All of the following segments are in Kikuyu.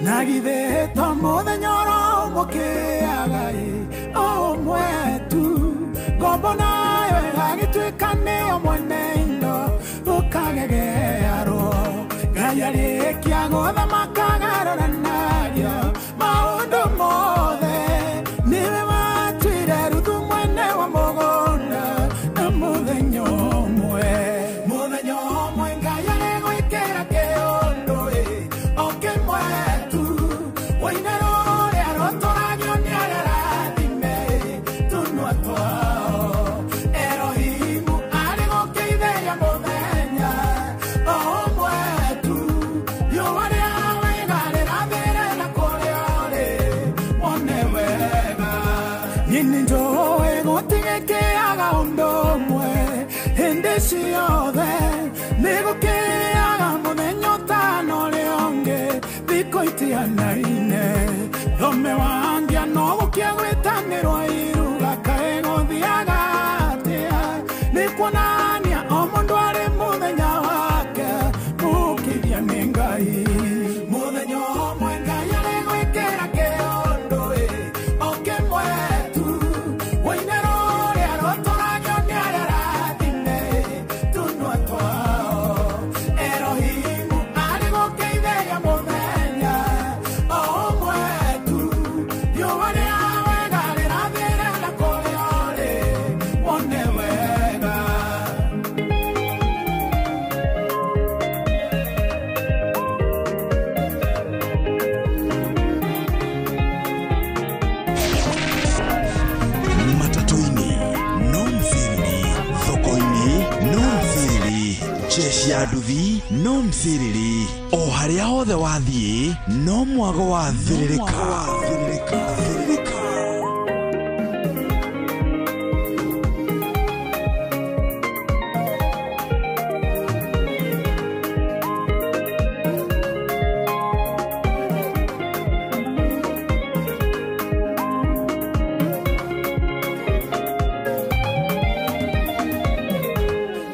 Na githĩ to mũthenya oro ũmũkĩaga ĩ o ũmwe tu. Ngombo nayo ĩgagĩtuĩka nĩyo mwene indo ũkagegearwo. Ngai arĩkia gũthamaka agarũranagia maũndũ mothe. Nĩwe watuire Ruthu mwene wa mũgũnda na mũthenya ũmwe. Mũthenya ũmwe Ngai arĩgwĩkĩra kĩũndũ ĩ o kĩmwe tu. Ũine rũrĩa rũtũragio nĩ arĩa arathime tũnua twao. Erohimu arĩgũkĩitheria mũthenya o ũmwe tu. Riũa rĩa wega rĩrathĩre na kũrĩa ũrĩ wone wega. Niĩ nĩnjũĩ gũtigĩkĩaga ũndũ ũmwe hĩndĩ ciothe. Nĩgũkĩaga mũthenya ũtana ũrĩa ũngĩ thikũ itianaine. Thome wangia no gũkia gwĩtanĩrwo iruga kaĩ gũthiaga atĩa. Nĩ kuonania o mũndũ arĩ mũthenya wake mũkithia nĩ Ngai. Mũthenya ũmwe Ngai arĩgwĩkĩra kĩũndũ ĩ o kĩmwe tu. Ũine rũrĩa rũtũragio nĩ arĩa arathime tũnua twao. Erohimu arĩgũkĩitheria mũthenya o ũmwe tu. Riũa rĩa wega rĩrathĩre na kũrĩa ũrĩ wone wega. Matatũ-inĩ no mciriri, thoko-inĩ no mciriri, jeshi ya nduthi no mciriri, o harĩa hothe wathiĩ no mwago wa thĩrĩrĩka.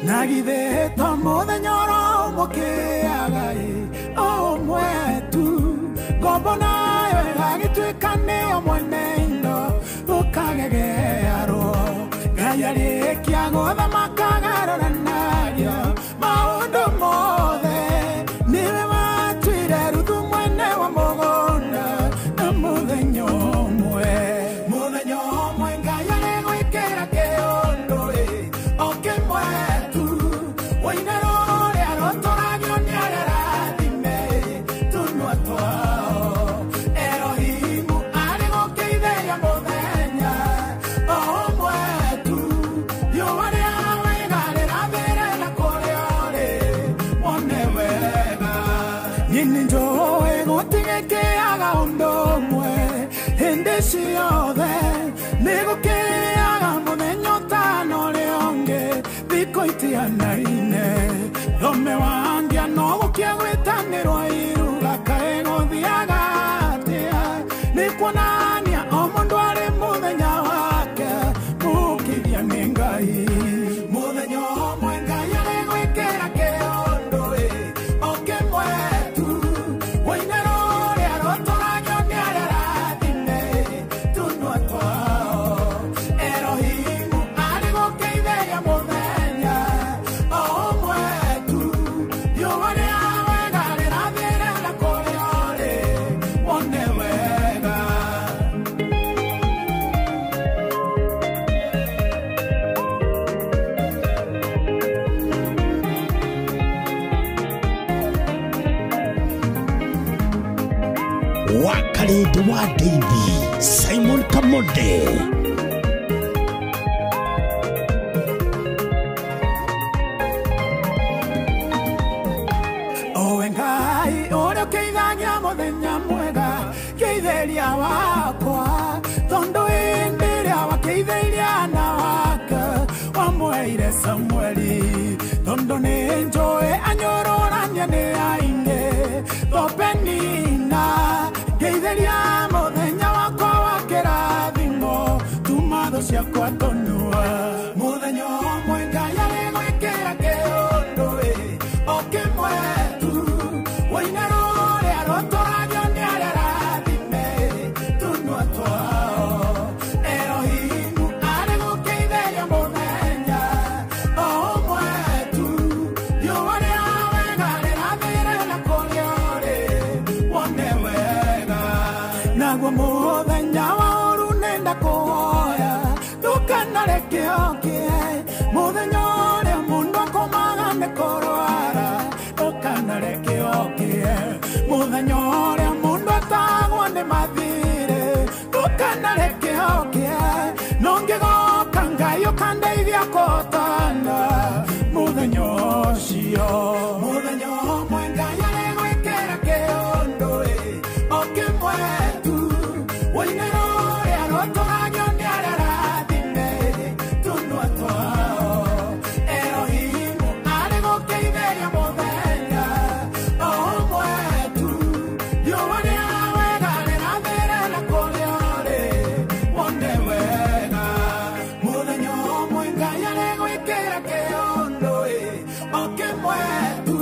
Na githĩ to mũthenya oro ũmũkĩaga ĩ o ũmwe tu. Ngombo nayo ĩgagĩtuĩka nĩyo mwene indo ũkagegearwo. Ngai arĩkia gũthamaka agarũranagia maũndũ mothe. Nĩwe watuire Ruthu mwene wa mũgũnda na mũthenya ũmwe. Mũthenya ũmwe Ngai arĩgwĩkĩra kĩũndũ ĩ o kĩmwe tu. Ũine rũrĩa rũtũragio nĩ arĩa arathime tũnua twao. Erohimu arĩgũkĩitheria mũthenya o ũmwe tu. Riũa rĩa wega rĩrathĩre na kũrĩa ũrĩ wone wega. Niĩ nĩnjũĩ gũtigĩkĩaga ũndũ ũmwe hĩndĩ ciothe. Nĩgũkĩaga mũthenya ũtana ũrĩa ũngĩ thikũ itianaine. Thome wangia no gũkia gwĩtanĩrwo iruga kaĩ gũthiaga atĩa. Nĩ kuonania o mũndũ arĩ mũthenya wake mũkithia nĩ Ngai. Mũthenya ũmwe Ngai arĩgwĩkĩra kĩũndũ ĩ o kĩmwe tu. Ũine rũrĩa rũtũragio nĩ arĩa arathime tũnua twao. Erohimu arĩgũkĩitheria mũthenya o ũmwe tu. Riũa rĩa wega rĩrathĩre na kũrĩa ũrĩ wone wega. Wakarĩndĩ wa Ndeithi Simon Kamonde. Owe Ngai ũrĩa ũkĩithagia mũthenya mwega kĩitheria wakwa. Tondũ hĩndĩ ĩrĩa wakĩithĩirie ana wake wamwĩire Samueli. Tondũ nĩ njũĩ anyũrũrania nĩ aingĩ to Penina. Ngeithĩria mũthenya wakwa wa kĩrathimo tuma thũ ciakwa tũnua. Mũthenya ũmwe Ngai arĩgwĩkĩra kĩũndũ ĩ o kĩmwe tu. Ũine rũrĩa rũtũragio nĩ arĩa Naguo mũthenya wa ũru nenda kũhoya ndũkanareke ũkĩe mũthenya ũrĩa mũndũ akomaga nĩ kũrwara ndũkanareke ũkĩe mũthenya ũrĩa mũndũ atagwo nĩ mathirĩ ndũkanareke ũkĩe no ngĩgoka Ngai ũkandeithia kũhotana mũthenya ũcio mũthenya ũmwe Ngai arĩgwĩkĩra kĩũndũ ĩ o kĩmwe tu ũinĩra ũrĩa rũtũragio nĩ arĩa arathime tũnua twao Elohimu arĩ gũkĩitheria mũthenya o ũmwe tu riũa rĩa wega rĩrathĩre na kũrĩa ũrĩ wone wega mũthenya ũmwe Ngai arĩgwĩkĩra kĩũndũ ĩ o kĩmwe tu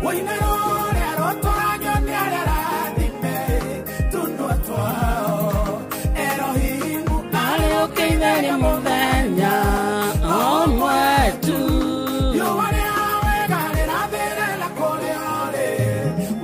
ũinĩra ũrĩa rũtũragio nĩ arĩa arathime tũnua twao Elohimu arĩ gũkĩitheria mũthenya ũmwe tu riũa rĩa wega rĩrathĩre na kũrĩa ũrĩ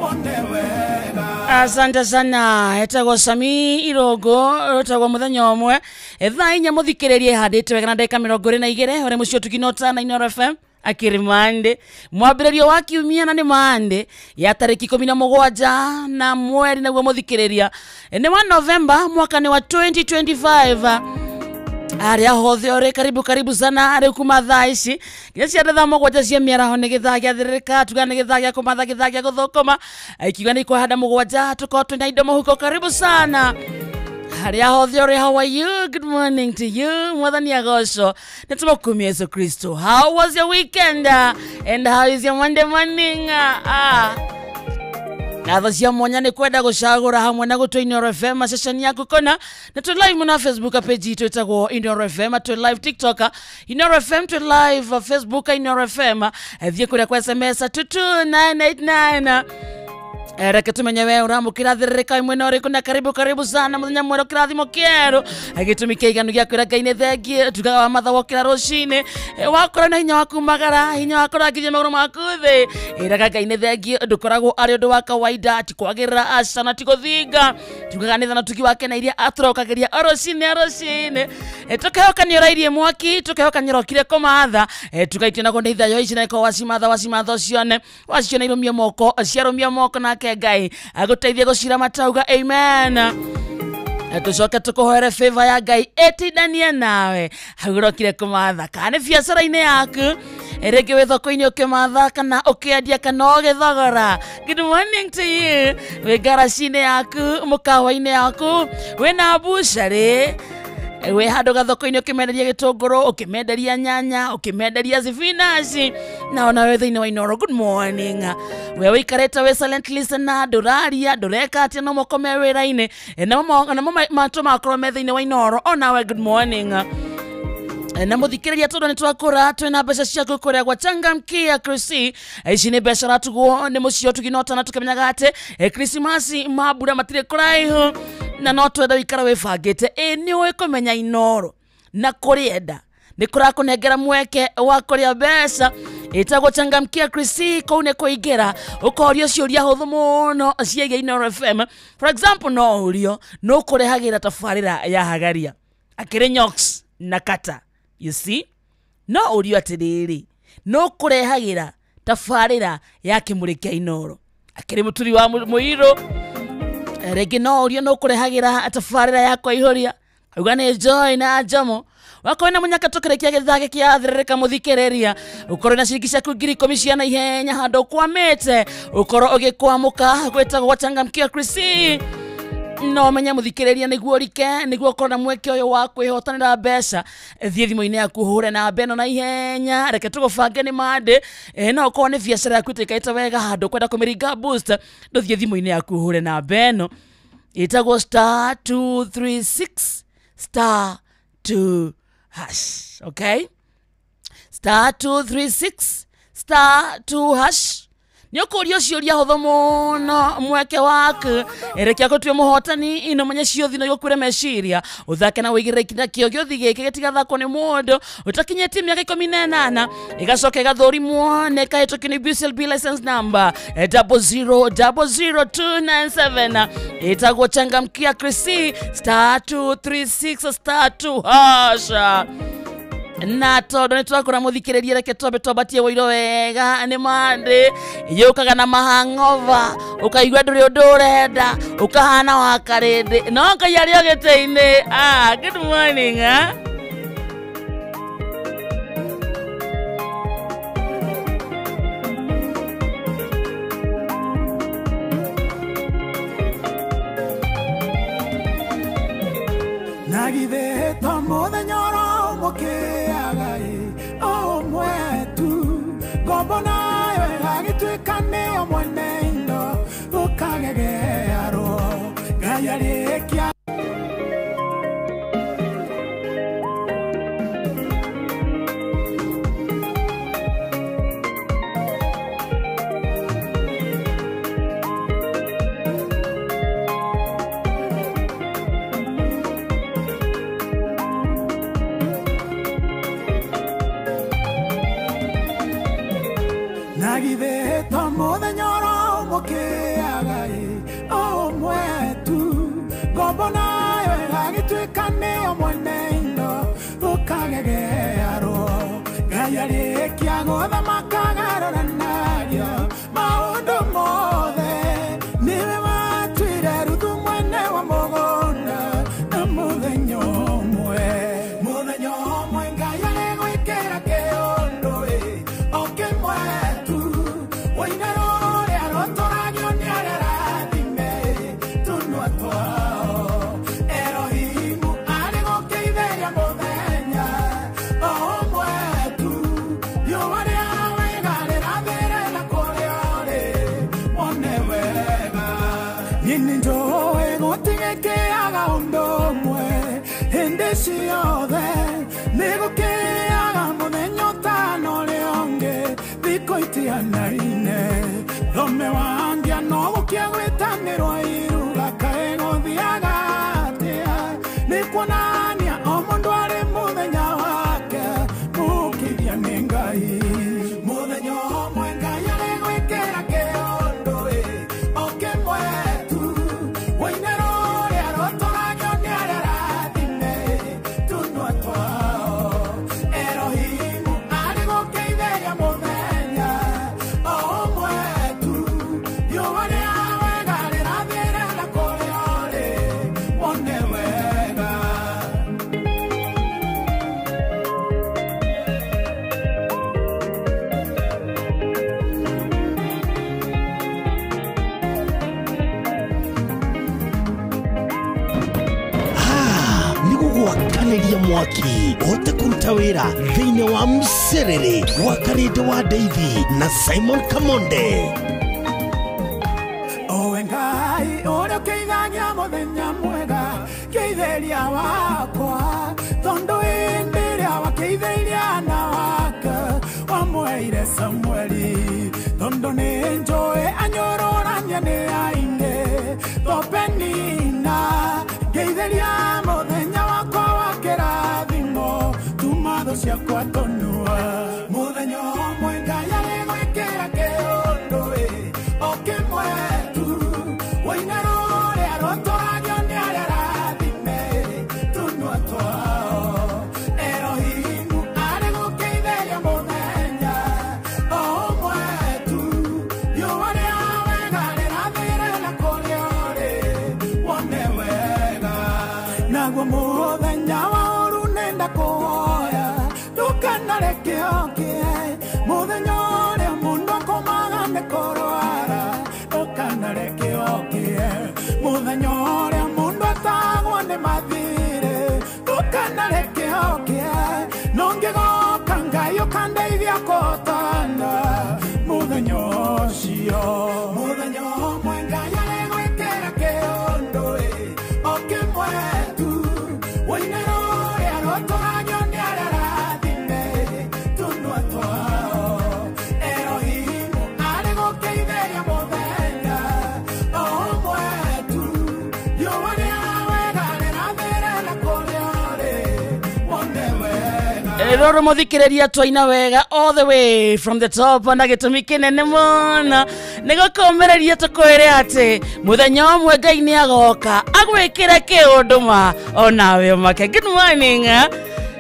wone wega. Asante sana. Etagwo Sami Irogo etagwo muthenya ũmwe thaa 4 muthikĩrĩrie handĩte wega na ndagĩka 22 ũrĩ mũciĩ ũtuginota na Inooro FM akĩrĩ Monday mwambĩrĩrio wa kiumia na nĩ Monday ya tarĩki 17 na mweri naguo mũthikĩrĩria nĩ wa Novemba mwaka nĩ wa 2025. Arĩa hothe ũrĩ karibu karibu sana rĩu kuma thaa ici nginya cia thaa 7 cia mĩaraho nĩ gĩthaa gĩathĩrĩrĩka tuga nĩ gĩthaa gĩa kũmatha gĩthaa gĩa gũthũkũma ikiuga nĩ ikwahanda 7 tũkorwo twĩna indo mũhuko. Karibu sana harĩa hothe ũrĩ. How are you? Good morning to you. Mwathani agocwo nĩ tũmũkumia Yesu Kristo. How was your weekend and how is your Monday morning? Ngatho cia mwanya nĩ kwenda gũcagũra hamwe na gũtũ Inooro FM ceceni yaku kona na twĩ live mũno Facebook page itũ ĩtagwo Inooro FM, twĩ live TikTok Inooro FM, twĩ live Facebook Inooro FM. Thiĩ kũrĩa kwa SMS 22989 reke tumenye we ũramũkĩra thĩrĩrĩka mwena ũrĩkũ na karibu karibu sana mũthenya mwerũ kĩrathimo kĩerũ gĩtũmi kĩa iganu gĩa kwĩra Ngai nĩ thengiũ tugaga wa matha wokĩra rũcinĩ wakora na hinya waku magara hinya wakũrangithia magũrũ maku thĩ ĩraga Ngai nĩ thengiũ ndũkoragwo arĩ ũndũ wa kawaida ti kwagĩrĩra aca na ti gũthinga tugaga nĩ thana tuki wake na iria atũrokagĩria o rũcinĩ o rũcinĩ tũkehoka nĩ ũrairie mwaki tũkehoka nĩ ũrokire kũmatha tũgaitia naguo nĩ ithayo ici na ĩkorwo wacimatha wacimatha ũcione waciona irũmie moko ciarũmia moko nake Ngai agũteithie gũcira matauga amen. Tũcoke tũkũhoere favor ya Ngai ĩtindanie nawe hau ũrokire kũmatha kana nĩ biacara-inĩ yaku rĩngĩ wĩ thoko-inĩ ũkĩmatha kana ũkĩendia kana ũgĩthogora. Good morning to you. Wĩ ngaraci-inĩ yaku mũkawa-inĩ yaku wĩna bucarĩ wĩ handũ gathoko-inĩ ũkĩmenderia gĩtũngũrũ ũkĩmenderia nyanya ũkĩmenderia thibinaci na ona wĩ thĩinĩ wa Inooro. Good morning. We wĩikarĩte wĩ silent listener ndũraria ndũreka atĩa no moko me wĩra-inĩ namo matũ makorwo me thĩinĩ wa Inooro onawe good morning. Na muthikĩrĩria tondũ nĩ twakũra twĩna mbeca ciaku kũrĩa gwa Changamkia Krisi. Ici nĩ mbeca ratugwo nĩ mũciĩ ũtuginota na tũkĩmenyaga atĩ Krismasi mambura matirĩ kũraihu na no twenda wĩikara wĩbangĩte. Ĩ nĩ ũĩ kũmenya Inooro na kũrĩenda nĩ kũrakũnengera mweke wa kũrĩa mbeca ĩtagwo Changamkia Krisi. Kũu nĩ kũingĩra ũkorio ciũria hũthũ mũno ciĩgiĩ Inooro FM. For example no ũrio nũ kũrehagĩra tabarĩra ya Hagaria akĩrĩ Nyox na Kata. You see? No ũrio atĩrĩrĩ no kũrehagĩra tabarĩra ya kĩmũrĩ kĩa Inooro akĩrĩ mũturi wa mũirũ. Rĩngĩ no ũrio no kũrehagĩra tabarĩra ya kwaihũria auga nĩ Joy na Jomo wakorwo na mũnyaka tũkĩrĩkia gĩthaa gĩkĩ athĩrĩrĩka mũthikĩrĩria ũkorwo na ciringi ciaku 10,000 cia naihenya handũ ũkwamĩte ũkorwo ũgĩkwamũka gwĩtagwo Changamkia Krisi. No menya muthikĩrĩria nĩguo ũrike nĩguo ũkorwo na mweke ũyũ wa kwĩhotanĩra mbeca thiĩ thimũ-inĩ yaku ũhũre namba ĩno na ihenya reke tũgũbange nĩ Monday. No ũkorwo nĩ biacara yaku ĩtĩkaĩte wega handũ ũkwenda kũmĩringa boost ndũthiĩ thimũ-inĩ yaku ũhũre namba ĩno ĩtagwo star 236 star 2 hash. Okay, star 236 star 2 hash Nĩ ũkũrio ciũria hũthũ mũno mweke waku erekia gũtue mũhotani ino menye ciothi no igũkuĩre meciria ũthake na wĩigĩrĩre ikinya kĩo gĩothi gĩkĩ gĩtigathakwo nĩ mũndũ ũtakinyĩtie mĩaka 18 ĩgacoka ĩgathũrimwo na ĩkahĩtũkio nĩ BCLB license number 0000297 ĩtagwo changamkia Chrissy *236 *2 hash. Na tondu nĩ twakũra mũthikĩrĩria reke twambe twambatie wũiro wega nĩ mandĩ yũkaga na mahang'ova ũkaigua ndũrĩ ũndũ ũrenda ũkahana wa karĩndĩ no Ngai arĩ o gĩtĩ-inĩ. Good morning. Na githĩ to mũthenya ũromũkĩaga ĩ o ũmwe tu ngombo nayo ĩgagĩtuĩka nĩyo mwene indo ũkagegearwo Ngai arĩkia. Na githĩ to mũthenya ũromũkĩaga ĩ o ũmwe tu ngombo nayo ĩgagĩtuĩka nĩyo mwene indo ũkagegearwo Ngai arĩkia gũthamaka agarũranagia maũndũ mothe nĩwe watuire Ruthu mwene wa mũgũnda na mũthenya ũmwe mũthenya ũmwe Ngai arĩgwĩkĩra kĩũndũ ĩ o kĩmwe tu woine rũrĩa rũtũragio nĩ arĩa arathime tũnua twao Elohimu arĩ gũkĩitheria mũthenya o ũmwe tu riũa rĩa wega rĩrathĩre na kũrĩa ũrĩ wone wega. Niĩ nĩnjũĩ gũtigĩkĩaga ũndũ ũmwe hĩndĩ ciothe nĩgũkĩaga mũthenya ũtana ũrĩa ũngĩ thikũ itianaine thome wangia no gũkia gwĩtanĩrwo iruga kaĩ gũthiaga atĩa nĩ kuonania o mũndũ arĩ mũthenya wake mũkithia nĩ Ngai mũthenya ũmwe Ngai arĩgwĩkĩra kĩũndũ ĩ o kĩmwe tu woine rũrĩa rũtũragio nĩ arĩa arathime tũnua twao Elohimu arĩ gũkĩitheria mũthenya o ũmwe tu riũa rĩa wega rĩrathĩre na kũrĩa ũrĩ wone wega. Nĩ gũgwakanĩria mwaki ũhote kũruta wĩra thĩinĩ wa mcerere wa Karĩndĩ wa Ndeithi na Simon Kamonde. Owe Ngai ũrĩa ũkĩithagia mũthenya mwega kĩitheria wakwa tondũ hĩndĩ ĩrĩa wakĩithĩirie ana wake wamweire Samueli tondũ nĩ njũĩ anyũrũrania nĩ aingĩ Topenina ngĩitheria mũthenya wakwa wa kĩrathimo tuma thũ ciakwa tũnua mũthenya ũmwe Ngai arĩgwĩkĩra kĩũndũ ĩ o kĩmwe tu woine rũrĩa rũtũragio nĩ arĩa arathime tũnua twao Elohimu arĩ gũkĩitheria mũthenya o ũmwe tu riũa rĩa wega rĩrathĩre na kũrĩa ũrĩ wone wega naguo mũthenya wa ũru nenda kũhoya ndũkanareke ũkĩe mũthenya ũrĩa mũndũ akomaga nĩ kũrwara ndũkanareke ũkĩe mũthenya ũrĩa mũndũ atagwo nĩ mathirĩ ndũkanareke ũkĩe no ngĩgoka Ngai ũkandeithia kũhotana mũthenya ũcio mũthenya ũmwe Ngai arĩgwĩkĩra kĩũndũ ĩ o kĩmwe tu woine rũrĩa rũtũragio nĩ arĩa arathime tũnua twao Elohimu arĩ gũkĩitheria Roro muthikiriria twaina wega all the way from the top na gĩtũmi kĩnene mũno nĩ gũkũmĩrĩria tũkwĩre atĩ mũthenya ũmwe Ngai nĩ agoka agwĩkĩre kĩũndũ ma onawe ũmake. Good morning.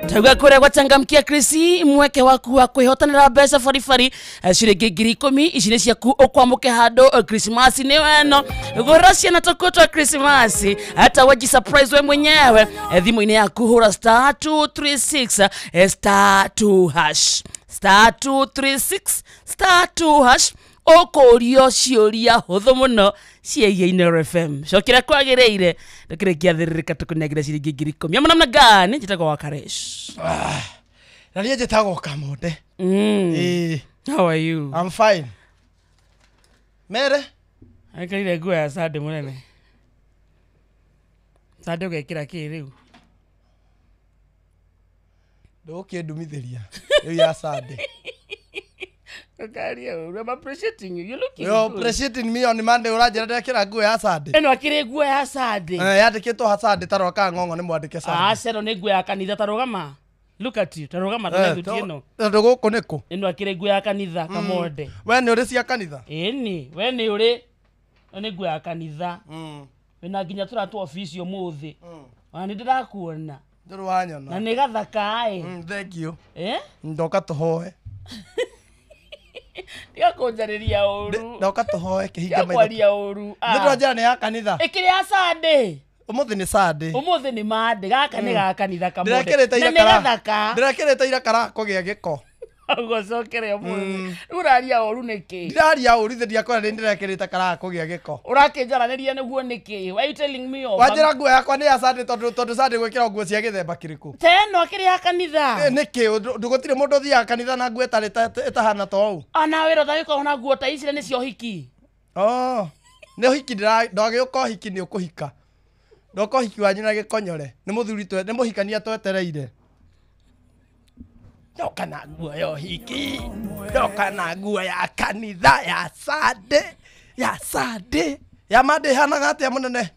Tauga kũrĩa gwachangamkia Krisi mweke waku wa kwĩhotanĩra mbeca baribari ciringi 10,000 ici nĩ ciaku ũkwamũke handũ Krismasi nĩ weno gũra ciana tũkuo twa Krismasi hata waji surprise we mwenyewe thimũ-inĩ yaku hũra star 236 star 2 hash star 236 star 2 hash ũkũrio ciũria hũthũ mũno ciĩgiĩ Inooro FM cokera kwagĩrĩire ndũkĩrĩkia thĩrĩrĩka tũkũnengere ciringi 10,000 ama namna gani njĩtagwo wa Karesh na niĩ njĩtagwo Kamonde. How are you? I'm fine. Mere aikarire nguo ya Sunday mũnene Sunday ũgekĩra kĩ rĩu ndũgũkĩndumithĩria rĩu ya Sunday. I'm appreciating you. You're looking You're good. Appreciating me on Monday. Ũranjĩra ndekĩra nguo ya Sunday. Ĩno akĩrĩ nguo ya Sunday. Yandĩkĩtwo ha Sunday ta rwa ng'ong'o nĩ mwandĩke Sunday. Ah, cero nĩ nguo ya kanitha ta rũgama. Look at you. Ta rũgama ta thuti ĩno. Tondũ gũkũ nĩ kũ? Ĩno akĩrĩ nguo ya kanitha Kamonde. We nĩ ũrĩ cia kanitha? Ĩni, we nĩ ũrĩ. Ĩno nĩ nguo ya kanitha. Wĩna nginya tũratũ ofici ũmũthĩ. Ona nĩ ndĩrakuona. Ndũrĩ wanyona. Na nĩ gathaka ĩ. Thank you. Eh? Ndoka tũhoe. Tiga kũnjarĩria ũru. Ndoka tũhoe kĩhinga maitho. Kwaria ũru. Nĩ ndwanjĩra nĩ ya kanitha. Ĩkĩrĩ ya Sunday. Ũmũthĩ nĩ Sunday. Ũmũthĩ nĩ Monday. Gaka nĩ ga kanitha Kamonde. Na nĩ gathaka. Ndĩrekĩrĩte ira kara kũgĩa gĩko. Ũgũcokere ũmũthĩ. Rĩu ũraria ũru nĩkĩ? Ndiraria ũru ithe ndiakwĩra nĩ ndĩrekĩrĩte kara kũgĩa gĩko. Ũrakĩnjaranĩria nĩguo nĩkĩ? Why you telling me off? Wanjĩra nguo yakwa nĩ ya Sunday tondũ Sunday gwĩkĩra nguo cia gĩthemba kĩrĩkũ? Ta ĩno akĩrĩ ya kanitha. Nĩkĩ? Gũtirĩ mũndũ ũthiaga kanitha na nguo ĩtahana ta ũũ. Ona wĩra ũtagĩkorwo na nguo ta ici nĩ cia ũhiki. Oh, nĩ ũhiki ndwagĩũka ũhiki nĩ ũkũhika. Ndoka ũhiki wanyu na gĩkonyore. Nĩ mũthuri nĩ mũhikania twetereire. Ndoka na nguo ya ũhiki. Ndoka na nguo ya kanitha ya Sunday. Ya Sunday. Ya Monday hanaga atĩa mũnene?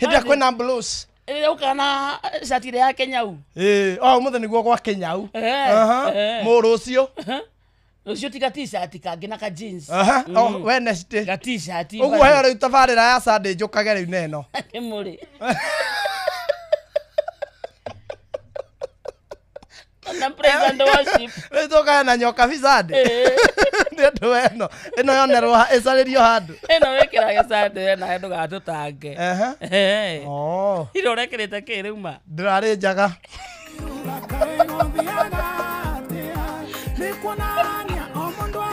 Hĩndĩ ĩrĩa kwĩna blues. Ĩrĩa ũkaga na cati ĩrĩa ya Kenyau. Ĩĩ, o ũmũthĩ nĩguo gwa Kenyau. Mũrũ ũcio. Rũciũ tiga t-shirt kangĩ na ka jeans. Oh, Wednesday. Ga t-shirt. Ũguo heo rĩu tabarĩra ya Sunday njũkage rĩu neno. Nĩ mũrĩ. Na praise and worship. Rĩu tũkaga na nyoka Sunday. Nĩ ũndũ ĩno. Ĩno yonerwo ĩcarĩrio handũ. Ĩno wĩkĩrage Sunday nawe ndũgatũtange. Oh. Ira ũrekĩrĩte kĩ rĩu ma? Ndĩrarĩ njaga.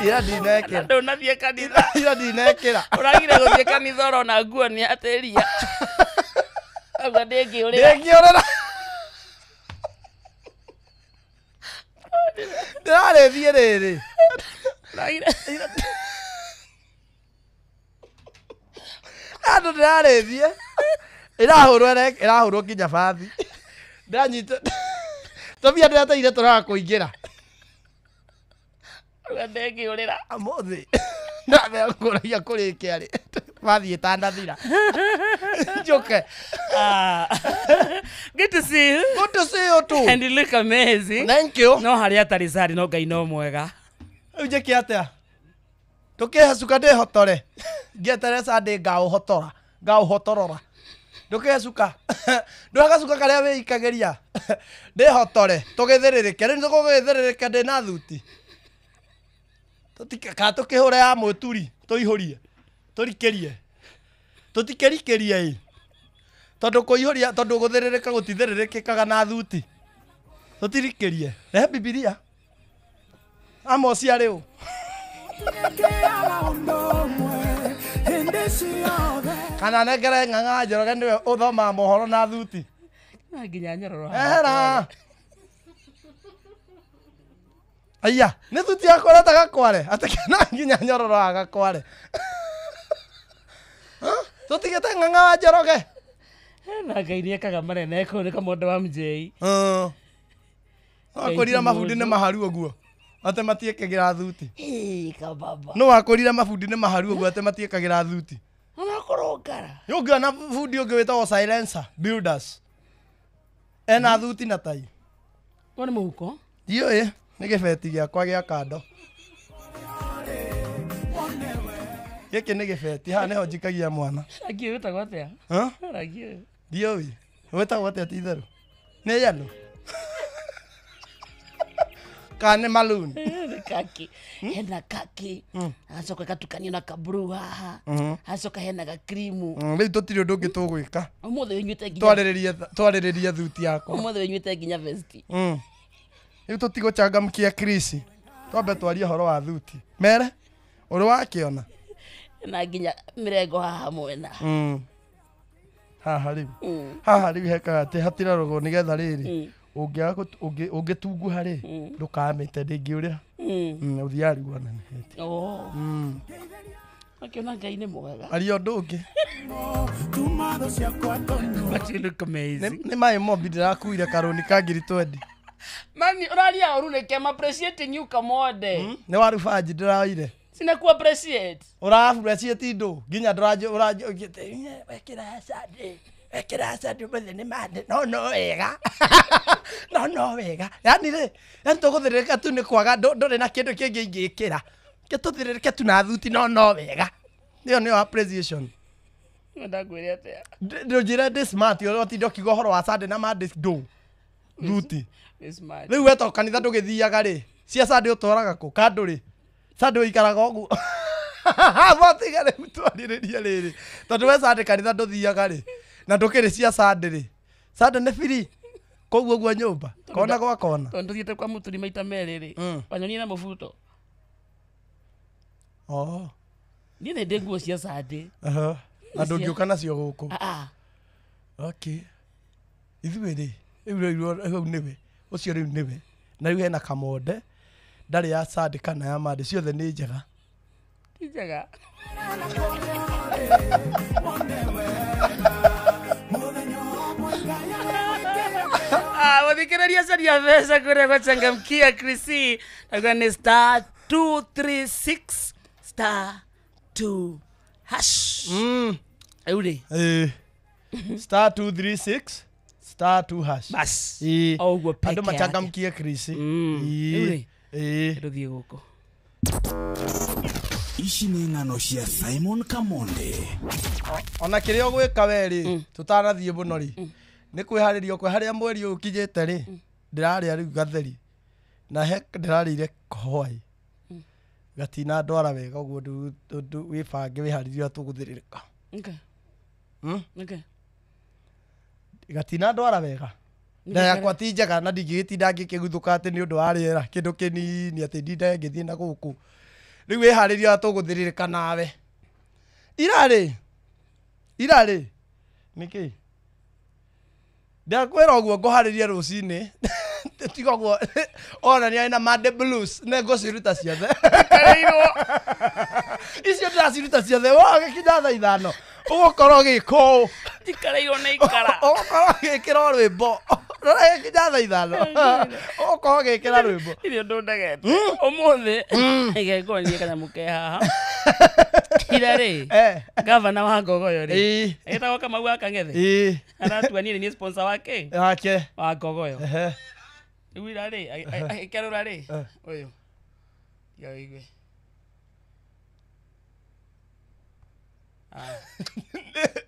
Ira ndinekĩra. Ndũnathiĩ kanitha. Ira ndinekĩra. Ũragire gũthiĩ kanitha ũrona nguo nĩ atĩria. Ũguo ndĩngĩũrĩra. Ndĩngĩũrĩra. Ndĩrarĩthiĩ rĩrĩ. Andũ ndĩrarĩthiĩ. Ĩrahũrwo nginya bathi. Ndĩranyita. Tũbia ndĩrateire tũraga kũingĩra. Ũguo ndĩngĩũrĩra. Ũmũthĩ. Ndamekũragia kũrĩkia rĩ. Bathi ĩtanathira. Njũke. Good to see you. Good to see you too. And you look amazing. Thank you. No harĩa atarĩ Sunday no Ngai no mwega. Rĩu njĩke atĩa? Ndũkĩhe cuka ndĩhotore. Ngĩeterere Sunday ngaũhotora. Ngaũhotorora. Ndũkĩhe cuka. Ndũhe gacuka karĩa wĩikagĩria. Ndĩhotore. Tũgĩthĩrĩrĩke. Rĩu nĩtũgũgĩthĩrĩrĩka ndĩna thuti. Kana tũkĩhũre ya mũturi. Tũihũrie. Tũrikĩrie. Tũtikĩrikĩrie ĩ. Tondũ kũihũria tondũ gũthĩrĩrĩka gũtithĩrĩrĩkĩkaga na thuti. Tũtirikĩrie. Rehe Bibilia. Amosi arĩ ũ? Kana nengere Ng'ang'a Njoroge nĩwe ũthomaga mohoro na thuti. Na nginya nyororo. Ehera. Aya, nĩ thuti yakwa ũreta gakware. Atĩ kana nginya nyororo wa gakware. Tũtigĩte Ng'ang'a wa Njoroge. Na Ngai nĩekaga manene kũu nĩ Kamonde wa MJ. Wakwĩrire mabundi nĩ maharu ũguo. Atĩ matiĩkagĩra thuti. Kababa. No wakwĩrire mabundi nĩ maharu ũguo atĩ matiĩkagĩra thuti. Ona kũrũngara. Ũngĩona bundi ũngĩ wĩtagwo silencer builders. Ena thuti na tai. Wona mũhuko? Ndiũĩ nĩ gĩbeti gĩakwa gĩa kando. Gĩkĩ nĩ gĩbeti haha nĩho njikagia mwana. Rangi ũyũ wĩtagwo atĩa? Huh? Rangi ũyũ. Ndiũĩ. Wĩtagwo atĩa ti itherũ? Nĩ yellow. Kana nĩ maroon. Nĩ kaki. Hena kaki. Agacoka gatukanio na kaburu haha. Agacoka hena gakrimu. Rĩu tũtirĩ ũndũ ũngĩ tũgwĩka. Ũmũthĩ ũnyuĩte nginya Twarĩrĩrie thuti yakwa. Ũmũthĩ ũnyuĩte nginya vesti. Rĩu tũtigũchangamkia Chris. Twambe twarie ũhoro wa thuti. Mere ũrĩ wakĩona? Na nginya mĩrengo haha mwena. Haha rĩu. Haha rĩu hekaga atĩ hatirarogwo nĩgetha rĩrĩ ũngĩaga ũngĩtunguha rĩ ndũkamĩte ndĩngĩũrĩra. Ũthiaga rĩu wanenehete. Oh. Akĩona Ngai nĩ mwega. Aria ũndũ ũngĩ. But you look amazing. Nĩ maĩ mombi ndĩrakuire karũni ka 20,000. Mami ũraria ũru nĩkĩ? I'm appreciating you Kamonde. Nĩ waru banji ndĩraoire. Sina ku appreciate. Ũra appreciate ndũ nginya ndũranjĩ wekĩra Sunday. Wekĩra Sunday ũmũthĩ nĩ Monday. No no wega. No no wega. Yaani rĩ, yaani tũgũthĩrĩrĩka tu nĩ kwaga ndũrĩ na kĩndũ kĩngĩ ingĩkĩra. Ke tũthĩrĩrĩke tu na thuti no no wega. Ĩyo nĩyo appreciation. Ndakwĩre atĩa? Ndũnjĩre ndĩ smart ũtinda ũkiuga ũhoro wa Sunday na Monday ndũ. Thuti. Wĩ smart. Rĩu we to kanitha ndũgĩthiaga rĩ. Cia Sunday ũtwaraga kũ? Kandũ rĩ. Sunday ũikaraga ũguo. Botiga rĩu twarĩrĩrie rĩrĩ. Tondũ we Sunday kanitha ndũthiaga rĩ. Na ndũkĩrĩ cia Sunday rĩ. Sunday nĩ free. Koguo ũguo nyũmba. Kona gwa kona. Tondũ thiĩte kwa mũturi maita merĩ rĩ. Wanyonire na mũbuto. Oh. Niĩ nĩ ndĩ nguo cia Sunday. Aha. Na ndũngĩũka nacio gũkũ. Ah. Okay. Ithuĩ rĩ, rĩu rĩu nĩwe. Ũcio rĩu nĩwe. Na rĩu hena Kamonde. Ndarĩ ya Sunday kana ya Monday ciothe nĩ njega. Ti njega. Wathikĩrĩria caria mbeca kũrĩa gwachangamkia Chris. Naguo nĩ star 236 star 2 hash. Rĩu rĩ. Star 236 star 2 hash. Bas. O ũguo peke Andũ yake. machangamkie Chris. Rĩu rĩ. Rũthiĩ gũkũ. Ici nĩ ng'ano cia Simon Kamonde. Ona kĩrĩa ũgwĩka we rĩ, tũtanathiĩ mũno rĩ, nĩ kwĩharĩria kwĩ harĩa mweri ũyũ ũkinyĩte rĩ, ndĩrarĩa rĩu gatheri. Na he ndĩrarĩire hwaĩ. Gatina ndwara wega ũguo wĩbange wĩharĩrie ũrĩa tũgũthĩrĩrĩka. Okay. Okay. Gatina ndwara wega. Nda yakwa ti njega na ndingĩgĩtinda ngĩkĩguthũka atĩ nĩ ũndũ wa rĩera kĩndũ kĩnini atĩ ndinde ngĩthiĩ na gũkũ. Rĩu wĩharĩrie ũrĩa tũgũthĩrĩrĩka nawe. Ira rĩ nĩkĩ? Ndakwĩra ũguo ngũharĩrie rũcinĩ. Tiga ũguo ona nĩ arĩ na Monday blues nĩ ngũciruta ciothe. Icio ndĩraciruta ciothe wagĩkinya thaa 5 ũgũkorwo ũgĩka ũũ. Njikareirwo nĩ ikara. Ũgũkorwo ũgĩkĩra rwĩmbo. Rora gĩkinya thaa 5. Ũgũkorwo ũgĩkĩra rwĩmbo. Irio ũndũ ndegete. Ũmũthĩ ĩgekonirie kanyamũ ke haha. Ira rĩ, gavana wa Ngogoyo rĩ, etagwo Kamau wa Kang'ethe. Aratua niĩ nĩ niĩ sponsor wake. Wake. Wa Ngogoyo. Rĩu ira rĩ, agĩkerũra rĩ, ũyũ. Tiga wĩigue.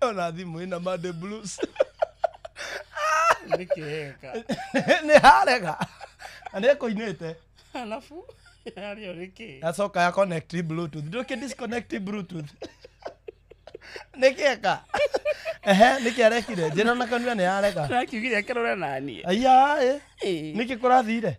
Ona thimũ ĩna Monday blues. Nĩkĩ eka? Nĩ harega. Na nĩ ĩkũinĩte. Alafu harĩa nĩkĩ? Yacoka ya connect Bluetooth. Ndũkĩ disconnect Bluetooth. Nĩkĩ eka? Ehe, nĩkĩ arekire? Njĩra na kanua nĩ yarega. Arakiugire akerũra naniĩ. Aya, nĩkĩ kũrathire?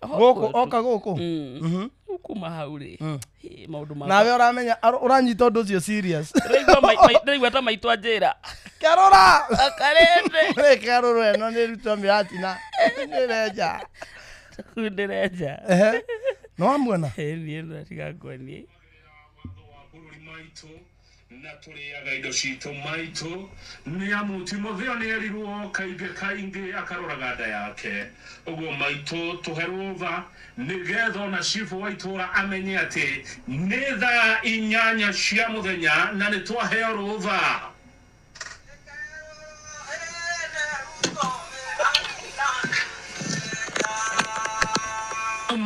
Gũkũ, oka gũkũ. Kuma hau rĩ. Maũndũ makwa. Nawe ũramenya ũranyita ũndũ ũcio serious. Ndĩraigua ta maitũ anjĩra. Kerũra! Akarĩte. Kerũra ĩno nĩ rutwo mĩratina. Nĩrenja. Ndĩrenja. No wamuona? Niĩ ndatiga nguonie. Na tũrĩaga indo citũ maitũ nĩ amu Timotheo nĩ erirwo kaingĩ kaingĩ akaroraga nda yake ũguo maitũ tũhe rũtha nĩgetha ona cibũ wa itũra amenye atĩ nĩ thaa 8 cia mũthenya na nĩ twaheo rũtha.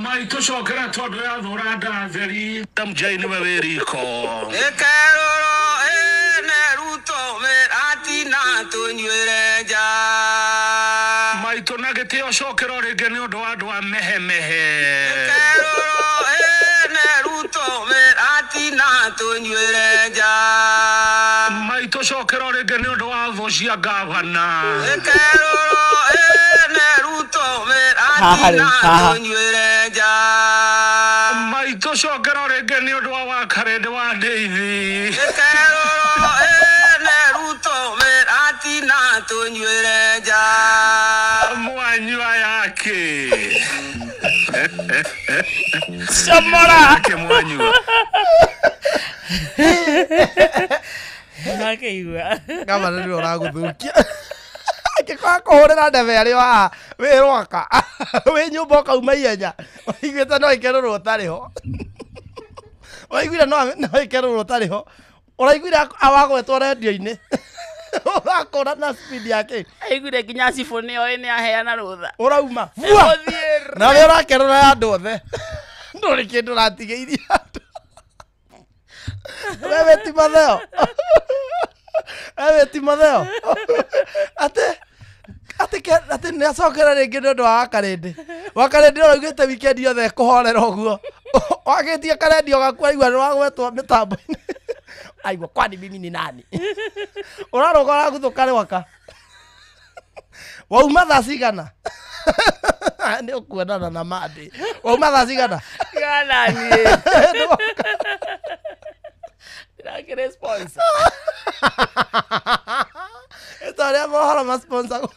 Maitũ cokera tondũ yathũra ndatheri MJ nĩwe wĩ riko. Ĩkerũrwo ĩne Ruto mĩratina tũnyuĩre nja. Maitũ na gĩtĩo cokera rĩngĩ nĩ ũndũ wa andũ a mehemehe. Ĩkerũrwo ĩne Ruto mĩratina tũnyuĩre nja. Maitũ cokera rĩngĩ nĩ ũndũ wa thũ cia ngavana. Ĩkerũrwo ĩne Ruto Haha rĩ, mĩratina haha. tũnyuĩre nja. Maitũ cokera rĩngĩ nĩ ũndũ wa wakarĩndĩ wa ndĩithi. Ĩkerũrwo ĩne Ruto mĩratina tũnyuĩre nja. Mwanyua yake. Comora. Yake mwanyua. Ndakeigua. Gavana nĩwe ũragũthũkia. Angĩkorwo akũhũrĩra ndebe arĩ o haha wĩ rwaka wĩ nyũmba ũkauma ihenya waiguĩte no ĩkerũrwo ũtarĩ ho, waiguire no ĩkerũrwo ũtarĩ ho, ũraiguire awagwetwo rendio-inĩ ũrakũra na speed yake. Aiguire nginya cibũ nĩoĩ nĩ aheana rũtha. Ũrauma bua Ĩgũthiĩ na ũrĩa ũrakerũra ya andũ othe ndũrĩ kĩndũ ũratigĩirie andũ. We wĩ Timotheo, we wĩ Timotheo atĩ atĩ atĩ nĩ acokera rĩngĩ nĩ ũndũ wa wakarĩndĩ. Wakarĩndĩ ũraugĩte weekend yothe ĩkũhorera ũguo, wagĩtie karendio gaku aigua nĩ wagwetwo mĩtambo-inĩ, aigua kwani mimi ni nani? Ũrarũga ũraguthũka rwaka wauma thaa cigana? Nĩ ũkuonana na mandĩ. Wauma thaa cigana? Gana niĩ. Ndĩrakĩrĩ sponsor. Ĩta ũrĩa mohoro ma sponsor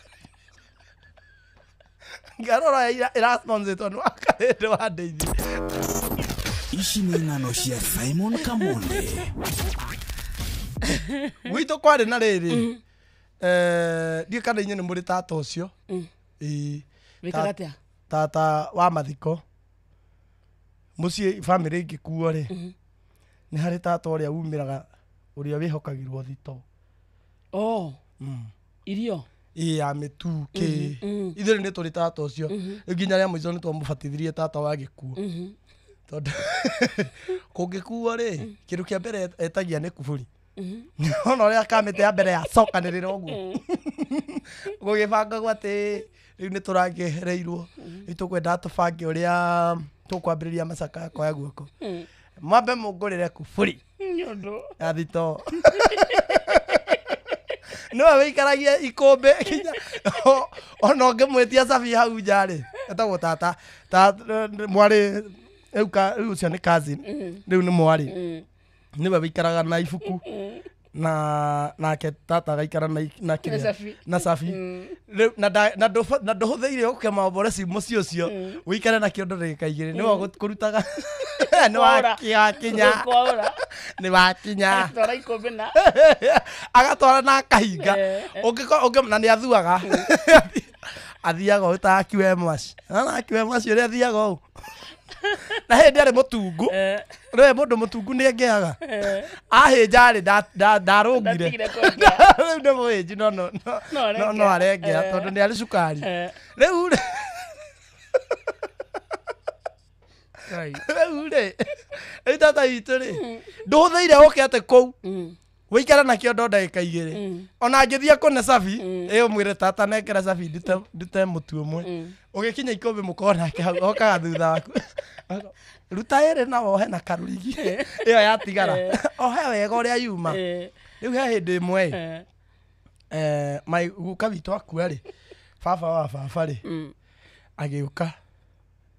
ngarora ĩrasponsetwo nĩ wakarĩndĩ wa ndĩithi. Ici nĩ ng'ano cia Simon Kamonde. Gwitũ kwarĩ na rĩrĩ, ndiũĩ kana inyuĩ nĩ mũrĩ tata ũcio. Ĩĩ. Wĩkaga atĩa? Tata wa mathiko mũciĩ bamĩrĩ ĩngĩkuo rĩ, nĩ harĩ tata ũrĩa umĩraga ũrĩa wĩhokagĩrwo thito. Oh. Irio. Ĩ ya mĩtu kĩ ithuĩ nĩ tũrĩ tata ũcio. Rĩu nginya rĩa mũico nĩ twamũbatithirie tata wa gĩkuo, tondũ kũngĩkuo rĩ, kĩndũ kĩa mbere etagia nĩ kuburi. Ona ũrĩa kamĩtĩ ya mbere yacokanĩrĩra ũguo gũgĩbangagwo atĩ rĩu nĩ tũrangĩhereirwo, rĩu tũkwenda tũbange ũrĩa tũkwambĩrĩria macakaya koya guoko mwambe mũngũrĩre kuburi Nĩ ũndũ. ya thito. Nĩwe wĩikaragia ikũmbĩ nginya ona ũngĩmwĩtia cabi hau nja rĩ, etagwo tata mwarĩ rĩu rĩu ũcio nĩ cousin, rĩu nĩ mwarĩ, nĩwe wĩikaraga na ibuku na nake tata agaikara na na kĩrĩa cabi. Na cabi. Rĩu na na ndũhũthĩire ũke maomboreci mũciĩ ũcio wĩikare na kĩondo ndagĩka igĩrĩ nĩwe ũkũrutaga nĩ wakinya. Kwaũra. Nĩ wakinya. Twara ikũmbĩ na. Agatwara na akahinga. Ũngĩkorwo ũngĩ na nĩ athuaga athiaga ũũ ta akiwe mwaci na akiwe mwaci ũrĩa athiaga ũũ na hĩndĩ arĩ mũtungu. Rĩu mũndũ mũtungu nĩ engeaga ahĩnja rĩ ndarũngire. Ndatigire kũengea. Rĩu nĩ mũhĩnji no no No no arengea. no arengea tondũ nĩ arĩ cukari. Rĩu rĩ rĩu rĩ rĩu tata witũ rĩ ndũhũthĩire ũke atĩ kũu wĩikare na kĩondo ndagĩka igĩrĩ ona angĩthiĩ kũne cabi ĩ ũmwĩre tata nengera cabi ndute mũtu ũmwe ũgĩkinya ikũmbĩ mũkorwo nake hau okaga thutha waku ruta ĩrĩ na wohe na karũrigi ĩyo yatigara ohe wega ũrĩa yuma. Rĩu he hĩndĩ ĩmwe ĩ mai guka witũ akua rĩ, baba wa baba rĩ agĩũka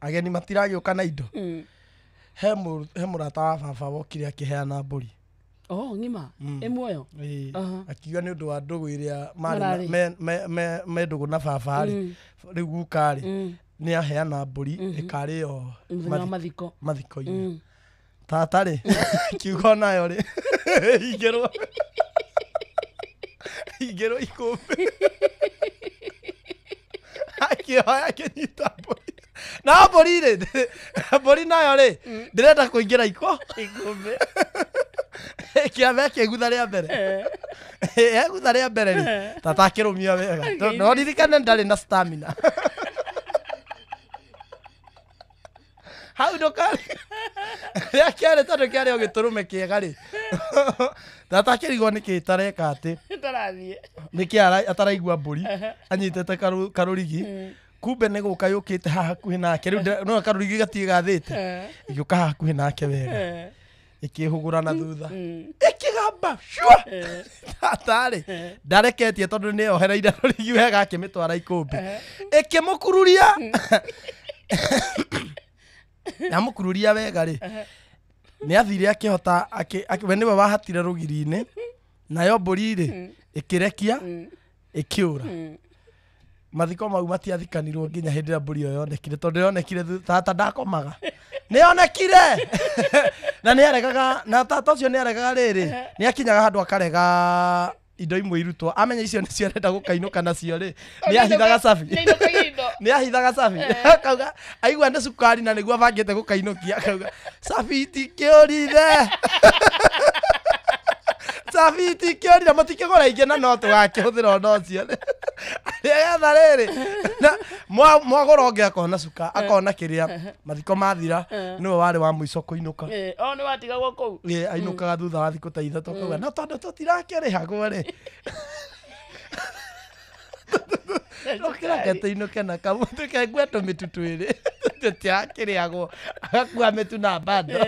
ageni matiragĩũka na indo. He mũrata wa baba wokire akĩheana mbũri. Oh, ng'ima. Ĩ muoyo. Ĩĩ. Aha. Akiuga nĩ ũndũ wa ndũgũ ĩrĩa Mararĩ. marĩ me ndũgũ na baba rĩ, rĩu guka rĩ nĩ aheana mbũri ĩkarĩo Mũthenya wa mathiko. Mathiko-inĩ tata rĩ kiugo nayo rĩ ingĩrwo ingĩrwo ikũmbĩ akĩoya akĩnyita mbũri na mbũri rĩ mbũri nayo rĩ ndĩrenda kũingĩra iko Ikũmbĩ. Kĩambe kĩgutha rĩa mbere egutha rĩa mbere rĩ tata akĩrũmia wega tondũ no ririkane ndarĩ na stamina. Hau ndũkarĩ rĩa kĩarĩ tondũ kĩarĩ o gĩtũrũme kĩega rĩ, tata akĩrigwo nĩkĩ tareka atĩ Tarathiĩ. nĩkĩ ataraigua mbũri anyitĩte karũrigi. Kumbe nĩ gũka yũkĩte haha hakuhĩ nake rĩu no karũrigi gatirĩ gathĩte, ĩgĩũka haha hakuhĩ nake wega, ĩkĩhũgũra na thutha, ĩkĩgamba cua. Tata-rĩ ndareketie tondũ nĩ ohereire rũrigi wega, akĩmĩtwara ikũmbĩ, ĩkĩmũkururia. Yamũkururia wega rĩ, nĩ athire akĩhota we nĩwe wahatire rũgiri-inĩ, nayo mbũri rĩ ĩkĩrekia ĩkĩũra. Mathiko mau matiathikanirwo nginya hĩndĩ ĩrĩa mbũri ĩyo yonekire, tondũ yonekire tata ndakomaga, nĩ yonekire na nĩ aregaga, na tata ũcio nĩ aregaga rĩrĩ, nĩ akinyaga handũ akarega indo imwe irutwo, amenya icio nĩcio arenda gũkainũka nacio rĩ, nĩ ahithaga cabi. Nĩ indo. Nĩ ahithaga cabi, akauga aigua nĩ cukari na nĩguo abangĩte gũkainũkia, akauga cabi itikĩũrire, cabi itikĩũrire, mũtikĩgũra ingĩ na no tũgakĩhũthĩra ona ũcio nĩgetha rĩrĩ na mwagũra ũngĩ akona cuka akona kĩrĩa. Mathiko mathira nĩwe warĩ wa mũico kũinũka. O nĩ watigagwo kũu. Ĩ, ainũkaga thutha wa thikũ ta 3, akauga no tondũ tũtirakĩrĩhagwo rĩ, reke tũinũke na kamũtũ kengue tũmĩtu twĩrĩ, tũtirakĩrĩagwo. Agakua mĩtu na bando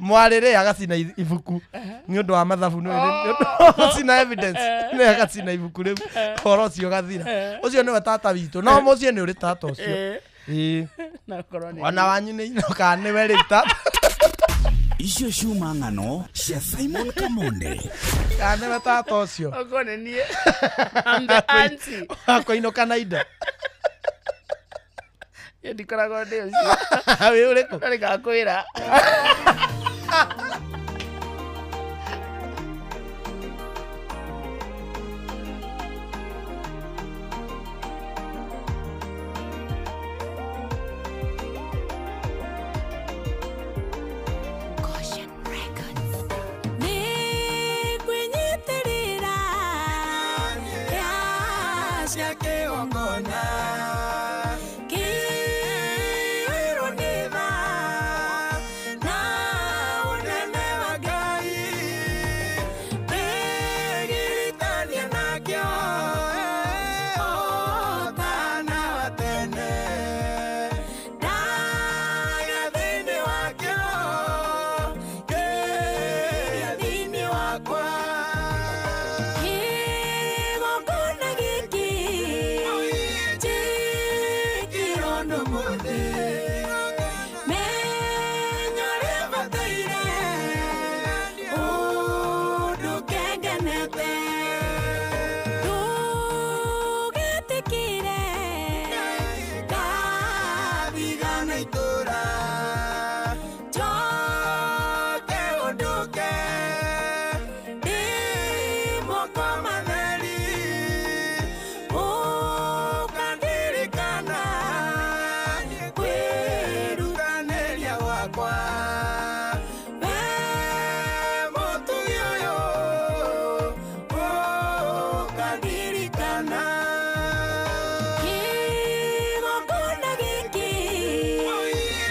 mwarĩ rĩ, agacina ibuku nĩ ũndũ wa mathabu, nĩ ũndũ wa gũcina evidence, nĩ agacina ibuku rĩu, ũhoro ũcio ũgathira. Ũcio nĩwe tata witũ, no mũciĩ nĩ ũrĩ tata ũcio. Ĩĩ. Na korwo nĩ Ona wanyu nĩ inoka nĩwe rĩu tata. Icio ciuma ng'ano cia Simon Kamonde. Kana nĩwe tata ũcio. Okorwo nĩ niĩ, I'm the auntie. Wakũinũka na indo. Niĩ ndikoragwo ndĩ ũcio. Wĩ ũrĩkũ? No nĩngakwĩra. Nĩngwĩnyitĩrĩra cia kĩgongona kĩirwo nĩ tha na ũnene wa Ngai, ndĩgiritania nakĩo ũtana wa tene, ndaga thĩinĩ wakĩo kĩrĩa thĩinĩ wakwa. Kĩgongona gĩkĩ njĩkĩrwo nĩ mũthĩ, menya ũrĩa bataire ũndũ kengenete, ndũgetĩkĩre ngathigana itũra, njoke ũndũke ndĩ moko matheri, ũkandirikana kwĩrutanĩria gwakwa, we mũtugi ũyũ ũkandirikana. Kĩgongona gĩkĩ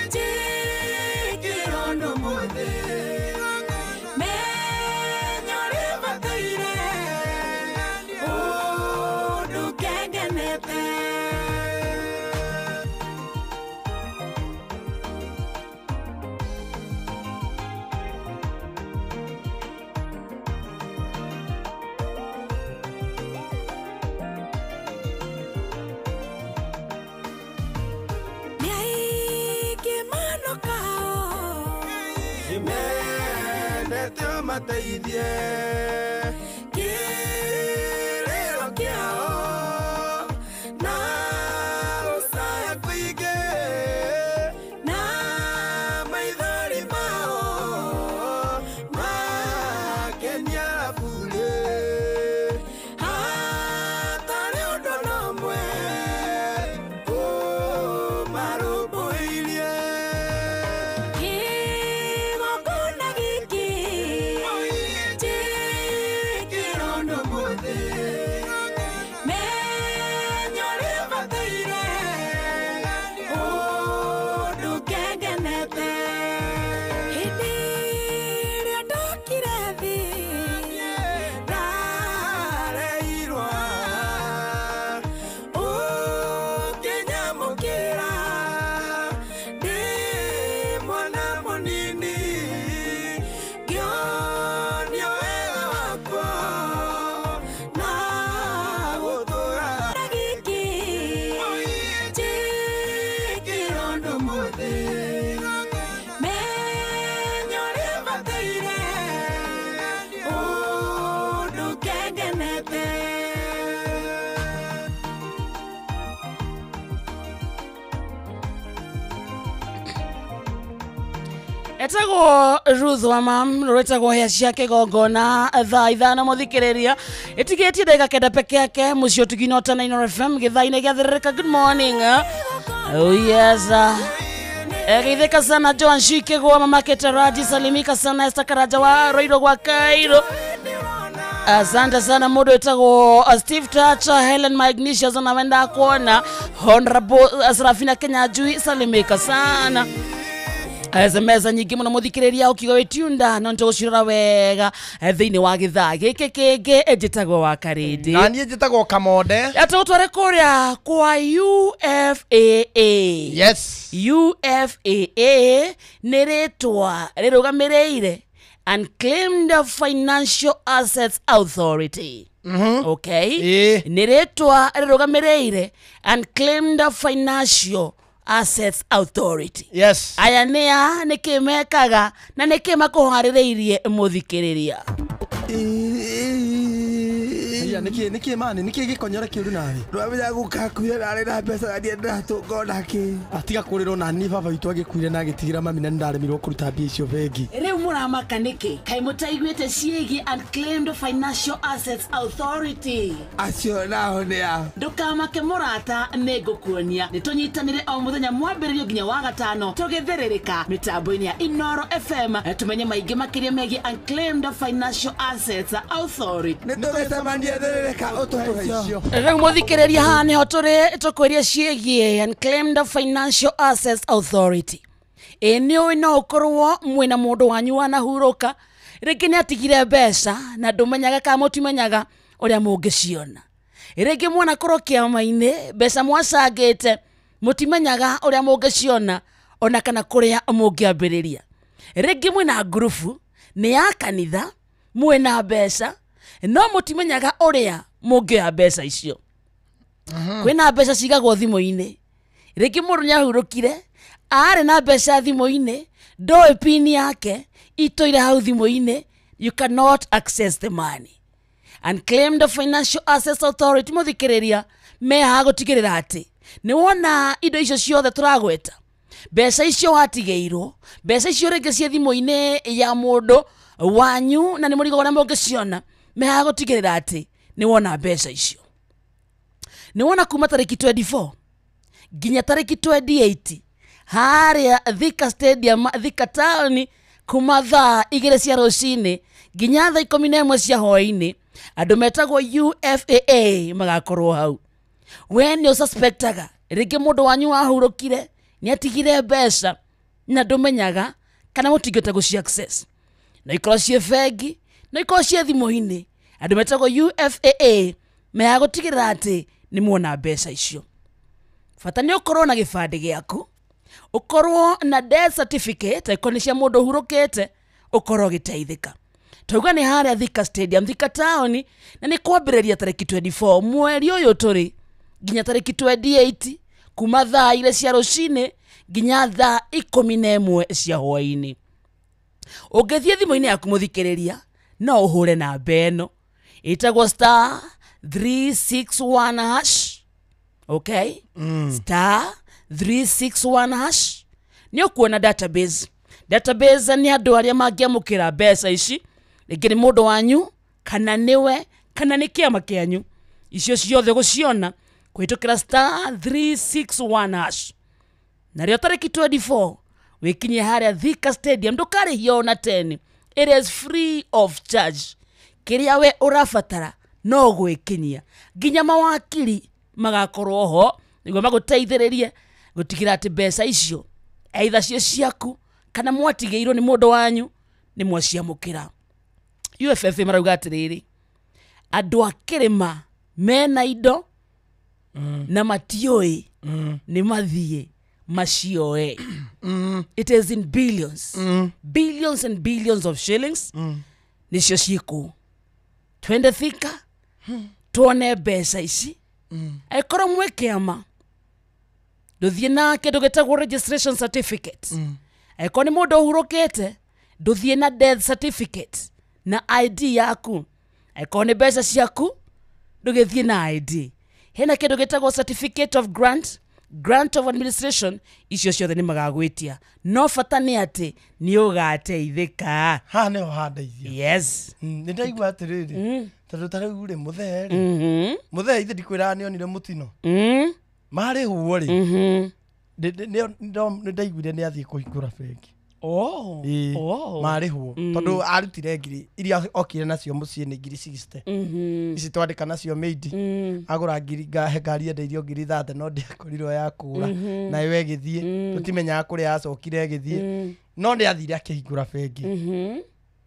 njĩkĩrwo nĩ mũthĩ, menya ũrĩa bataire ũndũ kengenete. Nĩ aingĩ manokao mendete ũmateithie kĩrĩro kĩao na gũcaya kũingĩ na maithori mao makenia burĩ, hatarĩ ũndũ na ũmwe ũmarũmbũirie. Kĩgongona gĩkĩ njĩkĩrwo Etagwo Ruth wa mam rwetagwo hea cia kigongona thaa 5 muthikiriria itigitie ndagika 9 peke yake mucio tuginota na Inooro FM githaa-inĩ gĩa thĩrĩrĩka. Good morning. Oh yes. Geithĩka sana Joan Shikigwa, mamake Taraji, salimika sana Esther Karaja wa Roiro gwa Cairo. Asante sana mundu wetagwo Steve Tacha, Helen Magnesius na wenda kuona Honorable Serafina Kenya Jui, salimika sana. SMS nyingĩ mũno mũthikĩrĩria ũkiuga wĩtiunda no nĩtũgũcirora wega thĩinĩ wa gĩthaa gĩkĩ kĩngĩ. Njĩtagwo wa Karĩndĩ. Na niĩ njĩtagwo Kamonde. Atũgũtware kũrĩa kwa UFAA. Yes. UFAA nĩ rĩtwa rĩrũgamĩrĩire Unclaimed Financial Assets Authority. Okay. Nĩ rĩtwa rĩrũgamĩrĩire Unclaimed Financial Assets Authority. Yes. Aya nĩ a nĩkĩ mekaga na nĩkĩ makũharĩrĩirie mũthikĩrĩria. Aya nĩkĩ nĩkĩ mani nĩkĩ gĩkonyore kĩũru nawe? Ndwamenya gũkakuire narĩ na mbeca na ndiendaga tũngona kĩ. Atiga kũrĩrwo na niĩ baba witũ agĩkuire na agĩtigĩra mami na nĩndaremirwo kũruta mbia icio bengi. Rĩu mũramaka nĩkĩ? Kaĩ mũtaiguĩte ciĩgiĩ Unclaimed Financial Assets Authority? Acio nao nĩ a? Ndũkamake mũrata, nĩngũkuonia. Nĩtũnyitanĩre o mũthenya mwambĩrĩrio nginya wa gatano tũgĩthĩrĩrĩka mĩtambo-inĩ ya Inooro FM tũmenye maingĩ makĩria megiĩ Unclaimed Financial Assets Authority. Nĩtũgĩcemania thĩrĩrĩka ũtũhe icio. Rĩu mũthikĩrĩria haha nĩho tũrĩ tũkwĩria ciĩgiĩ Unclaimed Financial Assets Authority. Ĩ nĩ ũĩ no ũkorwo mwĩna mũndũ wanyu wanahurũka, rĩngĩ nĩ atigire mbeca na ndũmenyaga kana mũtimenyaga ũrĩa mũngĩciona. Rĩngĩ mwanakorwo kĩama-inĩ mbeca mwacangĩte mũtimenyaga ũrĩa mũngĩciona ona kana kũrĩa mũngĩambĩrĩria. Rĩngĩ mwĩna ngurubu nĩ ya kanitha mwĩna mbeca no mũtimenyaga ũrĩa mũngĩoya mbeca icio. Kwĩna mbeca cigagwo thimũ-inĩ, rĩngĩ mũndũ nĩahurũkire arĩ na mbeca thimũ-inĩ ndoĩ pin yake itũire hau thimũ-inĩ, you cannot access the money. Unclaimed Financial Assets Authority mũthikĩrĩria mehaha gũtigĩrĩra atĩ nĩ wona indo icio ciothe tũragweta, mbeca icio watigĩirwo, mbeca icio rĩngĩ ciĩ thimũ-inĩ ya mũndũ wanyu na nĩ mũrigo ũrĩa mũngĩciona, mehaha gũtigĩrĩra atĩ nĩ wona mbeca icio. Nĩ wona kuma tarĩki 24 nginya tarĩki 28 harĩa Thika Stadium, Thika Town, kuma thaa 2 cia rũcinĩ nginya thaa 11 cia hwaĩ-inĩ andũ metagwo UFAA magakorwo hau. We nĩ ũsuspectaga rĩngĩ mũndũ wanyu wahurũkire nĩ atigire mbeca na ndũmenyaga kana mũtingĩhota gũci access, no ikorwo ciĩ bengi, no ikorwo ciĩ thimũ-inĩ, andũ metagwo UFAA mehaga gũtigĩrĩra atĩ nĩ muona mbeca icio. Bata nĩ ũkorwo na gĩbandĩ gĩaku, ũkorwo na death certificate angĩkorwo nĩ cia mũndũ ũhurũkĩte, ũkorwo ũgĩteithĩka. Twauga nĩ harĩa Thika Stadium, Thika Town, na nĩ kwambĩrĩria tarĩki 24 mweri ũyũ tũrĩ nginya tarĩki 28 kuma thaa 2 cia rũcinĩ nginya thaa 11 cia hwaĩ-inĩ. Ũngĩthiĩ thimũ-inĩ yaku mũthikĩrĩria no ũhũre namba ĩno ĩtagwo star 361 hash. Okay? Star 361 hash. Nĩ ũkuona database. Database nĩ andũ arĩa mangĩamũkĩra mbeca ici, rĩngĩ nĩ mũndũ wanyu kana nĩwe kana nĩ kĩama kĩanyu. Icio ciothe gũciona kũhĩtũkĩra star 361 hash. Narĩo tarĩki 24 wĩkinyie harĩa Thika Stadium, ndũkarĩhio ona 10. It is free of charge. Kĩrĩa we ũrabatara no gwĩkinyia. Nginya mawakiri magakorwo ho nĩguo magũteithĩrĩrie gũtigĩrĩra atĩ mbeca icio either cio ciaku kana mwatigĩirwo nĩ mũndũ wanyu nĩ mwaciamũkĩra. UFFA marauga atĩrĩrĩ, andũ a kĩrĩma mena indo na matiũĩ nĩ mathiĩ macioe. It is in billions. Billions and billions of shillings nĩcio ciĩkũu. Twende Thika tuone mbeca ici. Angĩkorwo mwĩ kĩama ndũthiĩ na kĩndũ gĩtagwo registration certificate. Angĩkorwo nĩ mũndũ ũhurũkĩte ndũthiĩ na death certificate na ID yaku. Angĩkorwo nĩ mbeca ciaku ndũgĩthiĩ na ID. Hena kĩndũ gĩtagwo certificate of grant Grant of administration icio ciothe nĩ magagwĩtia, no bata nĩ atĩ nĩ ũgateithĩka. Haha nĩho handeithia. Yes. Nĩ ndaigua atĩrĩrĩ, tondũ ta rĩu rĩ, mũthee rĩ, mũthee ithe ndikwĩraga nĩ onire mũtino marĩhwo rĩ, nĩ ndaiguire nĩ athiĩ kũhingũra bengi. Oh. Ĩĩ, Oh. marĩhwo tondũ arutire ngiri iria okire nacio mũciĩ nĩ ngiri 60 ici twandĩka nacio mĩindi, agũra ngiri he ngari endeirio ngiri 30 no ndĩakorirwo ya kũgũra, nayo ĩgĩthiĩ, tũtimenyaga kũrĩa acokire ĩgĩthiĩ, no nĩ athire akĩhingũra bengi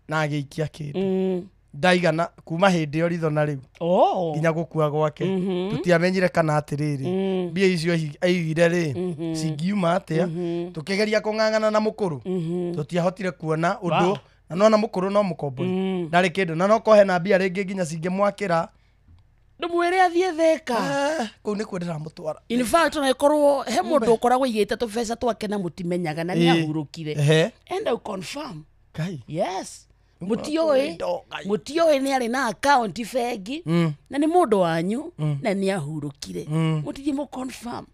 na agĩikia kĩndũ ndaigana kuma hĩndĩ ĩyo ritho na rĩu Oh. nginya gũkua gwake tũtiamenyire kana atĩrĩrĩ mbia icio aigire rĩ cingiuma atĩa. Tũkĩgeria kũng'ang'ana na mũkũrũ, tũtiahotire kuona ũndũ. Wow. Na nona mũkũrũ no mũkombori ndarĩ kĩndũ, na no kohe na mbia rĩngĩ nginya cingĩmwakĩra. Ndũmwĩre athiĩ Thĩka. Kũu nĩkuo ndĩramũtwara. In fact, ona ĩkorwo he mũndũ ũkoragwo aigĩte tũbeca twake na mũtimenyaga na nĩ ahurũkire, Ehe. enda confirm. Ngai. Yes, mũtiũĩ. Ndo, Ngai. Mũtiũĩ nĩ arĩ na akaunti bengi na nĩ mũndũ wanyu na nĩ ahurũkire, mũtithiĩ mũ confirm.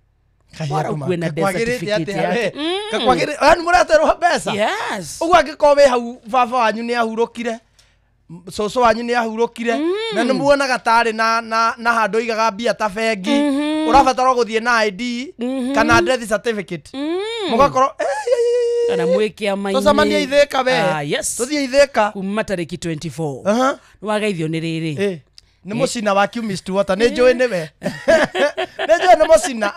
Kaĩ Bora andũ ũkue na death kakwagĩrĩte certificate atĩa yake. we? Kakwagĩrĩ- yaani mũraterwo mbeca. Yes. Ũguo angĩkorwo wĩ hau baba wanyu nĩ ahurũkire, cũcũ wanyu nĩ ahurũkire, na nĩ muonaga tarĩ na handũ aigaga mbia ta bengi, ũrabatara gũthiĩ na ID kana death certificate, mũgakorwo Kana mwĩ kĩama-inĩ. Tũcemanie Ithĩka we. Ah, yes. Tũthiĩ Ithĩka. Kuma tarĩki 24. Aha. Nĩ wageithio nĩ rĩrĩ. Nĩ mũcina wa Chemist Water, nĩ njũĩ nĩwe, nĩ njũĩ nĩ mũcina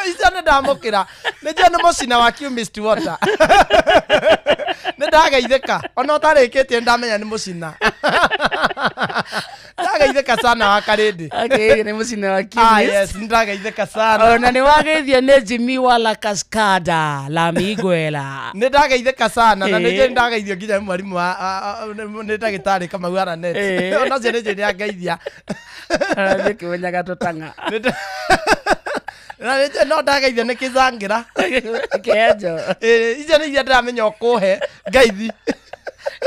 icio, nĩ ndamũkĩra, nĩ njũĩ nĩ mũcina wa Chemist Water. Nĩ ndageithĩka ona ũtarĩkĩtie, nĩ ndamenya nĩ mũcina. Ndageithĩka sana wa Karĩndĩ. Okay, nĩ mũcina wa Ah, Chemist. yes, nĩ ndageithĩka sana. Ona nĩ wageithio nĩ Jimmy wa La Cascada La Miguela. Nĩ ndageithĩka sana na nĩ njũĩ Ĩĩ. nĩ ndageithio nginya nĩ mwarimũ nĩ ndagĩtarĩ Kamau Aranet. Ĩĩ. Ona ũcio nĩ njũĩ nĩ angeithia. Arathiĩ kĩmenyaga tũtang'a. Na nĩ njũĩ no ndageithio nĩ kĩzangĩra. Kĩenjo. Ĩĩ, icio nĩ iria ndĩramenya ũkũhe ngeithi.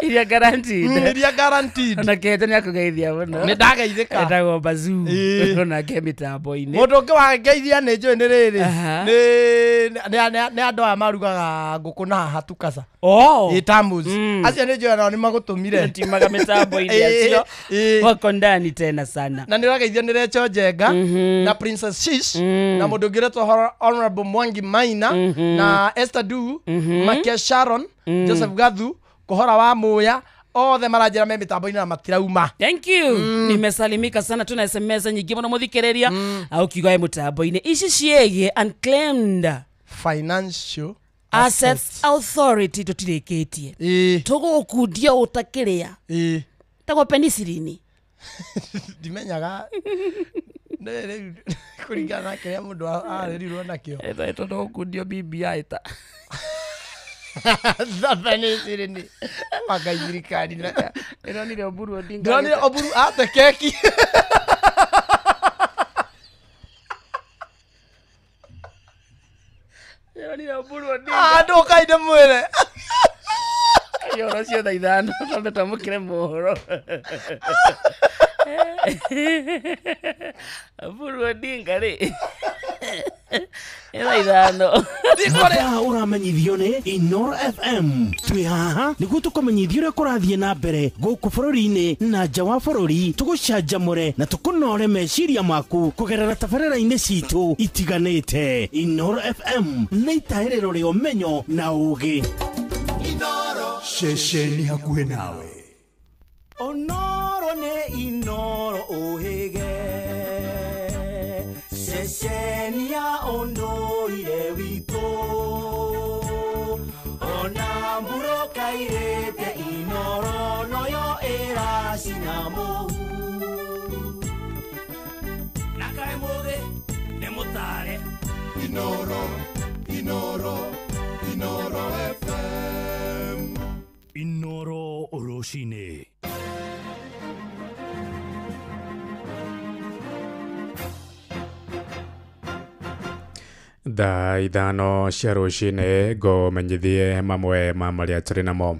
Iria guaranteed. Iria guaranteed. Ona kĩenjo nĩ akũgeithia mũno. Nĩ ndageithĩka. Etagwo Bazoo. Ĩĩ. Onake mĩtambo-inĩ. Mũndũ ũngĩ wangeithia nĩ njũĩ nĩ rĩrĩ, Aha. nĩ andũ aya marugaga ngũkũ na haha Tukasa. Oh. Ĩ Tamus. Acio nĩ njũĩ nao nĩ magũtũmire. Timaga mĩtambo-inĩ Ĩĩ, acio. ĩĩ. Wako ndani tena sana. Na nĩ ũrageithio nĩ Recho Njenga na Princess Shish na mũndũ ũngĩ ũretwo Honorable Mwangi Maina na Esther Du, Makia Sharon, Joseph Gathu, Kũhora wa Muya, othe maranjĩra me mĩtambo-inĩ na matirauma. Thank you. Nimesalimika sana, tuna SMS nyingĩ mũno mũthikĩrĩria au kiuga wĩ mũtambo-inĩ ici ciĩgiĩ Unclaimed Financial Assets Authority tũtirĩkĩtie. Ĩĩ. Tũgũkundia ũtakĩrĩa. Ĩĩ. Tagwo penicillin. Ndimenyaga. Nĩ rĩu kũringana na kĩrĩa mũndũ arerirwo nakĩo. Tũgũkundio BBI ta. Penicillin. Magai thirikari na Ndĩronire Oburu Odinga. Ndĩronire Oburu ate keki. Ndĩronire Oburu Odinga. Ah, ndũkai ndĩmwĩre. Yoro cio thaa 5 twambe twamũkĩre mohoro. Oburu Odinga rĩ. Nĩ thaa 5. Mathaa ũramenyithio nĩ Inoro FM. Twĩ haha nĩguo tũkũmenyithia ũrĩa kũrathiĩ na mbere gũkũ bũrũri-inĩ na nja wa bũrũri, tũgũcanjamũre na tũkũnore meciria maku kũgerera tabarĩra-inĩ citũ itiganĩte. Inoro FM nĩ itahĩrĩro rĩa ũmenyo na ũũgĩ. Ceceni hakuhĩ nawe. Onoro nĩ Inoro ũhĩge, ceceni ya ũndũire witũ, ona mbura kairĩte Inoro noyo ĩracina mũhu. Na kaĩ mũthĩ nĩ mũtare. Inoro, Inoro, Inoro FM. Inoro rũcinĩ. Thaa 5 cia rũcinĩ ngũmenyithie mamwe ma marĩa tũrĩ namo.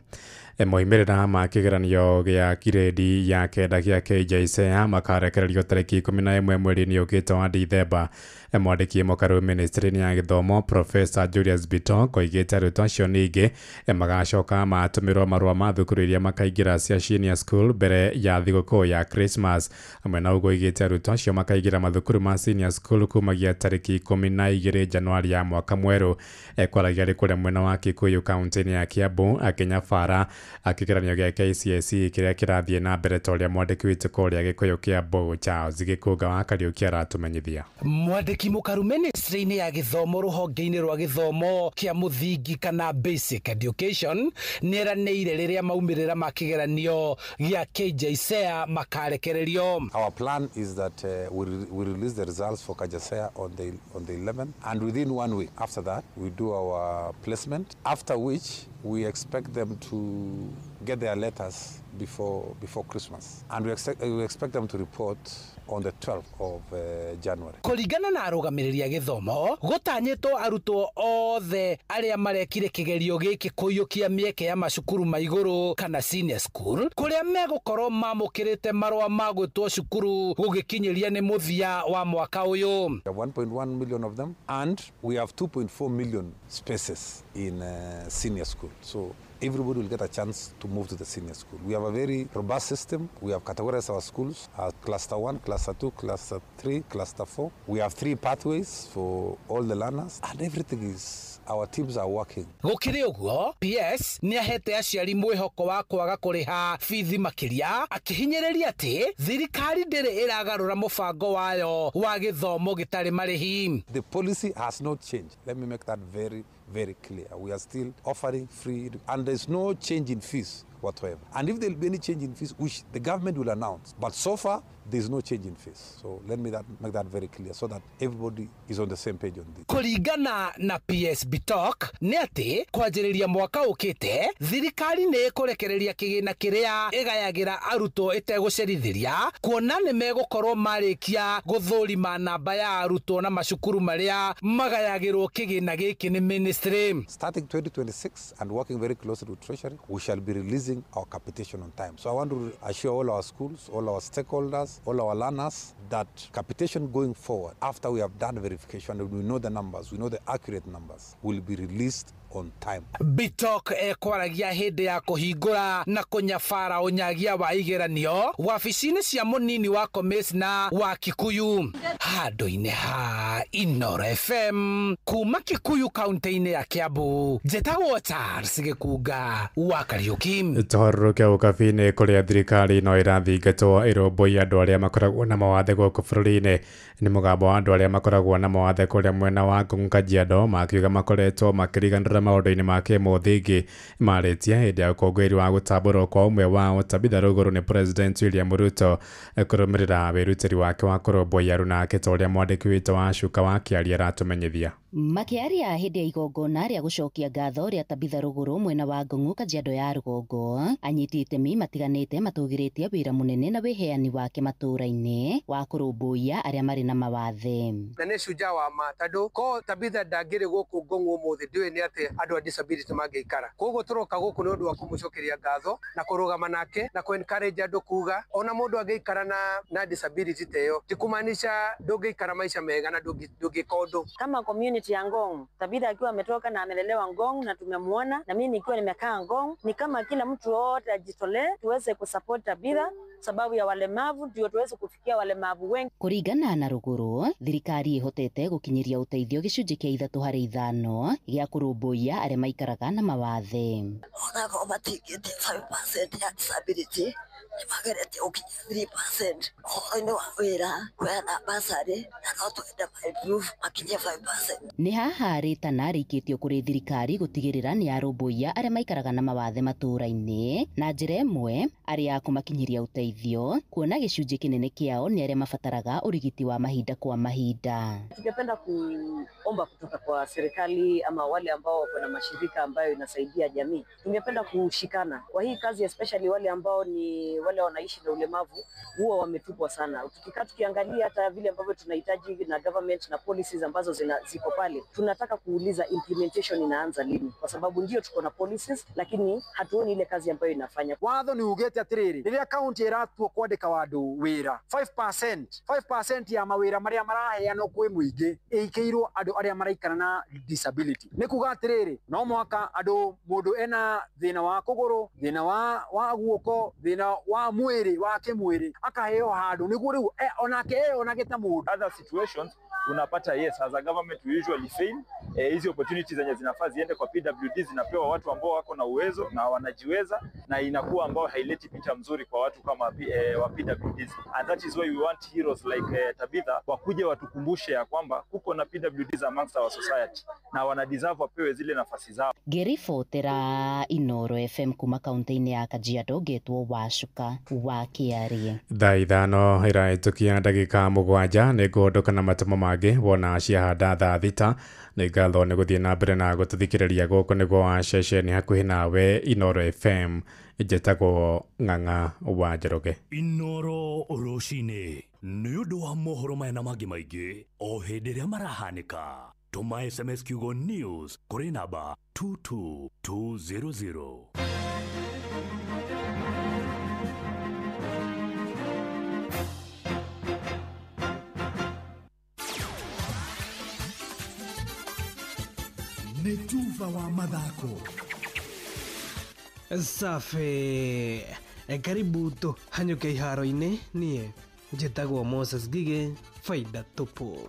Moimĩrĩra ma kĩgeranio gĩa kiredi ya kenda gĩa KJSEA makarekererio tarĩki 11 mweri-inĩ ũkĩte wa Dithemba. Mwandĩki mũkaru ministry-inĩ ya gĩthomo Professor Julius Bitok oigĩte arutwo acio ningĩ magacoka matũmĩrwo marũa ma thukuru iria makaingĩra cia senior school mbere ya thigũkũ ya Christmas. Hamwe na ũguo oigĩte arutwo acio makaingĩra mathukuru ma senior school kumagia tarĩki 12 Januari ya mwaka mwerũ. Kwaragia arĩ kũrĩa mwena wa Kikuyu kaunti-inĩ ya Kiambu akĩnyabara akĩgeranio gĩa KCSE kĩrĩa kĩrathiĩ na mbere ta ũrĩa mwandĩki witũ kũrĩa Gĩkũyũ Kiambu Charles Gĩkũnga wa Kariũki aratũmenyithia. Mwandĩki mũkaru ministry-inĩ ya gĩthomo rũhonge-inĩ rwa gĩthomo kĩa mũthingi kana basic education nĩeranĩire rĩrĩa maumĩrĩra ma kĩgeranio gĩa KJSEA makarekererio. Our plan is that we release the results for KJSEA on the 11th, and within 1 week after that we do our placement, after which we expect them to get their letters before Christmas, and we expect them to report on the 12th of January. Kũringana na arũgamĩrĩri a gĩthomo gũtanyĩtwo arutwo othe arĩa marekire kĩgerio gĩkĩ kũiyũkia mĩeke ya macukuru ma igũrũ kana senior school kũrĩa megũkorwo mamũkĩrĩte marũa ma gwĩtwo cukuru gũgĩkinyĩria nĩ mũthia wa mwaka ũyũ. We have 1.1 million of them, and we have 2.4 million spaces in senior school. So everybody will get a chance to move to the senior school. We have a very robust system. We have categorized our schools as cluster 1, cluster 2, cluster 3, cluster 4. We have 3 pathways for all the learners, and everything is, our teams are working. Gũkĩrĩ ũguo, PS nĩahete aciari mwĩhoko wa kwaga kũrĩha bithi makĩria, akĩhinyĩrĩria atĩ thirikari ndĩrĩ ĩragarũra mũbango wayo wa gĩthomo gĩtarĩ marĩhi. The policy has not changed. Let me make that very, very clear. We are still offering free, and there's no change in fees whatsoever. And if there will be any change in fees, which the government will announce, but so far there's no change in fees. So let me make that very clear so that everybody is on the same page on this. Kũringana na PS Bitok nĩ atĩ kwanjĩrĩria mwaka ũkĩte thirikari nĩ ĩkũrekereria kĩgĩna kĩrĩa ĩgayagĩra arutwo ĩtegũcerithĩria kuona nĩ megũkorwo marĩkia gũthũrima namba ya arutwo na macukuru marĩa magayagĩrwo kĩgĩna gĩkĩ nĩ ministry. Starting 2026 and working very closely with Treasury, we shall be releasing our capitation on time. So I want to assure all our schools, all our stakeholders, all our learners that capitation going forward, after we have done verification and we know the numbers, we know the accurate numbers, will be released on time. Bitok ekwaragia hĩndĩ ya kũhingũra na kũnyabara ũnyagia wa igeranio wabici-inĩ cia mũnini wa komĩcna wa Kikuyu handũ-inĩ ha Inoro FM kuma Kikuyu kaunti-inĩ ya Kiambu. Njĩtagwo Charles Gĩkunga wa Kariũki. Tũharũrũke ũkabi-inĩ kũrĩa thirikari no ĩrathingatwo ĩrũmbũiye andũ arĩa makoragwo na mawathe gũkũ bũrũri-inĩ. Nĩ mũgambo wa andũ arĩa makoragwo na mawathe kũrĩa mwena wa Ngong Kajiado makiuga makoretwo makĩriganĩra maũndũ-inĩ ma kĩmũthingi marĩtie hĩndĩ ya ũkũngũĩri wa gũtambũrwo kwa ũmwe wao Tabitha Rũgũrũ nĩ President William Ruto kũrũmĩrĩra wĩrutĩri wake wa kũrũmbũiya aruna-ake ta ũrĩa mwandĩki witũ wa Cuka wa Kĩaria aratũmenyithia. Makĩaria hĩndĩ ya igongona rĩa gũcokia ngatho rĩa Tabitha Rũgũrũ mwena wa Ngong'u Kajiado ya rũgongo, anyiti itemi matiganĩte matũgĩrĩtie wĩra mũnene na wĩheani wake matũũra-inĩ wa kũrũmbũiya arĩa marĩ na mawathe. Na nĩ shujaa wa ma tondũ ko Tabitha ndangĩrĩ gũkũ Ngong'u ũmũthĩ ndiũĩ nĩ atĩ andũ a disability mangĩikara. Koguo tũroka gũkũ nĩ ũndũ wa kũmũcokeria ngatho na kũrũgama nake na kũ encourage andũ kuga ona mũndũ angĩikara na disability ta ĩyo ti kumaanisha ndũngĩikara maica mega na ndũngĩka ũndũ. Kama community ya Ngong, Tabitha akiwa ametoka na amelelewa Ngong na tumemuona, na mimi nikiwa nimekaa Ngong, ni kama kila mtu wote ajitolee tuweze kusupport Tabitha sababu ya walemavu, ndio tuweze kufikia walemavu wengi. Kũringana na Rũgũrũ, thirikari ĩhotete gũkinyĩria ũteithio gĩcunjĩ kĩa 3 harĩ 5 gĩa kũrũmbũiya arĩa maikaraga na mawathe. Onakorwo matingĩte 5% ya disability nĩmageretie gũkinyia 3% ũhoro-inĩ wa wĩra kũheana bursary na no twende ma-improve makinyie 5%. Nĩ haha rĩtana rĩikĩtio kũrĩ thirikari gũtigĩrĩra nĩ yarũmbũiya arĩa maikaraga na mawathe matũũra-inĩ na njĩra ĩmwe arĩa a kũmakinyĩria ũteithio kuona gĩcunjĩ kĩnene kĩao nĩ arĩa mabataraga ũrigiti wa mahinda kwa mahinda. Tungependa kuomba kutoka kwa serikali ama wale ambao wako na mashirika ambayo inasaidia jamii, tungependa kushikana kwa hii kazi, especially wale ambao ni wale wanaishi na ulemavu huwa wametupwa sana. Tukikaa tukiangalia hata vile ambavyo tunahitaji na government na policies ambazo ziko pale, tunataka kuuliza implementation inaanza lini, kwa sababu ndio tuko na policies lakini hatuoni ile kazi ambayo inafanya. Watho ni ugete atiriri riria county iratua kwandika wandu wira 5% ya mawira maria maraheanwo kwi muingi ikiirwo andu aria maraikara na disability. Ni kuga atiriri no mwaka andu mundu ena thina wa kuguru, thina wa guoko, thina wa mwiri wa kimwiri akaheo handu niguo riu onake onake ta mundu. Other situations unapata yes, as a government we usually fail. Hizi opportunities zenye zinafaa ziende kwa PWD zinapewa watu ambao wako na uwezo na wanajiweza, na inakuwa ambao haileti picha mzuri kwa watu kama wa PWDs. And that is why we want heroes like Tabitha wakuje watukumbushe ya kwamba kuko na PWDs amongst our society na wana deserve wapewe zile nafasi zao. Ngĩribotera Inoro FM kuma kaunti-inĩ ya Kajiado ngetwo Wacuka wa Kĩarie. Thaa 5 ĩrahĩtũkia ndagĩka 7 nĩ ngũhũndũka na matũmo mangĩ wona ciahanda thaa 6. Nĩ ngatho nĩ gũthiĩ na mbere na gũtũthikĩrĩria gũkũ nĩguo wa ceceni hakuhĩ nawe Inoro FM. Njĩtagwo Ng'ang'a wa Njoroge. Inoro rũcinĩ nĩ ũndũ wa mohoro maya na mangĩ maingĩ o hĩndĩ ĩrĩa marahanĩka. Tũma SMS kiugo news kũrĩ namba 22200. Nĩ tuba wa mathako. Safi. Karibu tũhanyũke iharo-inĩ. Niĩ njĩtagwo Moses Ngigĩ, faida tupu.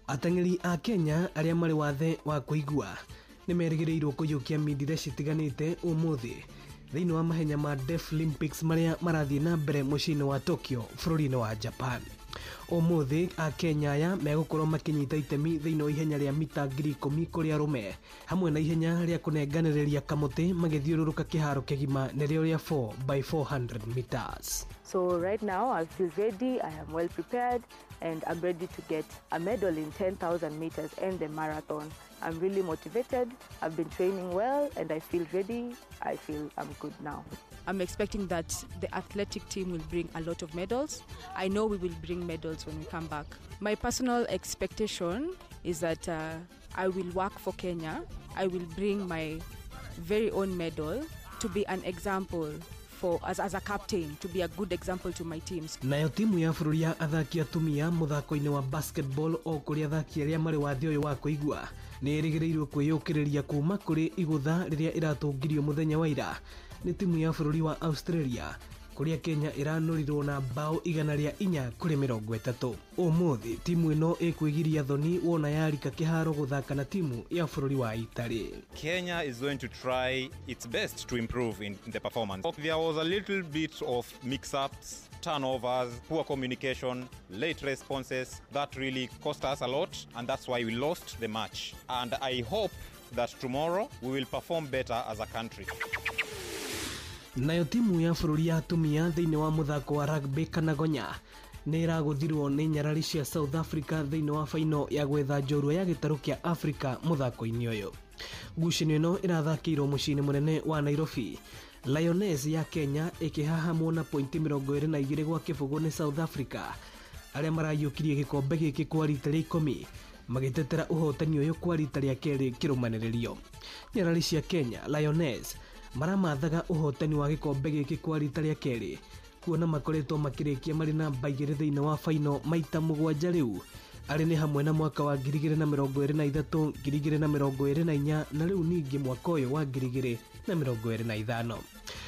Ateng'eri a Kenya arĩa marĩ wathe wa kũigua nĩ merĩgĩrĩirwo kũiyũkia mindira citiganĩte ũmũthĩ thĩinĩ wa mahenya ma Deaflympics marĩa marathiĩ na mbere mũciĩ-inĩ wa Tokyo bũrũri-inĩ wa Japan. Ũmũthĩ a Kenya aya megũkorwo makĩnyita itemi thĩinĩ wa ihenya rĩa mita 10,000 kũrĩ arũme hamwe na ihenya rĩa kũnenganĩrĩria kamũtĩ magĩthiũrũrũka kĩharo kĩgima nĩrĩo rĩa 4x400 meters. So right now I feel ready, I am well prepared and I'm ready to get a medal in 10,000 meters and the marathon. I'm really motivated, I've been training well and I feel ready, I feel I'm good now. I'm expecting that the athletic team will bring a lot of medals. I know we will bring medals when we come back. My personal expectation is that I will work for Kenya. I will bring my very own medal to be an example for as a captain, to be a good example to my teams. Nayo timu ya bũrũri ya athaki atumia mũthako-inĩ wa basketball o kũrĩ athaki arĩa marĩ wathe ũyũ wa kũigua nĩ ĩrĩgĩrĩirwo kwĩyũkĩrĩria kuma kũrĩ igũtha rĩrĩa ĩratũngirio mũthenya wa ira nĩ timu ya bũrũri wa Australia kũrĩa Kenya ĩranũrirwo na bao 104 kũrĩ 30. Ũmũthĩ timu ĩno ĩkwĩgiria thoni wona yarika kĩharo gũthaka na timu ya bũrũri wa Italy. Kenya is going to try its best to improve in the performance. There was a little bit of mix-ups, turnovers, poor communication, late responses that really cost us a lot, and that's why we lost the match. And I hope that tomorrow we will perform better as a country. Nayo timu ya bũrũri ya atumia thĩinĩ wa mũthako wa rugby kana gonya nĩ ĩragũthirwo nĩ nyarari cia South Africa thĩinĩ wa faino ya gwetha njorua ya gĩtarũ kĩa Africa mũthako-inĩ ũyũ. Ngucanio ĩno ĩrathakĩirwo mũciĩ-inĩ mũnene wa Nairobi. Lioness ya Kenya ĩkĩhahamwo na pointi 22 gwa kĩbũgũ nĩ South Africa arĩa marayũkirie gĩkombe gĩkĩ kwa rita rĩa 10 magĩtetera ũhotani ũyũ kwa rita rĩa kerĩ kĩrũmanĩrĩrio. Nyarari cia Kenya Lioness maramathaga ũhotani wa gĩkombe gĩkĩ kwa rita rĩa kerĩ kuona makoretwo makĩrĩkia marĩ namba 2 thĩinĩ wa faino maita 7 rĩu arĩ nĩ hamwe na mwaka wa 2023, 2024 na rĩu ningĩ mwaka ũyũ wa 2025.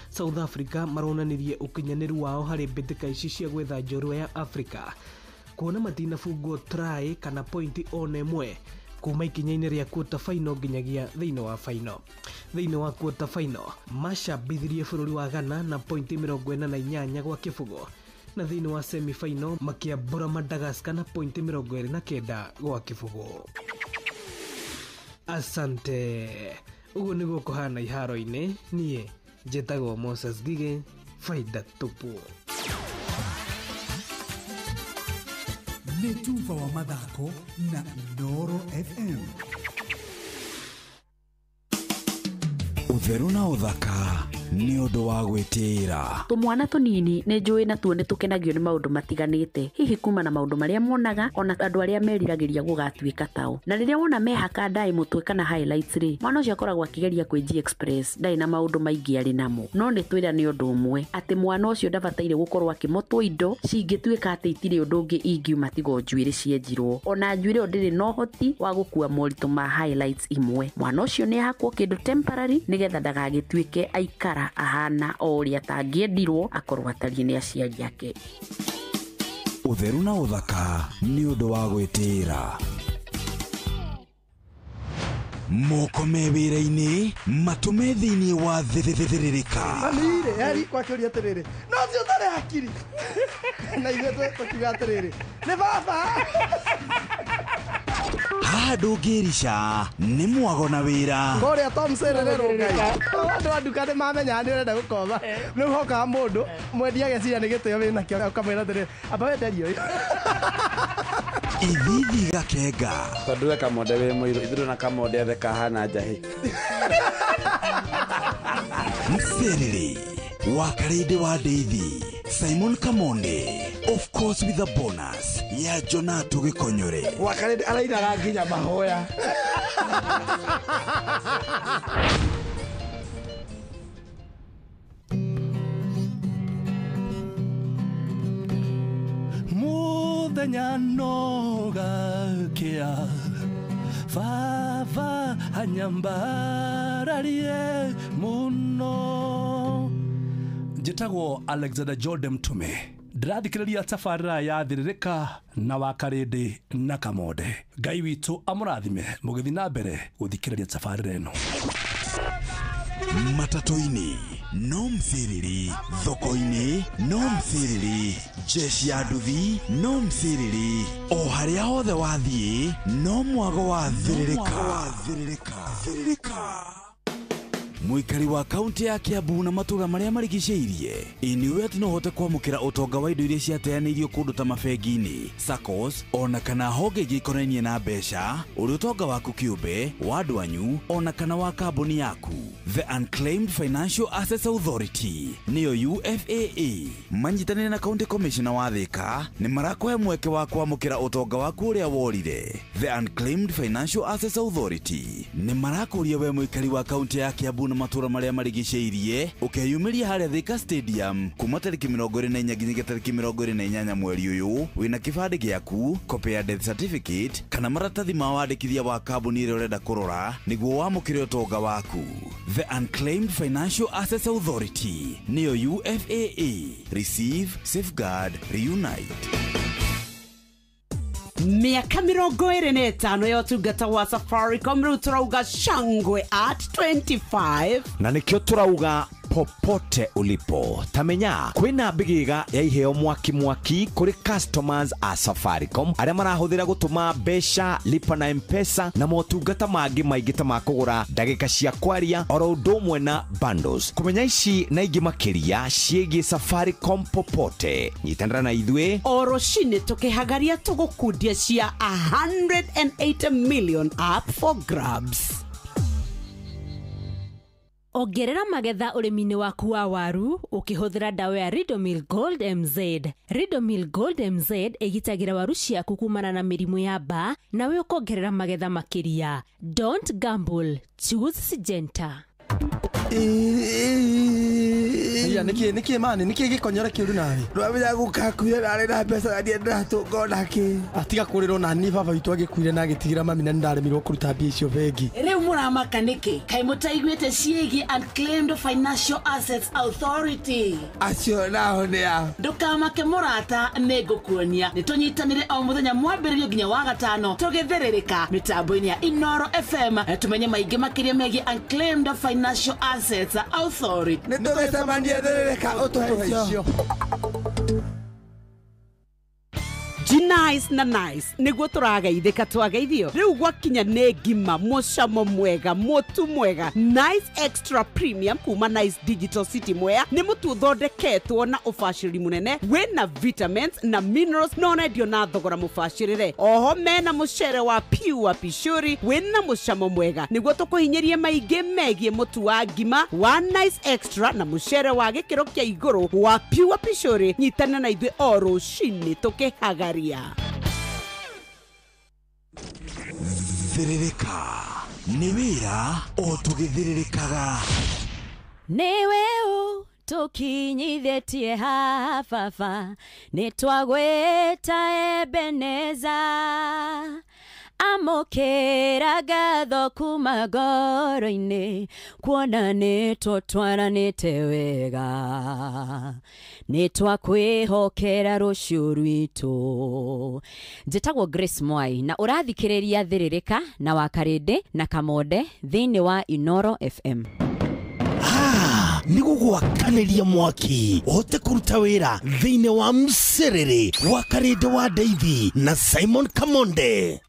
South Africa maronanirie ũkinyanĩru wao harĩ mbĩtĩka ici cia gwetha njorua ya Africa kuona matinabungwo try kana pointi ona ĩmwe kuma ikinya-inĩ rĩa quarter final nginyagia thĩinĩ wa final. Thĩinĩ wa quarter final macambithirie bũrũri wa Ghana na pointi 48 gwa kĩbũgũ na thĩinĩ wa semi final makĩambũra Madagascar na pointi 29 gwa kĩbũgũ. Asante. Ũguo nĩguo kũhana iharo-inĩ. Niĩ njĩtagwo Moses Ngigĩ, faida tupu. Nĩ tuba wa mathako na Inooro FM. Ũtheru na ũthaka Nĩ ũndũ wa gwĩtĩĩra. Tũmwana tũnini nĩ njũĩ natuo nĩ tũkenagio nĩ maũndũ matiganĩte, hihi kuma na maũndũ marĩa monaga ona andũ arĩa meriragĩria gũgatuĩka tao. Na rĩrĩa wona mehaka ndaĩ mũtwe kana highlights rĩ, mwana ũcio akoragwo akĩgeria kwĩji express ndaĩ na maũndũ maingĩ arĩ namo. No nĩ twĩra nĩ ũndũ ũmwe atĩ mwana ũcio ndabataire gũkorwo akĩmotwo indo cingĩtuĩka atĩ itirĩ ũndũ ũngĩ ingiuma tiga o njuĩrĩ cienjirwo. Ona njuĩrĩ ĩyo ndĩrĩ na ũhoti wa gũkua moritũ ma highlights imwe. Mwana ũcio nĩ ahakwo kĩndũ temporary nĩgetha ndagagĩtuĩke aikara ahana o ũrĩa atangĩendirwo akorwo atariĩ nĩ aciari ake. Ũtheru na ũthaka nĩ ũndũ wa gwĩtĩĩra. Moko me wĩra-inĩ matũme thĩinĩ wa thĩrĩrĩka. Mami-rĩ, heri kwakĩũria atĩrĩrĩ, no ũcio ũtarĩ hakiri. Na ithuĩ tũkiuga atĩrĩrĩ, nĩ baba. Haha ndũngĩrica nĩ mwago na wĩra. Kũrĩa Tom Serere Rũngai. Andũ a nduka nĩ mamenyaga nĩ ũrenda gũkomba. Rĩu hokaga mũndũ mwendia ageciria nĩ gĩtĩo wĩnakĩo ũkamwĩra atĩrĩrĩ, amba wenderie ũyũ. Ithithi gakenga. Tondũ we Kamonde wĩ mũirũ, ithuĩ na Kamonde othe kahana njahĩ. Mserere wa Karĩndĩ wa Ndeithi, Simon Kamonde, of course with a bonus ya Jonato Gĩkonyore. Wa Karĩndĩ arainaga nginya mahoya. Muthenya no gakĩa baba anyambararie mũno. Njĩtagwo Alexander Jordan Mtume, ndĩrathikĩrĩria tabarĩra ya Thĩrĩrĩka na wa Karĩndĩ na Kamonde. Ngai witũ amũrathime mũgĩthiĩ na mbere gũthikĩrĩria tabarĩra ĩno. Matatũ-inĩ no msiriri, thoko-inĩ no msiriri, jeshi ya nduthi no msiriri, o harĩa hothe wathiĩ no mwago wa Thĩrĩrĩka. Thĩrĩrĩka. Mũikari wa kaunti ya Kiambu na matũũra marĩa marigicĩirie, ĩ nĩũĩ atĩ no ũhote kwamũkĩra ũtonga wa indo iria ciateanĩirio kũndũ ta mabengi-inĩ, SACCOs, ona kana honge ingĩ ikonainie na mbeca, ũrĩ ũtonga waku kĩũmbe, wa andũ anyu, ona kana wa kambuni yaku. The Unclaimed Financial Assets Authority nĩyo UFAA manyitanĩire na County Commissioner wa Thika nĩ marakũhe mweke wa kwamũkĩra ũtonga waku ũrĩa worire. The Unclaimed Financial Assets Authority nĩ marakũria we mũikari wa kaunti ya Kiambu na matũũra marĩa marigicĩirie ũkeyumĩria harĩa Thika Stadium kuma tarĩki 24 nginyagia tarĩki 28 mweri ũyũ wĩna kĩbandĩ gĩaku, copy ya death certificate kana maratathi ma wandĩkithia wa kambuni ĩrĩa ũrenda kũrora nĩguo wamũkĩre ũtonga waku. The Unclaimed Financial Assets Authority nĩyo UFAA. Receive, safeguard, reunite. Miaka 25 ya ũtungata wa Safaricom rĩu tũrauga shangwe at 25 na nĩkĩo tũrauga popote ulipo tamenya kwina mbigiga ya iheo mwaki mwaki kuri customers a Safaricom aria marahuthira gutuma mbeca, lipa na M-Pesa na motungata mangi maingi ta makugura ndagika cia kwaria oro undu umwe na bundles. Kumenya ici na ingi makiria ciĩgiĩ Safaricom popote, nyitanĩra na ithuĩ o rũcinĩ tũkĩhagaria tũgũkundia cia 180 million up for grabs. Ongerera magetha ũrĩmi-inĩ waku wa waru ũkĩhũthĩra ndawa ya Ridomil Gold MZ. Ridomil Gold MZ ĩgitagĩra waru ciaku kumana na mĩrimũ ya mbaa nawe ũkongerera magetha makĩria. Don't gamble, choose Syngenta. Iya niki mani niki gikonyora kiuru nawe. Ndwamenya gukakuire nari na mbeca na ndiendatũnga onakĩ. Atiga kũrĩrwo na ni baba witũ agĩkuire na agĩtigĩra mami na nĩndaremirwo kũruta mbia icio bengi. Rĩu mũramaka nĩkĩ? Kaĩ mũtaiguĩte ciĩgiĩ Unclaimed Financial Assets Authority? Acio nao nĩ a? Ndũkamake mũrata, nĩngũkuonia. Nĩtũnyitanĩre o mũthenya mwambĩrĩrio nginya wa gatano tũgĩthĩrĩrĩka mĩtambo-inĩ ya Inoro FM tumenye maingĩ makĩria megiĩ Unclaimed Financial Assets Authority. Nĩtũgĩcemania thĩrĩrĩka ũtũhe icio. G nice na nice niguo tũrageithĩka twageithio rĩu gwakinya nĩ ngima mũcamo mwega mũtu mwega Nice Extra Premium kuma Nice Digital City Mwea nĩ mũtu ũthondeketwo na ũbacĩrĩri mũnene wĩna vitamins na minerals na ũrendio na thogora mũbacĩrĩre oho mena mũcere wa pure pishuri wĩna mũcamo mwega nĩguo tũkũhinyĩrie maingĩ megiĩ mũtu wa ngima wa Nice Extra na mũcere wa gĩkĩro kĩa igũrũ wa pure pishuri nyitana na ithuĩ o rũcinĩ tũkĩhagaria. Thĩrĩrĩka nĩ wĩra o tũgĩthĩrĩrĩkaga. Nĩwe ũtũkinyithĩtie haha baba, nĩtwagwĩta Ebeneza. Amũkĩra ngatho kuma ngoro-inĩ, kuona nĩtũtwaranĩte wega, nĩtwakwĩhokera rũciũ rwitũ. Njĩtagwo Grace Mwai na ũrathikĩrĩria Thĩrĩrĩka na Wakarĩndĩ na Kamonde thĩinĩ wa Inoro FM. Nĩ gũgwakanĩria mwaki ũhote kũruta wĩra thĩinĩ wa mcerere wa Karĩndĩ wa Ndeithi na Simon Kamonde.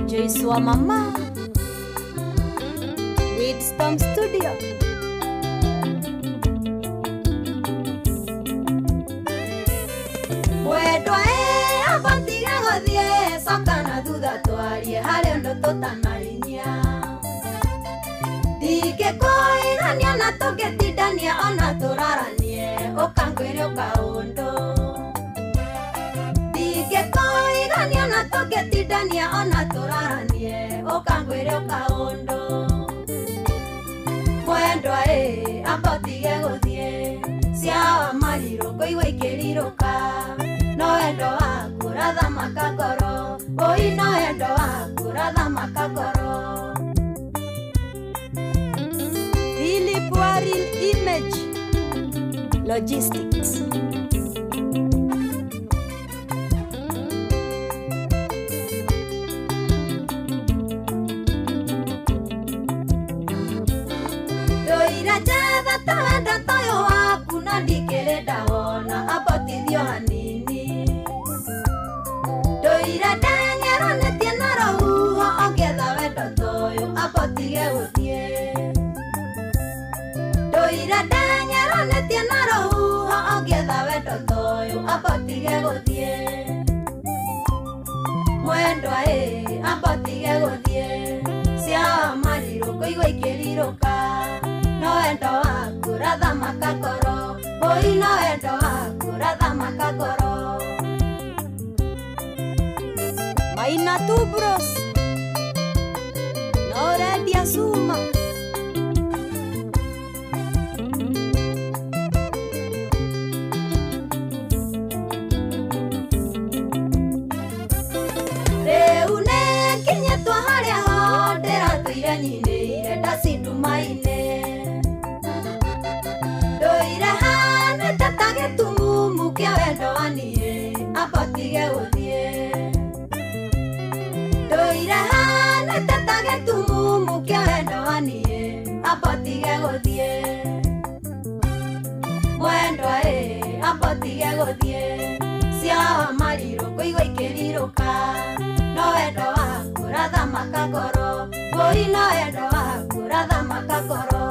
Joyce wa mama Wisdom Studio. Mwendwa abatiga gũthiĩ coka na thutha twarie harĩ ũndũ tũtanarinyia ndingĩkũigania na tũngĩtindania ona tũraranie ũkangwĩre ũkaũndũ ndingĩkũigania na tũngĩtindania ona tũraranie ũkangwĩre ũkaũndũ mwendwa amba ũtige gũthiĩ ciawa marirũ ngũigua ikĩrirũka no wendo waku ũrathamaka ngoro ũi no wendo waku ũrathamaka ngoro. Philip Waril Image Logistics. Ndoira njetha ta wendo toyũ waku na ndikĩrĩ ndawona ambotithio hanini ndoira ndenyeranĩtie na rũhuho ongĩetha wendo toyũ ambotige gũthiĩ ndoira ndenyeranĩtie na rũhuho ongĩetha wendo toyũ ambotige gũthiĩ mwendwa ambotige gũthiĩ ciawa marirũ ngũigua ikĩrirũka no wendo waku ũrathamaka ngoro ũi no wendo waku ũrathamaka ngoro. Maina Tubros no ũrendia cuma. Rĩu nĩnginyĩtwo harĩa ho ndĩratũire nyinĩire ndacindumainĩ ndoire hanĩte ta gĩtumumu kĩa wendo wa niĩ ambotige gũthiĩ ndoire hanĩte ta gĩtumumu kĩa wendo wa niĩ ambotige gũthiĩ mwendwa ambotige gũthiĩ ciawa marirũ ngũigua ikĩrirũka no wendo waku ũrathamaka ngoro ũi no wendo waku ũrathamaka ngoro.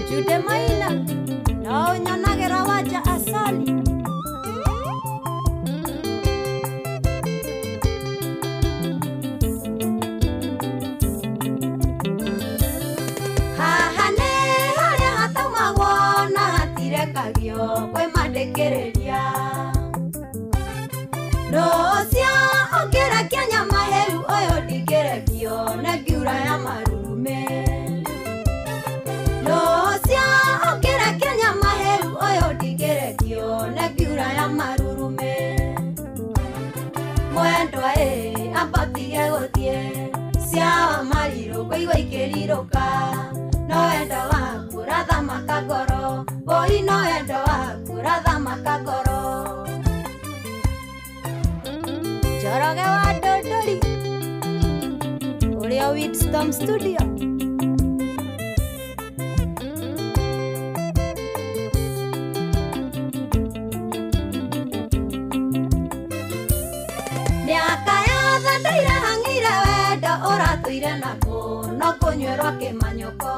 Jude Maina no ũnyonagĩra wanja asali. Haha nĩ harĩa hataumagwo na hatirekagio kwĩ mandĩkĩrĩria no ũcio ũngĩrekia nyama hĩu ũyũ ndingĩrekio nĩ ngiura ya marume no ũcio ũngĩrekia nyama hĩu ũyũ ndingĩrekio nĩ ngiura ya marurume mwendwa ambotige gũthiĩ ciawa marirũ ngũigua ikĩrirũka no wendo waku ũrathamaka ngoro ũi no wendo waku ũrathamaka ngoro. Njoroge wa Ndũndũri ũrĩa Wisdom Studio. Arutire nako no kũnyuĩrwo kĩmanyũko.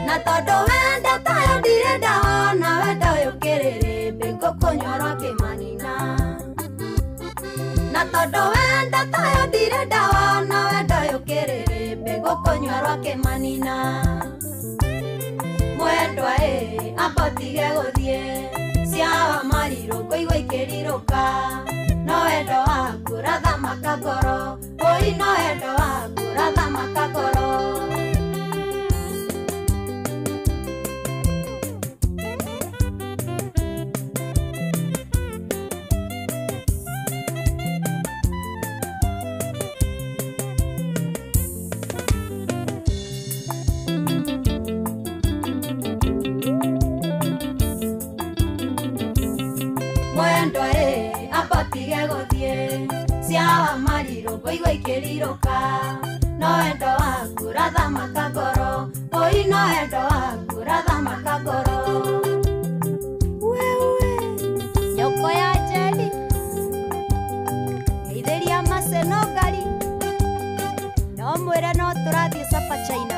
Na tondũ wenda tayo ndirĩ ndawona wenda ũyũ kĩrĩrĩmbĩ ngũkũnyuĩrwo kĩmanina. Na tondũ wenda tayo ndirĩ ndawona wenda ũyũ kĩrĩrĩmbĩ ngũkũnyuĩrwo kĩmanina. Mwendwa ĩ amba ũtige gũthiĩ ciawa marirũ ngũigua ikĩrirũka. No wendo waku ũrathamaka ngoro, ũi no wendo waku ũrathamaka ngoro. Mwendwa ĩ amba ũtige gũthiĩ ciawa marirũ ngũigua ikĩrirũka. No wendo waku ũrathamaka ngoro, ũi no wendo waku ũrathamaka ngoro. Wewe nyoko ya Njeri geithĩria Maseno ngari no mwĩre no tũrathiĩ Sapa China.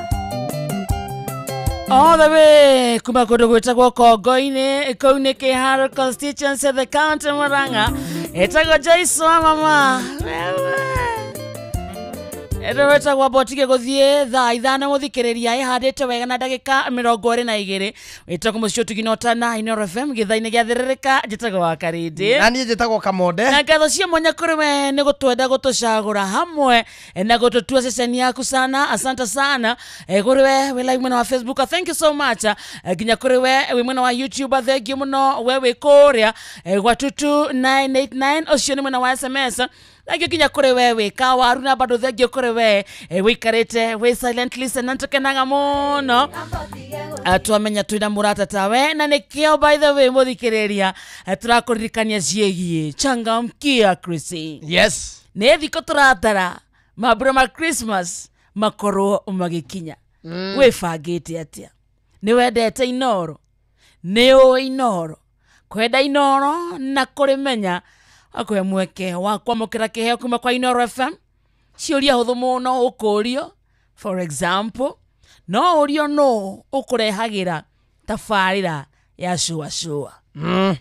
All the way kuma kũndũ gwĩtagwo Kongo-inĩ kũu nĩ Kĩharo constituency the county Murang'a ĩtagwo Joyce wa mama wewe ĩndũ wĩtagwo botige gũthiĩ thaa 5 mũthikĩrĩria ĩhandĩte wega na ndagĩka 22 wĩtagwo mũciĩ ũtugi na ũtana Inooro FM gĩthaa-inĩ gĩa thĩrĩrĩka njĩtagwo wa Karĩndĩ na niĩ njĩtagwo Kamonde na ngatho cia mwanya kũrĩ we nĩ gũtwenda gũtũcagũra hamwe na gũtũtua ceceni yaku sana asante sana kũrĩ we wĩ live mwena wa Facebook thank you so much nginya kũrĩ we wĩ mwena wa YouTube thank you mũno we wĩ kũrĩa gwa 22989 ũcio nĩ mwena wa SMS thengio nginya kũrĩ we wĩ kawaru na bado thengio kũrĩ we wĩikarĩte wĩ silent listener tũkenaga mũno twamenya twĩna mũrata tawe na nĩkĩo by the way mũthikĩrĩria tũrakũririkania ciĩgiĩ changamkia Chrissy. Yes, nĩ thikũ tũratara mambura ma Christmas makorwo magĩkinya. Wĩbangĩte atĩa? Nĩ wendete Inooro? Nĩ ũĩ Inooro? Kwenda Inooro na kũrĩmenya akũhe mweke wa kwamũkĩra kĩheo kuma kwa Inooro FM. Ciũria hũthũ mũno ũkũrio. For example, no ũrio no ũkũrehagĩra tabarĩra ya cũa cũa.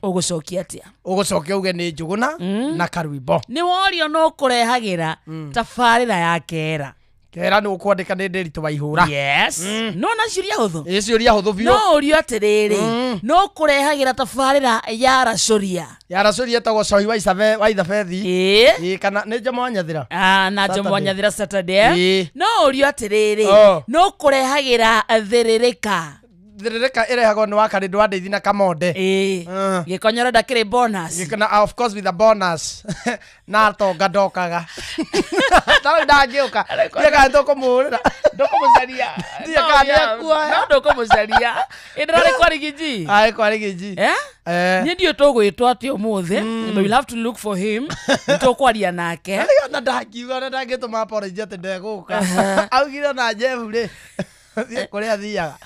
Ũgũcokia atĩa? Ũgũcokia uge nĩ Njũgũna na Karwimbo. Nĩ worio no ũkũrehagĩra tabarĩra ya kera. Kera nĩ ũkwandĩka nĩ Ndĩritũ wa Ihũra. Yes. No na ciũria hũthũ. Ĩ ciũria hũthũ biũ. No ũrio atĩrĩrĩ, no kũrehagĩra tabarĩra ya racũria. Ya racũria ĩtagwo Cohi wa Isabe wa Ithabethi. Ĩ. Ĩ kana nĩ Jomo wa Nyathira. Ah, na Jomo wa Nyathira Saturday. No ũrio atĩrĩrĩ, no kũrehagĩra thĩrĩrĩka. Thĩrĩrĩka ĩrehagwo nĩ wa Karĩndũ wa Ndeithi na Kamonde. Ĩ. Gĩkonyoro ndakĩrĩ bonus. Gĩkona of course with a bonus. Na tonga ndokaga. Tarĩ ndangĩũka. Ndiĩ kana tũkũmũhũrĩra. Ndũkũmũcaria. Ndiĩ kana nĩekuoya. No ndũkũmũcaria. Ĩ ndĩrarĩ kwa Rigiji. Arĩ kwa Rigiji. Eh? Niĩ ndiũĩ tũgwĩtwo atĩa ũmũthĩ. But we'll have to look for him. Nĩtũkwaria nake. Ona ndangiuga ona ndangĩtũma apology atĩ ndegũka. Augire ona Jeff rĩ. Thiĩ kũrĩa athiaga.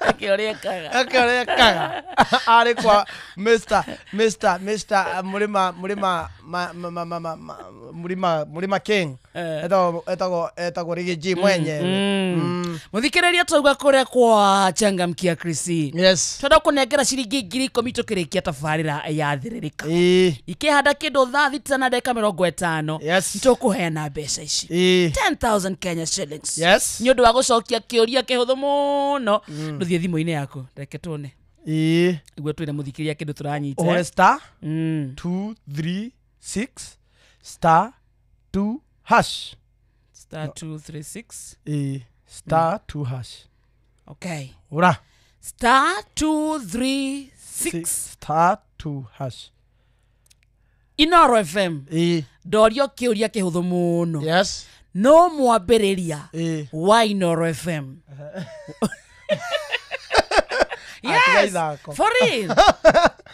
Eke ũrĩa ekaga. Eke ũrĩa ekaga. Arĩ kwa Mr. Mr. Mr. Mũrĩma Mũrĩma Mũrĩma Mũrĩma King. Etagwo Rigiji mwenyewe. Mũthikĩrĩria twauga kũrĩa kwa changamkia Chrissy. Yes. Twenda kũnengera ciringi 10,000 tũkĩrĩkia tabarĩra ya thĩrĩrĩka. Ikĩhanda kĩndũ thaa 6 na ndagĩka 50. Yes. Nĩtũkũheana mbeca ici. 10,000 Kenya shillings. Yes. Nĩ ũndũ wa gũcokia kĩũria kĩhũthũ mũno. Ndũthiĩ thimũ-inĩ yaku reke tuone. Nĩguo twĩre mũthikĩrĩria kĩndũ tũranyita. Ũhũre star 2 3 6 star 2 hash. Star 2 3 6. Star 2 hash. Okay. Ura. Star 2 3 6 star 2 hash. Inooro FM. Ndorio kĩũria kĩhũthũ mũno. Yes. No mwambĩrĩria wa Inooro FM. Yes. For real.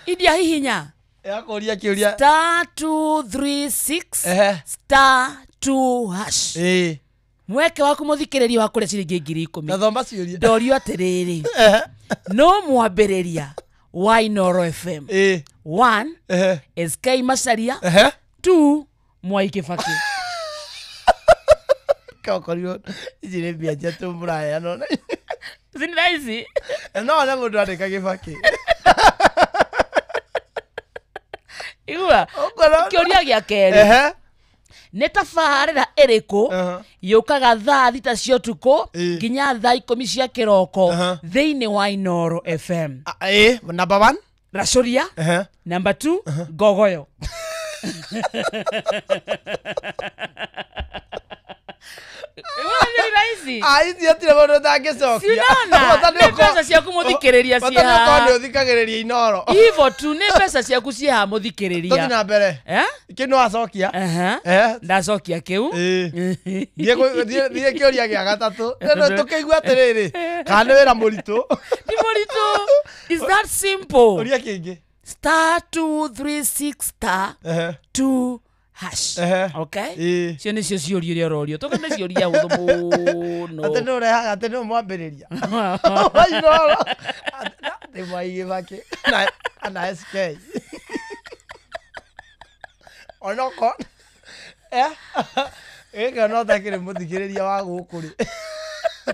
Idia hihinya. Yakũria kĩũria. Star 2 3 6 star 2 hash. Mweke waku mũthikĩrĩria wa kũrĩa ciringi 10,000. Gathoma ciũria. Ndorio atĩrĩrĩ. No mwambĩrĩria wa Inooro FM. 1 SK Macharia. 2 Mwai Kibaki. Kokorio ici nĩ mbia njatũ mũraheana ona. Ici nĩ thaa ici No ona mũndũ andĩka Gĩbakĩ. Igua kĩũria gĩa kerĩ nĩ tabarĩra ĩrĩkũ yũkaga thaa 6 cia ũtukũ nginya thaa 10 cia kĩroko thĩinĩ wa Inooro FM? Number 1 Racuria. Number 2 Ngogoyo. Ici hatirĩ mũndũ ũtangĩcokia. Nĩ mbeca ciaku mũthikĩrĩria Bata nĩ ũkorwo nĩ ũthikagĩrĩria Inooro. Ivo tu nĩ mbeca ciaku ciĩ haha mũthikĩrĩria. Tũthiĩ na mbere. Kĩu nĩ wacokia. Ndacokia kĩu. Thiĩ kĩũria gĩa gatatũ. Tũkĩigua atĩrĩrĩ, kana nĩ wĩra mũritũ. Ti mũritũ. Is that simple? Ũria kĩngĩ. *236 *2 hash. Okay? Cio nĩcio ciũria iria ũrorio. Tũkene ciũria hũthũ mũno. Atĩ nĩ ũrehaga atĩ nĩ mwambĩrĩria. Wa Inooro. Atĩ Mwai Kĩbakĩ na SK. Onokorwo gĩkĩ ona ũtakĩrĩ mũthikĩrĩria wa gũkũ rĩ,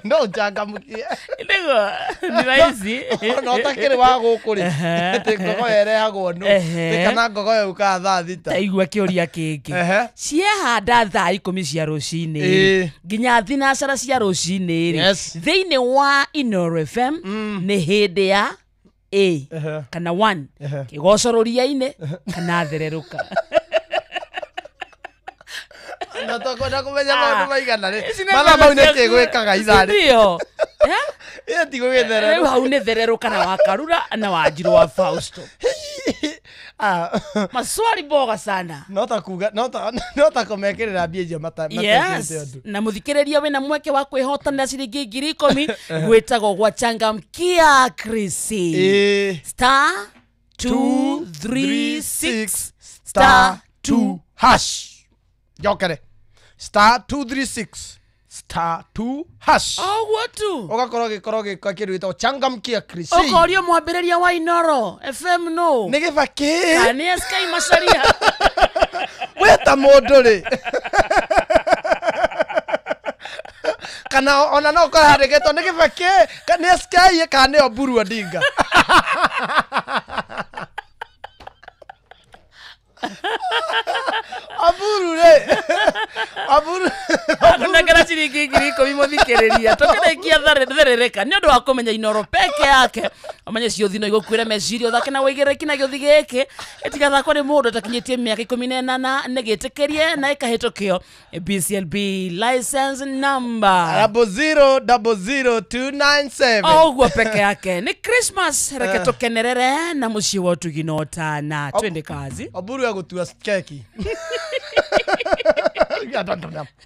no ũchangamkie. Nĩguo nĩ rahisi. Ona ũtakĩrĩ wa gũkũ rĩ, atĩ ngogoyo ĩrehagwo nũ, atĩ kana ngogoyo yũkaga thaa 6. Ta igua kĩũria kĩngĩ. Ciehanda thaa 10 cia rũcinĩ nginya thinacara cia rũcinĩ rĩ, thĩinĩ wa Inooro FM nĩ hĩndĩ ya A kana 1 kĩgoco rũria-inĩ kana thererũka. Na tũkwenda kũmenya maũndũ maigana rĩ, mathaa mau nĩ kĩ gwĩkaga ithaa rĩ? Ndio. Ĩyo ti gũgĩthererũka. Rĩu hau nĩ thererũka na Wakarura na Wanjiru wa Fausto. Maswali boga sana. No ta kuga, no ta kũmekĩrĩra mbia icio matekĩrĩte ũndũ. Na mũthikĩrĩria wĩna mweke wa kwĩhotanĩra ciringi 10,000 gwĩtagwo gwa Changamkia Krisi. *236 *2 hash. Njokere. *236 *2 hash. Ũguo tu. Ũgakorwo gĩkorwo gĩka kĩndũ gĩtagwo Changamkia Krisi. Ũkorio mwambĩrĩria wa Inooro FM no. Nĩ Gĩbakĩ. Kana nĩ SK Macharia. We ta mũndũ rĩ. Kana ona no ũkorwo handĩkĩtwo nĩ Gĩbakĩ, nĩ SK kana nĩ Oburu Odinga. Oburu rĩ. Oburu. Akunengera ciringi 10,000 mũthikĩrĩria. Tũkĩrĩkia therereka nĩ ũndũ wa kũmenya Inooro peke yake. Ũmenye ciũthi no igũkuĩre meciria ũthake na wĩigĩrĩrĩki na gĩũthi gĩkĩ. Ĩtigathakwo nĩ mũndũ ũtakinyĩtie mĩaka 18 nĩ gĩtĩkĩrie na ĩkahĩtũkio BCLB license number 0000297. Ũguo peke yake. Nĩ Christmas reke tũkenerere na mũciĩ wa ũtugi na ũtana. Twende kazi. Oburu egũtua keki.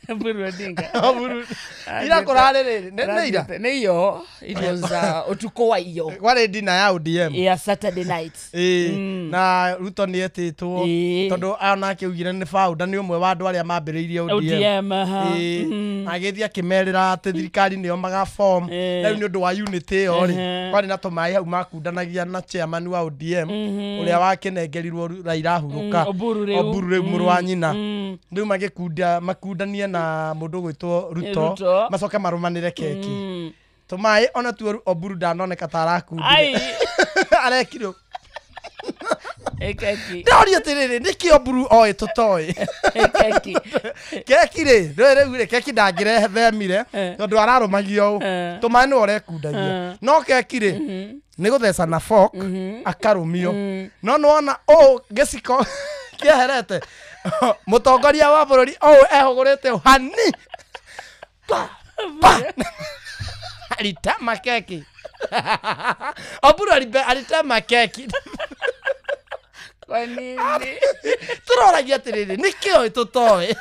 Oburu Odinga. Oburu. Ira kũrarĩ rĩrĩ, nĩ ira? Nĩ iyo. It was ũtukũ wa iyo. Kwarĩ dinner ya ODM. Yeah, Saturday night. Na Ruto nĩ etĩtwo tondũ onake augire nĩ founder, nĩ ũmwe wa andũ arĩa mambĩrĩirie ODM. Agĩthiĩ akĩmerĩra atĩ thirikari nĩyo magaform. Rĩu nĩ ũndũ wa unity ĩyo rĩ, kwarĩ na tũmaĩ hau makundanagia na chairman wa ODM ũrĩa wakĩnengerirwo Raila ahurũka. Oburu rĩu. Oburu rĩu mũrũ wa nyina. Rĩu magĩkunda makundanie na mũndũ ũgwĩtwo Ruto macoke marũmanĩre keki. Tũmaĩ ona tuo Oburu ndanoneka ta arakundire. Arekirwo. Keki. Ndĩroria atĩrĩrĩ, nĩkĩ Oburu oĩ tũtoĩ? Keki. Keki rĩ, rĩu rĩ, keki ndangĩrethemire tondũ ararũmagia ũũ. Tũmaĩ nĩwe ũrekundagia. No keki rĩ, nĩ gũtheca na fork akarũmio. No nĩwona ũũ gĩciko kĩeherete. Mũtongoria wa bũrũri ũũ ehũgũrĩte ũũ hani. Pa, pa. Alitama keki. Oburu alitama keki. Kwa nini? Tũroragia atĩrĩrĩ, nĩkĩ oĩ tũtoĩ?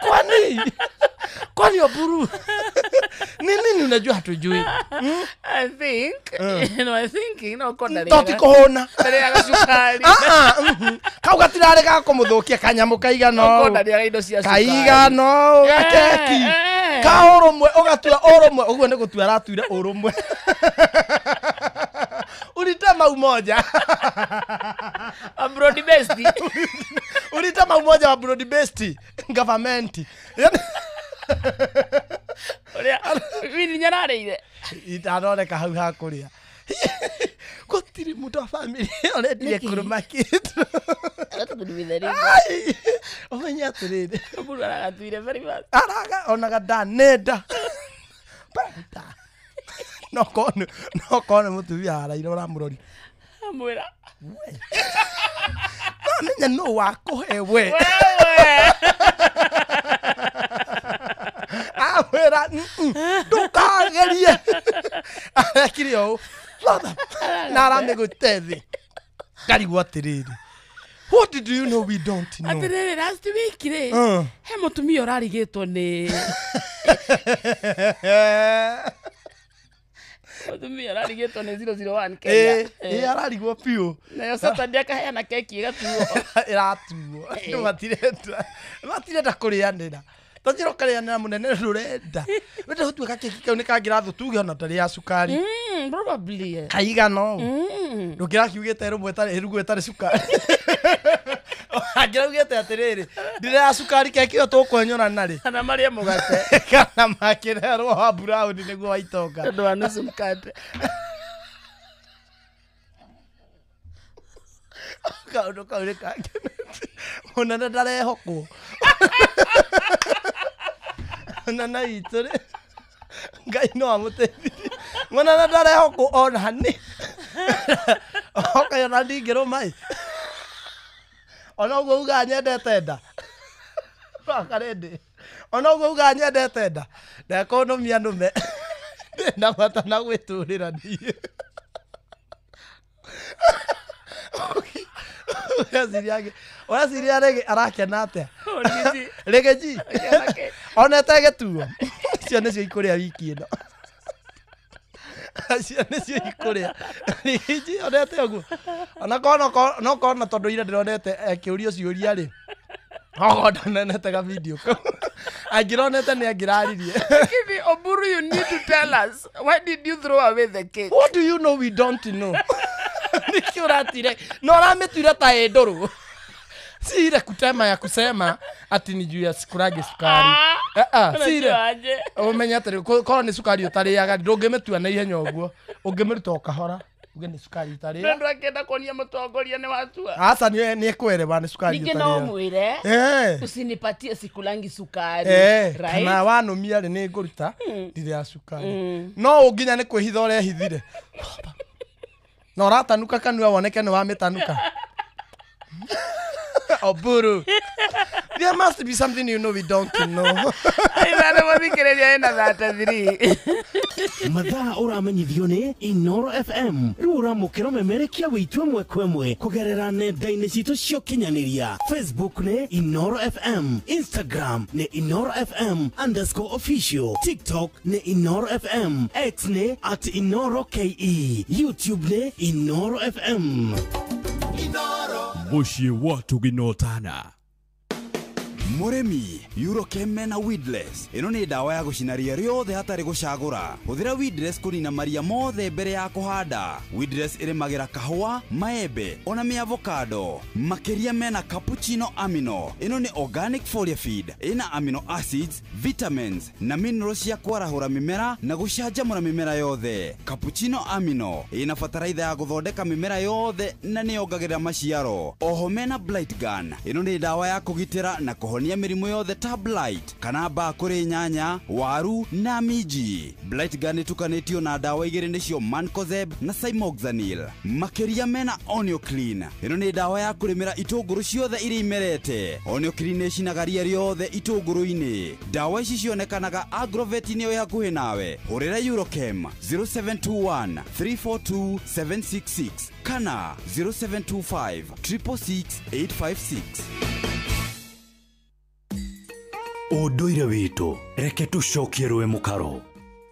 Kwani? Kwani Oburu? Ni nini unajua hatujui? I think, you know, I think, no, kona Toti kũhũna. Ndarĩaga cukari. Kau gatirarĩ ga kũmũthũkia kanyamũ kaigana ũũ. Okorwo ndarĩaga indo cia cukari. Kaigana ũũ gakeki. Ka ũrũmwe ũgatua ũrũmwe, ũguo nĩ gũtua aratuire ũrũmwe. Ulitema umoja. Wa broad based. Ulitema umoja wa broad based government. Yaani Uria Winnie nyarareire. Itaroneka hau ha kuria. Gutiri mundu wa family urendire kuruma kindu. Ai, umenye atiriri. Mundu aragatuire very fast. Araga onaga ndanenda. No kone mutumia araire uramurori. Amwira. Amenya no wakuhe we. Amwira ndukagerie. Arekire ũũ. Na aramĩgũte thĩ. Ngarigwo atĩrĩrĩ. What did you know we don't know? Atĩrĩrĩ last week rĩ. He mũtumia ũrarigĩtwo nĩ mũtumia ararigĩtwo nĩ 001 Kenya. Ĩ ararigwo biũ. Nayo Saturday akaheana keki ĩgatuo. Ĩratuo. Andũ matirenda kũrĩanĩra. Tanjĩra ũkarĩanĩra mũnene ndũrenda. Wenda gũtuĩka keki kau nĩ kangĩrathũ tuge ona ndarĩ ya cukari. Probably. Kaigana ũũ. Ndũngĩrakiugĩte rũmwe ĩrugwo ĩtarĩ cukari. Angĩraugĩte atĩrĩrĩ, ndĩrĩ ya cukari keki ĩyo tũkwenyũra narĩ. Kana marĩe mũgate. Kana makĩrerwo wa brown nĩguo wa itonga. Tondũ wa nusu mkate. Kaũndũ kau nĩ kangenetie. Mũnene ndarehokwo. Mũnene witũ rĩ, Ngai no amũteithirie. Mũnene ndarehokwo ona nĩ. Oka ona ndingĩrũma ĩ. Ona ũguo ugaga nyendete nda. Wakarĩndĩ. Ona ũguo ugaga nyendete nda. Ndekũnũmia nũme. Ndĩna bata na gwĩtũrĩra niĩ. Ũreciria rĩngĩ arakena atĩa? Rĩngĩ ji. Onete gĩtuo. Icio nĩcio ikũrĩa wiki ĩno. Icio nĩcio ikũrĩa. Rĩngĩ ji onete ũguo. Ona korwo no korwo tondũ ira ndĩronete akĩũrio ciũria rĩ. Okorwo ndonete ga video kau. Angĩronete nĩ angĩraririe. Lakini Oburu, you need to tell us, why did you throw away the cake? What do you know we don't know? Nĩkĩ ũratire? No ũramĩtuire ta ĩ ndũrũ. Si ile kutema ya kusema ati ni juu ya sikurage sukari. Si ile. Ũmenye atĩrĩ, korwo nĩ cukari ũtarĩaga ndũngĩmĩtua na ihenya ũguo. Ũngĩmĩruta o kahora. Uge nĩ cukari ũtarĩaga. Ndũ akĩenda kuonia mũtongoria nĩ watua. Aca nĩ ekwerewa nĩ cukari Ningĩ no ũtarĩaga. ũmwĩre usinipatie sikulangi sukari. Right? Kana wanũmia rĩ nĩ ngũruta ndirĩ ya cukari. No ũnginya nĩ kwĩhitha ũrehithire. Na ũratanuka kanua woneke nĩ wamĩtanuka. Oburu. There must be something you know we don't know. Aithana 33. Mathaa ũramenyithio nĩ Inoro FM. Rĩu ũramũkĩra ũmemerekia wĩitũ ĩmwe kwa ĩmwe kũgerera nenda-inĩ citũ cia ũkinyanĩria. Facebook nĩ Inoro FM, Instagram nĩ Inoro FM _official, TikTok nĩ Inoro FM, X nĩ @InoroKE, YouTube nĩ Inoro FM. Mũciĩ wa Tũginotana. Mũrĩmi, Eurochem na Weedless. Ĩno nĩ ndawa ya gũcina ria rĩothe hatarĩ gũcagũra. Hũthĩra Weedless kũnina maria mothe mbere ya kũhanda. Weedless ĩrĩmagĩra kahũa, maembe, ona mĩavocado. Makĩria mena cappuccino amino. Ĩno nĩ organic foliar feed. Ĩna amino acids, vitamins na minerals cia kwarahũra mĩmera na gũcanjamũra mĩmera yothe. Cappuccino amino ĩna bataraitha ya gũthondeka mĩmera yothe na nĩyongagĩrĩra maciaro. Oho mena blight gun. Ĩno nĩ ndawa ya kũgitĩra na kũhonia mĩrimũ yothe ta blight kana mbaa kũrĩ nyanya, waru na minji. Blight gun ĩtukanĩtio na ndawa igĩrĩ nĩcio Mancozeb na Cymoxanil. Makĩria mena Onioclean. Ĩno nĩ ndawa ya kũrĩmĩra itũngũrũ ciothe iria imerete. Onioclean ĩcinaga ria rĩothe itũngũrũ-inĩ. Ndawa ici cionekanaga Agrovet-inĩ ĩ hakuhĩ nawe. Hũrĩra Eurochem 0721 342 766 kana 0725 666 856. Ũndũire witũ reke tũcokie rũĩ mũkaro.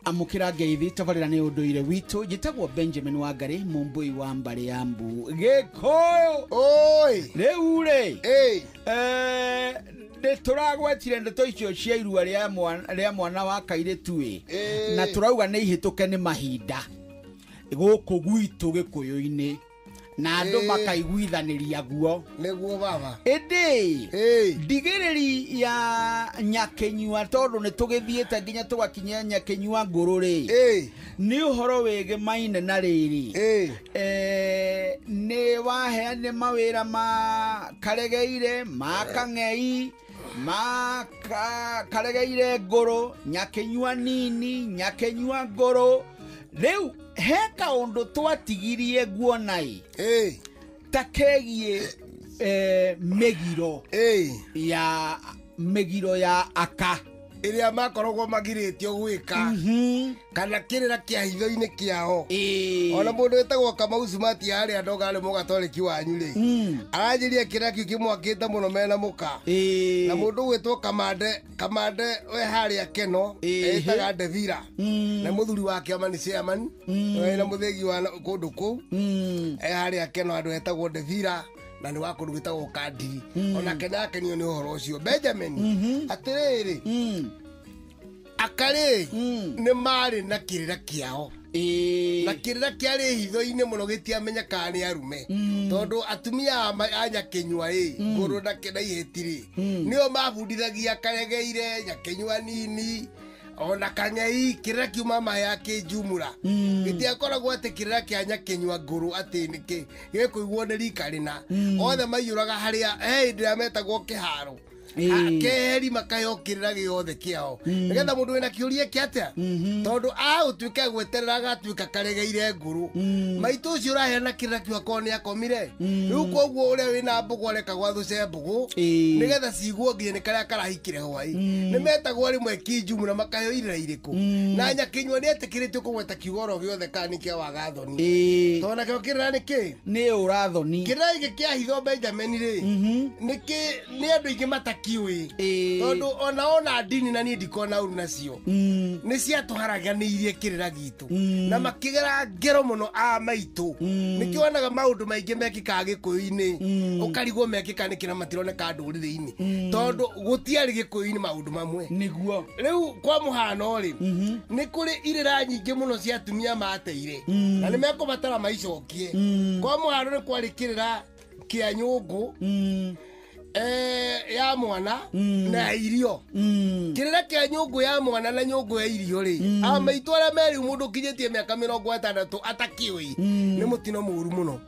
Amũkĩra ngeithi tabarĩra nĩ ũndũire witũ. Njĩtagwo Benjamin Wangari, mũmbũi wa mbarĩ ya Mbu Gĩkũyũ. Oi rĩu rĩ, nĩ tũragwetire ndeto icio cia irua rĩa mwana wa kairĩtu ĩ, na tũrauga nĩ ihĩtũke nĩ mahinda. Gũkũ gwitũ Gĩkũyũ-inĩ na andũ makaiguithanĩria guo nĩguo baba ĩndĩ ndigĩrĩri ya Nyakĩnyua tondũ nĩ tũgĩthiĩte nginya tũgakinyia Nyakĩnyua ngũrũ rĩ nĩ ũhoro wĩgĩmaine na rĩrĩ nĩ waheanire mawĩra ma Karegeire ma Kang'ei ma Karegeire ngũrũ Nyakĩnyua nini Nyakĩnyua ngũrũ rĩu he kaũndũ twatigirie guona ĩ ta kegiĩ mĩgiro ya mĩgiro ya aka ĩrĩa makoragwo magirĩtio gwĩka kana kĩrĩra kĩa hitho-inĩ kĩao ona mũndũ wĩtagwo Kamau Smart harĩa ndoga arĩ mũgatoreki wanyu rĩ aranjĩria kĩrĩra kĩu kĩmwakĩte mũno mena mũka na mũndũ ũgwĩtwo Kamande we harĩa Keno etaga Ndevira na mũthuri wa kĩama nĩ chairman na mũthĩgi wa kũndũ kũu e harĩa Keno andũ etagwo Ndevira na nĩ wa kũndũ gwĩtagwo Kandiri onake nĩakenio nĩ ũhoro ũcio Benjamin atĩrĩrĩ akarĩ nĩ marĩ na kĩrĩra kĩao na kĩrĩra kĩarĩ hitho-inĩ mũno gĩtiamenyekaga nĩ arume tondũ atumia a Nyakĩnyua ĩ ngũrũ na ihĩti rĩ nĩo mabundithagia Karegeire Nyakĩnyua nini ona Kang'ei kĩrĩra kĩu mamaheaga kĩnjumũra gĩtiakoragwo atĩ kĩrĩra kĩa Nyakĩnyua ngũrũ atĩ nĩkĩ gĩkũiguo nĩ rika rĩna othe maiyũraga harĩa he hĩndĩ ĩrĩa metagwo kĩharo keheri makaheo kĩrĩra gĩothe kĩao nĩgetha mũndũ wĩna kĩũria kĩa atĩa tondũ agũtuĩka gweterera agatuĩka Karegeire ngũrũ maitũ ũcio ũraheana kĩrĩra kĩu akorwo nĩ akomire rĩu koguo ũrĩa wĩna mbũgũ arekagwo athũce mbũgũ nĩgetha ciguo nginya nĩ karĩa karahikire hwaĩ nĩ metagwo rĩmwe kinjumura makaheo irĩra irĩkũ na Nyakĩnyua nĩ etĩkĩrĩtio kũgweta kiugo oro gĩothe kana nĩ kĩa wagathoni tondũ nakĩo kĩrĩra nĩ kĩ nĩ ũrathoni kĩrĩra gĩkĩ kĩa hitho Benjamin rĩ nĩ andũ aingĩ matakiũĩ tondũ ona ndini na niĩ ndikona ũru nacio nĩ ciatũharaganĩirie kĩrĩra gitũ na makĩgera ngero mũno a maitũ nĩkĩo wonaga maũndũ maingĩ mekĩkaga Gĩkũyũ-inĩ ũkarigwo mekĩka nĩkĩ na matironeka ndũrĩrĩ-inĩ tondũ gũtiarĩ Gĩkũyũ-inĩ maũndũ mamwe nĩguo rĩu kwa mũhano rĩ nĩ kũrĩ irĩra nyingĩ mũno cia atumia mateire na nĩ mekũbatara maicokie kwa mũhano nĩ kwarĩ kĩrĩra kĩa nyũngũ ya mwana na irio kĩrĩra kĩa nyũngũ ya mwana na nyũngũ ya irio rĩ amaitũ arĩa me rĩu mũndũ ũkinyĩtie mĩaka 60 atakĩũĩ nĩ mũtino mũũru mũno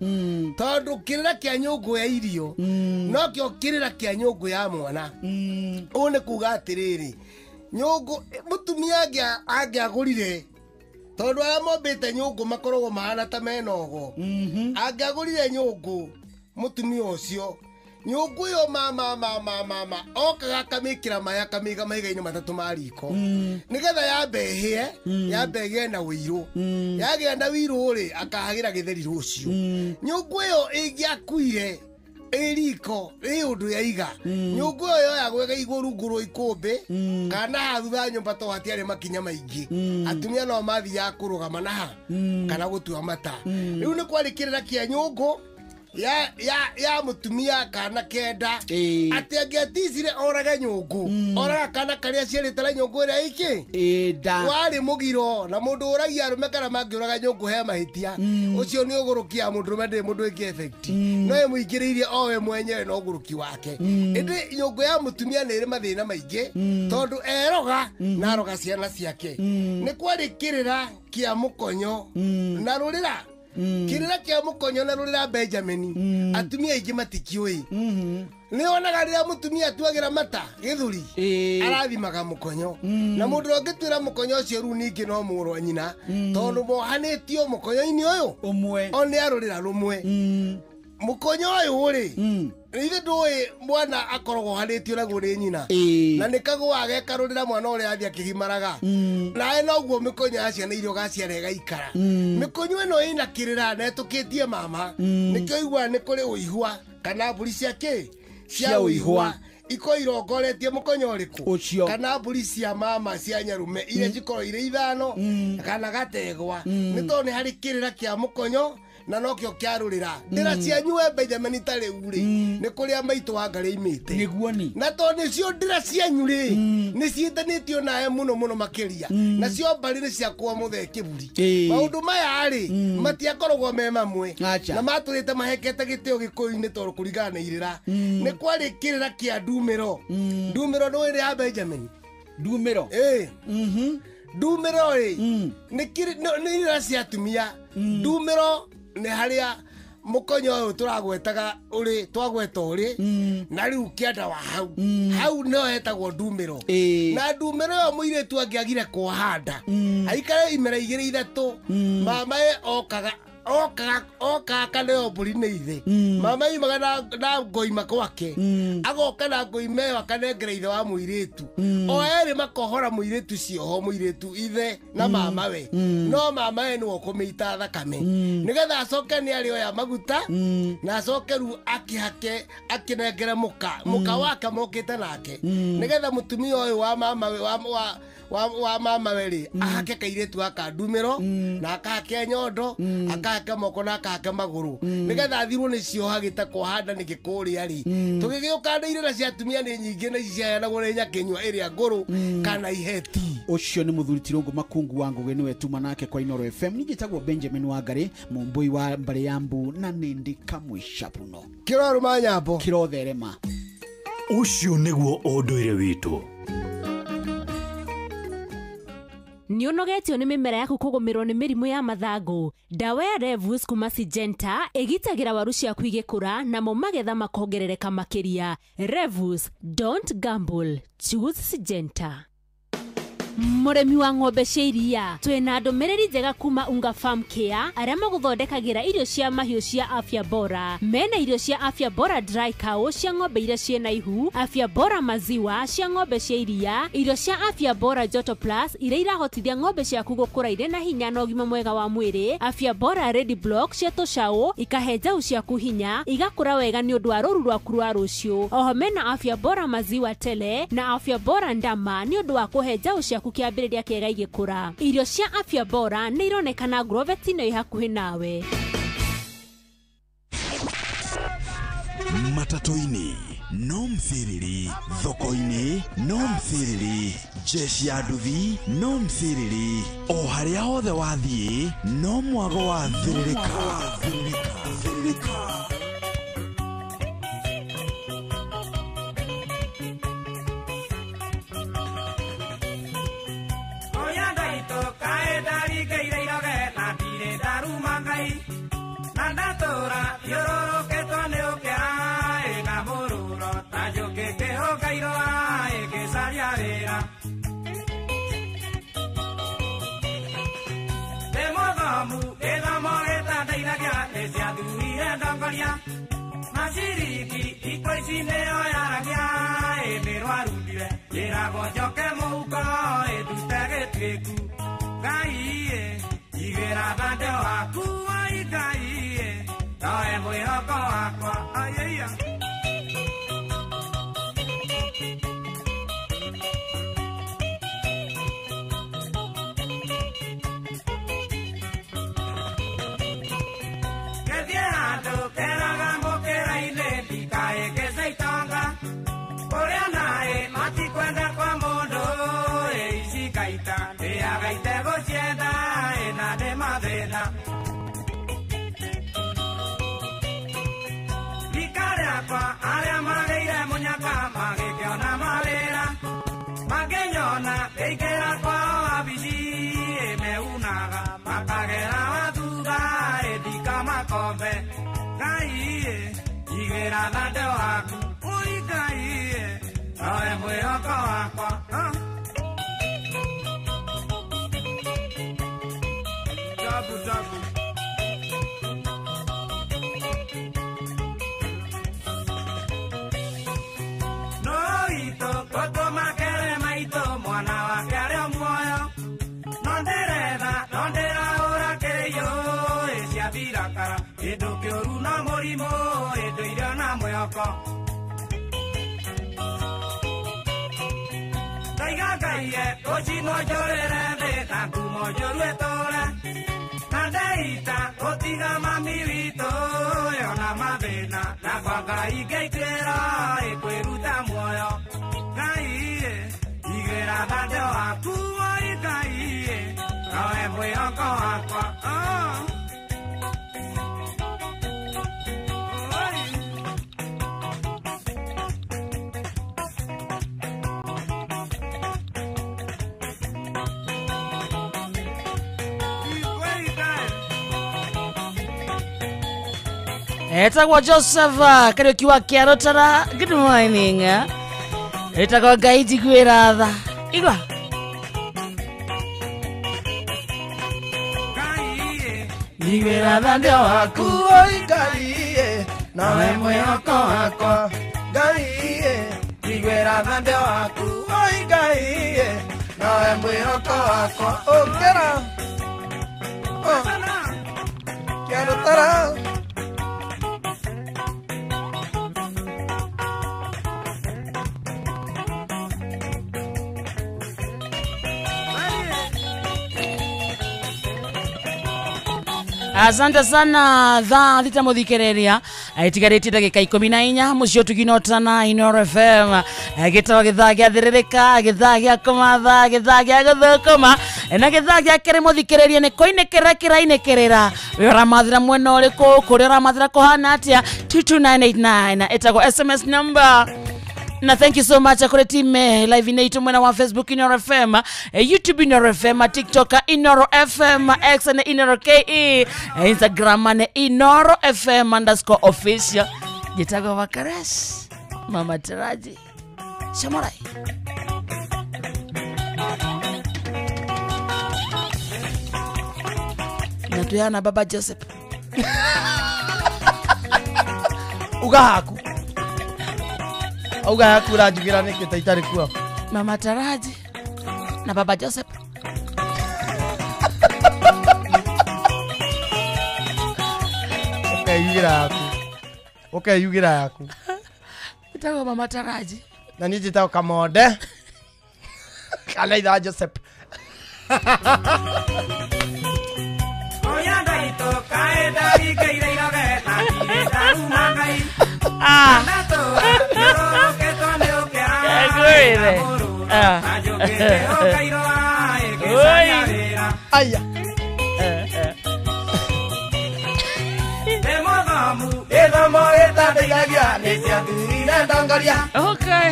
tondũ kĩrĩra kĩa nyũngũ ya irio nokĩo kĩrĩra kĩa nyũngũ ya mwana ũũ nĩ kuga atĩrĩrĩ nyũngũ mũtumia angĩagũrire tondũ arĩa mombĩte nyũngũ makoragwo mahana ta menogo angĩagũrire nyũngũ mũtumia ũcio nyũngũ ĩyo mama okaga akamĩkĩra maĩ akamĩiga mahiga-inĩ matatũ ma riko nĩgetha yambe ĩhĩe yambe ĩgĩe na ũirũ yagĩa na ũirũ rĩ akahagĩra gĩtheri rũciũ nyũngũ ĩyo ĩngĩakuire ĩ riko ĩ ũndũ yaiga nyũngũ ĩyo yoyagwo ĩkaigwo rungu rwa ikũmbĩ kana haha thutha wa nyũmba tondũ hatiarĩ makinya maingĩ atumia no mathiaga kũrũgama naha kana gũtua mata rĩu nĩ kwarĩ kĩrĩra kĩa nyũngũ ya mũtumia kana kenda atĩ angĩaticire orage nyũngũ oraga kana karĩa aciarĩte na nyũngũ ĩrĩa ĩkĩ warĩ mũgiro na mũndũ ũragia arũme kana mangĩũraga nyũngũ he mahĩtia ũcio nĩ ũgũrũkia mũndũrũme ndĩrĩ mũndũ ĩngĩ effect no ĩmũingĩrĩirie o we mwenyewe na ũgũrũki wake ĩndĩ nyũngũ ya mũtumia nĩ ĩrĩ mathĩna maingĩ tondũ eroga na aroga ciana ciake nĩ kwarĩ kĩrĩra kĩa mũkonyo na rũrĩra kĩrĩra kĩa mũkonyo na rũrĩra Benjamin atumia aingĩ matikiũĩ nĩ wonaga rĩrĩa mũtumia atuagĩra mata gĩthũri arathimaga mũkonyo na mũndũ ũrĩa ũngĩtuĩra mũkonyo ũcio rĩu ningĩ no mũrũ wa nyina tondũ mohanĩtio mũkonyo-inĩ ũyũ ũmwe o nĩ arũrĩra rũmwe mũkonyo ũyũ rĩ ithe ndũĩ mwana akoragwo ohanĩtio naguo nĩ nyina na nĩ kagũaga gekarũrĩra mwana ũrĩa athiĩ akĩgimaraga nawe noguo mĩkonyo ya ciana iria ũgaciara ĩgaikara mĩkonyo ĩno ĩna kĩrĩra na ĩtũkĩtie mama nĩkĩo iguaga nĩ kũrĩ ũihwa kana mbũri cia kĩ cia ũihwa iko irongoretie mũkonyo ũrĩkũ ũcio kana mbũri cia mama cia nyarume iria cikorwo irĩ ithano kana gategwa nĩ tondũ nĩ harĩ kĩrĩra kĩa mũkonyo Na nokĩo kĩarũrĩra ndĩra cianyu we Benjamin ta rĩu rĩ nĩ kũrĩa maitũ wa Ngarĩ imĩte nĩguo ni na tondũ nĩcio ndĩra cianyu rĩ nĩ ciĩtanĩtio nawe mũno mũno makĩria nacio mbarĩ nĩ ciakwa mũthee kĩburi maũndũ maya rĩ matiakoragwo me mamwe na matũrĩte mahekete gĩtĩo gĩkũyũ-inĩ tondũ kũringana na irĩra nĩ kwarĩ kĩrĩra kĩa ndumĩro ndumĩro nĩ ĩrĩ ya Benjamin ndumĩro ndumĩro rĩ nĩ irĩra cia atumia ndumĩro nĩ harĩa mũkonyo ũyũ tũragwetaga ũrĩ twagweta ũrĩ na rĩu kĩanda wa hau hau nĩho hetagwo ndumĩro na ndumĩro ĩyo mũirĩtu angĩagire kuohanda aikare imera igĩrĩ ithatũ mama ye okaga oka kaneo mbũri nĩ ithe mama yumaga na ngoima gwake agoka na ngoima ĩyo akanengera ithe wa mũirĩtu o erĩ makohora mũirĩtu cioho mũirĩtu ithe na mama we no mama we nĩwe ũkũmĩita thakame nĩgetha acoke nĩ arĩoya maguta na acoke rĩu akĩhake akĩnengere mũka mũka wake mokĩte nake nĩgetha mũtumia ũyũ wa mama we wa mama we rĩ ahake kairĩtu gaka ndumĩro na akahake nyondo akahake moko na akahake magũrũ nĩgetha athirwo nĩ cioha gĩtakwahanda nĩkĩ kũrĩa rĩ tũgĩgĩũka na irĩra cia atumia nĩ nyingĩ na ici ciaheanagwo nĩ nyakĩnyua ĩrĩa ngũrũ kana iheti ũcio nĩ mũthuri Tirũngũ Makungu wa Ngũgĩ nĩwe tuma nake kwa Inoro FM ningĩ Benjamin Wangari mũmbũi wa mbarĩ ya mbu na nĩndĩ kamwĩcapuno kĩrorũma nyambo kĩrotherema ũcio nĩguo ũndũire witũ. Nĩ ũnogetio nĩ mĩmera yaku kũgũmĩrwo nĩ mĩrimũ ya mathangũ. Ndawa ya Revus kuma Syngenta ĩgitagĩra waru ciaku igĩkũra namo magetha makongerereka makĩria. Revus, don't gamble, choose Syngenta. Mũrĩmi wa ng'ombe cia iria twĩna ndũmĩrĩri njega kuma Unga Farm Care arĩa magũthondekagĩra irio cia mahiũ cia afya bora. Mena irio cia afya bora dry cow cia ng'ombe iria ciĩna ihu, afya bora maziwa cia ng'ombe cia iria, irio cia afya bora joto plus iria irahotithia ng'ombe ciaku gũkũra irĩ na hinya na ũgima mwega wa mwĩrĩ, afya bora ready block cia tũcaũ ikahe njaũ ciaku hinya igakũra wega nĩ ũndũ wa rũru rwaku rwa rũciũ. Oho mena afya bora maziwa tele na afya bora ndama nĩ ũndũ wa kũhe njaũ ciaku kĩambĩrĩria kĩega igĩkũra. Irio cia afya bora nĩ ironekana Grovet-inĩ ĩ hakuhĩ nawe. Matatũ-inĩ no mthiriri, thoko-inĩ no mthiriri, jeshi ya nduthi no mthiriri, o harĩa hothe wathiĩ no mwago wa thĩrĩrĩka. Ndikwĩita gũtiga mami witũ yona mathĩna na kwa Ngai ngaitĩra ĩkwĩruta muoyo. Ngai igĩra thande waku oi Ngai nowe mwĩhoko wakwa. Etagwo Joseph Kariuki wa Kĩarũtara. Good morning. Etagwo Ngai njiguĩra tha. Igua. Njiguĩra tha ndio waku oi Ngai nowe mwĩhoko wakwa. Ngai njiguĩra tha ndio waku oi Ngai nowe mwĩhoko wakwa. Ũkĩra Kĩarũtara. Asante sana thaa thita muthikereria itigarĩtie ndagĩka 14 mũciĩ ũtuginotana Inooro FM gĩtagwo gĩthaa gĩa thĩrĩrĩka, gĩthaa gĩa kũmatha, gĩthaa gĩa gũthũkũma na gĩthaa gĩa kerĩ mũthikĩrĩria nĩ kũinĩkĩrĩra kĩrainĩkĩrĩra. We ũramathĩra mwena ũrĩkũ, kũrĩa ũramathĩra kũhana atĩa? 22989 ĩtagwo SMS number. Na thank you so much kuri team live inaitu mwena wa Facebook Inooro FM, YouTube Inooro FM, TikTok Inooro FM, X na Inooro KE, Instagram na Inooro FM _official. Jitagwa Wakaresh, Mama Taraji, Shamorai. Na tuyana Baba Joseph. Uga haku. Auga yaku ũranjugĩra nĩkĩ ta itarĩ kuo? Mama Taraji na Baba Joseph. Ũkeyugĩra yaku. Ũkeyugĩra yaku. Njĩtagwo Mama Taraji. Na niĩ njĩtagwo Kamonde. Kana itha Joseph. Oya ndaitũ kaĩ ndaringeire iroge na ndirĩ ndaruma Ngai. Ah. Aya. Okay.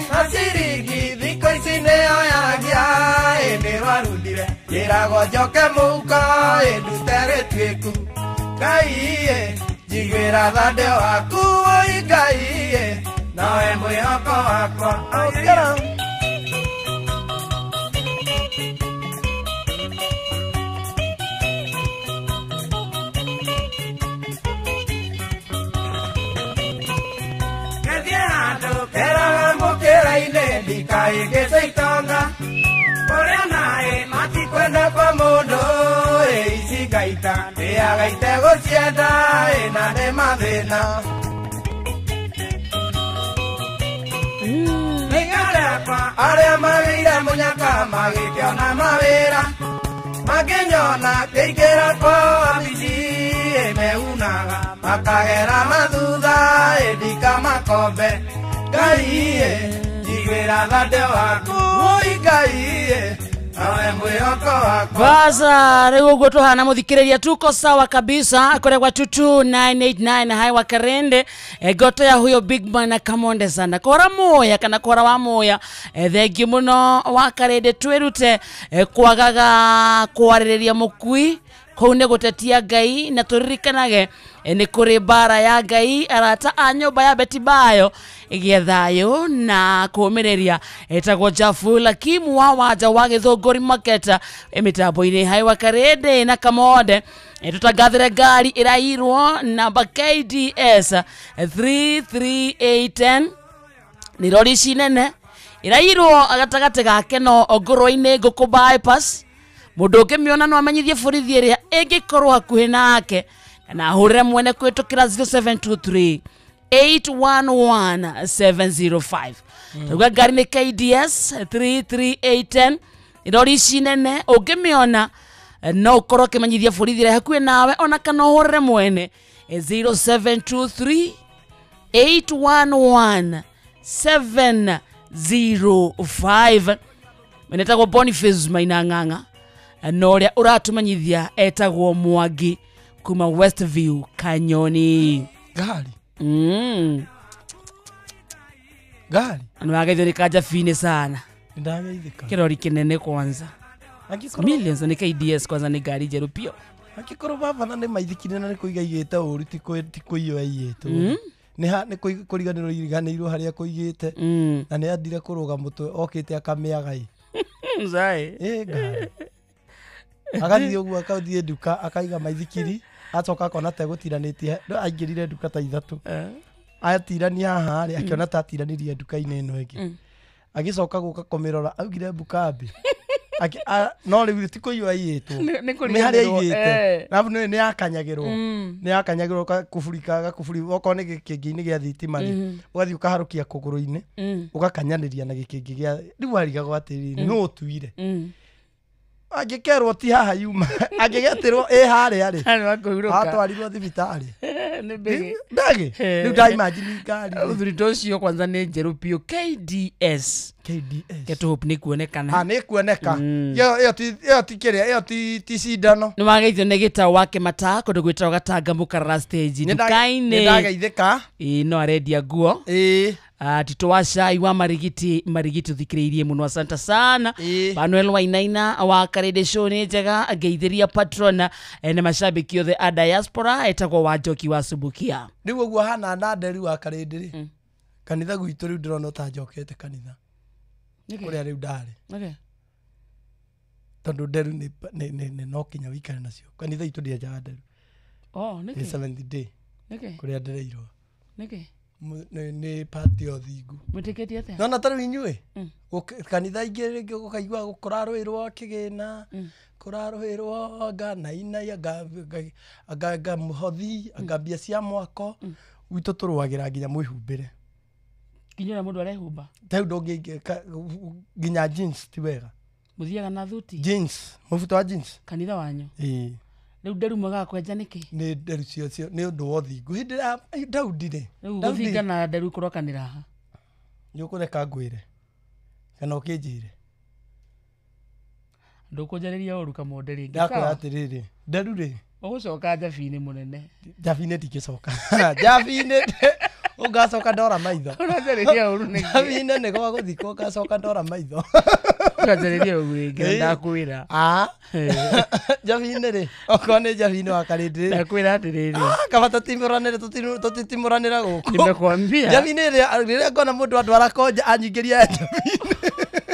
Njiguĩra tha ndĩ waku oi Ngai nowe mwĩhoko wakwa. Ũkĩra. Keraga mũkĩra-inĩ ndikaĩgĩte itonga kũrĩa naĩ matikwenda kwa mũndũ ĩ ici ngaita ndĩaga itegũcienda ĩ na nĩ mathĩna. Nĩngarekwa arĩa magĩire mũnyaka magĩkĩona mawĩra makĩnyona ngĩingĩra kwao wabici ĩ meunaga makagera mathutha ĩ ndikamakombe. Ngai njiguĩra tha ndĩ waku oi Ngai nowe mwĩhoko wakwa. Baza rĩu ũguo tũhana mũthikĩrĩria tuko sawa kabisa kũrĩa gwa 22989 hai wa Karende goto ya huyo big man na Kamonde sana kora moya kana kora wa moya thengi mũno wa Karende twĩrute kwagaga kwarĩrĩria mũkui kũu nĩ gũtetia Ngai na tũririkanage nĩ kũrĩ mbara ya Ngai arata a nyũmba ya Betibayo ĩgĩe thayũ na kũũmĩrĩria. Ĩtagwo Jafu Lakimu wa wanja wa Gĩthũngũri Market mĩtambo-inĩ hai wa Karende na Kamonde. Tũtangathĩre ngari ĩrairwo namba KDS 33810 nĩ rori ici nene ĩrairwo gatagatĩ ga Keno Ngũrũ-inĩ Ngũkũ bypass. Mũndũ ũngĩmĩona no amenyithie borithi ĩrĩa ĩngĩkorwo hakuhĩ nake kana ahũrĩre mwene kũhĩtũkĩra 0723 811 705. Tauga ngari nĩ KDS 33810 rori ici nene ũngĩmĩona No ũkorwo ũkĩmenyithia borithi ĩrĩa hakuhĩ nawe ona kana ũhũrĩre mwene 0723 811 705. Menetagwo Boniface Maina Ng'ang'a na ũrĩa ũratũmenyithia etagwo Mwangi kuma Westview Kanyoni. Ngari. Ngari. Nĩ wageithio nĩ Kanjabinĩ sana. Nĩndageithĩka. Kĩrori kĩnene kwanza. Millions nĩ KDS kwanza nĩ ngari njerũ piũ. Angĩkorwo baba na nĩ maithikire na nĩ kũiga igĩte ũru ti kũiywo aiyĩtwo. Nĩ kũriganĩrwo iriganĩirwo harĩa kũigĩte na nĩ andire kũrũga mũtwe okĩte akamĩaga ĩ. Mzai. Ngari. Agathiĩ ũguo akathiĩ nduka akaiga maithikiri acoka akona tegũtiranĩtie aingĩrire nduka ta ithatũ. Atirania haha rĩ akĩona ta atiranĩrie nduka-inĩ ĩno ĩngĩ. Agĩcoka gũka kũmĩrora augire mbukambi. No rĩu ti kũiywo aiyĩtwo. Nĩ harĩa aigĩte. Na nĩ yakanyagĩrwo. Nĩ yakanyagĩrwo kuburi gakuburi okorwo nĩ gĩkĩngĩ-inĩ gĩa thitima rĩ ũgathiĩ ũkaharũkia kũgũrũ-inĩ ũgakanyanĩria na gĩkĩngĩ gĩa rĩu arigagwo atĩrĩrĩ nũ ũtuire. Angĩkerwo ti haha yuma angĩgetĩrwo ĩ harĩa rĩ atwarirwo thibitarĩ. Nĩ mbĩgĩ. Mbĩgĩ. Rĩu ndaimagine ngari. Ũthuri ta ũcio kwanza nĩ njerũ piũ. KDS. KDS. Ketũhope nĩ kuonekana. Nĩ kuoneka. Ĩyo ti kĩrĩa ĩyo ti cindano. Nĩ wageithio nĩ Gĩtaũ wa Kĩmata kũndũ gwĩtagwo Gatanga Mũkarara stage nduka-inĩ. Nĩ ndageithĩka. Ĩĩ no arendia nguo. Ĩĩ. Tito wa cai wa Marigiti Marigiti ũthikĩrĩirie mũno asante sana. Manuel Wainaina wa Karede Show nĩ njega ngeithĩria patrona na mashabiki othe a diaspora etagwo wa Njoki wa Subukia. Rĩu ũguo hana na Nderi wa Karede rĩ kanitha gwitũ rĩu ndĩrona ta njokete kanitha kũrĩa rĩu ndarĩ tondũ nderu nĩ no kinya wĩikare nacio kanitha itũ ndĩenjaga nderu. Oh, nĩkĩ? Nĩ Seventh Day kũrĩa ndereirwo. Nĩkĩ? Nĩ party ya ũthingu. Mwĩtĩkĩtie atĩa? Nona ta rĩu inyuĩ kanitha ingĩ rĩngĩ ũkaigua kũrarũĩrwo kĩgĩna kũrarũĩrwo anga nainai anga mũhothi anga mbia cia mwako gwitũ tũrũagĩra nginya mwĩhumbĩre. Nginya ũrĩa mũndũ arehumba? Ta rĩu ndũngĩ nginya jeans ti wega. Mũthiaga na thuti? Jeans, mũbuto wa jeans. Kanitha wanyu? Ĩĩ. Rĩu nderu mwagaga kwenja nĩkĩ? Nĩ nderu cio nĩ ũndũ wa ũthingu. Hĩndĩ ĩrĩa Daudi rĩ. Rĩu gũthinga na nderu kũrokanĩra ha? Nĩ ũkũreka ngwĩre kana ũkĩnjĩre? Ndũkũnjarĩria ũru Kamonde rĩngĩ. Ndakwĩra atĩrĩrĩ, nderu rĩ. Ũgũcoka Njabinĩ mũnene. Njabinĩ ndingĩcoka. Njabinĩ ũgacoka ndora maitho. Ũranjarĩria ũru nĩkĩ? Njabinĩ nĩ gwa gũthikwo ũgacoka ndora maitho. Ũranjarĩria ũru rĩngĩ ndakwĩra. Njabinĩ rĩ, okorwo nĩ Njabinĩ wa Karĩndĩ rĩ. Ndakwĩra atĩrĩrĩ. Kaba tũtimũranĩre tũtitimũranĩra gũkũ. Nimekwambia. Njabinĩ rĩrĩa ngona mũndũ andwara konja anyingĩria Njabinĩ.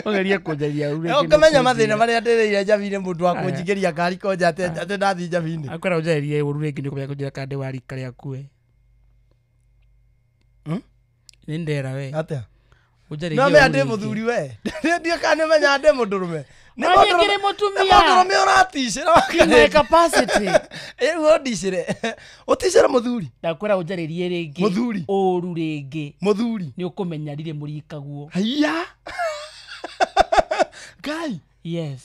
Ũgerie kũnjaria ũru rĩngĩ. Ũkamenya mathĩna marĩa ndĩrĩire Njabinĩ mũndũ wa kũnjingĩria ngari konja atĩ ndathiĩ Njabinĩ. Akwĩra ũnjarĩrie ũru rĩngĩ nĩ ũkũmenya kũnjĩra kana ndĩ wa rika rĩaku we. Nĩ ndera we. Atĩa? Ũnjarĩrie No ũru menya ndĩ rĩngĩ. mũthuri we. Ndiĩ kana nĩmenya ndĩ mũndũrũme. Nĩ Ũranyingĩrĩ mũtumia. Nĩ mũndũrũme ũraticĩra. My capacity. Rĩu ũndicĩre. Ũticĩre mũthuri. Ndakwĩra ũnjarĩrie rĩngĩ. Mũthuri. Ũru rĩngĩ. Mũthuri. Nĩ ũkũmenya ndirĩ mũrikaguo. Haiya. Ngai. Yes.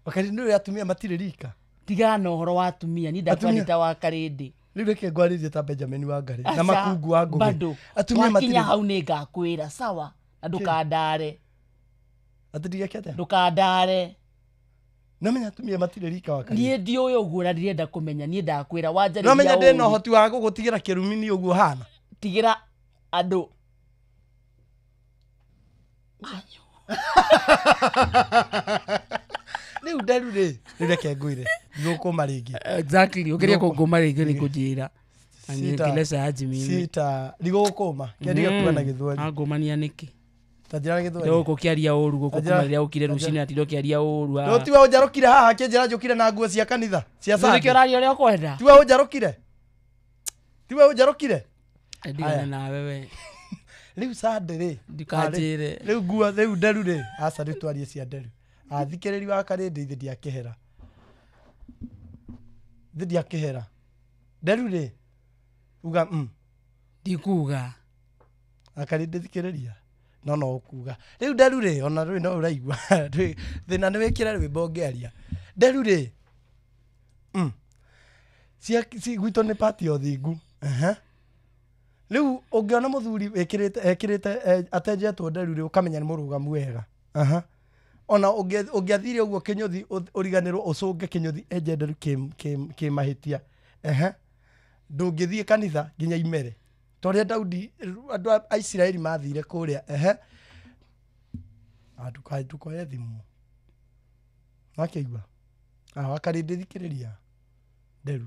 Wakati nĩ ũrĩa atumia matirĩ rika. Tigana na ũhoro wa atumia niĩ Atumia. ndakwanĩta wa Karĩndĩ. Rĩu reke ngwarĩrie ta Benjamin Wangari na Aca, makungu wa Ngũgĩ. bado. Atumia Wakinya matirĩ. hau nĩ ngakwĩra sawa na ndũkandare. Atĩ ndigeke atĩa? Ndũkandare. Namenya atumia matirĩ rika wa Karĩndĩ. Niĩ ndiũĩ ũguo na ndirenda kũmenya niĩ ndakwĩra wanjarĩria Nomenya ndĩ na ũru. ũhoti wa gũgũtigĩra kĩrumi nĩ ũguo hana. Tigĩra andũ. Rĩu nderu rĩ, rĩu reke ngwĩre ndigũkũma rĩngĩ. Exactly, ũkĩria kũngũma rĩngĩ nĩ kũnjĩra. Aniongelesha aje mimi. Sita ndigũgũkũma kĩendige kuga na gĩthweri. Angũmania nĩkĩ? Ta njĩra na gĩthweri. Gũkũ ũkĩaria ũru gũkũ Ta kuma njĩra- rĩrĩa ũkire rũcinĩ atinda ũkĩaria ũru haha. No tiwe ũnjarũkire haha kĩnjĩra njũkire na nguo cia kanitha cia Nĩkĩo Sunday. ũraria ũrĩa ũkwenda? Tiwe ũnjarũkire? Tiwe ũnjarũkire? Ndigane nawe we. Rĩu Sunday rĩ. Ndikanjĩre. Rĩu nguo rĩu nderu rĩ. Aca rĩu twarie cia nderu. Athikĩrĩri wa Karĩndĩ ithe ndiakĩhera. Ithe ndiakĩhera. Nderu rĩ. Uga Ndikuga. Akarĩndĩ thikĩrĩria. No no ũkuga. Rĩu nderu rĩ ona rĩu no ũraigua. Thĩna nĩ wĩkĩre rwĩmbo ngĩaria. Nderu rĩ. Cia gwitũ nĩ pati ya ũthingu. Rĩu ũngĩona mũthuri ekĩrĩte atenjetwo nderu rĩ, ũkamenya nĩ mũrũgamu wega. Ona ũngĩathire ũguo kĩnyũthi ũriganĩrwo ũcũnge kĩnyũthi enje nderu kĩmahĩtia. Ndũngĩthiĩ kanitha nginya imere. Ta ũrĩa Daudi andũ a Isiraeli mathire kũrĩa. Ndũkoye thimũ. Wakĩigua? Wakarĩndĩ thikĩrĩria nderu.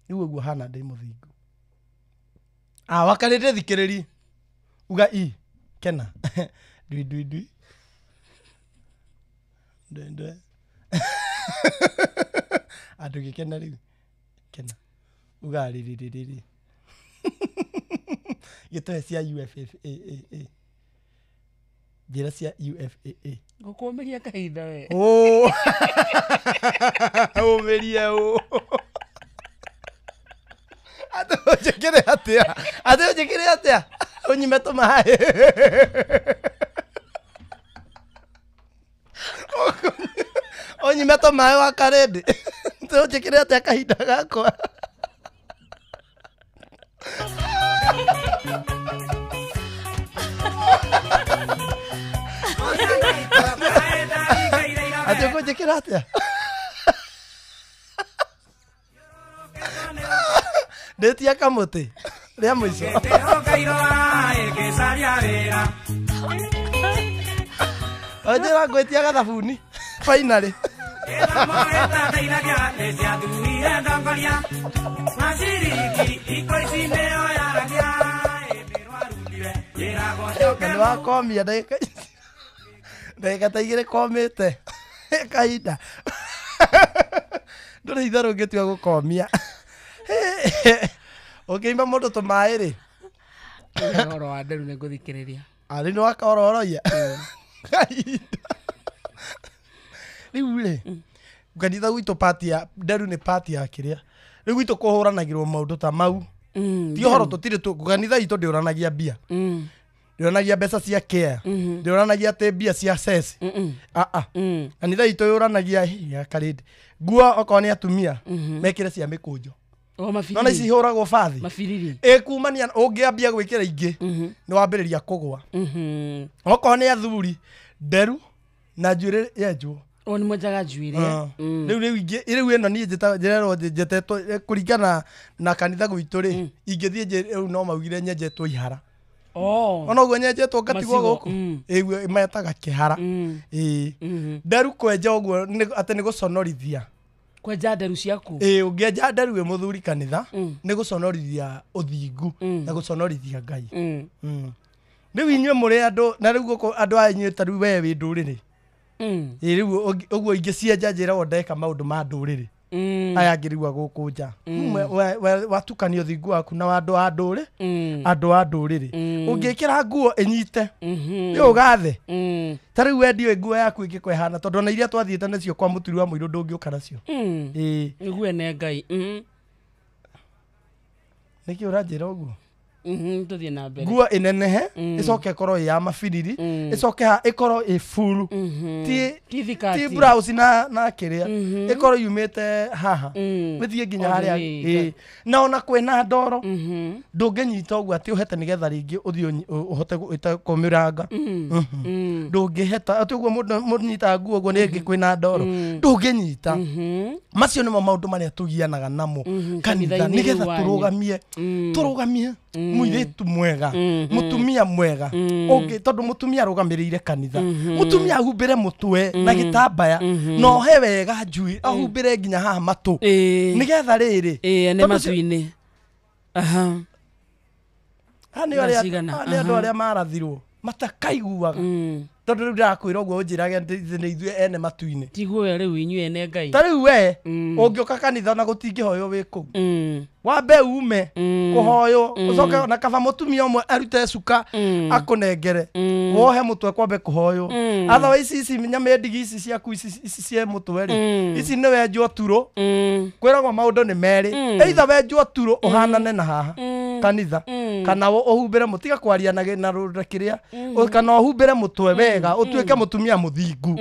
Rĩu ũguo hana ndĩ mũthingu. Wakarĩndĩ thikĩrĩri. Uga i kena. Ndui ndui ndui. Ndwe ndwe. Andũ gĩkena rĩu. Kena. Uga rĩrĩ rĩrĩ. Gĩtoe cia UFFAA. Njĩra cia UFAA. Ngũkũmĩria kahinda we. Ũmĩrie ũ. Atĩ ũnjĩkĩre atĩa? Atĩ ũnjĩkĩre atĩa? Ũnyime tũmaĩ. Ũnyime tũmaĩ wa karĩndĩ. Atĩ ũnjĩkĩre atĩa kahinda gakwa? Atĩ ũkũnjĩkĩra atĩa? Ndĩtia kamũtĩ rĩa mũico. Onjĩra ngwĩtia gathabuni finally. Na nĩwakomia ndagĩka ta igĩrĩ komĩte kahinda. Ndũrĩ itherũ ũngĩtua gũkomia. Ũngĩimba mũndũ tũmaĩ rĩ. Ũhoro wa nderu nĩngũthikĩrĩria. Arĩ nĩ wakororoia. Kahinda. Rĩu rĩ, kanitha gwitũ pati ya nderu nĩ pati ya kĩrĩa. Rĩu gwitũ kũhũranagĩrwo maũndũ ta mau. Ti ũhoro tũtirĩ kanitha itũ ndĩũranagia mbia. Ndĩũranagia mbeca cia care. Ndĩũranagia atĩ mbia cia ceci. Kanitha itũ yũranagia ya karĩndĩ. Nguo okorwo nĩ atumia mekĩre cia mĩkũnjo. Nona ici ihũragwo bathi. Ĩkumania ũngĩambia gwĩkĩra ingĩ nĩ wambĩrĩria kũgũa. Okorwo nĩ athuri nderu na njuĩrĩ yenjwo. O nĩ mwenjaga njuĩrĩ. Rĩu rĩu ingĩ rĩu ĩno niĩ njĩrerwo njetetwo kũringana na kanitha gwitũ rĩ, ingĩthiĩ rĩu no maugire nyenjetwo ihara. Ona ũguo nyenjetwo ngatigwo gũkũ. Ĩguo metaga kĩhara. Nderu kwenja ũguo atĩ nĩ gũconorithia. Kwenja nderu ciaku. Ũngĩenja nderu wĩ mũthuri kanitha nĩ gũconorithia ũthingu na gũconorithia Ngai. Rĩu inyuĩ mũrĩ andũ na rĩu gũkũ andũ aya inyuĩ ta rĩu we wĩ ndũrĩrĩ. Rĩu ũguo ingĩcienja njĩragwo ndeka maũndũ ma ndũrĩrĩ. Aya angĩ rĩu a gũkũ nja. Watukania ũthingu waku na andũ a ndũrĩ, andũ a ndũrĩrĩ. Ũngĩkĩra nguo ĩnyite, nĩ ũgathe. Ta rĩu we ndiũĩ nguo yaku ĩngĩkorwo ĩhana tondũ ona iria twathiĩte nacio kwa mũturi wa mũirũ ndũngĩũka nacio. Nĩguo ene Ngai. Nĩkĩ ũranjĩra ũguo? Tũthiĩ na mbere. Nguo ĩnenehe, ĩcoke ĩkorwo ĩ ya mabiriri, ĩcoke ĩkorwo ĩ full. Ti blouse na kĩrĩa. Ĩkorwo yumĩte haha. Ĩthiĩ nginya harĩa. Na ona kwĩna ndoro. Ndũngĩnyita ũguo atĩ ũhete nĩgetha rĩngĩ ũthiĩ ũhote kũmĩranga. Ndũngĩheta atĩ ũguo mũndũ nyitaga nguo ũguo nĩ ĩngĩ kwĩna ndoro. Ndũngĩnyita. Macio nĩmo maũndũ marĩa tũgianaga namo kanitha nĩgetha tũrũgamie. Tũrũgamie mũirĩtu mwega, mũtumia mwega. Ũngĩ tondũ mũtumia arũgamĩrĩire kanitha. Mũtumia ahumbĩre mũtwe na gĩtambaya na ohe wega njuĩ, ahumbĩre nginya haha matũ. Nĩgetha rĩrĩ. Ene matũ-inĩ. Nĩ andũ arĩa marathirwo matakaiguaga. Tondũ rĩu ndĩrakwĩra ũguo ũnjĩrage nĩ ithuĩ ene matu-inĩ. Tiguo rĩu inyuĩ ene Ngai. Ta rĩu we ũngĩũka kanitha ona gũtingĩhoywo wĩ kũu. Wambe ume kũhoywo ũcoke na kaba mũtumia ũmwe arute cuka akũnengere wohe mũtwe kwambe kũhoywo. Otherwise ici nyamĩndigi ici ciaku ici cia mũtwe rĩ, ici nĩ wenjwo turo. Kwĩragwo maũndũ nĩ merĩ. Either wenjwo turo ũhanane na haha kanitha Kana ũhumbĩre mũtiga kwaria na na kĩrĩa, kana ũhumbĩre mũtwe wega, ũtuĩke mũtumia mũthingu.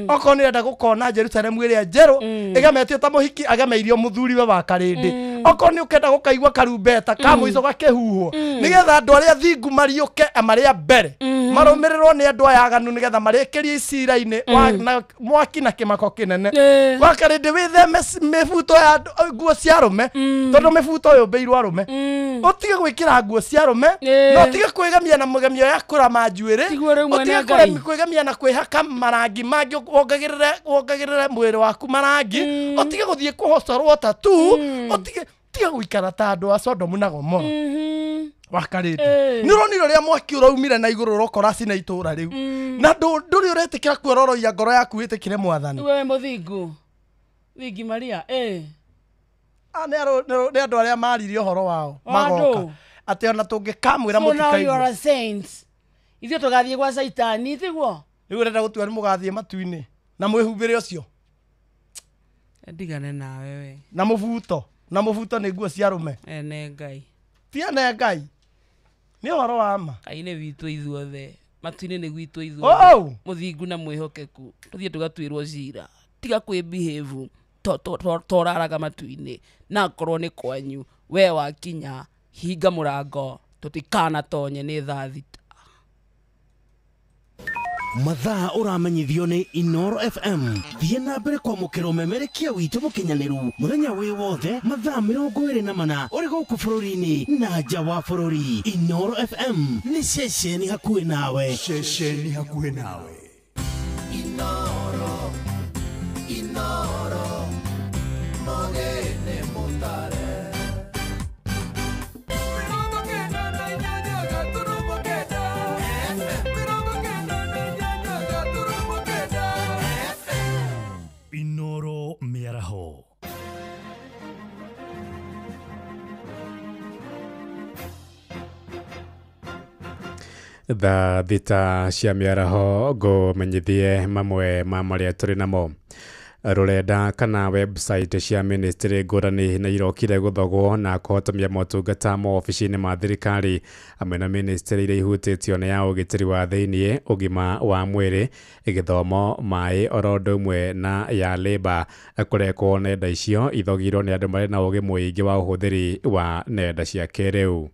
Okorwo nĩ ũrenda gũkona Jerusalemu ĩrĩa njerũ ĩgemetio ta mũhiki agemeirio mũthuriwe wa karĩndĩ, okorwo nĩ ũkenda gũkaigua karumbeta ka mũico gakĩhuhwo nĩgetha andũ arĩa thingu mariũke marĩa mbere marũmĩrĩrwo nĩ andũ aya aganu nĩgetha marĩkĩrie icira-inĩ na mwaki na kĩmako kĩnene. Wa karĩndĩ wĩtheme mĩbuto ya nguo cia arũme, tondũ mĩbuto yũmbĩirwo arũme. Ũtige gwĩkĩra nguo cia arũme, na ũtige kwĩgemia na mũgemio ya kũrama njuĩrĩ, ũtige kwĩgemia na kwĩhaka marangi mangĩ, wongagĩrĩre mwĩrĩ waku marangi, ũtige gũthiĩ kũhocorwo tattoo, ũtige tiga gũikara ta andũ a Sodomu na Gomora. Wa karĩndĩ nĩ ũronire ũrĩa mwaki ũraumire na igũrũ ũrokora cina itũra rĩu, na ndũrĩ ũretĩkĩra kuororoia ngoro yaku wĩtĩkĩre mwathani. We mũthingu thingi Maria. Nĩ andũ arĩa maririe ũhoro wao magoka atĩ ona tũngĩkamwĩra mũtikaigua. So now you are a saint. Ithuĩ tũgathiĩ gwa Caitani tiguo? Rĩu ũrenda gũtua nĩ mũgathiĩ matu-inĩ na mwĩhumbĩre ũcio. Ndigane nawe we. Na mũbuto, na mũbuto nĩ nguo cia arũme. Ene Ngai. Ti ene Ngai. Nĩ ũhoro wa ma. Ngai nĩ witũ ithuothe. Matu-inĩ nĩ gwitũ ithuothe. Mũthingu na mwĩhokeku. Tũthiĩ tũgatuĩrwo cira. Tiga kwĩ-behave toraraga matu-inĩ. Na akorwo nĩ kwanyu we wakinya hinga mũrango tũtikanatonye nĩ thaa 6. Mathaa ũramenyithio nĩ Inoro FM. Thiĩ na mbere kwamũkĩra ũmemerekia witũ mũkinyanĩru mũthenya wĩ wothe mathaa 24 ũrĩ gũkũ bũrũri-inĩ na nja wa bũrũri. Inoro FM nĩ ceceni hakuhĩ nawe. Ceceni hakuhĩ nawe. Inoro, Inoro, mogene mutare. Inoro mĩaraho. Thaa 6 cia mĩaraho ngũmenyithie mamwe ma marĩa tũrĩ namo. Rũrenda kana website cia ministry ngũrani nĩ irokire gũthogwo na kũhotomia motungata maobici-inĩ ma thirikari hamwe na ministry iria ihutĩtio nĩ ya ũgitĩri wa thĩiniĩ, ũgima wa mwĩrĩ, gĩthomo, maĩ oro ũndũ ũmwe na ya labour. Kũrekwo nenda icio ithogirwo nĩ andũ marĩ na ũgĩ mũingĩ wa ũhũthĩri wa nenda cia kĩrĩu.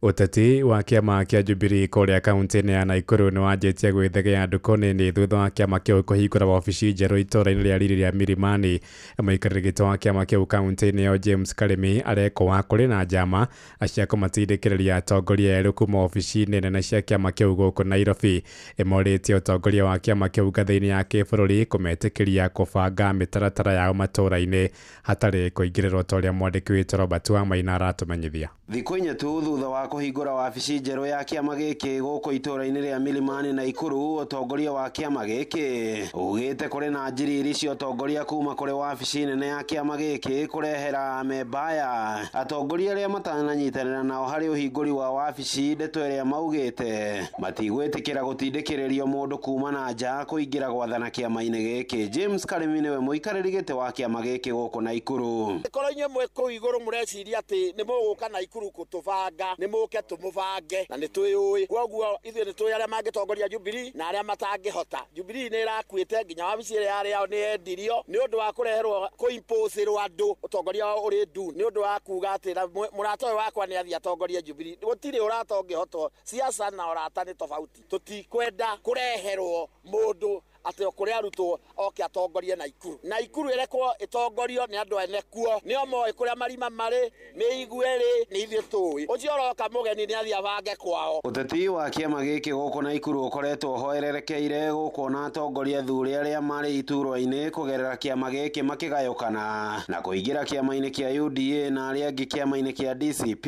Ũteti wa kĩama kĩa Jubilee kũrĩa kaunti-inĩ ya Nakuru nĩ wanjĩtie gwĩthegea ndukũ nini thutha wa kĩama kĩu kũhingũra wabici njerũ itũũra-inĩ rĩa riri rĩa Milimani. Mũikarĩri gĩtĩ wa kĩama kĩu kaunti-inĩ ĩyo James Karimi arekwo kũrĩ na njama cia kũmatindĩkĩrĩria atongoria erũ kuma wabici-inĩ nene cia kĩama kĩu gũkũ Nairobi. Ĩmorĩtie ũtongoria wa kĩama kĩu ngathĩ-inĩ ya kĩbũrũri kũmetĩkĩria kũbanga mĩtaratara yao matũũra-inĩ hatarĩ kũingĩrĩrwo ta ũrĩa mwandĩki witũ Robert Wamaina aratũmenyithia. Thikũ inya tu thutha wa kũhingũra wabici njerũ ya kĩama gĩkĩ gũkũ itũũra-inĩ rĩa Milimani Nakuru, ũtongoria wa kĩama gĩkĩ ugĩte kũrĩ na njiriri cia ũtongoria kuma kũrĩ wabici nene ya kĩama gĩkĩ kũrehera amembaya atongoria arĩa matananyitanĩra nao harĩ ũhingũri wa wabici. Ndeto ĩrĩa maugĩte matigwĩtĩkĩra gũtindĩkĩrĩrio mũndũ kuma na nja kũingĩra gwathana kĩama-inĩ gĩkĩ. James Karimi nĩwe mũikarĩri gĩtĩ wa kĩama gĩkĩ gũkũ Nakuru. Korwo inyuĩ mwĩ kũu igũrũ mũreciria atĩ nĩ mũgũka Nakuru gũtũbanga, nĩ mũke tũmũbange na nĩ twĩyũĩ. Kwoguo ithuĩ nĩ tũĩ arĩa mangĩtongoria Jubilee na arĩa matangĩhota. Jubilee nĩ ĩrakuĩte nginya wabici ĩrĩa yarĩ yao nĩ yendirio nĩ ũndũ wa kũreherwo kũimposerwo andũ ũtongoria wao ũrĩ ndu nĩ ũndũ wa kuga atĩ mũrata ũyũ wakwa nĩ athiĩ atongorie Jubilee. Gũtirĩ ũrata ũngĩhotwo, siasa na ũrata nĩ tofauti. Tũtikwenda kũreherwo mũndũ atĩ o kũrĩa arutwo oke atongorie Nakuru. Nakuru ĩrekwo ĩtongorio nĩ andũ ene kuo, nĩo moĩ kũrĩa marima marĩ, mĩigue ĩrĩ, nĩ ithuĩ tũĩ. Ũcio ũroka mũgeni nĩ athiĩ abange kwao. Ũteti wa kĩama gĩkĩ gũkũ Nakuru ũkoretwo ũhoererekeire gũkũ na atongoria athuri arĩa marĩ iturwa-inĩ kũgerera kĩama gĩkĩ makĩgayũkana na kũingĩra kĩama-inĩ kĩa UDA na arĩa angĩ kĩama-inĩ kĩa DCP.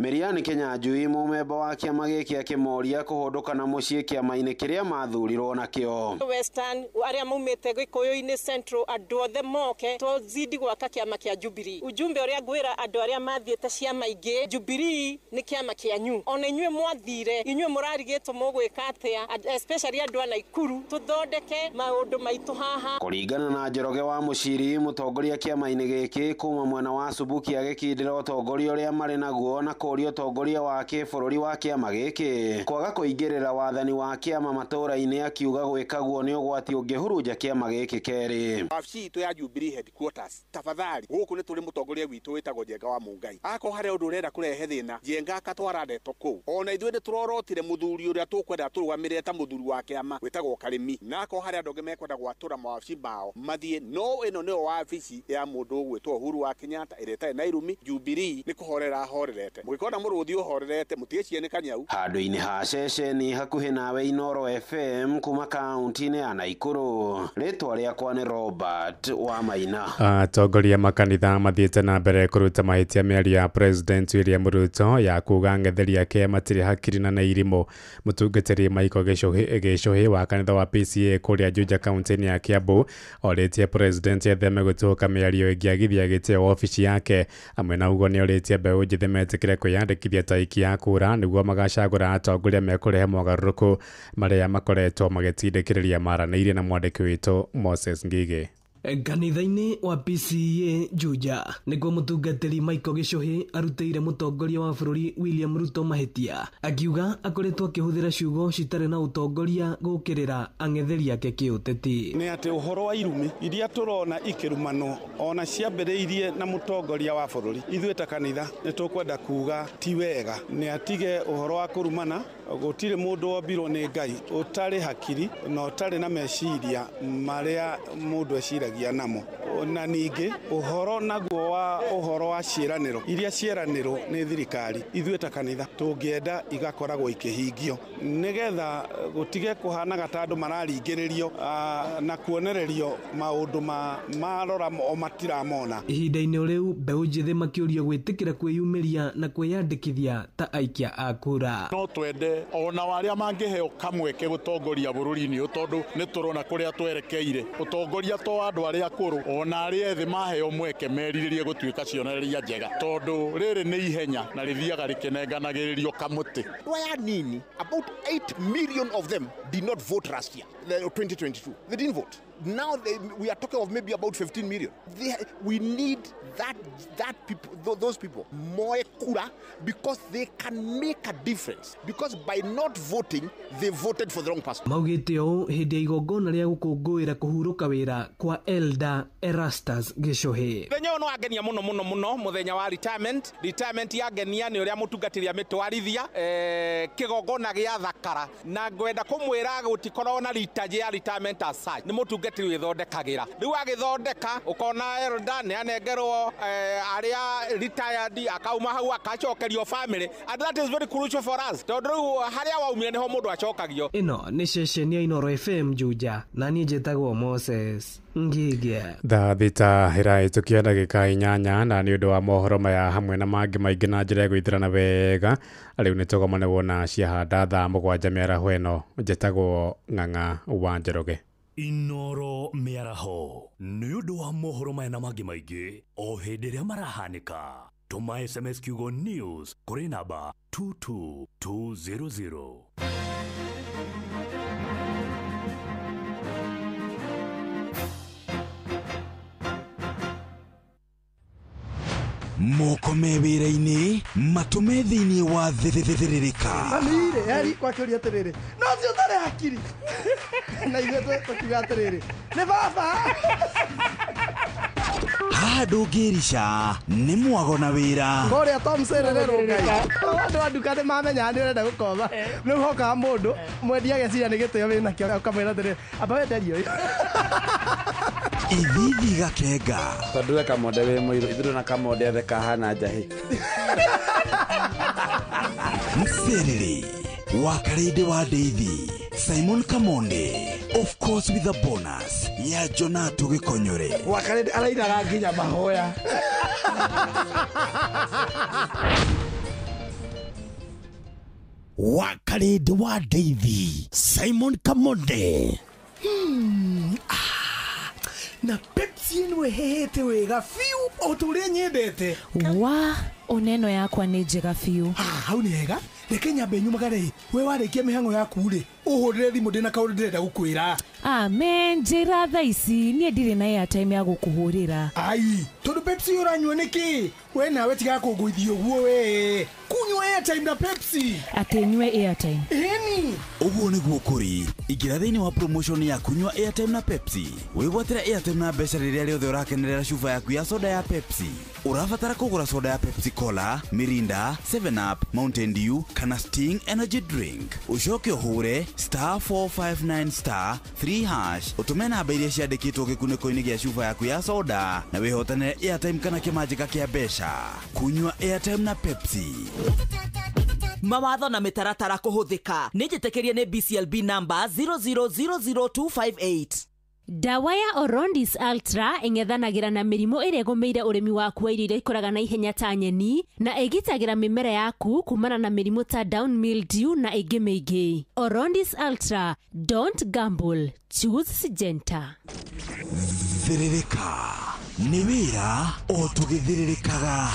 Miriam Kenyanjui mũmemba wa kĩama gĩkĩ akĩmoria kũhũndũka na mũciĩ kĩama-inĩ kĩrĩa mathurirwo nakĩo. Western, arĩa maumĩte Gĩkũyũ-inĩ Central, andũ othe moke tũzidi gwaka kĩama kĩa Jubilee. Ujumbe ũrĩa ngwĩra andũ arĩa mathiĩte ciama ingĩ, Jubilee nĩ kĩama kĩanyu. Ona inyuĩ mwathire, inyuĩ mũrarigĩtwo mũgwĩka atĩa, especially andũ a Naikuru, tũthondeke maũndũ maitũ haha. Kũringana na Njoroge wa Mũciri, mũtongoria kĩama-inĩ gĩkĩ kuma mwena wa Subuki agĩkindĩra ũtongoria ũrĩa marĩ naguo na kũũria ũtongoria wa kĩbũrũri wa kĩama gĩkĩ kwaga kũingĩrĩra wathani wa kĩama matũũra-inĩ, akiuga gwĩkaguo nĩ ũgwati ũngĩhurunja kĩama gĩkĩ kerĩ. Wabici itũ ya Jubilee headquarters, tafadhali, gũkũ nĩ tũrĩ mũtongoria witũ wĩtagwo Njenga wa Mũngai. Akorwo harĩ ũndũ ũrenda kũrehe thĩna, Njenga akatwara ndeto kũu. Ona ithuĩ nĩ tũrorotire mũthuri ũrĩa tũkwenda tũrũgamĩrĩre ta mũthuri wa kĩama wĩtagwo Karĩmi, na akorwo harĩ andũ angĩ mekwenda gwatũra mawabici mao mathiĩ, no ĩno nĩyo wabici ya mũndũ ũgwĩtwo Uhuru wa Kenyatta ĩrĩa ĩtarĩ na irumi. Jubilee nĩ kũhorera ahorerete, mũgĩkona mũrũthi ũhorerete mũtigĩcie nĩ kanyau. Handũ-inĩ ha ceceni hakuhĩ nawe Inoro FM kuma kaunti-inĩ ya Naikuru, rĩtwa rĩakwa nĩ Robert wa Maina. Atongoria makanitha mathiĩte na mbere kũruta mahĩtia mĩario ya President William Ruto ya kuga ng'etheri ake matirĩ hakiri na nĩ irimũ. Mũtungatĩri Michael Gĩcũhĩ wa kanitha wa PCA kũrĩa Juja kaunti-inĩ ya Kiambu orĩtie President etheme gũtuũka mĩario ĩngĩagithia gĩtĩo wabici yake. Amwe na ũguo nĩorĩtie mbeũ njĩthĩ metĩkĩre kwĩyandĩkithia ta aikia a kura nĩguo magacagũra atongoria mekũrehe mogarũrũku marĩa makoretwo magĩtindĩkĩrĩria. Maranĩirie na mwandĩki witũ Moses Ngigĩ. Kanitha-inĩ wa PCEA Juja nĩguo mũtungatĩri Michael Gĩcũhĩ arutĩire mũtongoria wa bũrũri William Ruto mahĩtia, akiuga akoretwo akĩhũthĩra ciugo citarĩ na ũtongoria gũkĩrĩra ang'etheri ake kĩũteti. Nĩ atĩ ũhoro wa irumi iria tũrona ikĩrumanwo ona ciambĩrĩirie na mũtongoria wa bũrũri, ithuĩ ta kanitha nĩ tũkwenda kuga ti wega, nĩ atige ũhoro wa kũrumana. Gũtirĩ mũndũ wombirwo nĩ Ngai ũtarĩ hakiri na ũtarĩ na meciria marĩa mũndũ eciragia namo. Na ningĩ ũhoro naguo wa ũhoro wa ciĩranĩro iria ciĩranĩrwo nĩ thirikari, ithuĩ ta kanitha tũngĩenda igakoragwo ikĩhingio nĩgetha gũtige kũhanaga ta andũ mararingĩrĩrio na kuonererio maũndũ marora o matiramona. Ihinda-inĩ rĩu mbeũ njĩthĩ makĩũrio gwĩtĩkĩra kwĩyumĩria na kwĩyandĩkithia ta aikia a kura. No twende ona arĩa mangĩheo kamweke gũtongoria bũrũri-inĩ ũyũ, tondũ nĩ tũrona kũrĩa twerekeire. Ũtongoria to andũ arĩa akũrũ, ona arĩa ethĩ maheo mweke merirĩrie gũtuĩka cionereria njega, tondũ rĩrĩ nĩ ihenya na rĩthiaga rĩkĩnenganagĩrĩrio kamũtĩ. Andũ aya nini, about 8 million of them did not vote last year, 2022. They didn't vote. Now we are talking of maybe about 15 million. We need that people, those people, more kura, because they can make a difference. Because by not voting, they voted for the wrong person. Maugĩte ũũ hĩndĩ ya igongona rĩa gũkũngũĩra kũhurũka wĩra kwa Elder Erastus Gĩcũhĩ. Mũthenya ũyũ nĩ wangenia mũno mũno mũno, mũthenya wa retirement. Retirement yangenia nĩ ũrĩa mũtungatĩri amĩtwarithia kĩgongona gĩa thakara, na ngwenda kũmwĩra gũtikorwo na ritaji ya retirement as such. Nĩ mũtungatĩri wĩthondekagĩra. Rĩu agĩthondeka ũkona elder nĩ anengerwo arĩa retired, akauma hau akacokerio family, and that is very crucial for us, tondũ rĩu harĩa waumire nĩho mũndũ acokagio. Ĩno nĩ ceceni ya Inoro FM Juja, na niĩ njĩtagwo Moses Ngigĩ. Thaa thita ĩrahĩtũkia ndagĩka 8, na nĩ ũndũ wa mohoro maya hamwe na mangĩ maingĩ na njĩra ya gũithĩrana wega, rĩu nĩ tũgomane wona ciahanda thaa 7 mĩaraho ĩno. Njĩtagwo Ng'ang'a wa Njoroge. Inoro mĩaraho nĩ ũndũ wa mohoro maya na mangĩ maingĩ o hĩndĩ ĩrĩa marahanĩka. Tũma SMS kiugo news kũrĩ namba 22200. Moko me wĩra-inĩ matũme thĩinĩ wa thĩthĩrĩrĩka. Mami-rĩ, eri kwakĩũria atĩrĩrĩ, no ũcio ũtarĩ hakiri. Na ithuĩ tũkiuga atĩrĩrĩ, nĩ baba. Haha ndũngĩrica nĩ mwago na wĩra. Kũrĩa Tom Serererwo Ngai. Andũ a nduka nĩ mamenyaga nĩ ũrenda gũkomba. Rĩu hokaga mũndũ mwendia ageciria nĩ gĩtĩo wĩnakĩo, ũkamwĩra atĩrĩrĩ, amba wenderie ũyũ. Ithithi gakenga. Tondũ we Kamonde wĩ mũirũ, ithuĩ na Kamonde othe kahana njahĩ. Mserere wa Karĩndĩ wa Ndeithi, Simon Kamonde, of course with a bonus ya Jonato Gĩkonyore. Wa Karĩndĩ arainaga nginya mahoya. Wa Karĩndĩ wa Ndeithi, Simon Kamonde. Na Pepsi ĩno ĩhehete wega biũ o ta ũrĩa nyendete. Wa oneno yakwa nĩ njega biũ. Hau nĩ hega. Reke nyambe nyumagare. We warĩkia mĩhang'o yaku rĩ, ũhũrĩre thimũ ndĩna kaũndũ ndĩrenda gũkwĩra. Amen, njĩra thaa ici niĩ ndirĩ na airtime ya gũkũhũrĩra. Ai, tondũ Pepsi ũranyua nĩkĩ? We nawe tiga kũngũithia ũguo we. Kunyua airtime na Pepsi. Atĩ nyue airtime. Ĩni. Ũguo nĩguo kũrĩ. Ingĩra thĩinĩ wa promotion ya kunyua airtime na Pepsi. Wĩgwatĩre airtime na mbeca rĩrĩa rĩothe ũrakenerera cuba yaku ya soda ya Pepsi. Ũrabatara kũgũra soda ya Pepsi Cola, Mirinda, 7 Up, Mountain Dew kana Sting Energy Drink. Ũcoke ũhũre *459*3# ũtũme namba iria ciandĩkĩtwo gĩkunĩko-inĩ gĩa cuba yaku ya soda na wĩhotanĩre airtime kana kĩmanjĩka kĩa mbeca. Kunyua airtime na Pepsi. Mawatho na mĩtaratara kũhũthĩka nĩ njĩtĩkĩrie nĩ BCLB number 0000258. Ndawa ya Orondis Ultra ĩng'ethanagĩra na mĩrimũ ĩrĩa ĩgũmĩire ũrĩmi waku wa irio iria ikũraga na ihenya ta nyeni na ĩgitagĩra mĩmera yaku kumana na mĩrimũ ta down mildew na ĩngĩ mĩingĩ. Orondis Ultra, don't gamble, choose Syngenta. Thĩrĩrĩka nĩ wĩra o tũgĩthĩrĩrĩkaga.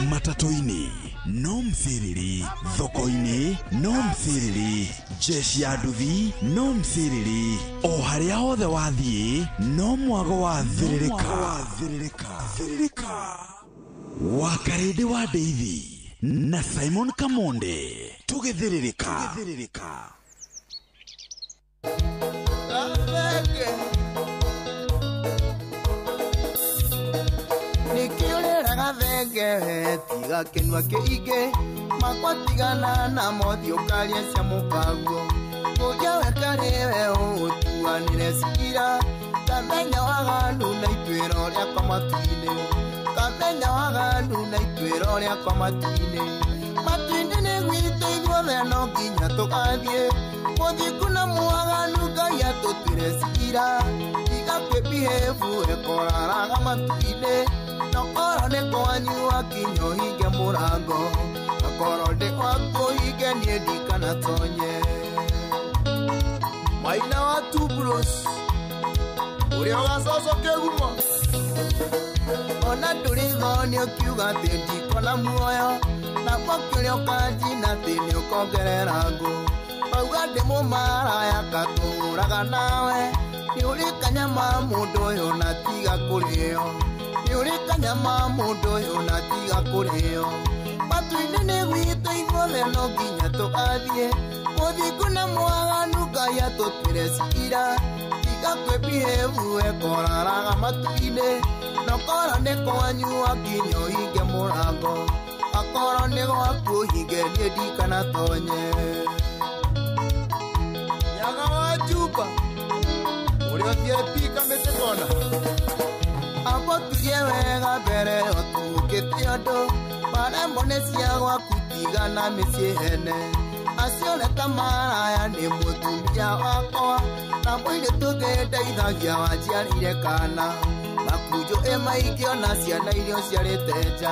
Matatũ-inĩ no msiriri, thoko-inĩ no msiriri, jeshi ya nduthi no msiriri, o harĩa hothe wathiĩ no mwago wa thĩrĩrĩka. Wakarĩndĩ wa Ndeithi na Simon Kamonde tũgĩthĩrĩrĩka. Gathenge tiga kĩnua kĩingĩ makwa tigana na mothiũ karie cia mũkaguo kũrĩa wekarĩwe ũtuanĩre cikira kamenya waganu na ituĩro rĩakwa matu-inĩ kamenya waganu na ituĩro rĩakwa matu-inĩ matu-inĩ nĩ gwitũ ithuothe no nginya tũgathiĩ mũthiku na mwaganu Ngai atũtuĩre cikira tiga kwĩbihĩbu ĩkoraraga matu-inĩ Nokoro nĩ kwanyu wakinya ũhinge mũrango akorwo ndĩ gwaku ũhinge niĩ ndikanatonye. Maina wa Tubros ũrĩa ũgacoco kĩgumo ona ndũrĩ thoni ũkiuga atĩ ndikona muoyo nakwo kĩrĩa ũkanjina atĩ nĩ ũkongerera ngũ mauga ndĩ mũmaraya katũhũraga nawe nĩ ũrĩ kanyama mũndũ ũyũ na tiga kũrĩo nĩ ũrĩ kanyama mũndũ ũyũ na tiga kũrĩo matu-inĩ nĩ gwitũ ithuothe no nginya tũgathiĩ mũthingu na mwaganu Ngai atũtuĩre cikira tiga kwĩbihĩbu ĩkoraraga matu-inĩ nokorwo nĩ kwanyu wakinya ũhinge mũrango akorwo nĩ gwaku ũhinge niĩ ndikanatonye. Nyaga wa Juba ũrĩa ũthiĩ mĩtĩ kona Amboturie wega mbere ũtukĩte andũ marembo nĩ cia gwaku tigana mĩciĩ hene acio ta maraya nĩ mũtumia wakwa na mũirĩtu ngĩndeithagia wanjiarire kana makunjo ĩ maingĩ ona ciana iria ũciarĩte nja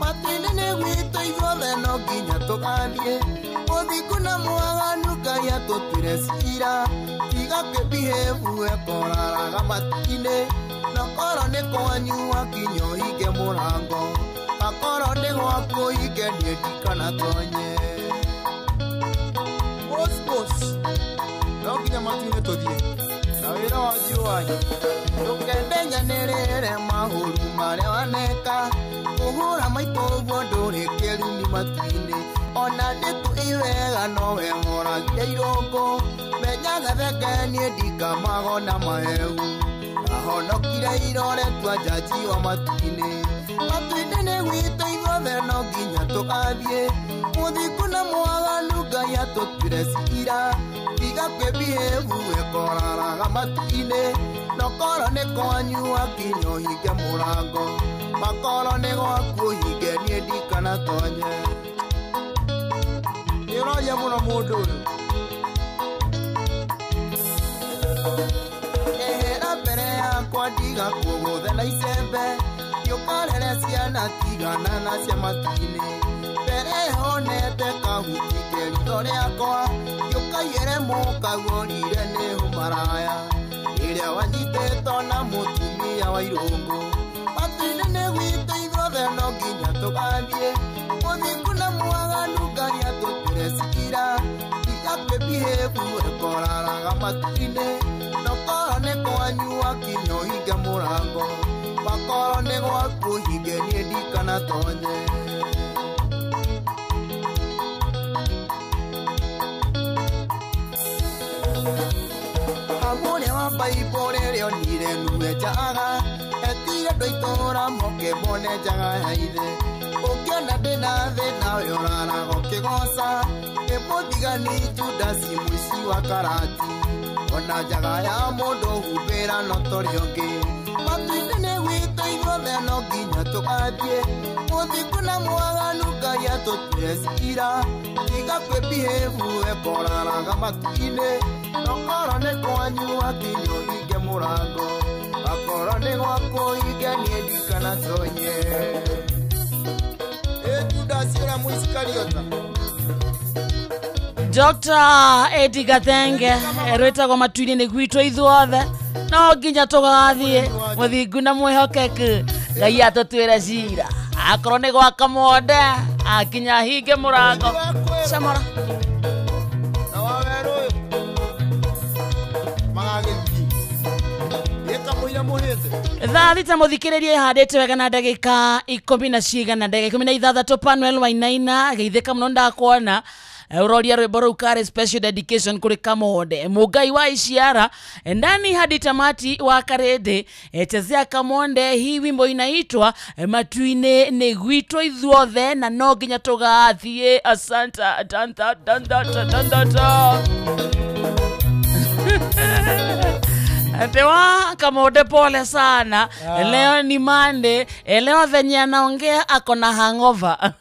matu-inĩ nĩ gwitũ ithuothe no nginya tũgathiĩ mũthingu na mwaganu Ngai atũtuĩre cira tiga kwĩbihĩbu ĩkoraraga matu-inĩ Nokorwo nĩ kwanyu wakinya ũhinge mũrango akorwo nĩ gwaku ũhinge niĩ ndikanatonye. Bos no nginya matu-inĩ tũthiĩ na wĩra wanjiũ wanyu ndũkende nyanĩrĩre mahũru marĩa waneka kũhũra maitũ ũguo ndũrĩ kĩrumi matu-inĩ ona nĩ tũĩ wega nowe horagire irũngũ menya gathenge niĩ ndikamago na mahehu ahonokire irore tua njanji wa matu-inĩ matu-inĩ nĩ gwitũ ithuothe no nginya tũgathiĩ mũthingu na mwaganu Ngai atũtuĩre cira tiga kwĩbihĩbu ĩkoraraga matu-inĩ nokorwo nĩ kwanyu wakinya ũhinge mũrango makorwo nĩ gwaku ũhinge niĩ ndikanatonye. Nĩ ũraria mũno mũndũ ũyũ. Ehera mbere yakwa ndiga kũgũthe na icembe nĩũkarere ciana tigana na cia matu-inĩ mbere ĩho wonete kahuti ke ritho rĩakwa gĩũkaiyĩre mũkaguorire nĩ ũmaraya ĩrĩa wanyitĩtwo na mũtumia wa irũngũ matu-inĩ nĩ gwitũ ithuothe no nginya tũgathiĩ mũthingu na mwaganu Ngai atũtuĩre cira tiga kwĩbihĩbu ĩkoraraga matu-inĩ nokorwo nĩ kwanyu wakinya ũhinge mũrango wakorwo nĩ gwaku ũhinge niĩ ndikanatonye. Hamũrĩa wa Baibũ rĩrĩa onire nue njaga etire andũ a itũũra moke mone njaga ya ithe ũngĩona ndĩna thĩna we ũraraga ũkĩgoca nĩ mũthigani Judasi mũici wa karati ona njaga ya mũndũ humbĩra no tũrĩ ũngĩ matu-inĩ nĩ gwitũ ithuothe no nginya tũgathiĩ mũthingu na mwaganu Ngai atũtuĩre cira tiga kwĩbihĩbu ĩkoraraga matu-inĩ nokorwo nĩ kwanyu wakinya ũhinge mũrango akorwo nĩ gwaku ũhinge niĩ ndikanatonye. Judasi ũrĩa Mũisikariota. Dr. Eddie Gathenge rwĩtagwo matu-inĩ nĩ gwitũ ithuothe no nginya tũgathiĩ mũthingu na mwĩhokeku Ngai atũtuĩre cira akorwo nĩ gwa Kamonde akinya hinge mũrango camora na wa werũ ũyũ magagĩthiĩ ĩkamũira mũhĩte thaa 6 mũthikĩrĩria ĩhandĩte wega na ndagĩka 10 na cigana ndagĩka 16 Panuel Wainaina geithĩka mũno ndakuona uroria rwĩmbo rũu karĩ special dedication kũrĩ Kamonde Mũngai wa Iciara ndani hadi tamati wa Karende chezea Kamonde hii wimbo inaitwa matu-inĩ nĩ gwitũ ithuothe na no nginya tũgathiĩ asanta danta danta danta. Tewa Kamonde pole sana. Leo ni Monday. Leo venye anaongea ako na hangover.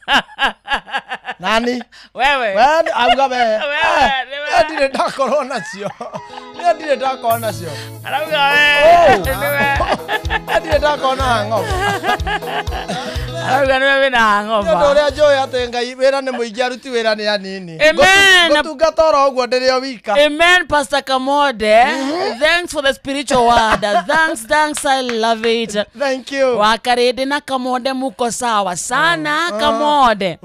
Nani? Wewe. Wewe auga we. Wewe. Ndirĩ ndakorwo nacio. Ndirĩ ndakorwo nacio. Arauga we. Ndirĩ ndakorwo na hangover. Arauga niwe wĩna hangover. Nĩ ũndũ ũrĩa njũĩ atĩ Ngai wĩra nĩ mũingĩ aruti wĩra nĩ anini. Amen. Ngũtungata oro ũguo ndĩrĩ o wika. Amen Pastor Kamonde. Thanks for the spiritual word. Thanks, I love it. Thank you. Wakarende na Kamonde muko sawa sana. Kamonde.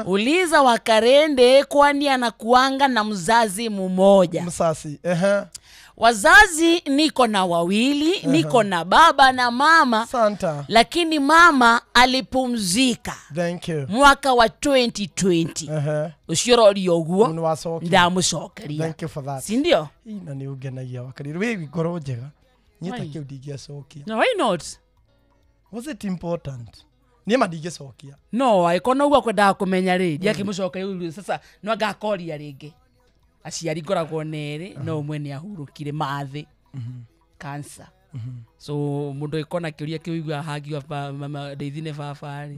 Uliza Wakarende kwani anakuanga na mzazi mmoja. Msasi. Wazazi niko na wawili, niko na baba na mama. Santa. Lakini mama alipumzika. Thank you. Mwaka wa 2020. Uciororio uguo. Ndamucokeria. Thank you for that. Si ndio? Ina ni ugenagia Wakarende. We ngoro njega. Nyita kiu ndingĩacokia. No, why not? Was it important? Niĩ ma ndingĩcokia. No, aikona uguo kwendaga kũmenya rĩ, ndiakĩmũcokeria sasa no ngakoria rĩngĩ. Aciari ngoragwo nerĩ no ũmwe nĩ ahurũkire mathĩ cancer. So mũndũ ĩkona kĩũria kĩu igua hangiwa ndeithi nĩ baba rĩ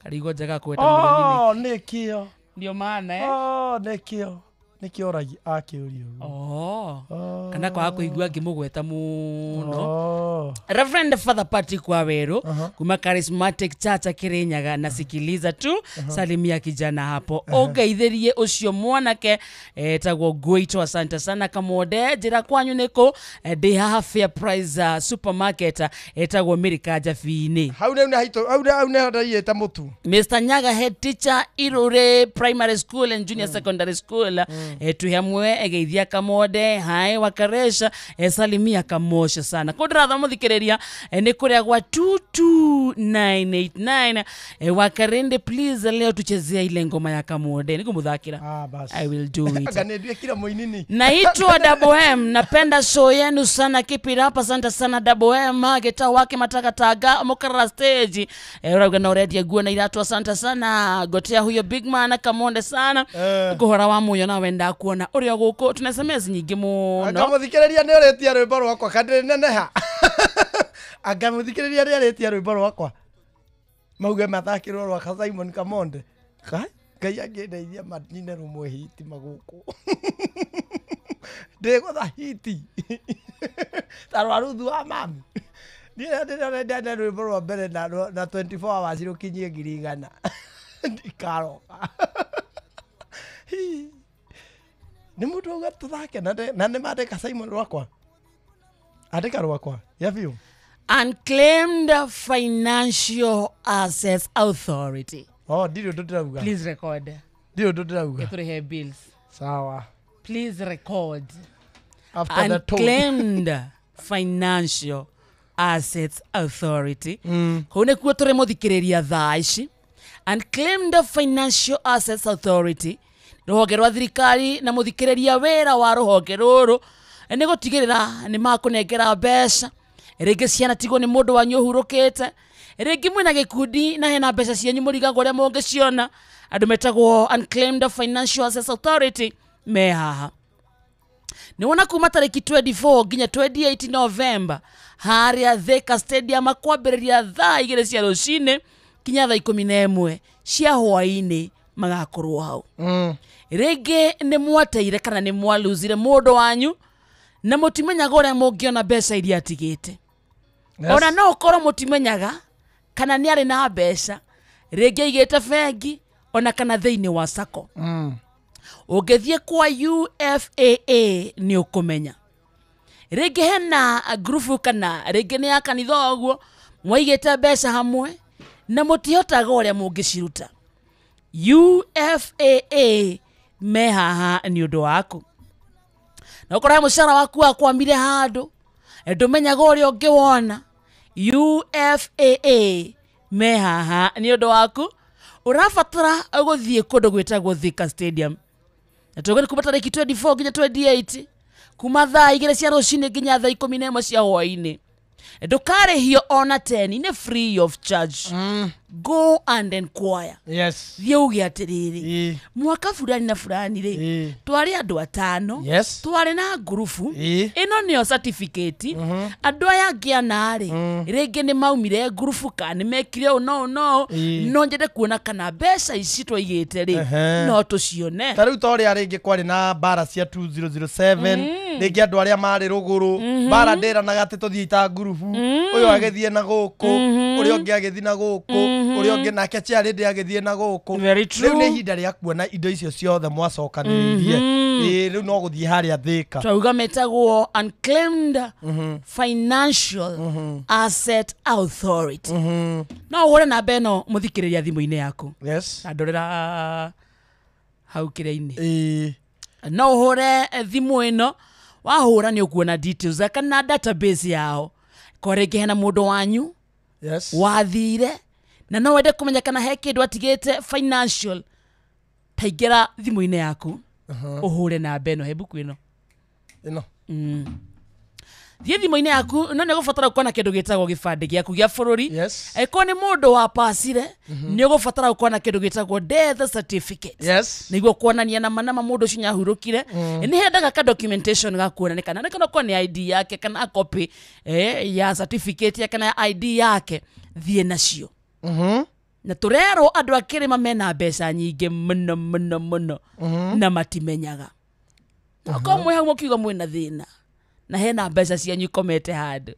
karigwo njega kwenda mũno. Oh, nĩkĩo. Ndio maana Oh, nĩkĩo. Nĩkĩo oragia akĩũria ũguo. Oh. Kana kwaga kũigua ngĩmũgweta mũno. Reverend Father Patrick Waweru kuma Charismatic Church Kirinyaga nasikiliza tu. Salimia kijana hapo. Ũngeithĩrie ũcio mwanake etagwo Ngũitũ. Asante sana Kamonde. Njĩra kwanyu nĩkũ? Ndĩ haha Fair Price Supermarket etagwo Mĩrika Njabi-inĩ. Hau rĩu nĩ haitũ, hau nĩ ndaiyĩte mũtu. Mr. Nyaga head teacher Irure Primary School and Junior Secondary School. Twĩ hamwe egeithia Kamonde hae Wakaresha salimia Kamosha sana kũndĩratha mũthikĩrĩria nĩ kũrĩa gwa 22989 Wakarende please leo tuchezea ile ngoma ya Kamonde nĩngũmũthakĩra. I will do it. Naitwa Double M, napenda show yenu sana, keep it up. Asante sana Double M geta wake matakataga mokara stage urauga na uredia guo na iratu. Asante sana gotea huyo big man Kamonde sana kuhora wa muyo na wenda kuona uria guku tuna SMS nyingi muno. Angamuthikiriria ni uretia rwimbo rwakwa kandiri neneha. Angamuthikiriria ni aretia rwimbo rwakwa mauge mathakirwo rwa Simon Kamonde. Kai Ngai angĩndeithia manyine rũmwe hiti maguku ndĩgũtha hiti ta rwa Ruthu wa mami. Niĩ ndĩrenda rwĩmbo rwa mbere na 24 hours rũkinyie 100,000 ndikaroka. Nĩ mũndũ auga tũthake na nĩ mandĩka Simon rwakwa. Andĩka rwakwa ya biũ. Unclaimed Financial Assets Authority. Oh, ndirĩ ũndũ ndĩrauga. Please record. Ndirĩ ũndũ ndĩrauga. Tũrĩhe bills. Sawa. Please record. After the toll. Unclaimed Financial Assets Authority. Kũu nĩkuo tũrĩ mũthikĩrĩria thaa ici. Unclaimed Financial Assets Authority, rũhonge rwa thirikari na mũthikĩrĩria wĩra wa rũhonge rũrũ nĩ gũtigĩrĩra nĩ makũnengera mbeca. Rĩngĩ ciana tigwo nĩ mũndũ wanyu ũhurũkĩte, rĩngĩ mwĩna gĩkundi na hena mbeca cianyu mũrigagwo ũrĩa mũngĩciona. Andũ metagwo Unclaimed Financial Assets Authority me haha. Nĩ wona kuma tarĩki 24 nginya 28 November harĩa Thika Stadium kwambĩrĩria thaa 2 cia rũcinĩ kinya thaa 11 cia hwaĩ-inĩ magakorwo hau. Rĩngĩ nĩ mwateire kana nĩ mwaluzire mũndũ wanyu na mũtimenyaga ũrĩa mũngĩona mbeca iria atigĩte. Yes. Ona no ũkorwo mũtimenyaga kana nĩ arĩ na mbeca rĩngĩ aigĩte bengi ona kana thĩinĩ wa sacco. Ũngĩthiĩ kwa UFAA nĩ ũkũmenya. Rĩngĩ hena ngurubu kana rĩngĩ nĩ ya kanitha ũguo mwaigĩte mbeca hamwe na mũtihotaga ũrĩa mũngĩciruta. UFAA me haha nĩ ũndũ waku. Na ũkorwo he mũcara waku wakwamire handũ ndũmenyaga ũrĩa ũngĩwona, UFAA me haha nĩ ũndũ waku. Ũrabatara gũthiĩ kũndũ gwĩtagwo Thika Stadium. Na tũgũthiĩ kuma tarĩki 24 nginya 28 kuma thaa 2 cia rũcinĩ nginya thaa 11 cia hwaĩ-inĩ. Ndũkarĩhio ona 10, nĩ free of charge. Go and inquire. Yes. Thiĩ uge atĩrĩrĩ, mwaka fulani na fulani rĩ, twarĩ andũ atano. Yes. Twarĩ na ngurubu. Ĩno nĩyo certificate. Andũ aya angĩ ana rĩ, rĩngĩ nĩ maumire ngurubu kana nĩ mekire ũũ no no, no nyende kuona kana mbeca ici twaigĩte rĩ, no tũcione. Ta rĩu ta ũrĩa rĩngĩ kwarĩ na mbara cia 2007, rĩngĩ andũ arĩa marĩ rũgũrũ, mbara ndĩranaga atĩ tũthiĩ ta ngurubu, ũyũ agĩthiĩ na gũkũ, ũrĩa ũngĩ agĩthiĩ na gũkũ, ũrĩa ũngĩ nake chairlady agĩthiĩ na gũkũ. Very true. Rĩu nĩ ihinda rĩa kuona indo icio ciothe mwacokanĩrĩirie. Rĩu no gũthiĩ harĩa Thika. Twauga metagwo Unclaimed Financial Asset Authority. No ũhũre namba ĩno mũthikĩrĩria thimũ-inĩ yaku. Yes. Andorera hau kĩrĩa-inĩ. No ũhũre thimũ ĩno, wahũra nĩ ũkuona details kana database yao. Ko rĩngĩ hena mũndũ wanyu Yes. wathire na no wende kũmenya kana he kĩndũ atigĩte financial, taingĩra thimũ-inĩ yaku ũhũre namba ĩno, he mbuku ĩno. Ĩno. Thiĩ thimũ-inĩ yaku, no nĩ ũgũbatara gũkorwo na kĩndũ gĩtagwo gĩbandĩ gĩaku gĩa bũrũri. Yes. Angĩkorwo nĩ mũndũ wapacire, nĩ ũgũbatara gũkorwo na kĩndũ gĩtagwo death certificate. Yes. Nĩguo kuonania na manama mũndũ ũcio nĩahurũkire. Nĩ hendaga ka documentation ga kuonania kana nĩ kana okorwo nĩ ID yake kana copy ya certificate yake kana ya ID yake, thiĩ nacio. Na tũrerwo andũ a kĩrĩma mena mbeca nyingĩ mũno mũno mũno na matimenyaga. Okorwo mwĩ hau mũkiuga mwĩna thĩna na hena mbeca cianyu ikomete handũ,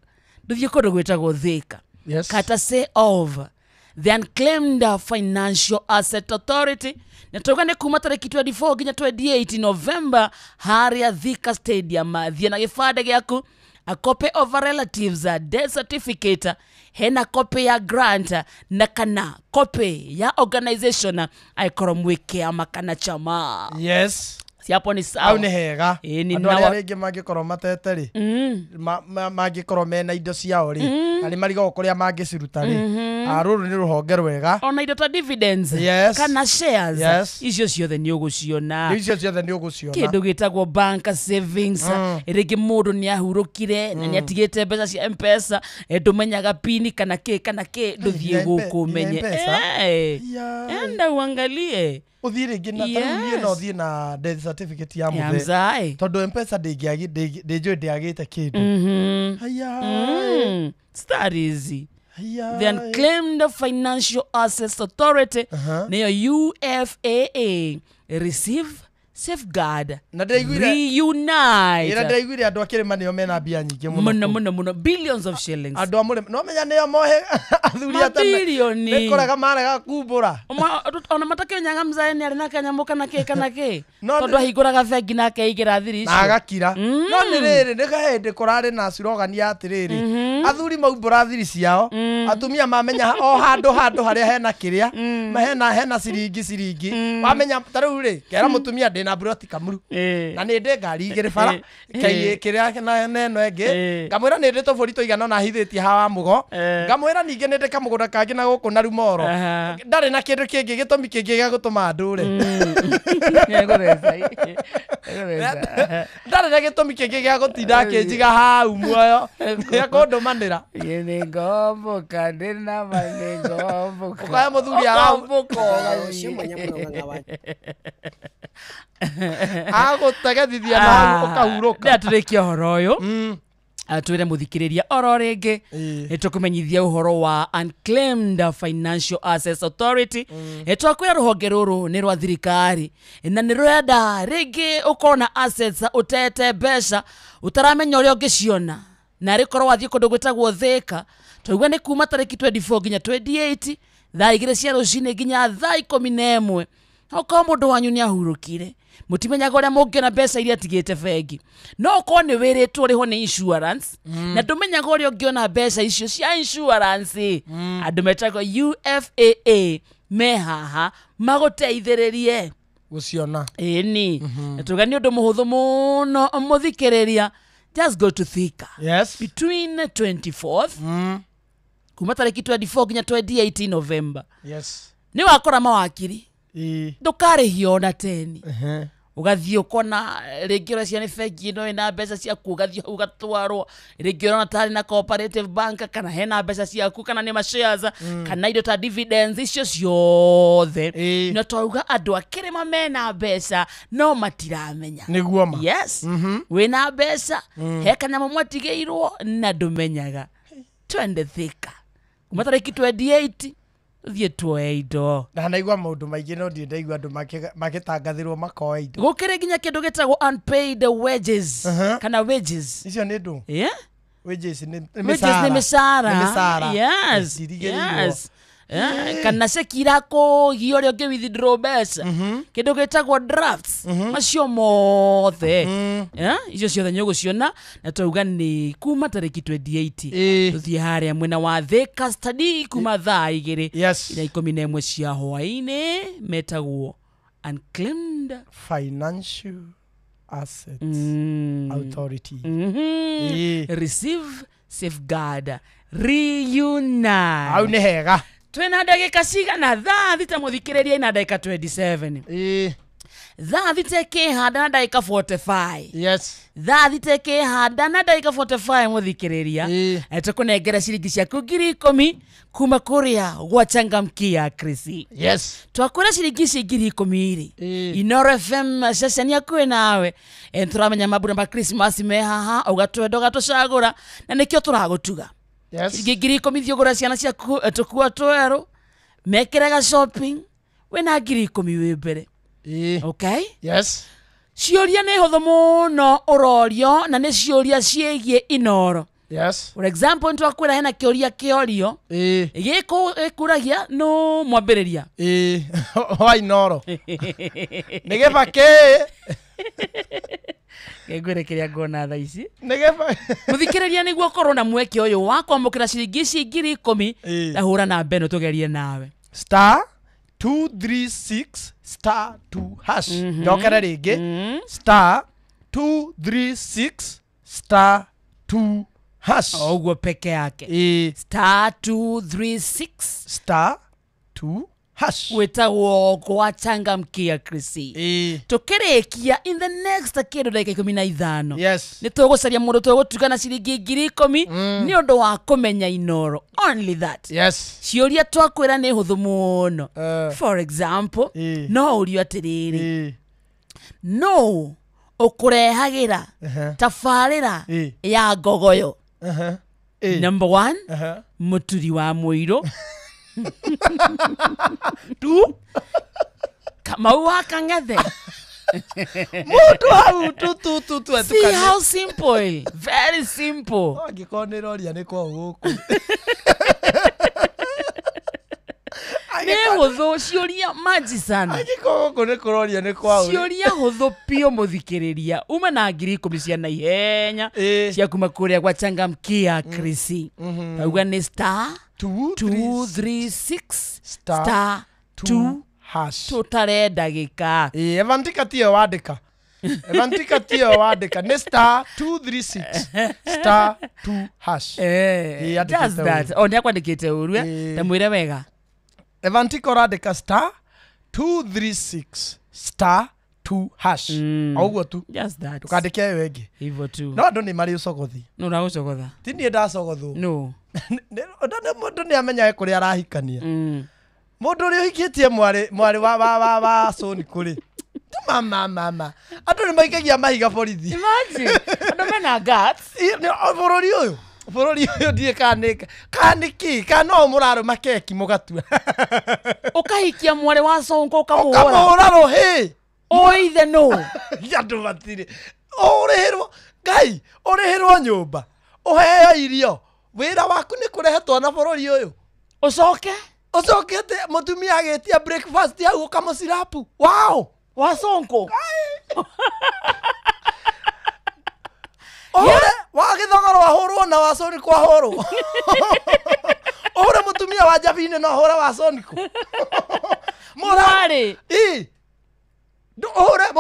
ndũthiĩ kũndũ gwĩtagwo Thika. Yes. Courtesy of the Unclaimed Financial Asset Authority. Na tauga nĩ kuma tarĩki 24 nginya 28 November harĩa Thika Stadium. Thiĩ na gĩbandĩ gĩaku, a copy of a relative's death certificate, hena copy ya grant na kana copy ya organization aikorwo mwĩ kĩama kana chama. Yes. Siapo ni sawa. Hau nĩ hega. Ĩĩ, nĩ Andũ arĩa nawa- rĩngĩ mangĩkorwo matete rĩ, mangĩkorwo mena indo ciao rĩ, na nĩ marigagwo kũrĩa mangĩciruta rĩ, rũrũ nĩ rũhonge rwega. Ona indo ta dividends Yes. kana shares, Yes. icio ciothe nĩ ũgũciona. Icio ciothe nĩ ũgũciona. Kĩndũ gĩtagwo bank savings, rĩngĩ mũndũ nĩ ahurũkire na nĩ atigĩte mbeca cia M-Pesa, ndũmenyaga pini kana kĩ kana kĩ, ndũthiĩ nginya gũkũ ũmenye. M-Pesa? Enda uangalie. Ũthiĩ rĩngĩ na ta rĩu niĩ no thiĩ na death certificate ya Ya mũthee. mzae. Tondũ M-Pesa ndĩnjũĩ ndĩagĩte kĩndũ. Haya. Start easy. Haya. The Unclaimed Financial Assets Authority, nĩyo UFAA, receive, Safeguard, Na ndĩraiguire reunite. Ĩra ndĩraiguire andũ a kĩrĩma nĩo mena mbia nyingĩ mũno. Mũno mũno mũno, billions of shillings. Andũ a mũrĩma no menya nĩo mohe athuri a tene. Mabilioni. Nĩ kũrega marega kumbũra. Ona matakĩmenyaga mzae nĩ arĩ na kanyamũ kana kĩ kana kĩ. No Tondũ ahingũraga bengi na akeigĩra thiri na icio. Agakira. No nĩ rĩrĩ, nĩ kahĩndĩ kũrarĩ na slogan ya atĩrĩrĩ, athuri maumbũra thiri ciao, atumia mamenya o handũ handũ harĩa hena kĩrĩa hena ciringi ciringi, wamenya ta rĩu rĩ, kera mũtumia ndĩna mburoti Kamuru na nĩ ndĩ ngari igĩrĩ bara kĩrĩa na ĩno ĩngĩ, ngamwĩra nĩ ndĩ tũbũri tũigana ũna hithĩtie hawa mũgo, ngamwĩra ningĩ nĩ ndĩ kamũgũnda kangĩ na gũkũ na Rumoro, ndarĩ na kĩndũ kĩngĩ gĩtũmi kĩngĩ gĩa gũtũma ndũre, ndarĩ na gĩtũmi kĩngĩ gĩa gũtinda akĩnjiga hau muoyo gĩa kũndũmanĩra. Nĩ ngomboka ndĩ na ma nĩ ngomboka. Ũkaya mũthuri agũtegethithia na ũkahurũka. Ndatũrĩkia ũhoro ũyũ, twĩre mũthikĩrĩria oro rĩngĩ nĩ tũkũmenyithia ũhoro wa Unclaimed Financial Assets Authority. Twakwĩra rũhonge rũrũ nĩ rwa thirikari na nĩ rũrenda rĩngĩ ũkorwo na assets ũtete mbeca ũtaramenya ũrĩa ũngĩciona, na rĩkorwo wathiĩ kũndũ gwĩtagwo Thĩka, twaigua nĩ kuma tarĩki 24 nginya 28 thaa 2 cia rũcinĩ nginya thaa 11. Okorwo mũndũ wanyu nĩ ahurũkire, mũtimenyaga ũrĩa mũngĩona mbeca iria atigĩte bengi, no ũkorwo nĩ wĩrĩtwo ũrĩhwo nĩ insurance na ndũmenyaga ũrĩa ũngĩona mbeca icio cia insurance, andũ metagwo UFAA me haha magũteithĩrĩrie gũciona. Ĩni na tuga nĩ ũndũ mũhũthũ mũno mũthikĩrĩria, just go to Thika. Yes. Between 24th kuma tarĩki 24 nginya 28 November. Yes. Nĩ wakora mawakiri ndũkarĩhio ona teni, ũgathiĩ ũkona rĩngĩ ũreciria nĩ bengi ĩno ĩna mbeca ciaku, ũgathiĩ hau ũgatwarwo, rĩngĩ ũrona tarĩ na cooperative bank kana hena mbeca ciaku kana nĩ ma shares kana indo ta dividends icio ciothe. Na twauga andũ a kĩrĩma mena mbeca no matiramenya. Nĩguo ma. Yes. Wĩna mbeca he kanyamũ mwatigĩirwo na ndũmenyaga. Twende Thika kuma tarĩki 28 thiĩ tuoe indo. Ndanaigua maũndũ maingĩ no ndirĩ ndaigua andũ magĩtangathĩrwo makoe indo. Gũkĩrĩ nginya kĩndũ gĩtagwo unpaid wages kana wages. Icio nĩ ndũ? Yeah. Wages nĩ Wages nĩ mĩcara. Nĩ mĩcara. Yes. Ndirigĩrĩirwo. Yes. Kana ceki irakũgia ũrĩa ũngĩ withdraw mbeca, kĩndũ gĩtagwo drafts, macio mothe. Icio ciothe nĩ ũgũciona na twauga nĩ kuma tarĩki 28 tũthiĩ harĩa mwena wa Thika Study kuma thaa 2 Yes. ila 11 cia hwaĩ-inĩ, metagwo Unclaimed Financial Assets Authority. Receive, safeguard, reunite. Hau nĩ hega. Twĩna ndagĩka cigana? Thaa 6 mũthikĩrĩria ina ndagĩka 27. Thaa 6 ĩkĩhanda na ndagĩka 45. Yes. Thaa 6 ĩkĩhanda na ndagĩka 45 mũthikĩrĩria, tũkũnengera ciringi ciaku 10,000 kuma kũrĩa gwa Changamkia Krisi. Yes. Twakwĩra ciringi ici 10,000 rĩ, Inoro FM ceceni yaku ĩ nawe. Tũramenya mambura ma Christmas me haha, ũgatwenda ũgatũcagũra na nĩkĩo tũragũtuga. Yes. Ciringi 10,000 thiĩ ũgũre ciana ciaku tũkuo twerũ, mekĩraga shopping, wĩna 10,000 wĩ mbere. Okay? Yes. Ciũria nĩ hũthũ mũno ũrorio na nĩ ciũria ciĩgiĩ Inoro. Yes. For example, nĩtwakwĩra hena kĩũria kĩorio gĩkũ gĩkũragia no mwambĩrĩria wa Inoro. Nĩ Gĩbakĩ. Ngwĩre kĩrĩa nguona thaa ici. Nĩ Gĩbakĩ. Mũthikĩrĩria nĩguo ũkorwo na mweke ũyũ wa kwamũkĩra ciringi ici 10,000, ta hũra namba ĩno tũgerie nawe. Star 236 star 2 hash. Njokere rĩngĩ. Star 236 star 2 hash. Ũguo peke yake. Star 236 star 2 hash. Wĩtagwo gwa Changamkia Krisi. Tũkĩrĩkia in the next kĩndũ ndagĩka 15. Yes. Nĩ tũgũcaria mũndũ tũgũtuga na ciringi 10,000 nĩ ũndũ wa kũmenya Inoro. Only that. Yes. Ciũria twakwĩra nĩ hũthũ mũno. For example, no ũrio atĩrĩrĩ, no ũkũrehagĩra tabarĩra ya ngogoyo. Number 1, mũturi wa mũirũ. 2, Kamau wa Kang'ethe. Mũndũ hau tu tu tu tu. See how simple. Very simple. Angĩkorwo nĩ roria nĩ kwa gũkũ. Nĩ hũthũ ciũria maji sana. Angĩkorwo gũkũ nĩ kũroria nĩ kwa ũrĩ. Ciũria hũthũ biũ mũthikĩrĩria. Uma na 10,000 cia naihenya. Cia kuma kũrĩa gwa Changamkia Krisi. Auga nĩ star 2 2 3 6 star 2 hash. Tutare ndagĩka. Evantika tiyo wandĩka. Evantika tiyo wandĩka. Nĩ star 236 star 2 hash. Just that. O nĩ akwandĩkĩte ũru ta mwĩre wega. Evantika ũrandĩka star 236 star 2 hash. O ũguo tu. Just that. Ndũkandĩke ĩyo ĩngĩ. Hivyo tu. No andũ nĩ marĩ ũcogothi. No ũragũcogotha. Ti niĩ ndacogothwo. No. Mũndũ nĩ amenyaga kũrĩa arahikania. Mũndũ ũrĩa ũhikĩtie mwarĩ wa Soni kũrĩ. Mama mama. Andũ nĩ maikagia mahiga borithi. Imagine. Andũ mena guts. Bũrũri ũyũ. Bũrũri ũyũ ndiĩ kana nĩ kĩ kana no mũrarũma keki mũgatua. Ũkahikia mwarĩ wa Sonko ũkamũhũra. Ũkamũhũra rũhĩ. Oithe no. Andũ matirĩ. Ũrĩhĩrwo Ngai, ũrĩhĩrwo nyũmba. Ũheo irio. Wĩra waku nĩ kũrehe twana bũrũri ũyũ. Ũcoke? Ũcokete mũtumia agĩtia breakfast hau ũkamũcirapu. Wow! Wa Sonko. Ũhũre wa gĩthogoro ahũrwo na wa Sonko ahũrwo. Ũhũre mũtumia wa Njabinĩ na ũhũre wa Sonko. Mwarĩ. Ĩ. Ũhũre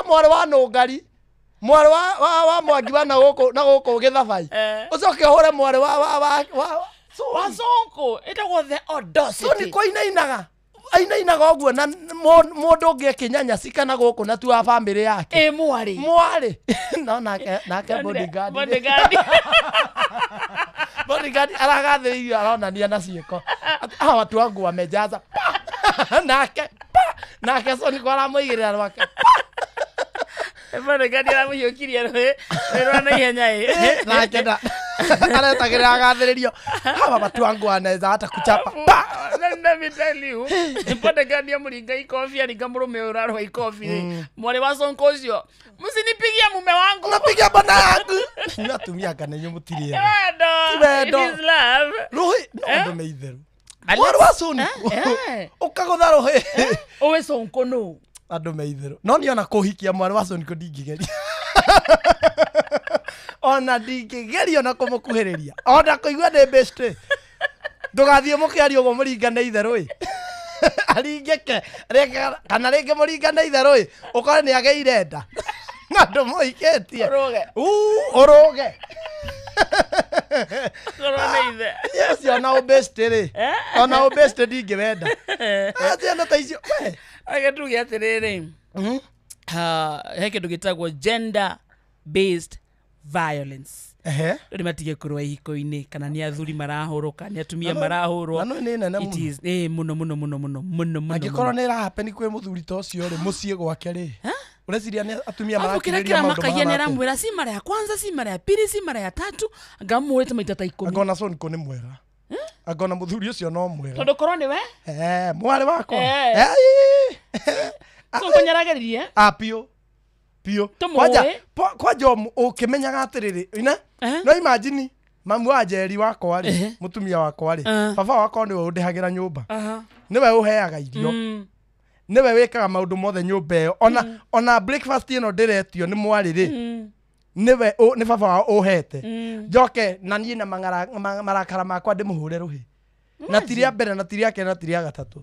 mwarĩ wa Nũngari. Mwarĩ wa Mwangi wa na gũkũ Gĩthabai. Ũcoke ũhũre mwarĩ wa Sonko. Ĩtagwo the audacity. Sonko ainainaga. Ainainaga ũguo na mũndũ ũngĩ akĩnyanya kana gũkũ na tu wa bamĩrĩ yake. Ĩ mwarĩ. Mwarĩ. No nake bodyguard. Bodyguard. Bodyguard aragathĩrĩirio aronania na ciĩko. Hawa watu wangu wamejaza. Nake nake Sonko aramũigĩrĩra rwake. Bodyguard aramũhiũkirie rũhĩ rwa naihenya ĩ. Nake na aretagĩrĩra agathĩrĩrio. Hawa watu wangu wanaweza hata kuchapa. Let me tell you. Bodyguard amũringa ikobi aringa mũrũme ũrarũa ikobi. Mwarĩ wa Sonko ũcio. Msinipigie mume wangu. Unapigia bwana yangu. Inyuĩ atumia kana inyuĩ mũtirĩ ega. Wendo. It is love. Rũhĩ no andũ me itherũ. Mwarĩ wa Sonko. Ũkagũtha rũhĩ. Ũwe Sonko no. Andũ me itherũ. No niĩ ona kũhikia mwarĩ wa Sonko ndingĩgeria. Ona ndingĩgeria ona kũmũkuhĩrĩria. Ona kũigua nĩ best. Ndũgathiĩ mũkĩaria ũguo mũringane itherũ ĩ. Aringĩke kana rĩngĩ mũringane itherũ ĩ ũkore nĩ agĩire nda. Na ndũmũhikĩtie. Ũrũge. Ũrũge. Ũrũge ithe. Yes, ona ũbest rĩ. Ona ũbest ndingĩwenda. Ciana ta icio. Reke tuge atĩrĩrĩ. He kĩndũ gĩtagwo gender based violence. Rĩu matige kũrũa ihiko-inĩ kana nĩ athuri marahũrwo kana nĩ atumia marahũrwo. Na nĩ nene mũno. It is mũno mũno mũno mũno mũno mũno. Angĩkorwo nĩ ĩrahappen kwĩ mũthuri ta ũcio rĩ mũciĩ gwake rĩ. Ũreciria nĩ atumia marakĩrĩria maũndũ makagia nĩ aramwĩra si mara ya kwanza si mara ya pili si mara ya tatu ngamũhũrĩte maita ta 10. Angona Sonko nĩ mwega. Angona mũthuri ũcio no mwega. Tondũ korwo nĩwe? Mwarĩ wakwa. Sonko nĩarageririe? Piũ. Piũ. Kwanja ũkĩmenyaga atĩrĩrĩ ina no imagine mamu wa Njeri wakwa rĩ mũtumia wakwa rĩ baba wakwa nĩwe ũndĩhagĩra nyũmba nĩwe ũheaga irio nĩwe wĩkaga maũndũ mothe nyũmba ĩyo ona breakfast ĩno ndĩretio nĩ mwarĩ rĩ nĩwe nĩ baba wao ũhete njoke na niĩ na marakara makwa ndĩmũhũre rũhĩ na ti rĩa mbere na ti rĩa kerĩ na ti rĩa gatatũ.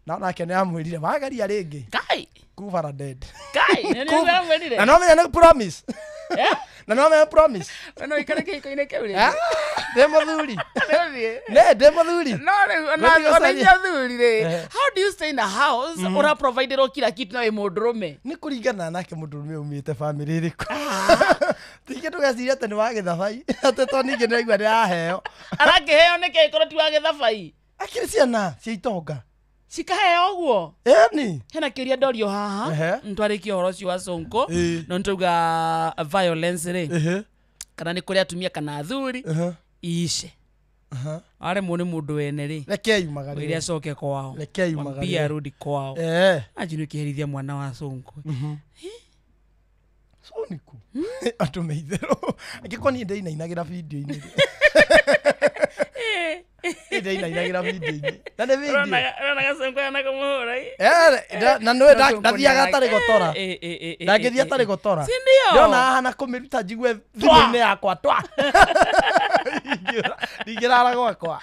Na nake nĩ amwĩrire wageria rĩngĩ. Kai. Kuvara dead. Kai, nĩ amwĩrire. Na no menya nĩ promise. Na no menya promise. No ikare kĩhiko-inĩ kĩu rĩngĩ. Ndĩ mũthuri. Nĩ ndĩ mũthuri. No rĩu ona inyuĩ athuri rĩ. How do you stay in a house ũra providerwo kila kitu na wĩ mũndũrũme? Nĩ kũringana nake mũndũrũme umĩte family ĩrĩkũ. Ti kĩndũ geciria atĩ nĩ wa gĩthabai. Atĩ to ningĩ nĩ aigua nĩ araheo. Arakĩheo nĩkĩ korwo ti wa gĩthabai? Akĩrĩ ciana cia itonga. Cikaheo ũguo? Ĩni. Hena kĩũria ndorio haha ntwarĩkie ũhoro ũcio wa Sonko no nĩtwauga violence rĩ kana nĩ kũrĩ atumia kana athuri iishe. Aremwo nĩ mũndũ wene rĩ. Reke yumagarire. Wĩre acoke kwao. Reke yumagarire. Mwambie arudi kwao. Eh. Anjini ũkĩherithia mwana wa Sonko. Soniku. Andũ me itherũ. Angĩkorwo niĩ ndĩinainagĩra video-inĩ. Niĩ ndĩinainagĩra video-inĩ. Na nĩ video. Ũronaga Sonko anakũmũhũra. Eh, na nĩwe ndathiaga atarĩ gotora. Ndangĩthiĩ atarĩ gotora. Si ndio? Ndĩrona haha na kũmĩruta njigue thimũ-inĩ yakwa twa. Ndingĩrara gwakwa.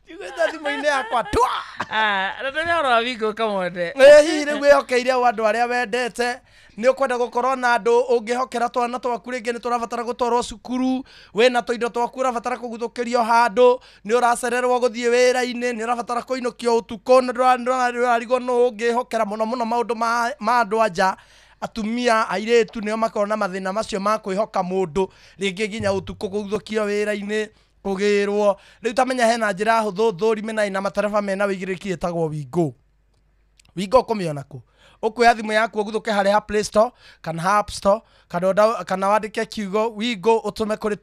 Njiguĩte thimũ-inĩ yakwa twa. Ah, na ũhoro wa Wingo Kamonde. Hihi rĩu wĩhokeire andũ arĩa wendete nĩ ũkwenda gũkorwo na andũ ũngĩhokera twana twaku rĩngĩ nĩ tũrabatara gũtwarwo cukuru wĩna tũindo twaku ũrabatara kũguthũkĩrio handũ nĩ ũracererwo gũthiĩ wĩra-inĩ nĩ ũrabatara kũinũkio ũtukũ nĩ ndũrarigwo nũ ũngĩhokera mũno mũno maũndũ ma andũ anja atumia airĩtu nĩo makoragwo na mathĩna macio ma kwĩhoka mũndũ rĩngĩ nginya ũtukũ kũguthũkio wĩra-inĩ kũgĩrwo rĩu tamenya hena njĩra hũthũ thũrime na ina matereba mena wĩigĩrĩrĩki ĩtagwo Wingo. Wingo ũkũmĩona kũ? Ũkuoya thimũ yaku ũguthũke harĩa ha Play Store kana ha App Store kana wandĩke kiugo Wingo ũtũme kũrĩ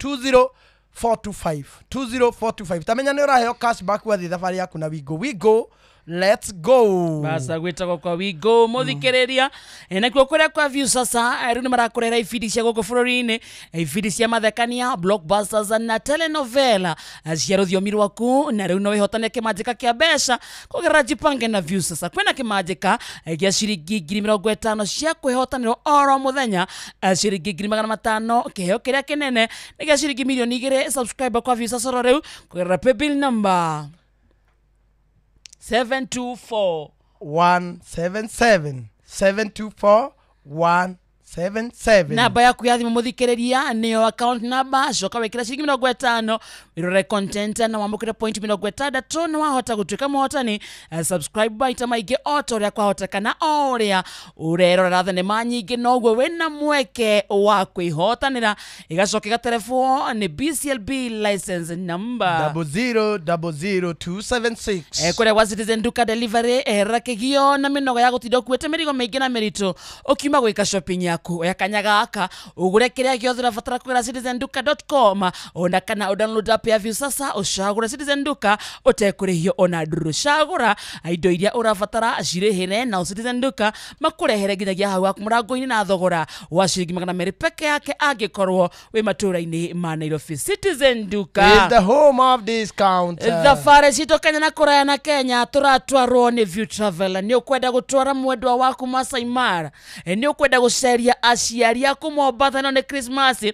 20425 20425. Tamenya nĩ ũraheo cashback wathiĩ thabarĩ yaku na Wingo. Wingo, let's go. Basa gwĩtagwo kwa Wingo mũthikĩrĩria nakuo kũrĩa kwa View sasa rĩu nĩ marakũrehera ibindi cia gũkũ bũrũri-inĩ, ibindi cia mathekania, blockbusters na telenovela cia rũthiomi rwaku, na rĩu no wĩhotane kĩmanjĩka kĩa mbeca kũgerera Jipange na View sasa. Kwĩna kĩmanjĩka gĩa ciringi 50,000 cia kwĩhotanĩrwo oro mũthenya, ciringi 500,000 kĩheo kĩrĩa kĩnene nĩ gĩa ciringi 2,000,000. Subscribe kwa View sasa rĩu kũgerera paybill number 724 177 724 177. Namba yaku ya thimũ mũthikĩrĩria nĩyo account number, coka wĩkĩre ciringi 50 wĩrore content na wamũkĩre point 60 na wahota gũtuĩka mũhotani. Subscribe maita maingĩ o ta ũrĩa kwahotekana, o ũrĩa ũrerorera thenema nyingĩ noguo wĩna mweke wa kwĩhotanĩra. Ĩgacoka ĩgaterebwo nĩ BCLB license number 0000276. Kũrĩa gwa Citizen Duka Delivery eherera kĩgio na mĩnoga ya gũtinda ũkuĩte mĩrigo mĩingĩ na mĩritũ ũkiuma gwĩka shopping yaku. Oya kanya gaka ũgũre kĩrĩa gĩothe ũrabatara kũgũra citizenduka.com ona kana ũdownload app ya View sasa ũcagũre Citizen Duka ũtekũrĩhio ona ndurũ. Cagũra indo iria ũrabatara cirĩhĩre na Citizen Duka makũrehere nginyagia hau haku mũrango-inĩ na thogora wa ciringi 200 peke yake angĩkorwo wĩ matũũra-inĩ ma Nairobi. Citizen Duka is the home of discount. Thabarĩ citũ Kenya na kũraya na Kenya tũratwarwo nĩ View Travel. Nĩ ũkwenda gũtwara mwendwa waku Masai Mara, nĩ ũkwenda gũceria aciari aku Mombatha no nĩ Christmas, nĩ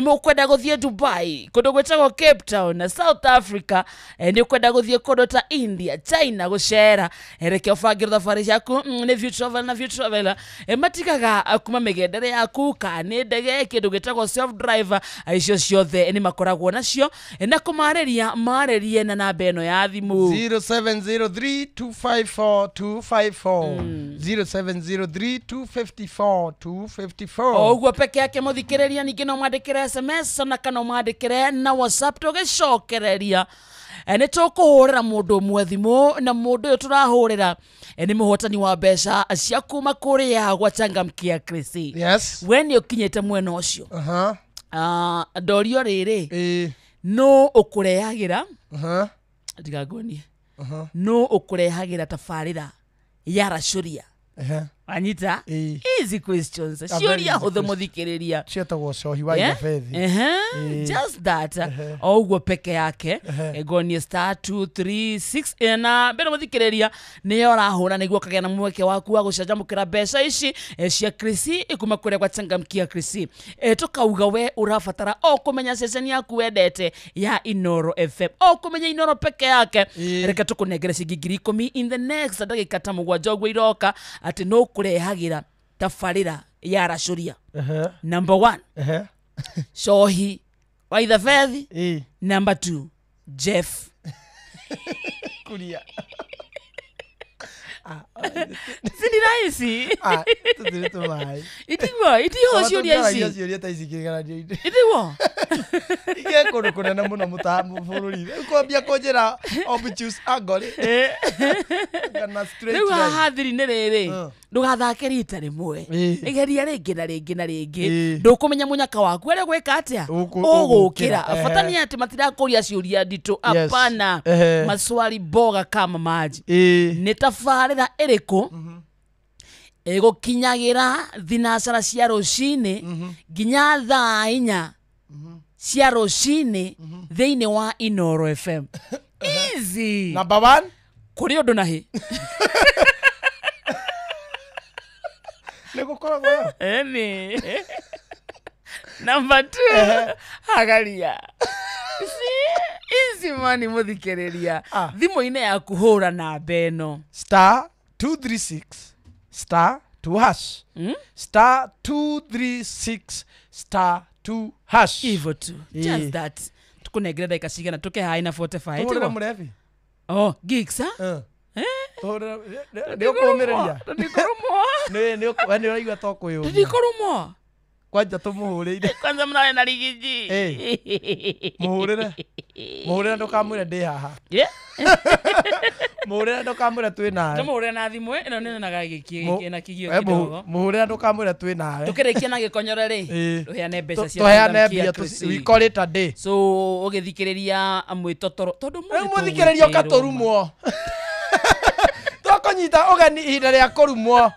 mũkwenda gũthiĩ Dubai, kũndũ gwĩtagwo Cape Town na South Africa, nĩ ũkwenda gũthiĩ kũndũ ta India, China gũcera, reke ũbangĩrwo thabarĩ ciaku nĩ View Travel. Na View Travel matigaga kuma mĩgendere yaku kana nĩ ndege, kĩndũ gĩtagwo self drive, icio ciothe nĩ makoragwo nacio, na kũmarĩria marĩrie na namba ĩno ya thimũ 0703 254 254 0703 254 254. O ũguo peke yake mũthikĩrĩria, ningĩ no mwandĩkĩre SMS na kana mwandĩkĩre na WhatsApp tũgĩcokereria. Nĩ tũkũhũrĩra mũndũ ũmwe thimũ, na mũndũ ũyũ tũrahũrĩra nĩ mũhotani wa mbeca cia kuma kũrĩa gwa Changamkia Chrissy. Yes. We nĩ ũkinyĩte mwena ũcio. Ndorio rĩrĩ, no ũkũrehagĩra ndiganguonie, no ũkũrehagĩra tabarĩra ya Racũria. Anyita easy questions, ciũria hũthũ mũthikĩrĩria, ciĩtagwo cohi wa Idabethi. Just that o ũguo peke yake ngonie star 236 na mbere mũthikĩrĩria nĩyo ũrahũra nĩguo ũkagĩa na mweke waku wa gũcanjamũkĩra mbeca ici cia Chrissy kuma kũrĩa gwa Changamkia Chrissy. Tũkauga we ũrabatara o kũmenya ceceni yaku wendete ya Inoro FM, o kũmenya Inoro peke yake. Reke tũkũnengere ciringi 10,000 in the next ndagĩka ta 7 ũguo iroka atĩ no kũrehagĩra tabarĩra ya Racũria. Number 1, Cohi wa Idabethi. Number 2, Jeff Kuria. Si ni rahisi. Ah, tũtirĩ tũmaĩ. Itiguo, itiho ciũria ici. Ciũria ta ici kĩgeranio-inĩ. Itiguo. Igĩ kũndũ kũnene mũno bũrũri. Rĩu kwambia kũnjĩra obtuse angle rĩ. Kana straight Rĩu line. haha thiri-inĩ rĩrĩ, ndũgathake rita rĩmwe. Geria rĩngĩ na rĩngĩ na rĩngĩ. Ĩĩ. Ndũkũmenya mũnyaka waku arĩa gwĩka atĩa? Ũgũkĩra. Ũgũkĩra. Bata nĩ atĩ matirakũria ciũria nditũ. Yes. Hapana. Ehe. Maswali boga kama maji. Ĩĩ. Nĩ tabarĩra ĩrĩkũ ĩgũkinyagĩra thinacara cia rũcinĩ nginya thaa 4 cia rũcinĩ thĩinĩ wa Inoro FM? Easy. Number 1. Kũrĩ ũndũ na hĩ. Nĩ gũkoragwo ĩyo. Eni. Number 2. Hagaria. See? Easy money mũthikĩrĩria. Thimũ-inĩ yaku hũra namba ĩno. Star 236 star 2 hash. Star 236 star 2 hash. Hivyo tu. Just that. Tukunengere ndagĩka cigana tũke haĩ na 45. Tũhũrĩre mũrebi. Oh, gigs, ha? Tũhũrĩre nĩ ũkũmĩrĩria. Tũtikũrũmwo. Nĩ nĩ we nĩ ũraigua to kwĩyũria. Tũtikũrũmwo. Kwanja tũmũhũrĩire. Kwanza mnawe na rigiji. Mũhũrĩre. Mũhũrĩre ndũkamwĩre ndĩ haha. Yeah. Mũhũrĩre ndũkamwĩre twĩ nawe. Tũmũhũrĩre na thimũ ĩno nĩ nyonaga gĩkĩ ĩna kĩgio kidogo. Mũhũrĩre ndũkamwĩre twĩ nawe. Tũkĩrĩkia na gĩkonyore rĩ. Tũheane mbeca cia Tũheane Kingdom mbia Kia Crusade. we call it a day. So ũgĩthikĩrĩria mwĩtotoro tondũ Rĩu mũthikĩrĩria ũka tũrumwo. Twakũnyita ũgeni ihinda rĩa kũrumwo.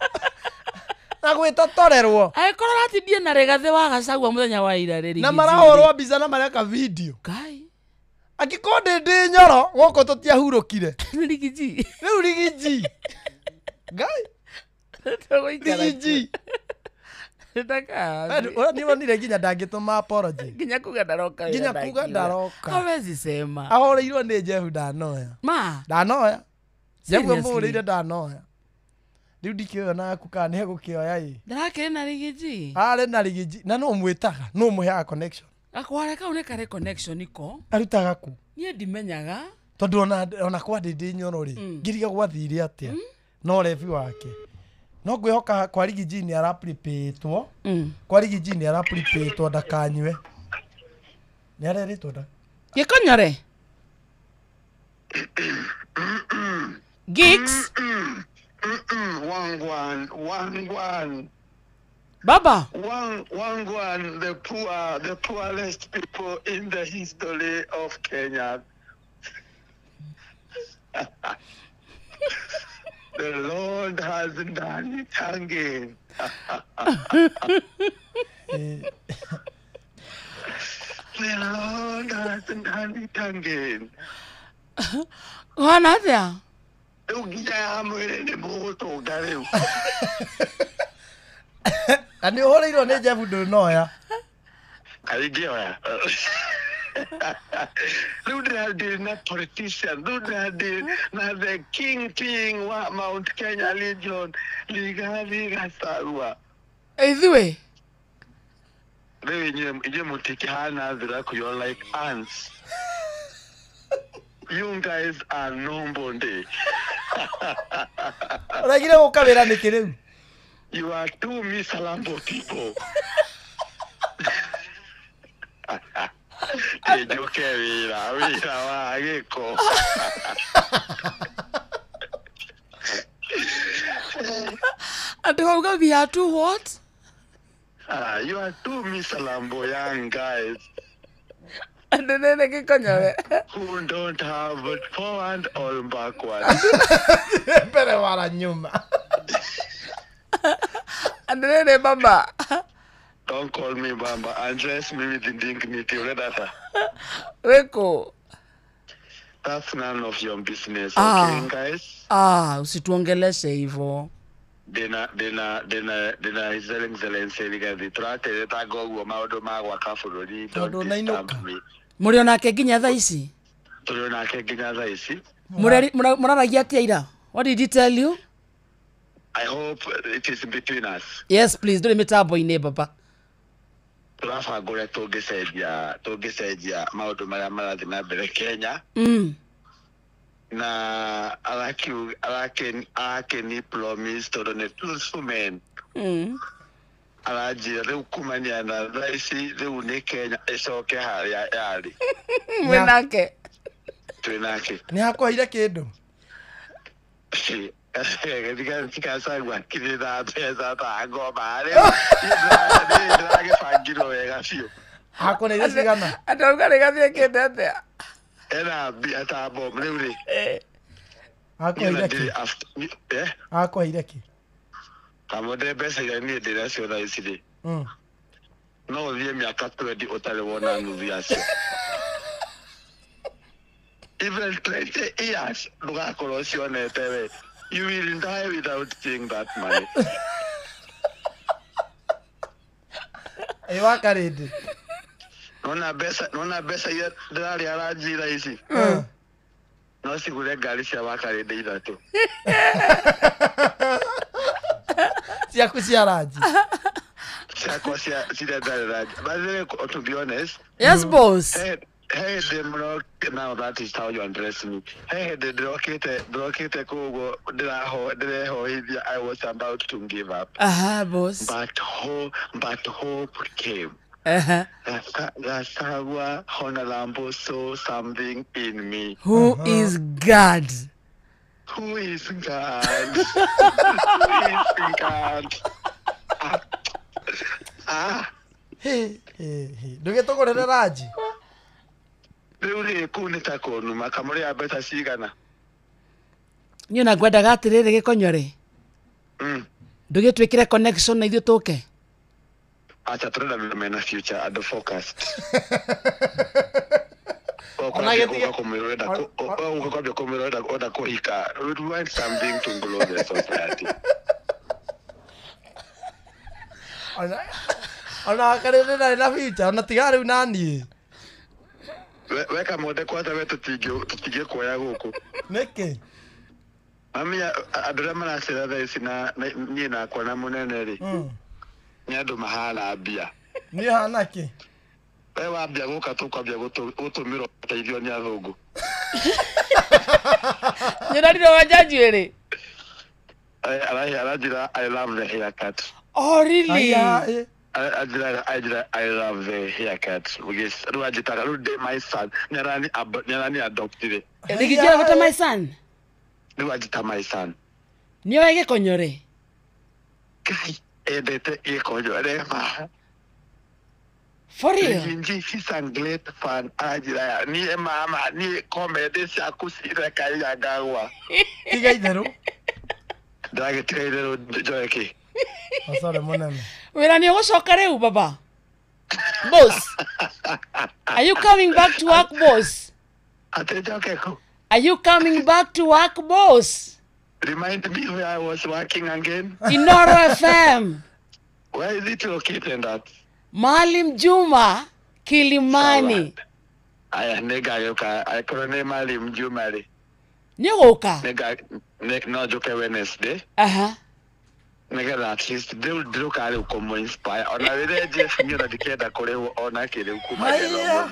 Na gwĩtotorerwo. Angĩkorwo ũratindie na Rigathĩ wa Gachagua mũthenya wa ira rĩ. Na marahũrwo mbica na mareka video. Ngai. Angĩkorwo ndĩ nyoro gũkũ tũtiahurũkire. Rigiji. Rĩu rigiji. Ngai. Rigiji. Nĩ wonire nginya ndangĩtũma apology. Nginya kuga ndaroka. Nginya kuga ndaroka. Hawezi sema. Ahũrĩirwo nĩ Jehu ndanoya. Ma. Ndanoya. Jehu Seriously? amũhũrĩire ndanoya. Rĩu ndikĩoya naku kana nĩ egũkĩoya ĩ. Ndarakĩrĩ na rigiji. Arĩ na rigiji na no mwĩtaga no mũheaga connection. Gakware kau nĩ karĩ connection iko. Arutaga kũ? Niĩ ndimenyaga. Tondũ ona kwa ndĩ nyoro rĩ ngiriga gwathire atĩa no rebi wake. No ngwĩhoka kwa rigiji nĩ araprepĩtwo. Kwa rigiji nĩ araprepĩtwo ndakanyue. Nĩ arerĩtwo nda. Gĩkonyore. Gigs. Wangwan. Baba. Wangwan, the poor, the poorest people in the history of Kenya. The Lord has done it again. The Lord has done it again. Wana atĩa? Rĩu nginya ya mwĩrĩ nĩ mũgũtũnga rĩu. Na nĩ ũhũrĩirwo nĩ Jeff ndũnoya. Kaingĩoya. Rĩu ndĩradeal na politician, rĩu ndĩradeal na the kingpin wa Mount Kenya Region, Rigathi Gachagua. Ithuĩ? Rĩu inyuĩ mũtikĩhana thuraku, you're like ants. You guys are nobody. Ũraigire gũka wĩra nĩkĩ rĩu? You are two miserable people. Njoke wĩra, wĩra wa gĩko. Andũ auga we are two what? You are two miserable young guys. Andũ nene gĩkonyore. Who don't have forward or backward. Mbere wala nyuma. Andũ nene baba. Don't call me Bamba. Address me with dignity. Uredata. Weko. That's none of your business. Okay, guys? Usituongeleshe hivyo. Dina His Excellency Rigathi tũrateretaga ũguo maũndũ ma gwaka bũrũri. Tondũ nainuka. Mũrĩ onake nginya thaa ici? Tũrĩ onake nginya thaa ici. Mũraragia atĩa ira? What did he tell you? I hope it is between us. Yes, please. Ndũrĩ mĩtambo-inĩ baba. Tũrabanga ũrĩa tũngĩcenjia maũndũ marĩa marathiĩ na mbere Kenya. Na arakeni promise tondu ni truthful men. Aranjira riu kumania na thaa ici riu ni Kenya icoke haria yari. Mwĩ nake. Twĩ nake. Nĩ hakwaire kĩndũ. Gacagua kirira mbeca ta ngoma rĩu ndĩragĩbangirwo wega biũ. Hakũneire cigana? Andũ auga rĩgathiĩ kĩndũ atĩa? Ena mbia ta bomu rĩu rĩ. Akwaire kĩ? Akwaire kĩ? Kamũndĩ mbeca iria niĩ ndĩnacio thaa ici rĩ. No ũthiĩ mĩaka 20 ũtarĩ wona nuthu yacio. Even 20 years ndũgakorwo ũcionete we. You will die without seeing that money. Ĩ wakarĩndĩ. Nona mbeca iria ndĩrarĩa ranji thaa ici. No cigũre ngari cia wakarĩndĩ ithatũ. Ciaku cia ranji. Ciakwa cia ciria ndarĩ ranji. By the way, to be honest. Yes, boss. Hey, now that is how you address me. Hey, the ndĩrokĩte koguo ndĩrehoithia. I was about to give up. Aha, boss. But hope came. Gachagua Honorable saw something in me. Who is God? Who is God? Who is God? Hey, hey, hey. Ndũgĩtũgũrĩre ranji. Rĩu rĩ kũu nĩ ta kũnuma kamũrĩa mbeca cigana. Niĩ ona ngwendaga atĩrĩrĩ Gĩkonyo rĩ. Ndũgĩtwĩkĩre connection na ithuĩ tũke. Acha tũrenda andũ mena future, andũ focused. Ũkwambia kũmwĩra ũrenda kũhika. We want something to grow the society. Ona wakarĩndĩ ndarĩ na future, ona tiga rĩu na niĩ. We kamũndĩ kwanja we tũtingĩkuoya gũkũ. Nĩkĩ? Mamenya andũ arĩa maracera thaa ici na niĩ nakwa na mũnene rĩ. Nĩ andũ mahana mbia. Niĩ hana kĩ? We wambia gũka tũkwambia gũtũmĩrwo ũteithio nĩ athũngũ. Nĩũrarire wanja njuĩrĩ? Aranjĩra I love the haircut. Oh really? I love the haircut. Rĩu anjĩtaga rĩu ndĩ my son. Nĩarani adoptire. Rĩgĩnjĩra gwĩta my son? Rĩu anjĩta my son. Nĩoĩ Gĩkonyo rĩ? Ngai endete Gĩkonyo rema. For real? He's a great fan. Aranjĩra niĩ mama niĩ comedy ciaku cirekagia ngagwa. Tiga itherũ. Ndagĩtiga itherũ njoe kĩ? Asante mũnene. Wĩra nĩ ũgũcoka rĩu baba? Boss. Are you coming back to work, boss? Atĩ njoke kũ? Are you coming back to work, boss? Remind me where I was working again. Inoro FM. Where is it located at? Maalim Juma, Kilimani. Aya, nĩngagĩũka angĩkorwo nĩ Maalim Juma rĩ. Nĩ ũgũka? No njũke Wednesday. Aha. Nĩgetha at least ndĩrũka rĩu kũmũ inspire. Ona rĩrĩa Jeff niĩ ona ndikenda kũrĩhwo ona kĩ rĩu kuma Haya,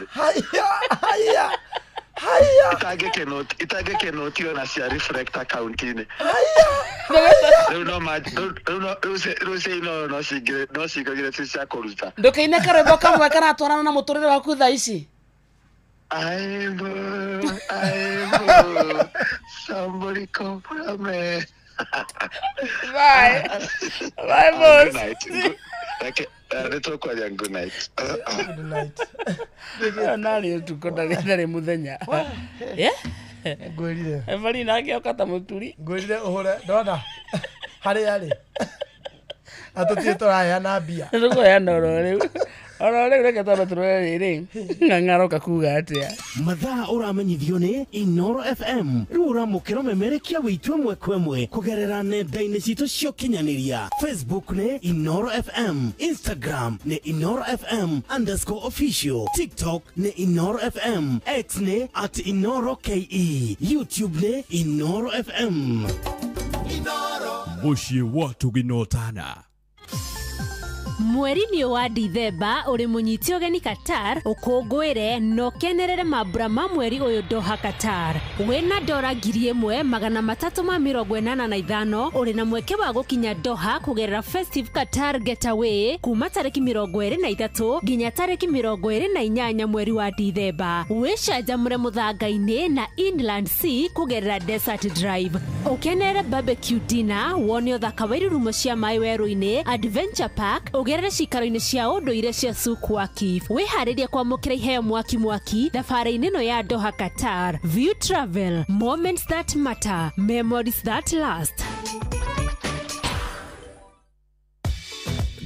haya, haya. Itangĩkĩnũtio na cia reflect account-inĩ. Rĩu no rĩu no cingĩrire ci cia kũruta. Ndũkĩine karwĩmbo kamwe karatwarana na mũtũrĩre waku thaa ici. I'm somebody come for me. Bye. Bye, boss. Good night. Good night. Good night. Narĩ ũtukũ ndarĩ mũthenya. Ngwĩrire. Evelyn agĩoka ta mũturi. Ngwĩrire ũhũre ndona harĩa rĩ. Na tũtirĩ tũraheana mbia. Tũkũheana oro rĩu. Oro rĩu reke twambe tũrore rĩrĩ. Ng'ang'aroka kuga atĩa. Mathaa ũramenyithio nĩ Inoro FM. Rĩu ũramũkĩra ũmemerekia wĩitũ ĩmwe kwa ĩmwe kũgerera nenda-inĩ citũ cia ũkinyanĩria. Facebook nĩ Inoro FM, Instagram nĩ Inoro FM _official, TikTok nĩ Inoro FM, X nĩ @InoroKE, YouTube nĩ Inoro FM. Mũciĩ wa Tũginotana. Mweri-inĩ wa Dithemba ũrĩ mũnyiti ũgeni Qatar, ũkũngũĩre na ũkenerere mambura ma mweri ũyũ Doha Qatar. Wĩna dora 1385 ũrĩ na mweke wa gũkinya Doha kũgerera Festive Qatar Getaway kuma tarĩki 23 nginya tarĩki 28 mweri wa Dithemba. Wĩcanjamũre mũthanga-inĩ na Inland Sea kũgerera Desert Drive. Ũkenere barbecue dinner, wone ũthaka wa irurumo cia maĩ werũ-inĩ, Adventure Park, ũgerere cikaro-inĩ cia ũndũire cia Souk Waqif. Wĩharĩrie kwamũkĩra iheo mwaki mwaki thabarĩ-inĩ ĩno ya Doha Qatar. View Travel, moments that matter, memories that last.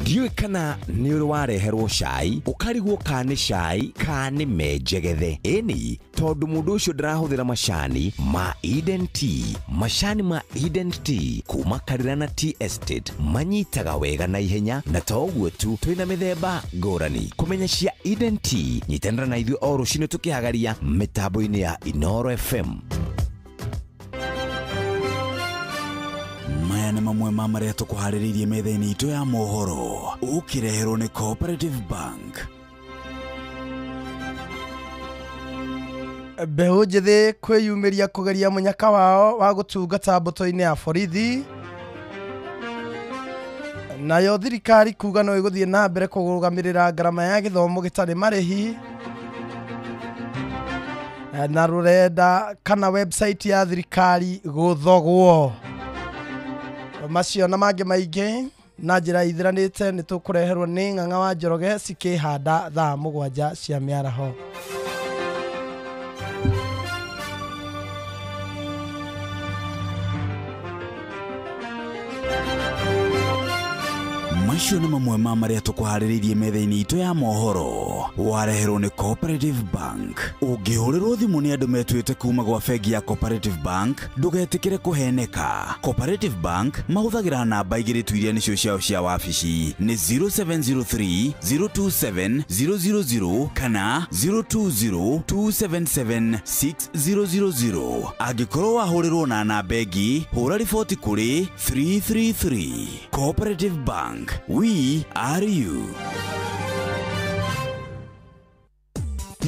Ndiũĩ kana nĩ ũrĩ wareherwo cai ũkarigwo ka nĩ cai ka nĩ menjegethe. Ĩni tondũ mũndũ ũcio ndarahũthĩra macani ma Eden Tea. Macani ma Eden Tea kuma Karirana Tea Estate manyitaga wega na ihenya, na to ũguo tu twĩna mĩthemba ngũrani. Kũmenya cia Eden Tea, nyitanĩra na ithuĩ o rũcinĩ tũkĩhagaria mĩtambo-inĩ ya Inooro FM. Maya nĩ mamwe ma marĩa tũkũharĩrĩirie metha-inĩ itũ ya mohoro, ũkĩreherwo nĩ Cooperative Bank. Mbeũ njĩthĩ kwĩyumĩria kũgeria mũnyaka wao wa gũtungata mbũtũ-inĩ ya borithi. Nayo thirikari kuga no ĩgũthiĩ na mbere kũrũgamĩrĩra ngarama ya gĩthomo gĩtarĩ marĩhi. Na rũrenda kana website ya thirikari gũthogwo. Macio na mangĩ maingĩ na njĩra ithiranĩte nĩ tũkũreherwo nĩ Ng'ang'a wa Njoroge cikĩhanda thaa 7 cia mĩaraho. Macio nĩ mamwe ma marĩa tũkũharĩrĩirie metha-inĩ itũ ya mohoro, wareherwo nĩ Cooperative Bank. Ũngĩhũrĩrwo thimũ nĩ andũ metuĩte kuma gwa bengi ya Cooperative Bank, ndũgetĩkĩre kũheneka. Cooperative Bank mahũthagĩra namba igĩrĩ tu iria nĩcio ciao cia wabici, nĩ 0703 027 000 kana 020 277 6000. Angĩkorwo wahũrĩrwo na namba ĩngĩ, hũra riboti kũrĩ 333. Cooperative Bank, we are you.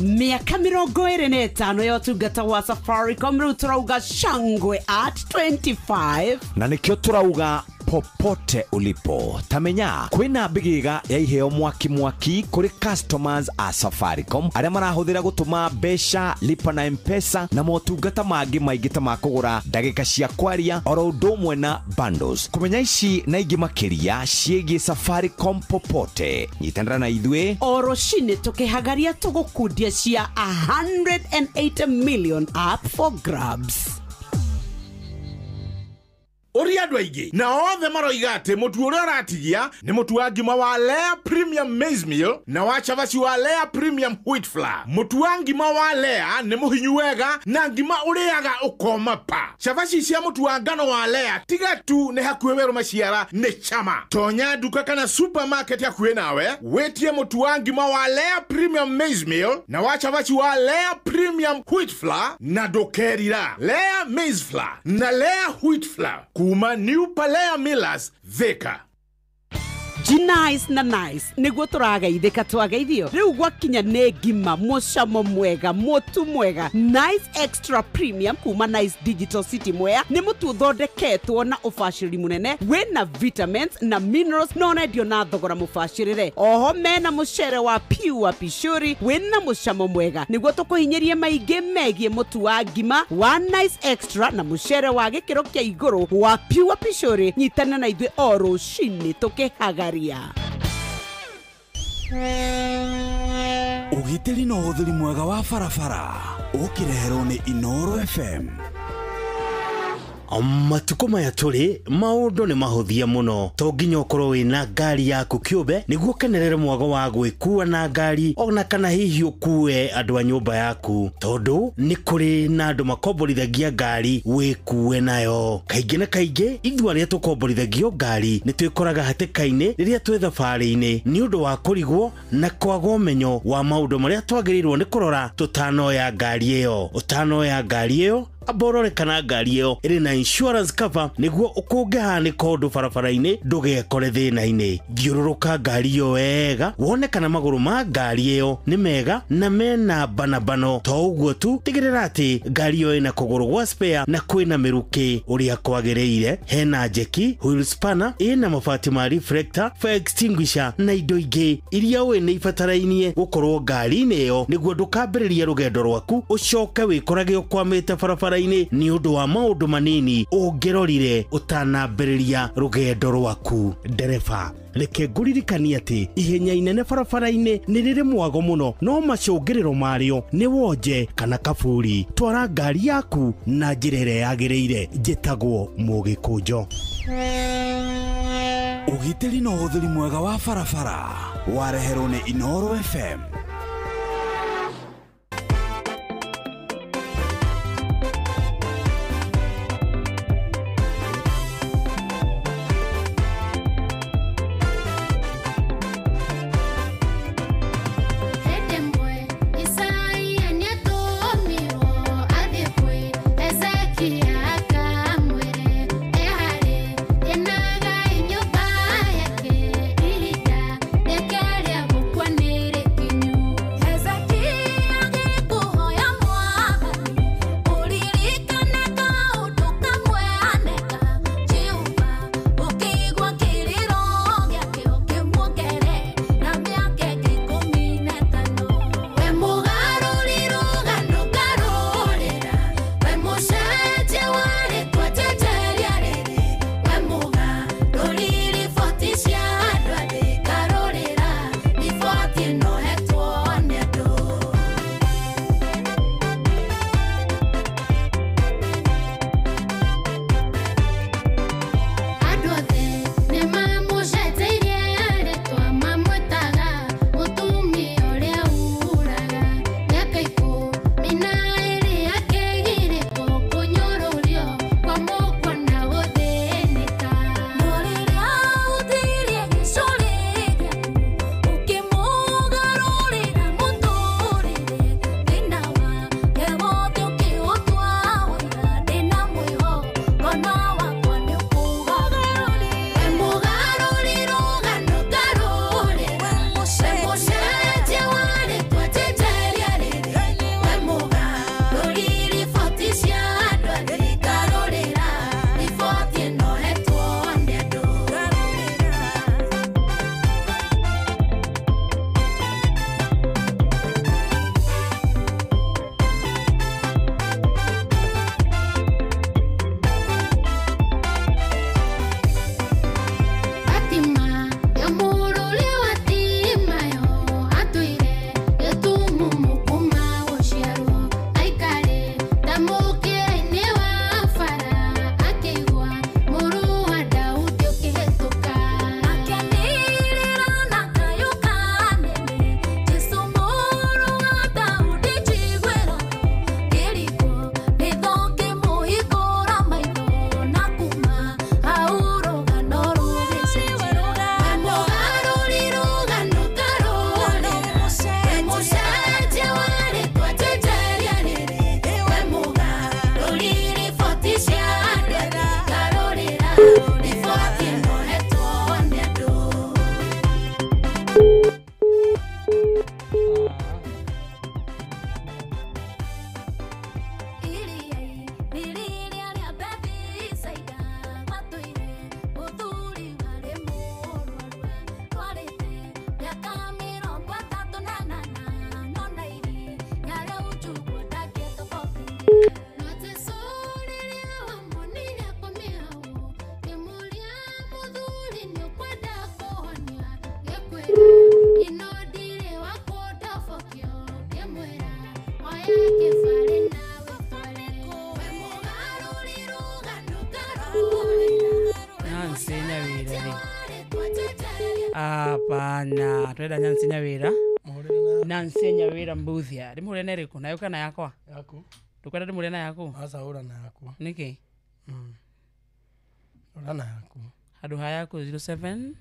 Miaka 25 ya ũtungata wa Safaricom rĩu tũrauga shangwe at 25. Na nĩkĩo tũrauga popote ulipo tamenya kwĩna mbĩgĩga ya iheo mwaki mwaki kũrĩ customers a Safaricom arĩa marahũthĩra gũtũma mbeca, lipa na M-Pesa na motungata mangĩ maingĩ ta ma kũgũra ndagĩka cia kwaria oro ũndũ ũmwe na bundles. Kũmenya ici na ingĩ makĩria ciĩgiĩ Safaricom popote, nyitanĩra na ithuĩ o rũcinĩ tũkĩhagaria tũgũkundia cia 180 million up for grabs. Ũria andũ aingĩ na othe maroiga atĩ mũtu ũrĩa ũratigia nĩ mũtu wa ngima wa Lea Premium Maize Meal na wa cabaci wa Lea Premium Wheat Flour. Mũtu wa ngima wa Lea nĩ mũhinyu wega na ngima ũrĩaga ũkoma pa. Cabaci cia mũtu wa ngano wa Lea tiga tu nĩ hakuhĩ werũ maciara nĩ chama. Tonya nduka kana supermarket hakuhĩ nawe wĩtie mũtu wa ngima wa Lea Premium Maize Meal na wa cabaci wa Lea Premium Wheat Flour na ndũkerira. Lea Maize Flour na Lea Wheat Flour kuma New Palea Millers Thika. Nice na nice niguo tũrageithĩka twageithio rĩu gwakinya nĩ ngima mũcamo mwega mũtu mwega Nice Extra Premium kuma Nice Digital City Mwea nĩ mũtu ũthondeketwo na ũbacĩrĩri mũnene wĩna vitamins na minerals na ũrendio na thogora mũbacĩrĩre. Oho mena mũcere wa pure pishuri wĩna mũcamo mwega nĩguo tũkũhinyĩrie maingĩ megiĩ mũtu wa ngima wa Nice Extra na mũcere wa gĩkĩro kĩa igũrũ wa pure pishuri. Nyitana na ithuĩ o rũcinĩ tũkĩhagaria. Ũgitĩri na ũhũthĩri mwega wa barabara ũkĩreherwo nĩ Inooro FM. Matukũ maya tũrĩ maũndũ nĩ mahũthia mũno, to nginya ũkorwo wĩna ngari yaku kĩũmbe nĩguo ũkenerere mwago wa gwĩkua na ngari ona kana hihi ũkue andũ a nyũmba yaku, tondũ nĩ kũrĩ na andũ makomborithagia ngari wĩkue nayo. Kaingĩ na kaingĩ ithuĩ arĩa tũkomborithagio ngari nĩ twĩkoraga hatĩka-inĩ rĩrĩa twĩ thabarĩ-inĩ nĩ ũndũ wa kũrigwo na kwaga ũmenyo wa maũndũ marĩa twagĩrĩirwo nĩ kũrora tũtanoya ngari ĩyo. Ũtanoya ngari ĩyo Amba ũrore kana ngari ĩyo ĩrĩ na insurance cover nĩguo ũkũngĩhanĩka ũndũ barabara-inĩ ndũgekore thĩna-inĩ. Thiũrũrũka ngari ĩyo wega wone kana magũrũ ma ngari ĩyo nĩ mega na mena banabano. To ũguo tu, tigĩrĩra atĩ ngari ĩyo ĩna kũgũrũ gwa spare na kwĩna mĩrukĩ ũrĩa kwagĩrĩire, hena jeki, wheel spanner, ĩna mabati ma reflector, fire extinguisher na indo ingĩ iria ũĩ nĩ ibatarainie gũkorwo ngari-inĩ ĩyo nĩguo ndũkambĩrĩrie rũgendo rwaku ũcoke wĩkorage ũkwamĩte barabara-inĩ nĩ ũndũ wa maũndũ manini ũngĩrorire ũtanambĩrĩria rũgendo rwaku. Ndereba, reke ngũririkanie atĩ ihenya inene barabara-inĩ nĩ rĩrĩ mwago mũno, no macũngĩrĩro marĩo nĩ wonje kana kaburi. Twara ngari yaku na njĩra ĩrĩa yagĩrĩire. Njĩtagwo Mũgĩkũnjo. Ũgitĩri na ũhũthĩri mwega wa barabara wareherwo nĩ Inooro FM. Nancy Nyawira rĩ. Hapana, twenda Nancy Nyawira. Nancy Nyawira Mbuthia. Ndĩmũhũrĩre na ĩrĩkũ? Nayo kana yakwa? Yaku. Ndũkwenda ndĩmũhũrĩre na yaku? Aca hũra na yaku. Nĩkĩ? Hũra na yaku. Handũ ha yaku 07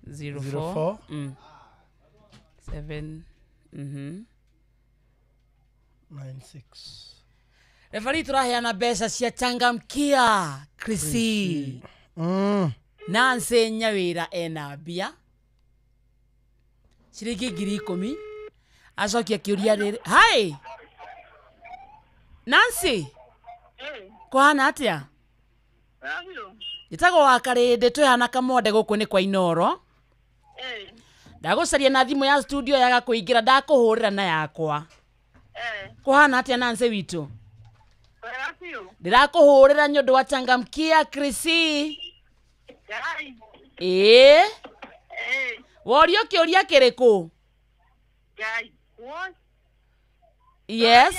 04 7 96. Refari tũraheana mbeca cia changamkia Krisi. Nancy Nyawira ena mbia ciringi 10,000 acokia kĩũria rĩrĩ. Hi Nancy, kũhana atĩa? Njĩtagwo wa Karĩndĩ, twĩhana Kamonde gũkũ nĩ kwa Inoro. Ndagũcaria na thimũ ya studio yaga kũingĩra, ndakũhũrĩra na yakwa. Kũhana atĩa Nancy witũ? Ndĩrakũhũrĩra nĩ ũndũ wa changamkia Krisi. Ĩĩ, worio kĩũria kĩrĩkũ? Yes.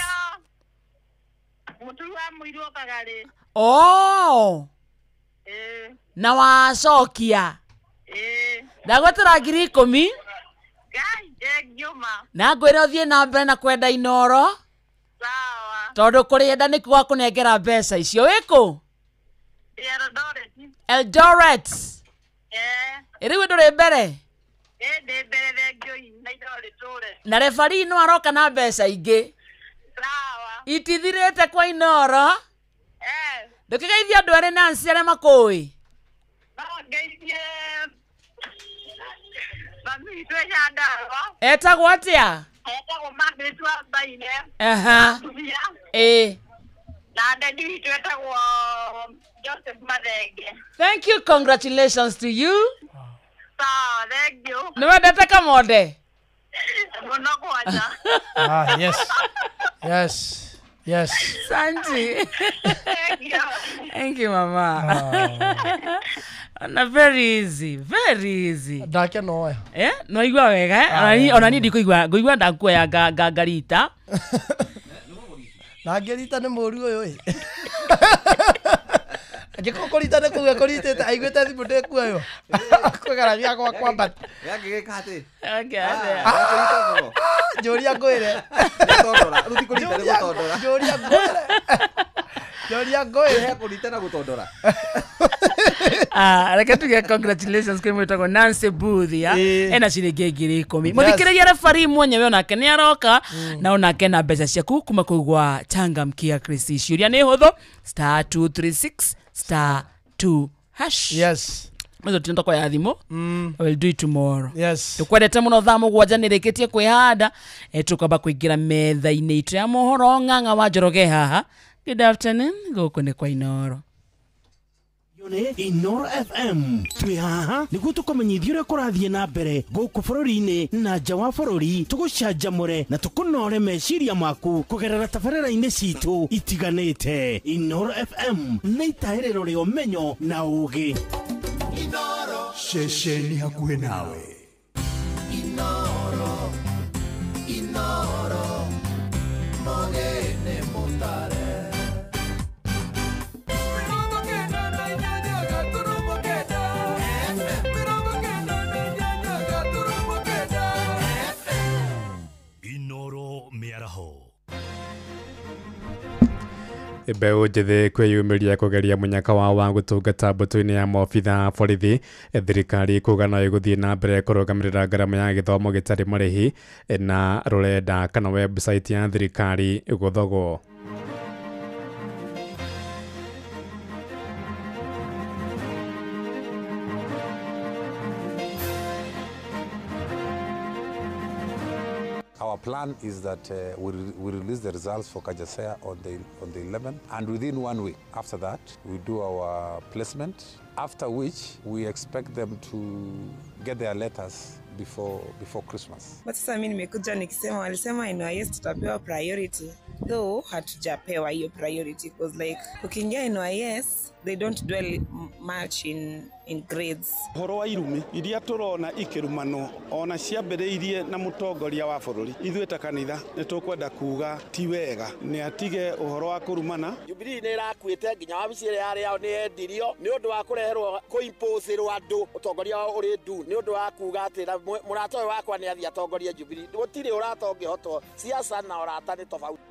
Oh. Na wacokia. Ndagwetera 10,000. Na ngwĩre ũthiĩ na mbere na kwenda Inoro. Tondũ kũrĩenda nĩkuo gwa kũnengera mbeca icio. Wĩkũ? Eldoret. Rĩu ndũrĩ mbere? Na refari no aroka na mbeca ingĩ. Itithirĩte kwa Inoro. Ndũkĩgeithie andũ erĩ Nancy arĩa makũĩ. Etagwo atĩa? Aha. Ĩĩ. Thank you, congratulations to you. Thank you. Nĩ wendete Kamonde? Ah, yes. Yes. Yes. Santi. Thank you. Thank you, mama. Oh. Na very easy, very easy. Ndake no. Eh? No igua wega eh? Ona ni ndikuigua, ngũigua ndakuoya ngarita. Na ngĩrita nĩ mũru ũyũ ĩ. Angĩkorwo kũrita nĩ kuga kũritĩte aiguĩte thimũ ndĩkuoywo. Kwĩgaragia gwa kwambata. Yangĩgĩka atĩ? Njũria ngwĩre. Gũtondora, rĩu ti kũrita nĩ gũtondora. Njũria ngwĩre. Njũria ngwĩre. Kũrita na gũtondora. Reke tuge congratulations kwĩ mwĩtagwo Nancy Booth ya ena ciringi 10,000. Mũthikĩrĩria refari mwenyewe onake nĩ aroka na onake na mbeca ciaku kuma kũu gwa changamkia Krisi. Ciũria nĩ hũthũ, *236 *2 hash. Yes. Mazo tinda kwa ya thimũ. I will do it tomorrow. Yes. Tukwendete mũno thaa 7 nĩrĩkĩtie kwĩhanda. Tũkwamba kũingĩra metha-inĩ itũ ya mohoro. Ng'ang'a wa Njoroge haha. Good afternoon, gũkũ nĩ kwa Inoro. Inoro FM twĩ haha nĩguo tũkũmenyithia ũrĩa kũrathiĩ na mbere gũkũ bũrũri-inĩ na nja wa bũrũri, tũgũcanjamũre na tũkũnore meciria maku kũgerera tabarĩra-inĩ citũ itiganĩte. Inoro FM nĩ itahĩrĩro rĩa ũmenyo na ũũgĩ. Ceceni hakuhĩ nawe. Inoro, Inoro, mogene mutare. Mbeũ njĩthĩ kwĩyumĩria kũgeria mũnyaka wao wa gũtungata mbũtũ-inĩ ya maobitha a borithi. Thirikari kuga no ĩgũthiĩ na mbere kũrũgamĩrĩra ngarama ya gĩthomo gĩtarĩ marĩhi na rũrenda kana website ya thirikari gũthogwo. Our plan is that we release the results for Kajasea on the 11th, and within 1 week after that, we do our placement, after which we expect them to get their letters before Christmas. But sasa mimi nimekuja nikisema walisema NYS tutapewa priority, though hatujapewa hiyo priority because like ukiingia NYS they don't dwell much in grades. Horo wa irumi iria turona ikĩrumanwo ona ciambĩrĩirie na mũtongoria wa bũrũri, ithuĩ ta kanitha nĩ tũkwenda kuga ti wega nĩ atige ũhoro wa kũrumana. Jubilee nĩ ĩrakuĩte nginya wabici ĩrĩa yarĩ yao nĩ yendirio nĩ ũndũ wa kũreherwo kũimposerwo andũ ũtongoria wao ũrĩ ndu nĩ ũndũ wa kuga atĩ mũrata ũyũ wakwa nĩ athiĩ atongorie Jubilee. Gũtirĩ ũrata ũngĩhotwo, siasa na ũrata nĩ tofauti.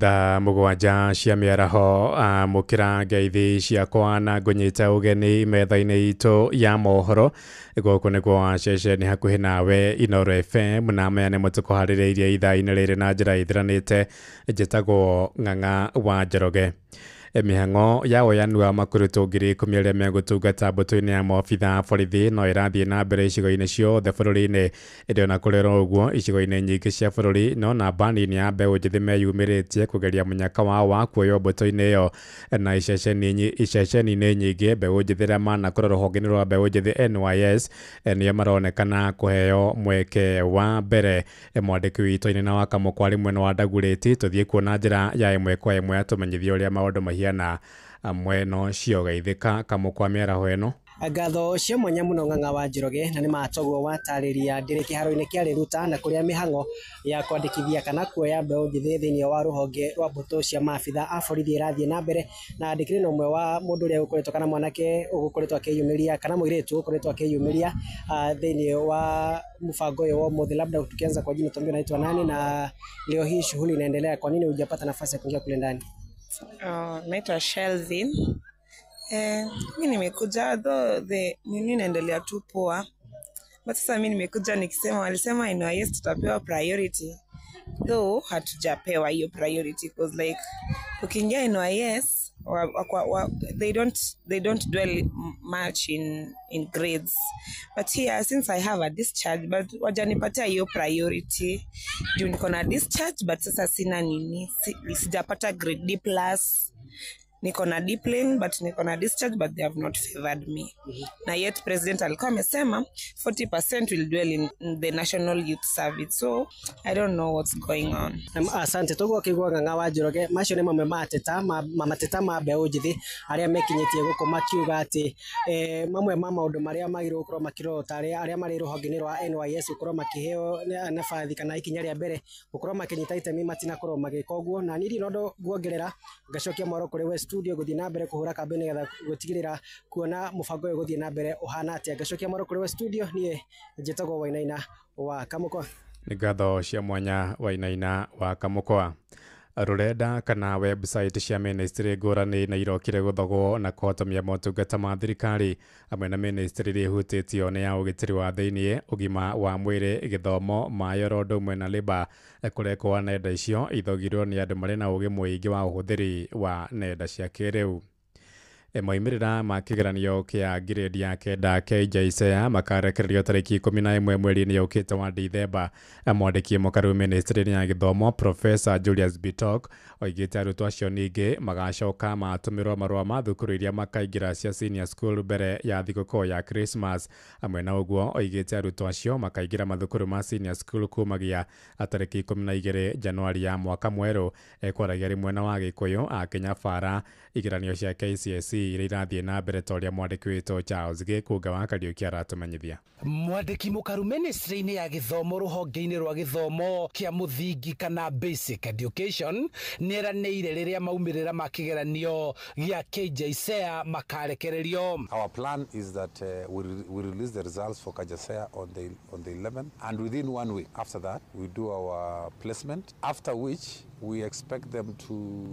Thaa 7 cia mĩaraho amũkĩra ngeithi ciakwa na ngũnyita ũgeni metha-inĩ itũ ya mohoro. Gũkũ nĩkuo ceceni hakuhĩ nawe Inooro FM, na maya nĩmo tũkũharĩrĩirie ithaa-inĩ rĩrĩ na njĩra ĩthiranĩte. Njĩtagwo Ng'ang'a wa Njoroge. Mĩhang'o ya woyani wa makurutu 10,000 arĩa megũtungata mbũtũ-inĩ ya maobitha a borithi no ĩrathiĩ na mbere icigo-inĩ ciothe bũrũri-inĩ. Ĩndĩ ona kũrĩ oro ũguo, icigo-inĩ nyingĩ cia bũrũri no namba nini ya mbeũ njĩthĩ meyumĩrĩtie kũgeria mũnyaka wao wa kuoywo mbũtũ-inĩ ĩyo. Na iceceni-inĩ nyingĩ mbeũ njĩthĩ arĩa manakorwo rũhonge-inĩ rwa mbeũ njĩthĩ NYS nĩo maronekana kũheo mweke wa mbere. Mwandĩki witũ Inena wa Kamũkwa arĩ mwena wa Dagoretti, tũthiĩ kuona njĩra ya ĩmwe kwa ĩmwe atũmenyithie ũrĩa maũndũ mahiana mwena ũcio. Geithĩka Kamũkwa mĩaraho ĩno. Ngatho cia mwanya muno Ng'ang'a wa Njoroge, na nĩ matoguo watarĩria ndĩrĩ kĩharo-inĩ kĩa Riruta na kũrĩa mĩhang'o ya kwandĩkithia kana kuoya mbeũ njĩthĩ thĩinĩ wa rũhonge rwa mbũtũ cia maabitha a borithi ĩrathiĩ na mbere. Na ndĩkĩrĩ na ũmwe wa mũndũ ũrĩa ũkoretwo kana mwanake ũgũkoretwo akĩyumĩria kana mũirĩtu ũkoretwo akĩyumĩria thĩinĩ wa mũbango ũyũ wa ũmũthĩ. Labda tukianza kwa jina, tuambie unaitwa nani na leo hii shughuli inaendelea, kwa nini hujapata nafasi ya kuingia kule ndani? Naitwa Shelvin. Mi nimekuja though the nini inaendelea tu poa, but sasa mi nimekuja nikisema walisema NYS tutapewa priority, though hatujapewa hiyo priority cause like ukiingia NYS they don't dwell much in grades, but here since I have a discharge, but wajanipatia hiyo priority juu niko na discharge, but sasa sina nini, sijapata grade D plus. Niko na D plane but niko na discharge, but they have not favored me. Na yet president alikuwa amesema 40% will dwell in the National Youth Service, so I don't know what's going on. Asante toguo kigwa Ng'ang'a wa Njoroge. Macio nĩ mamwe ma ateta mateta ma mbeũ njĩthĩ arĩa mekinyĩtie gũkũ makiuga atĩ mamwe ma maũndũ marĩa magĩrĩirwo gũkorwo makĩrorwo ta arĩa marĩ rũhonge-inĩ rwa NYS gũkorwo makĩheo nabathi kana ikinya rĩa mbere gũkorwo makĩnyita itemi matinakorwo magĩka ũguo. Na niĩ no nguongerera ngacokia mwaro kũrĩ we studio gũthiĩ na mbere kũhũra kambĩ nĩgetha gũtigĩrĩra kuona mũbango ũyũ gũthiĩ na mbere ũhana atĩa. Ngacokia mwaro kũrĩ we studio, niĩ njĩtagwo Wainaina wa Kamũkwa. Nĩ ngatho cia mwanya Wainaina wa Kamũkwa. Rũrenda kana website cia ministry ngũrani na irokire gũthogwo na kũhotomia motungata ma thirikari hamwe na ministry iria ihutĩtio nĩ ya ũgitĩri wa thĩiniĩ, ũgima wa mwĩrĩ, gĩthomo, maĩ oro ũndũ ũmwe na labour. Kũrekwo nenda icio ithogirwo nĩ andũ marĩ na ũgĩ mũingĩ wa ũhũthĩri wa nenda cia kĩrĩu. Moimĩrĩra ma kĩgeranio kĩa grade ya 9 KJSEA makarekererio tarĩki 11 mweri-inĩ ũkĩte wa Dithemba. Mwandĩki mũkaru ministry ya gĩthomo Professor Julius Bitok oigĩte arutwo acio ningĩ magacoka matũmĩrwo marũa ma thukuru iria makaingĩra cia senior school mbere ya thigũkũ ya Christmas. Hamwe na ũguo oigĩte arutwo acio makaingĩra mathukuru ma senior school kumagia tarĩki 12 Januari ya mwaka mwerũ. Ekwaragia rĩ mwena wa Gĩkũyũ akĩnya bara igeranio cia KCSE iria irathiĩ na mbere ta ũrĩa mwandĩki witũ Charles Gĩkũnga wa Kariũki aratũmenyithia. Mwandĩki mũkaru ministry-inĩ ya gĩthomo rũhonge-inĩ rwa gĩthomo kĩa mũthingi kana basic education nĩeranĩire rĩrĩa maumĩrĩra ma kĩgeranio gĩa KJSEA makarekererio. Our plan is that we release the results for KJSEA on the 11th, and within 1 week after that we do our placement, after which we expect them to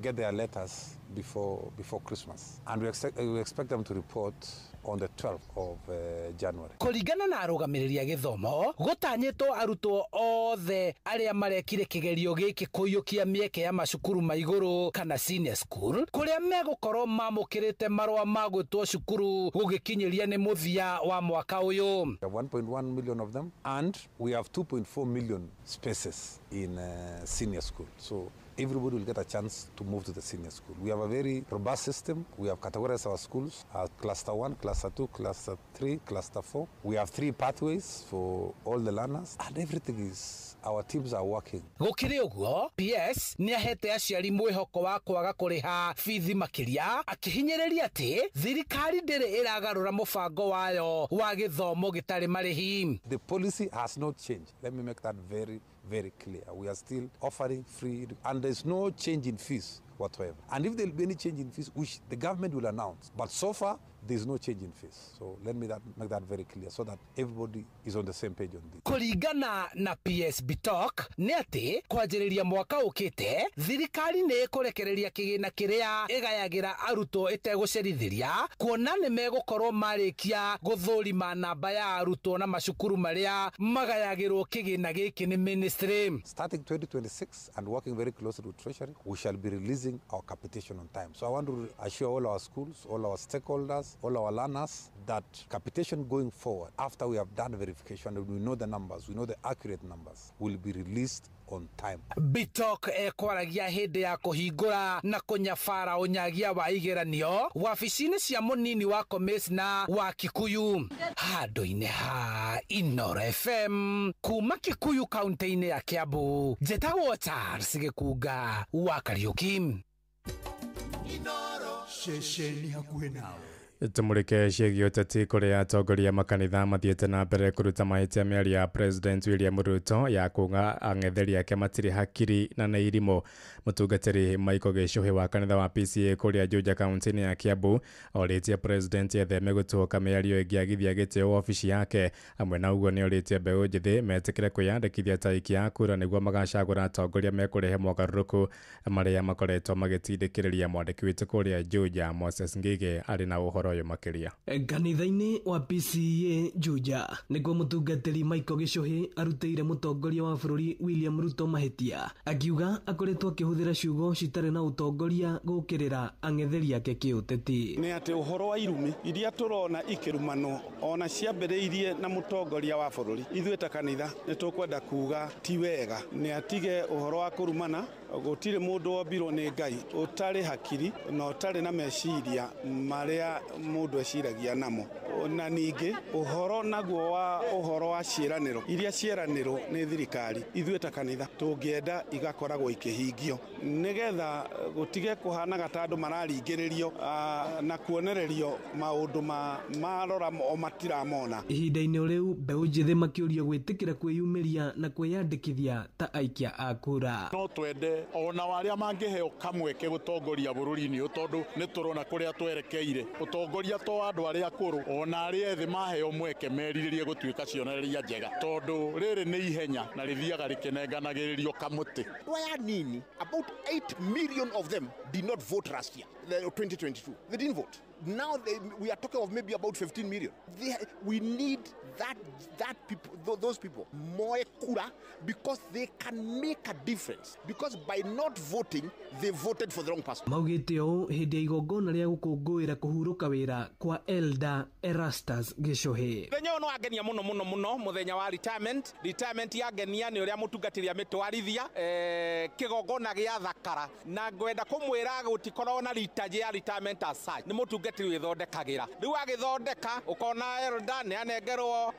get their letters before Christmas, and we expect them to report on the 12th of January. Kũringana na arũgamĩrĩri a gĩthomo, gũtanyĩtwo arutwo othe arĩa marekire kĩgerio gĩkĩ kũiyũkia mĩeke ya macukuru ma igũrũ kana senior school kũrĩa megũkorwo mamũkĩrĩte marũa ma gwĩtwo cukuru gũgĩkinyĩria nĩ mũthia wa mwaka ũyũ. We have 1.1 million of them, and we have 2.4 million spaces in senior school. So everybody will get a chance to move to the senior school. We have a very robust system. We have categorized our schools as cluster 1, cluster 2, cluster 3, cluster 4. We have 3 pathways for all the learners, and everything is, our teams are working. Gũkĩrĩ ũguo, PS nĩahete aciari mwĩhoko wa kwaga kũrĩha bithi makĩria, akĩhinyĩrĩria atĩ thirikari ndĩrĩ ĩragarũra mũbango wayo wa gĩthomo gĩtarĩ marĩhi. The policy has not changed. Let me make that very, very clear. We are still offering free, and there's no change in fees whatsoever. And if there will be any change in fees, which the government will announce. But so far, There is no change in face. So let me make that very clear so that everybody is on the same page on this. Kũringana na PS Bitok nĩ atĩ kwanjĩrĩria mwaka ũkĩte thirikari nĩ ĩkũrekereria kĩgĩna kĩrĩa ĩgayagĩra arutwo ĩtegũcerithĩria kuona nĩ megũkorwo marĩkia gũthũrima namba ya arutwo na macukuru marĩa magayagĩrwo kĩgĩna gĩkĩ nĩ ministry. Starting 2026 and working very closely with Treasury, we shall be releasing our capitation on time. So I want to assure all our schools, all our stakeholders, all our learners that capitation going forward, after we have done verification and we know the numbers, we know the accurate numbers, will be released on time. Bitok ekwaragia hĩndĩ ya kũhingũra na kũnyabara ũnyagia wa igeranio wabici-inĩ cia mũnini wa komĩcna wa Kikuyu handũ-inĩ ha Inoro FM kuma Kikuyu kaunti-inĩ ya Kiambu. Njĩtagwo Charles Gĩkunga wa Kariũki. Ceceni hakuhĩ nawe. Tumurike ciĩgiĩ ũteti kũrĩa atongoria makanitha mathiĩte na mbere kũruta mahĩtia mĩario ya President William Ruto ya kuga ang'etheri ake matirĩ hakiri na nĩ irimũ. Mũtungatĩri Michael Gĩcũhĩ wa kanitha wa PCA kũrĩa Juja kaunti-inĩ ya Kiambu orĩtie President etheme gũtuũka mĩario ĩngĩagithia gĩtĩo wabici yake. Hamwe na ũguo nĩ orĩtie mbeũ njĩthĩ metĩkĩre kwĩyandĩkithia ta aikia a kura nĩguo magacagũra atongoria mekũrehe mogarũrũku marĩa makoretwo magĩtindĩkĩrĩria. Mwandĩki witũ kũrĩa Juja Moses Ngige arĩ na ũhoro ũyũ makĩria. Kanitha-inĩ wa PCEA Juja nĩkuo mũtungatĩri Michael Gĩcũhĩ arutĩire mũtongoria wa bũrũri William Ruto mahĩtia akiuga akoretwo akĩhũthĩra ciugo citarĩ na ũtongoria gũkĩrĩra ang'etheri ake kĩũteti. Nĩ atĩ ũhoro wa irumi iria tũrona ikĩrumanwo ona ciambĩrĩirie na mũtongoria wa bũrũri, ithuĩ ta kanitha nĩ tũkwenda kuga ti wega, nĩ atige ũhoro wa kũrumana. Gũtirĩ mũndũ wombirwo nĩ Ngai ũtarĩ hakiri na ũtarĩ na meciria marĩa mũndũ eciragia namo. Na ningĩ ũhoro naguo wa ũhoro wa ciĩranĩro iria ciĩranĩrwo nĩ thirikari, ithuĩ ta kanitha tũngĩenda igakoragwo ikĩhingio nĩgetha gũtige kũhanaga ta andũ mararingĩrĩrio na kuonererio maũndũ marora o matiramona. Ihinda-inĩ rĩu mbeũ njĩthĩ makĩũrio gwĩtĩkĩra kwĩyumĩria na kwĩyandĩkithia ta aikia a kura. No twende ona arĩa mangĩheo kamweke gũtongoria bũrũri-inĩ ũyũ tondũ nĩ tũrona kũrĩa twerekeire. Ũtongoria to andũ arĩa akũrũ, ona arĩa ethĩ maheo mweke merirĩrie gũtuĩka cionereria njega tondũ rĩrĩ nĩ ihenya na rĩthiaga rĩkĩnenganagĩrĩrio kamũtĩ. Andũ aya nini, about 8 million of them did not vote last year, 2022. They didn't vote. Now we are talking of maybe about 15 million. We need that people, those people, more kura, because they can make a difference. Because by not voting, they voted for the wrong person. Maugĩte ũũ hĩndĩ ya igongona rĩa gũkũngũĩra kũhurũka wĩra kwa Elder Erastus Gĩcũhĩ. Mũthenya ũyũ nĩ wangenia mũno mũno mũno, mũthenya wa retirement. Retirement yangenia nĩ ũrĩa mũtungatĩri amĩtwarithia kĩgongona gĩa thakara, na ngwenda kũmwĩra gũtikoragwo na liturgy ya retirement as such. Nĩ mũtungatĩri wĩthondekagĩra. Rĩu agĩthondeka ũkona elder nĩ anengerwo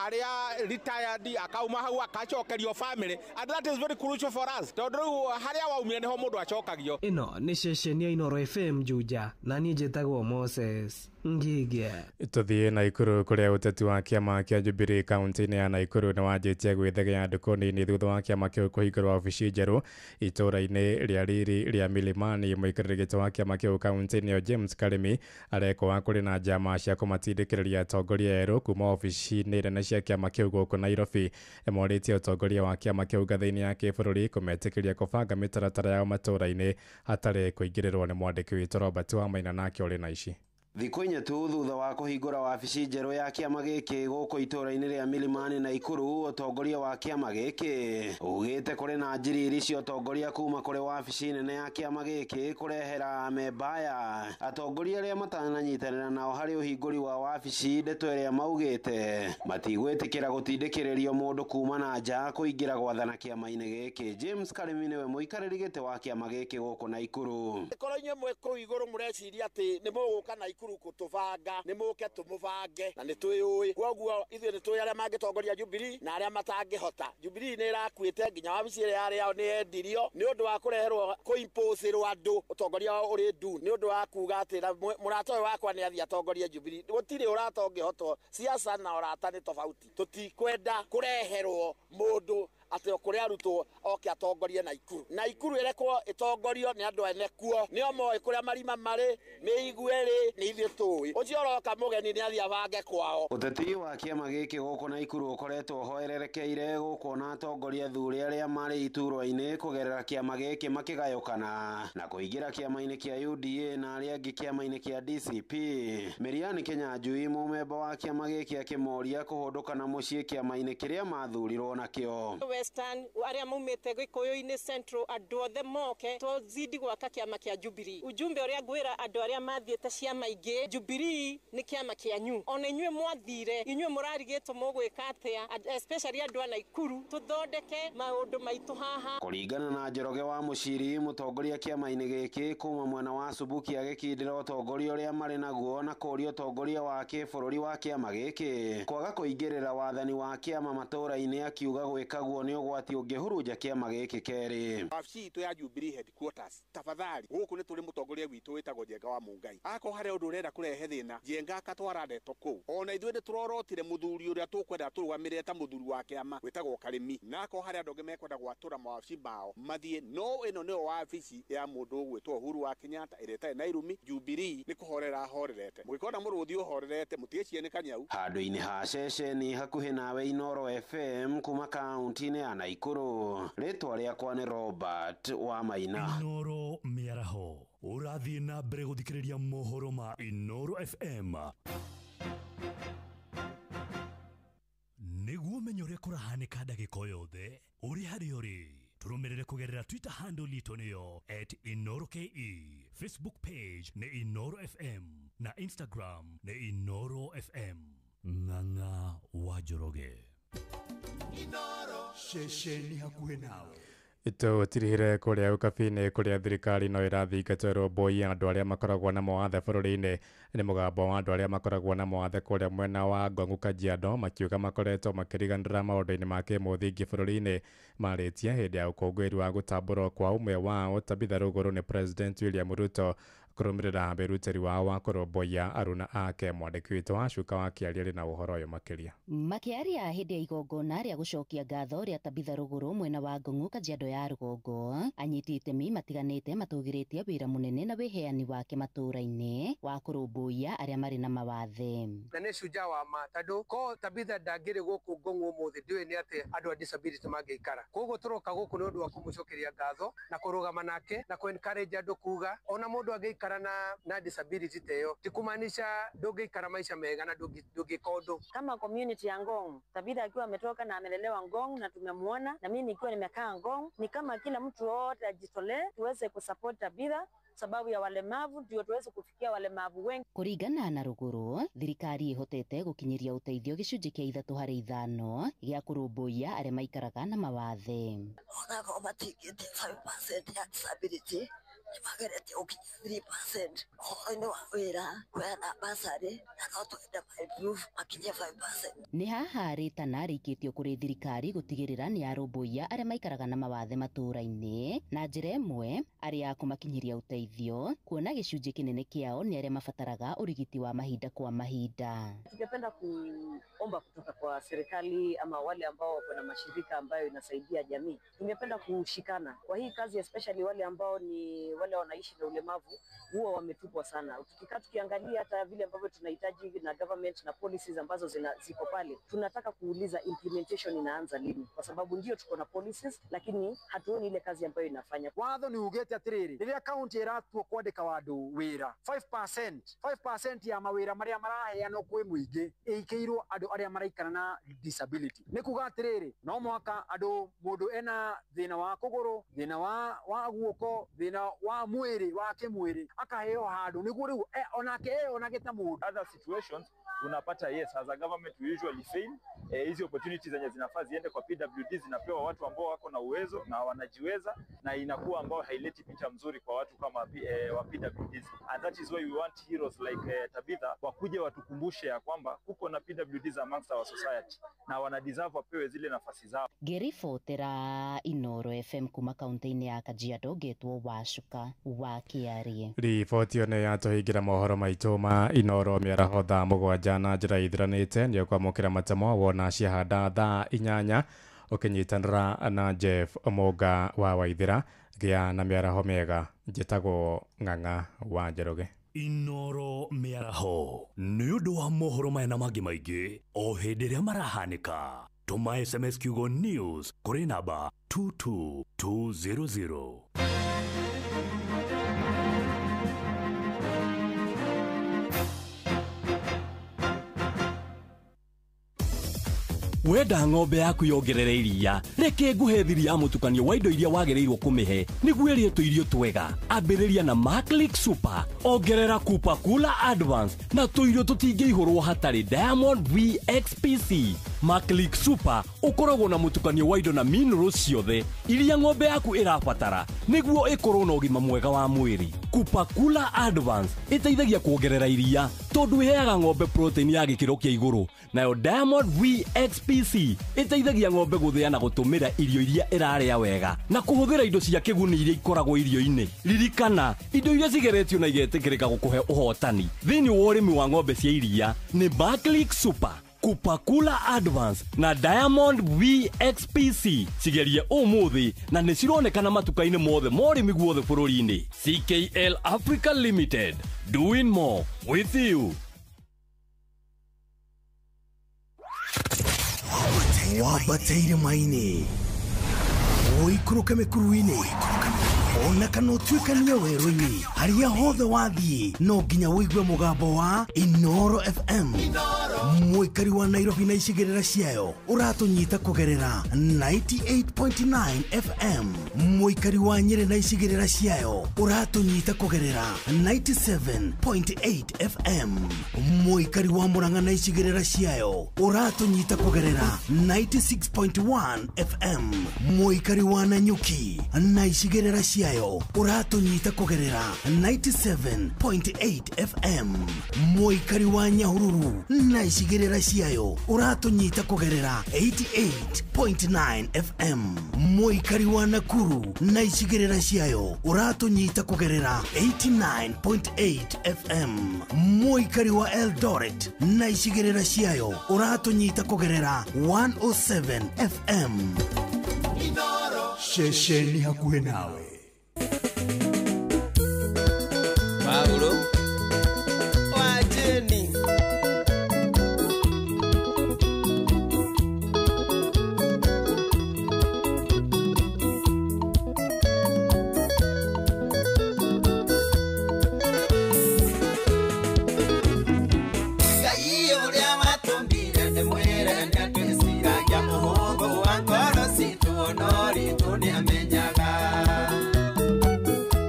arĩa retired akauma hau akacokerio family, and that is very crucial for us tondũ rĩu harĩa waumire nĩho mũndũ acokagio. Ĩno nĩ ceceni ya Inoro FM Juja na niĩ njĩtagwo Moses Ngige. Tũthiĩ Naikuru kũrĩa ũteti wa kĩama kĩa Jubilee kaunti-inĩ ya Naikuru nĩ wanjĩtie gwĩthegea ndukũ nini thutha wa kĩama kĩu kũhingũrwo wabici njerũ itũũra-inĩ rĩa riri rĩa Milimani. Mũikarĩri gĩtĩ wa kĩama kĩu kaunti-inĩ ĩyo James Karimi arekwo kũrĩ na njama cia kũmatindĩkĩrĩria atongoria erũ kuma wabici-inĩ nene cia kĩama kĩu gũkũ Nairobi. Morĩtie ũtongoria wa kĩama kĩu ngathĩ-inĩ ya kĩbũrũri kũmetĩkĩria kũbanga mĩtaratara yao matũũra-inĩ hatarĩ kũingĩrĩrwo nĩ mwandĩki witũ Robert Wamaina nake ũrĩ na ici. Thikũ inya tu thutha wa kũhingũra wabici njerũ ya kĩama gĩkĩ gũkũ itũũra-inĩ rĩa Milimani Naikuru, ũtongoria wa kĩama gĩkĩ ugĩte kũrĩ na njiriri cia ũtongoria kuma kũrĩ wabici nene ya kĩama gĩkĩ kũrehera membaya atongoria arĩa matananyitanĩra nao harĩ ũhingũri wa wabici. Ndeto ĩrĩa maugĩte matigwĩtĩkĩra gũtindĩkĩrĩrio mũndũ kuma na nja kũingĩra gwathana kĩama-inĩ gĩkĩ. James Karimi nĩwe mũikarĩri gĩtĩ wa kĩama gĩkĩ gũkũ Naikuru. Korwo inyuĩ mwĩ kũu igũrũ mũreciria atĩ nĩ mũgũka Naikuru kũtũbanga, nĩ mũke tũmũbange na nĩ twĩyũĩ. Kwoguo ithuĩ nĩ tũĩ arĩa mangĩtongoria Jubilee na arĩa matangĩhota. Jubilee nĩ ĩrakuĩte nginya wabici ĩrĩa yarĩ yao nĩ yendirio nĩ ũndũ wa kũreherwo kũimposĩrwo andũ ũtongoria wao ũrĩ ndu nĩ ũndũ wa kuga atĩ mũrata ũyũ wakwa nĩ athiĩ atongorie Jubilee. Gũtirĩ ũrata ũngĩhotwo, siasa na ũrata nĩ tofauti. Tũtikwenda kũreherwo mũndũ atĩ o kũrĩa arutwo oke atongorie Naikuru. Naikuru ĩrekwo ĩtongorio nĩ andũ ene kuo, nĩo moĩ kũrĩa marima marĩ, mĩigue ĩrĩ, nĩ ithuĩ tũĩ. Ũcio ũroka mũgeni nĩ athiĩ abange kwao. Ũteti wa kĩama gĩkĩ gũkũ Naikuru ũkoretwo ũhoererekeire gũkũ na atongoria thuri arĩa marĩ iturwa-inĩ kũgerera kĩama gĩkĩ makĩgayũkana na kũingĩra kĩama-inĩ kĩa UDA na arĩa angĩ kĩama-inĩ kĩa DCP. Miriam Kinyanjui mũmemba wa kĩama gĩkĩ akĩmoria kũhũndũka na mũciĩ kĩama-inĩ kĩrĩa mathurirwo nakĩo. Western arĩa maumĩte Gĩkũyũ-inĩ Central andũ othe moke tũzidi gwaka kĩama kĩa Jubilee. Ujumbe ũrĩa ngwĩra andũ arĩa mathiĩte ciama ingĩ, Jubilee nĩ kĩama kĩanyu. Ona inyuĩ mwathire, inyuĩ mũrarigĩtwo mũgwĩka atĩa, especially andũ a Naikuru, tũthondeke maũndũ maitũ haha. Kũringana na Njoroge wa Mũciri, mũtongoria kĩama-inĩ gĩkĩ kuma mwena wa Subuki agĩkindĩra ũtongoria ũrĩa marĩ naguo na kũũria ũtongoria wa kĩbũrũri wa kĩama gĩkĩ kwaga kũingĩrĩra wathani wa kĩama matũũra-inĩ, akiuga gwĩka guo nĩ ũgwati ũngĩhurunja kĩama gĩkĩ kerĩ. Wabici itũ ya Jubilee headquarters, tafadhali gũkũ nĩ tũrĩ mũtongoria witũ wĩtagwo Njenga wa Mũngai. Akorwo harĩa ũndũ ũrenda kũrehe thĩna, Njenga akatwara ndeto kũu. Ona ithuĩ nĩ tũrorotire mũthuri ũrĩa tũkwenda tũrũgamĩrĩre ta mũthuri wa kĩama wĩtagwo Karĩmi, na akorwo harĩa andũ angĩ mekwenda gwatũra mawabici mao mathiĩ, no ĩno nĩyo wabici ya mũndũ ũgwĩtwo Uhuru wa Kenyatta ĩrĩa ĩtarĩ na irumi. Jubilee nĩ kũhorera ahorerete, mũgĩkona mũrũthi ũhorerete mũtige ciene kanyau. Handũ-inĩ ha ceceni hakuhĩ nawe Inooro FM kuma kaunti-inĩ ya Naikuru, rĩtwa rĩakwa nĩ Robert wa Maina. Inooro mĩaraho ũrathiĩ na mbere gũthikĩrĩria mohoro ma Inooro FM nĩguo ũmenye ũrĩa kũrahanĩka ndagĩka o yothe ũrĩ harĩa ũrĩ. Tũrũmĩrĩre kũgerera Twitter handle itũ nĩyo @InooroKE, Facebook page nĩ Inooro FM na Instagram nĩ Inooro FM. Ng'ang'a wa Njoroge. Inooro ceceni hakuhĩ nawe. Tũtirihire kũrĩa ũkabi-inĩ kũrĩa thirikari no ĩrathingatwo ĩrũmbũiye andũ arĩa makoragwo na mawathe bũrũri-inĩ. Nĩ mũgambo wa andũ arĩa makoragwo na mawathe kũrĩa mwena wa Ngong'u Kajiado makiuga makoretwo makĩriganĩra maũndũ-inĩ ma kĩmũthingi bũrũri-inĩ. Marĩtie hĩndĩ ya ũkũngũĩri wa gũtambũrwo kwa ũmwe wao Tabitha Rũgũrũ nĩ President William Ruto kũrũmĩrĩra wĩrutĩri wao wa kũrũmbũiya aruna ake. Mwandĩki witũ wa Cuka wa Kĩaria arĩ na ũhoro ũyũ makĩria. Makĩaria hĩndĩ ya igongona rĩa gũcokia ngatho rĩa Tabitha Rũgũrũ mwena wa Ngong'u Kajiado ya rũgongo, anyiti itemi matiganĩte matũgĩrĩtie wĩra mũnene na wĩheani wake matũũra-inĩ wa kũrũmbũiya arĩa marĩ na mawathe. Na nĩ shujaa wa ma tondũ ko Tabitha ndangĩrĩ gũkũ Ngong'u ũmũthĩ ndiũĩ nĩ atĩ andũ a disability mangĩikara. Koguo tũroka gũkũ nĩ ũndũ wa kũmũcokeria ngatho na kũrũgama nake na kũ encourage andũ kuga ona mũndũ angĩikara na disability ta ĩyo ti kumaanisha ndũngĩikara maica mega na ndũngĩka ũndũ. Kama community ya Ngong, Tabitha akiwa ametoka na amelelewa Ngong na tumemuona, na mimi nikiwa nimekaa Ngong, ni kama kila mtu wote ajitolee tuweze kusupport Tabitha sababu ya walemavu, ndio tuweze kufikia walemavu wengi. Kũringana na Rũgũrũ, thirikari ĩhotete gũkinyĩria ũteithio gĩcunjĩ kĩa 3 harĩ 5 gĩa kũrũmbũiya arĩa maikaraga na mawathe. Onakorwo matingĩtie 5% ya disability nĩ mageretie gũkinyia 3% ũhoro-inĩ wa wĩra kũheana bursary, na no twende ma-improve makinyie 5%. Nĩ haha rĩtana rĩikĩtio kũrĩ thirikari gũtigĩrĩra nĩ yarũmbũiya arĩa maikaraga na mawathe matũũra-inĩ na njĩra ĩmwe arĩ ya kũmakinyĩria ũteithio, kuona gĩcunjĩ kĩnene kĩao nĩ arĩa mabataraga ũrigiti wa mahinda kwa mahinda. Tungependa kuomba kutoka kwa serikali ama wale ambao wako na mashirika ambayo inasaidia jamii, tungependa kushikana kwa hii kazi, especially wale ambao ni wale wanaishi na ulemavu huwa wametupwa sana. Tukikaa tukiangalia hata vile ambavyo tunahitaji na government na policies ambazo ziko pale, tunataka kuuliza implementation inaanza lini, kwa sababu ndio tuko na policies lakini hatuoni ile kazi ambayo inafanya. Watho ni ugete atiriri riria kaunti iratua kwandika wandu wira 5% ya mawira maria maraheanwo kwi muingi ikiirwo andu aria maraikara na disability. Ni kuga atiriri no mwaka andu mundu ena thina wa kuguru, thina wa guoko, thina wa mwiri wa kimwiri akaheo handu niguo riu onake onake ta mundu. Other situations unapata yes, as a government we usually fail. Hizi opportunities zenye zinafaa ziende kwa PWD zinapewa watu ambao wako na uwezo na wanajiweza, na inakuwa ambao haileti picha mzuri kwa watu kama wa PWDs, and that is why we want heroes like Tabitha wakuje watukumbushe ya kwamba kuko na PWDs amongst our society na wana deserve wapewe zile nafasi zao. Ngĩribotera Inooro FM kuma kaunti-inĩ ya Kajiado ngetwo Wacuka wa Kĩarie. Riboti ĩyo nĩ yatũhingĩra mohoro maitũ ma Inooro mĩaraho thaa 7 na njĩra ithiranĩte. Nĩ ũkwamũkĩra matemo wona ciahanda thaa 8. Ũkĩnyitanĩra na Jeff Omonga wa Waithĩra. Gĩa na mĩaraho mĩega. Njĩtagwo Ng'ang'a wa Njoroge. Inoro mĩaraho nĩ ũndũ wa mohoro maya na mangĩ maingĩ o hĩndĩ ĩrĩa marahanĩka. Tũma SMS kiugo news kũrĩ namba 22200. Wenda ng'ombe yaku yongerere iria, reke nguhe thiri ya mũtukanio wa indo iria wagĩrĩirwo kũmĩhe nĩguo ĩrĩe tũirio twega. Ambĩrĩria na Maclick Super, ongerera Kupa Kula Advance na tũirio tũtingĩihũrwo hatarĩ Diamond VXPC. Maclick Super ũkoragwo na mũtukanio wa indo na minerals ciothe iria ng'ombe yaku ĩrabatara nĩguo ĩkorwo na ũgima mwega wa mwĩrĩ. Kupa Kula Advance ĩteithagia kuongerera iria tondũ ĩheaga ng'ombe protein ya gĩkĩro kĩa igũrũ, nayo Diamond VXPC ĩteithagia ng'ombe gũthĩa na gũtũmĩra irio iria ĩrarĩa wega na kũhũthĩra indo cia kĩguni iria ikoragwo irio-inĩ. Ririkana, indo iria cigeretio na igetĩkĩrĩka gũkũhe ũhotani thĩinĩ wa ũrĩmi wa ng'ombe cia iria nĩ Maclick Super, Kupakula Advance na Diamond VXPC. Cigerie ũmũthĩ na nĩ cironekana matuka-inĩ mothe ma ũrĩmi guothe bũrũri-inĩ. CKL Africa Limited, doing more with you. Wambate irĩma-inĩ, ũikũrũke mĩkuru-inĩ, ona kana ũtuĩkanie werũ-inĩ, harĩa hothe wathiĩ no nginya ũigue mũgambo wa Inoro FM. Mũikari wa Nairobi na icigĩrĩra ciayo ũratũnyita kũgerera 98.9 FM. Mũikari wa Nyĩrĩ na icigĩrĩra ciayo ũratũnyita kũgerera 97.8 FM. Mũikari wa Murang'a na icigĩrĩra ciayo ũratũnyita kũgerera 96.1 FM. Mũikari wa Nanyuki na icigĩrĩra ciayo ũratũnyita kũgerera 97.8 FM. Mũikari wa Nyahururu na icigĩrĩra ciayo ũratũnyita kũgerera 88.9 FM. Mũikari wa Nakuru na icigĩrĩra ciayo ũratũnyita kũgerera 89.8 FM. Mũikari wa Eldoret na icigĩrĩra ciayo ũratũnyita kũgerera 107 FM. Ceceni hakuhĩ nawe. Paulo wa Jeni Ngai ũrĩa watũmbire nĩ mwĩre nĩatwĩciragia ũhũthũ wa ngoro citũ no ritũ nĩamenyaga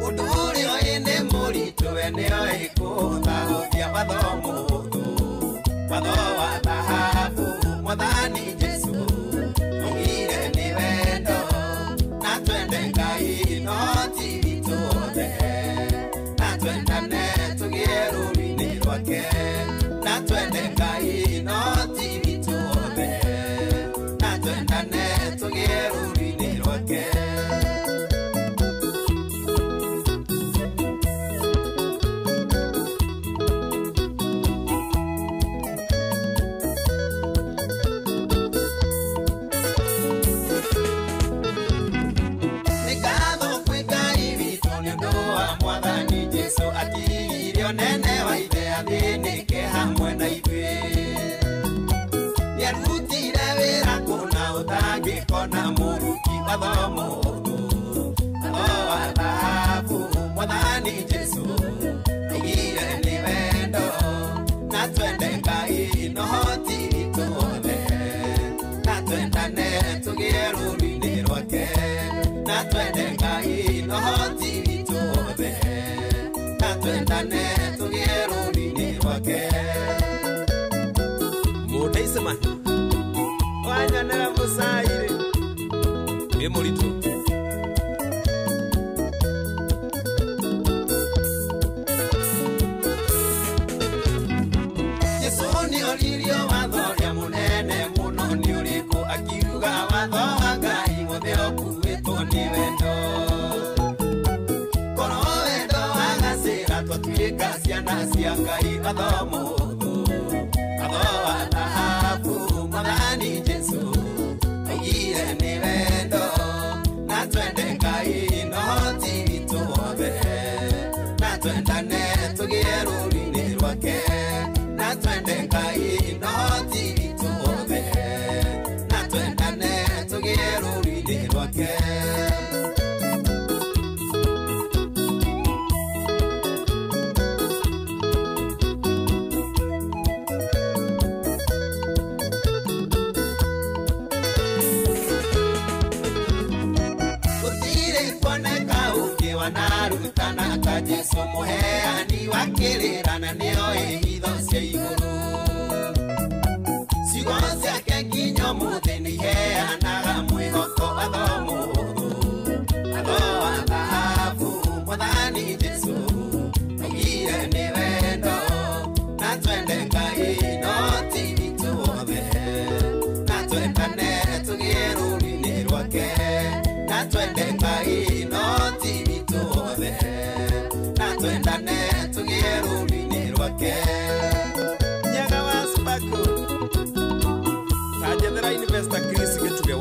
ũndũ ũrĩa ũĩ nĩ mũritũ we nĩoĩ kũhũthahũthia watho mũhũthũ, watho wa thahabu Mwathani Jesũ augire nĩ wendo na twende Ngai no ti witũ othe, na twendane tũgĩe rũũru-inĩ rwake, na twende Ngai no ti witũ othe, na twendane tũgĩe rũũru-inĩ rwake. Nĩ ngatho kwĩ Ngai witũ nĩ ũndũ wa Mwathani Jesũ atigirie ũnene wa ithe athĩnĩke hamwe na ithuĩ. Nĩarutire wĩra kũna ũtangĩkona mũruti watho mũhũthũ, watho wa thahabu Mwathani Jesũ augire nĩ wendo na twende Ngai no ti witũ othe, na twendane tũgĩe rũũru-inĩ rwake, na twende Ngai no ti witũ othe, na twendane tũgĩe rũũru-inĩ rwake. Mũndeicema wanyonera mũcairĩ wĩ mũritũ. Jesũ nĩoririo watho ũrĩa mũnene mũno nĩ ũrĩkũ, akiuga watho wa Ngai wothe ũkuĩtwo nĩ wendo. Korwo wendo wagacĩra twatuĩka ciana cia Ngai, watho mũhũthũ, watho wa thahabu Mwathani Jesũ augire twende Ngai no ti witũ othe, na twendane tũgĩe rũũru-inĩ rwake. Nyaga wa Sparkle ta njethera Investor Chris Gĩtugĩ 1.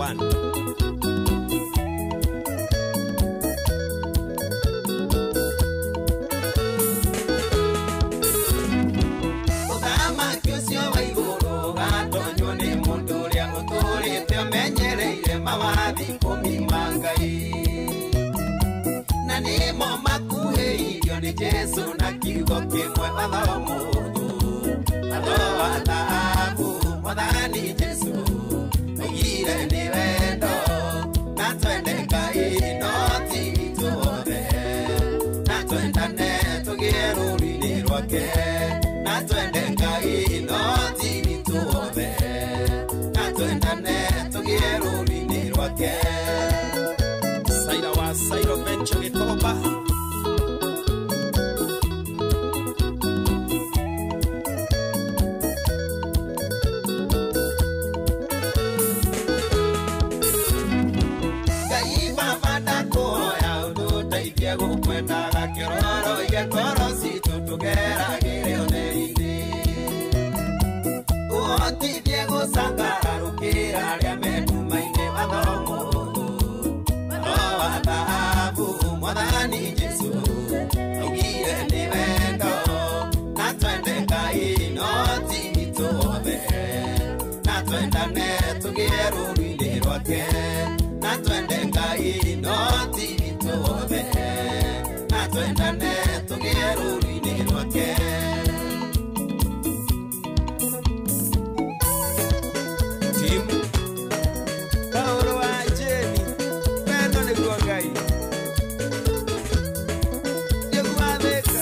Ũthamaki ũcio wa igũrũ ũgatonywo nĩ mũndũ ũrĩa ũtũũrĩte amenyereire mawathi ikũmi ma Ngai, na nĩmo makuhĩirio nĩ Jesũ na kiugo kĩmwe watho mũhũthũ, watho wa thahabu. Mwathani Jesũ oigire nĩ wendo, na twende Ngai no ti witũ othe, na twendane tũgĩe rũũru-inĩ rwake, na twende Ngai no ti witũ othe, na twendane tũgĩe rũũru-inĩ rwake. Saira wa Sairo Venture Gĩkomba. Ngai Baba ndakũhoya ũtũteithie gũkwendaga kĩororo ige ngoro citũ tũgeragĩre ũtheri-inĩ, ũhotithie gũcangararũkĩra arĩa me nduma-inĩ watho mũhũthũ, watho wa thahabu. Mwathani Jesũ augire nĩ wendo, na twende Ngai no ti witũ othe, na twendane tũgĩe rũũru-inĩ rwake, na twende Ngai no ti witũ othe, na twendane tũgĩe rũũru-inĩ rwake. Tim Paulo wa Jeni wendo nĩguo Ngai nĩguo athĩka.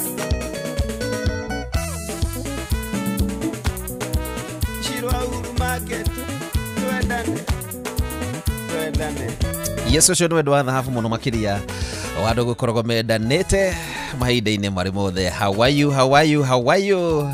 Shiro wa Uhuru Market twendane twendane. Yesu ũcio nĩ wendo wa thahabu mũno makĩria wa andũ gũkoragwo mendanĩte mahinda-inĩ marĩ mothe. How are you? How are you? How are you?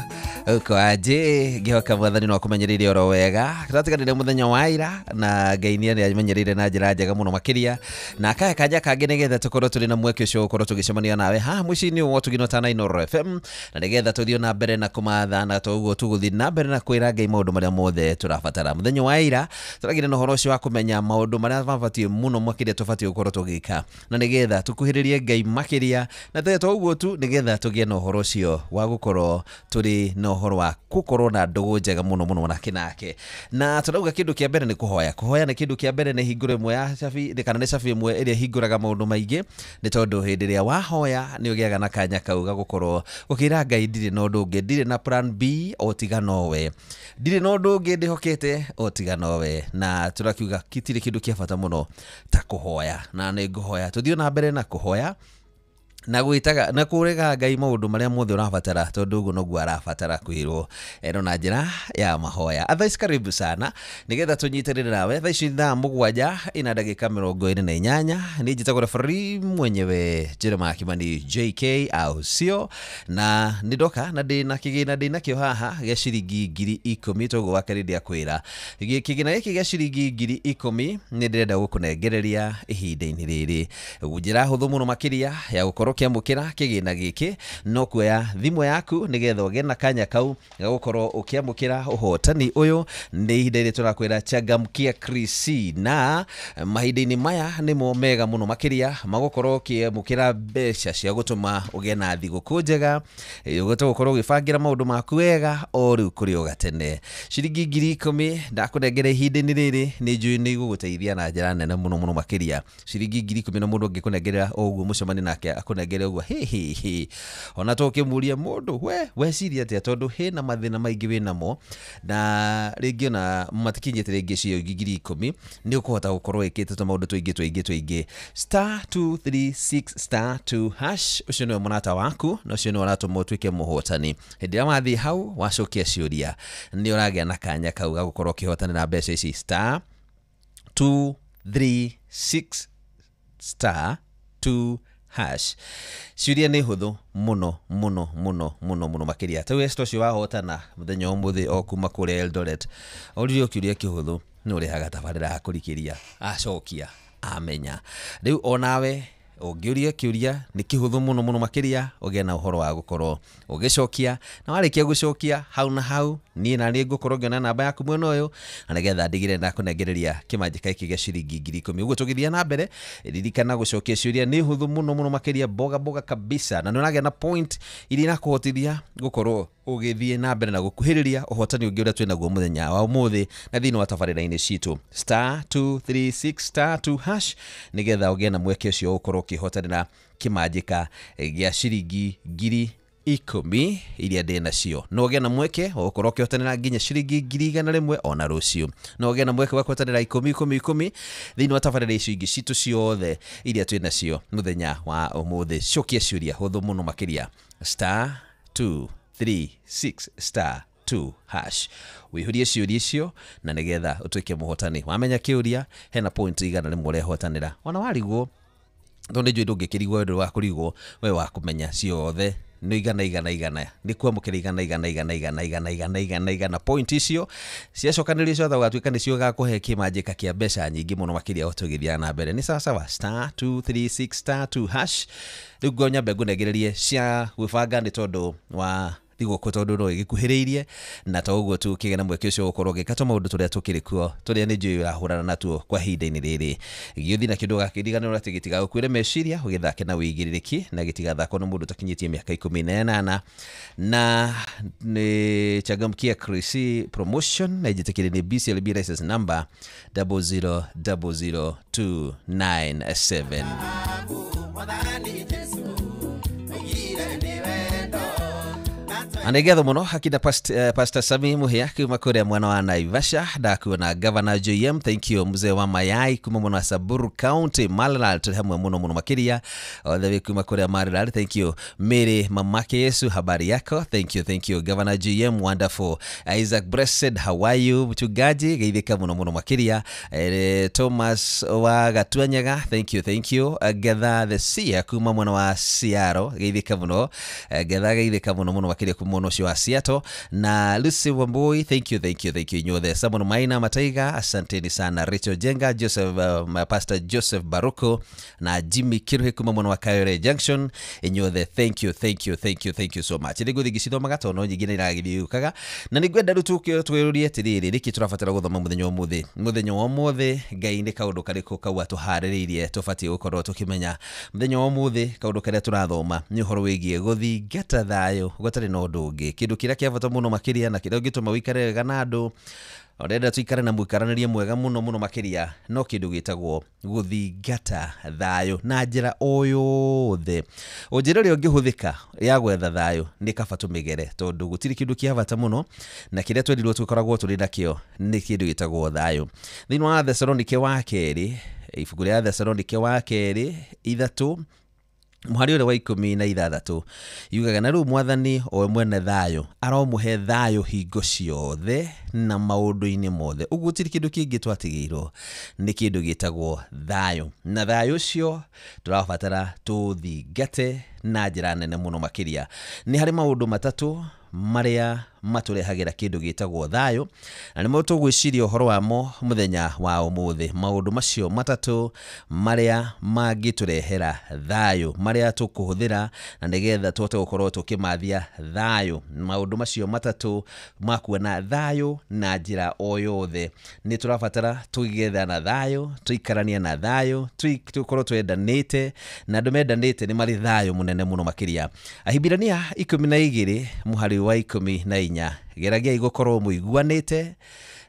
Uko aje? Ngĩhoka mwathani no akũmenyereire oro wega. Tũratiganire mũthenya wa ira na Ngai nĩ amenyereire na njĩra njega mũno makĩria, na akahe kanya kangĩ nĩgetha tũkorwo tũrĩ na mweke ũcio gũkorwo tũgĩcemania nawe haha mũciĩ-inĩ wa Ũtugino ta Inooro FM, na nĩgetha tũthiĩ na mbere na kũmatha, na toguo tũgũthiĩ na mbere na kwĩra Ngai maũndũ marĩa mothe tũrabatara. Mũthenya wa ira tũragire na ũhoro ũcio wa kũmenya maũndũ marĩa mabatiĩ mũno makĩria tũbatiĩ gũkorwo tũgĩka, na nĩgetha tũkuhĩrĩrie Ngai makĩria, na to ũguo tu nĩgetha tũgĩe na ũhoro ũcio wa gũkorwo tũrĩ na ũhoro wa gũkorwo na ndũgũ njega mũno mũno nake nake. Na tũrauga kĩndũ kĩa mbere nĩ kũhoya. Kũhoya nĩ kĩndũ kĩa mbere, nĩ hingũro ĩmwe ya cabi, kana nĩ cabi ĩmwe ĩrĩa ĩhingũraga maũndũ maingĩ, nĩ tondũ hĩndĩ ĩrĩa wahoya nĩ ũgĩaga na kanya kau ga gũkorwo ũkĩra Ngai ndirĩ na ũndũ ũngĩ, ndirĩ na plan B o tiga nowe, ndirĩ na ũndũ ũngĩ ndĩhokete o tiga nowe. Na tũrakiuga gĩtirĩ kĩndũ kĩa bata mũno ta kũhoya, na nĩ ngũhoya tũthiĩ na mbere na kũhoya na gwĩtaga na kũrega Ngai maũndũ marĩa mothe ũrabatara, tondũ ũguo noguo arabatara kwĩrwo eno na njĩra ya mahoya. Otherwise karibu sana nĩgetha tũnyitanĩre nawe thaa ici thaa 7 ina ndagĩka 48. Niĩ njĩtagwo referee mwenyewe Jeremiah Kimani JK au sio, na nĩ ndoka na ndĩ na kĩgĩna ndĩ nakĩo haha gĩa ciringi 10,000. Toguo wa kerĩ ndĩakwĩra kĩgĩna gĩkĩ gĩa ciringi 10,000 nĩ ndĩrenda gũkũnengereria ihinda-inĩ rĩrĩ njĩra hũthũ mũno makĩria ya gũkorwo ũkĩamũkĩra kĩgĩna gĩkĩ no kuoya thimũ yaku nĩgetha ũgĩe na kanya kau ga gũkorwo ũkĩamũkĩra ũhotani ũyũ. Nĩ ihinda rĩrĩ tũrakwĩra changamkia Krisi, na mahinda-inĩ maya nĩmo mega mũno makĩria magũkorwo ũkĩamũkĩra mbeca cia gũtũma ũgĩe na thigũkũ njega, ũgũkorwo ũgĩbangĩra maũndũ maku wega o rĩu kũrĩ o gatene. Ciringi 10,000 ndakũnengera ihinda-inĩ rĩrĩ nĩ njũĩ nĩ igũgũteithia na njĩra nene mũno mũno makĩria. Ciringi 10,000 na mũndũ angĩkũnengerera o ũguo mũcemanie nake akũnengere ũguo hĩ hĩ hĩ, ona tũkĩmũria mũndũ we weciria atĩa, tondũ hena mathĩna maingĩ wĩnamo na rĩngĩ ona matikinyĩte rĩngĩ ciringi 10,000 nĩ ũkũhota gũkorwo ĩkĩte tũmaũndũ tũingĩ tũingĩ tũingĩ. *236*2# ũcio nĩwe mũrata waku na ũcio nĩwe ũratũma ũtuĩke mũhotani. Hĩndĩ ĩrĩa wathiĩ hau wacokia ciũria nĩ ũragĩa na kanya kau ga gũkorwo ũkĩhotanĩra mbeca ici. *236*2# Ciũria nĩ hũthũ mũno mũno mũno mũno mũno makĩria. Ta West ũcio wahotana mũthenya wa ũmũthĩ o kuma kũrĩa Eldoret, oririo kĩũria kĩhũthũ nĩ ũrehaga tabarĩra ya kũrikĩria acokia Amenya rĩu onawe ũngĩũria kĩũria nĩ kĩhũthũ mũno mũno makĩria ũgĩe na ũhoro wa gũkorwo ũgĩcokia, na warĩkia gũcokia hau na hau niĩ na niĩ ngũkorwo ngĩona namba yaku mwena ũyũ, na nĩgetha ndigĩrĩre ndakũnengereria kĩmanjĩka gĩkĩ gĩa ciringi 10,000. Ũguo tũgĩthiĩ na mbere, ririkana gũcokia ciũria nĩ hũthũ mũno mũno makĩria, boga boga kabisa, na nĩ ũragĩa na point iria irakũhotithia gũkorwo ũgĩthiĩ na mbere na gũkuhĩrĩria ũhotani ũngĩ ũrĩa twĩnaguo mũthenya wa ũmũthĩ na thĩinĩ wa tabarĩra-inĩ citũ *236 *2# nĩgetha ũgĩe na mweke ũcio ũkorwo ũkĩhotanĩra kĩmanjĩka gĩa ciringi 10,000 iria ndĩ nacio. No ũgĩe na mweke wa gũkorwo ũkĩhotanĩra nginya ciringi 100,000 ona rũciũ. No ũgĩe na mweke wa kũhotanĩra 10 10 10 thĩinĩ wa tabarĩra icio ingĩ citũ ciothe iria twĩ nacio mũthenya wa ũmũthĩ. Cokia ciũria hũthũ mũno makĩria *236 *2# wĩihũrie ciũria icio na nĩgetha ũtuĩke mũhotani. Wamenya kĩũria hena point 100 ũrehotanĩra, ona warigwo tondũ nĩ njũĩ ndũngĩkĩrigwo ũndũ wa kũrigwo we wa kũmenya ciothe nĩ igana igana igana nĩ kwamũkĩra igana igana igana igana igana igana igana igana point icio ciacokanĩrĩrio ciothe ũgatuĩka nĩcio gakũhe kĩmanjĩka kĩa mbeca nyingĩ mũno makĩria o tũgĩthiaga na mbere. Nĩ sawasawa *236 *2#. Rĩu ngo nyambe ngũnengererie cia gwĩbanga nĩ tondũ wa thigũkũ tondũ no ĩgĩkuhĩrĩirie, na to ũguo tu kĩgĩa na mweke ũcio gũkorwo ũgĩka tũmaũndũ tũrĩa tũkĩrĩ kuo tũrĩa nĩ njũĩ ũrahũrana natuo kwa ihinda-inĩ rĩrĩ. Gĩũthi na kĩndũ gakĩriganĩrwo atĩ gĩtigagũkuĩre meciria, ũgĩthake na wĩigĩrĩrĩki na gĩtigathakwo nĩ mũndũ ũtakinyĩtie mĩaka 18. Na nĩ changamkia Chris promotion na njĩtĩkĩre nĩ BCLB license number 0000297. Anegetho muno hakina Pastor Sami Muhia kuma kuria mwana wa Naivasha, ndakuona Governor JM, thank you mzee wa mayai kuma mwana wa Samburu County Maralal, tuli hamwe muno muno makiria othe kuma kuria Maralal, thank you Mary mamake Yesu, habari yako, thank you, thank you Governor JM, wonderful. Isaac Blessed, how are you mchungaji, geithika muno muno makiria. Thomas wa Gatuanyaga, thank you, thank you. Gather the Sea kuma mwana wa Siaro, geithika muno, Gather geithika muno muno makiria kuma muno cio wa Seattle. Na Lucy Wambui, thank you, thank you, thank you inyuothe. Samuel Maina Mataiga, asanteni sana. Rachel Jenga, Joseph Pastor Joseph Baruko na Jimmy Kiruhe kuma muno wa Kayore Junction, inyuothe thank you, thank you, thank you, thank you so much. Nĩ ngũthiĩ ngĩcithomaga tondũ no nyingĩ nĩ iragĩthiũkaga, na nĩ ngwenda rĩu twĩrũrie atĩrĩrĩ, nĩkĩ tũrabatara gũthoma mũthenya wa ũmũthĩ. Mũthenya wa ũmũthĩ Ngai nĩ kaũndũ karĩkũ kau atũharĩrĩirie tũbatiĩ gũkorwo tũkĩmenya. Mũthenya wa ũmũthĩ kaũndũ karĩa tũrathoma nĩ ũhoro wĩgiĩ gũthingata thayũ gũtarĩ na ũndũ ũngĩ, kĩndũ kĩrĩa kĩa bata mũno makĩria na kĩrĩa ũngĩtũma ũikare wega na andũ, ũrenda tuikare na mũikaranĩrie mwega mũno mũno makĩria, no kĩndũ gĩtagwo gũthingata thayũ na njĩra o yothe. O njĩra ĩrĩa ũngĩhũthĩka ya gwetha thayũ nĩ kaba tũmĩgere, tondũ gũtirĩ kĩndũ kĩa bata mũno na kĩrĩa twerirwo tũkoragwo tũrĩ nakĩo nĩ kĩndũ gĩtagwo thayũ. Thĩinĩ wa Thesalonike wa kerĩ, ibuku rĩa Thesalonike wa kerĩ 3 mũhari ũrĩa wa 16 yugaga, na rĩu Mwathani o we mwene thayũ aromũhe thayũ hingo ciothe na maũndũ-inĩ mothe. Ũguo gũtirĩ kĩndũ kĩngĩ twatigĩirwo nĩ kĩndũ gĩtagwo thayũ, na thayũ ũcio tũrabatara tũthingate na njĩra nene mũno makĩria. Nĩ harĩ maũndũ matatũ marĩa matũrehagĩra kĩndũ gĩtagwo thayũ, na nĩmo tũgwĩciria ũhoro wamo mũthenya wa ũmũthĩ. Maũndũ macio matatũ marĩa mangĩtũrehera thayũ, marĩa tũkũhũthĩra na nĩgetha tũhote gũkorwo tũkĩmathia thayũ. Maũndũ macio matatũ ma kuona thayũ na njĩra o yothe, nĩ tũrabatara tũgĩethana thayũ, tũikaranie na thayũ, tũkorwo twendanĩte, na andũ mendanĩte nĩ marĩ thayũ mũnene mũno makĩria. Ahibirania 12 mũhari wa 14, geragiai gũkorwo mũiguanĩte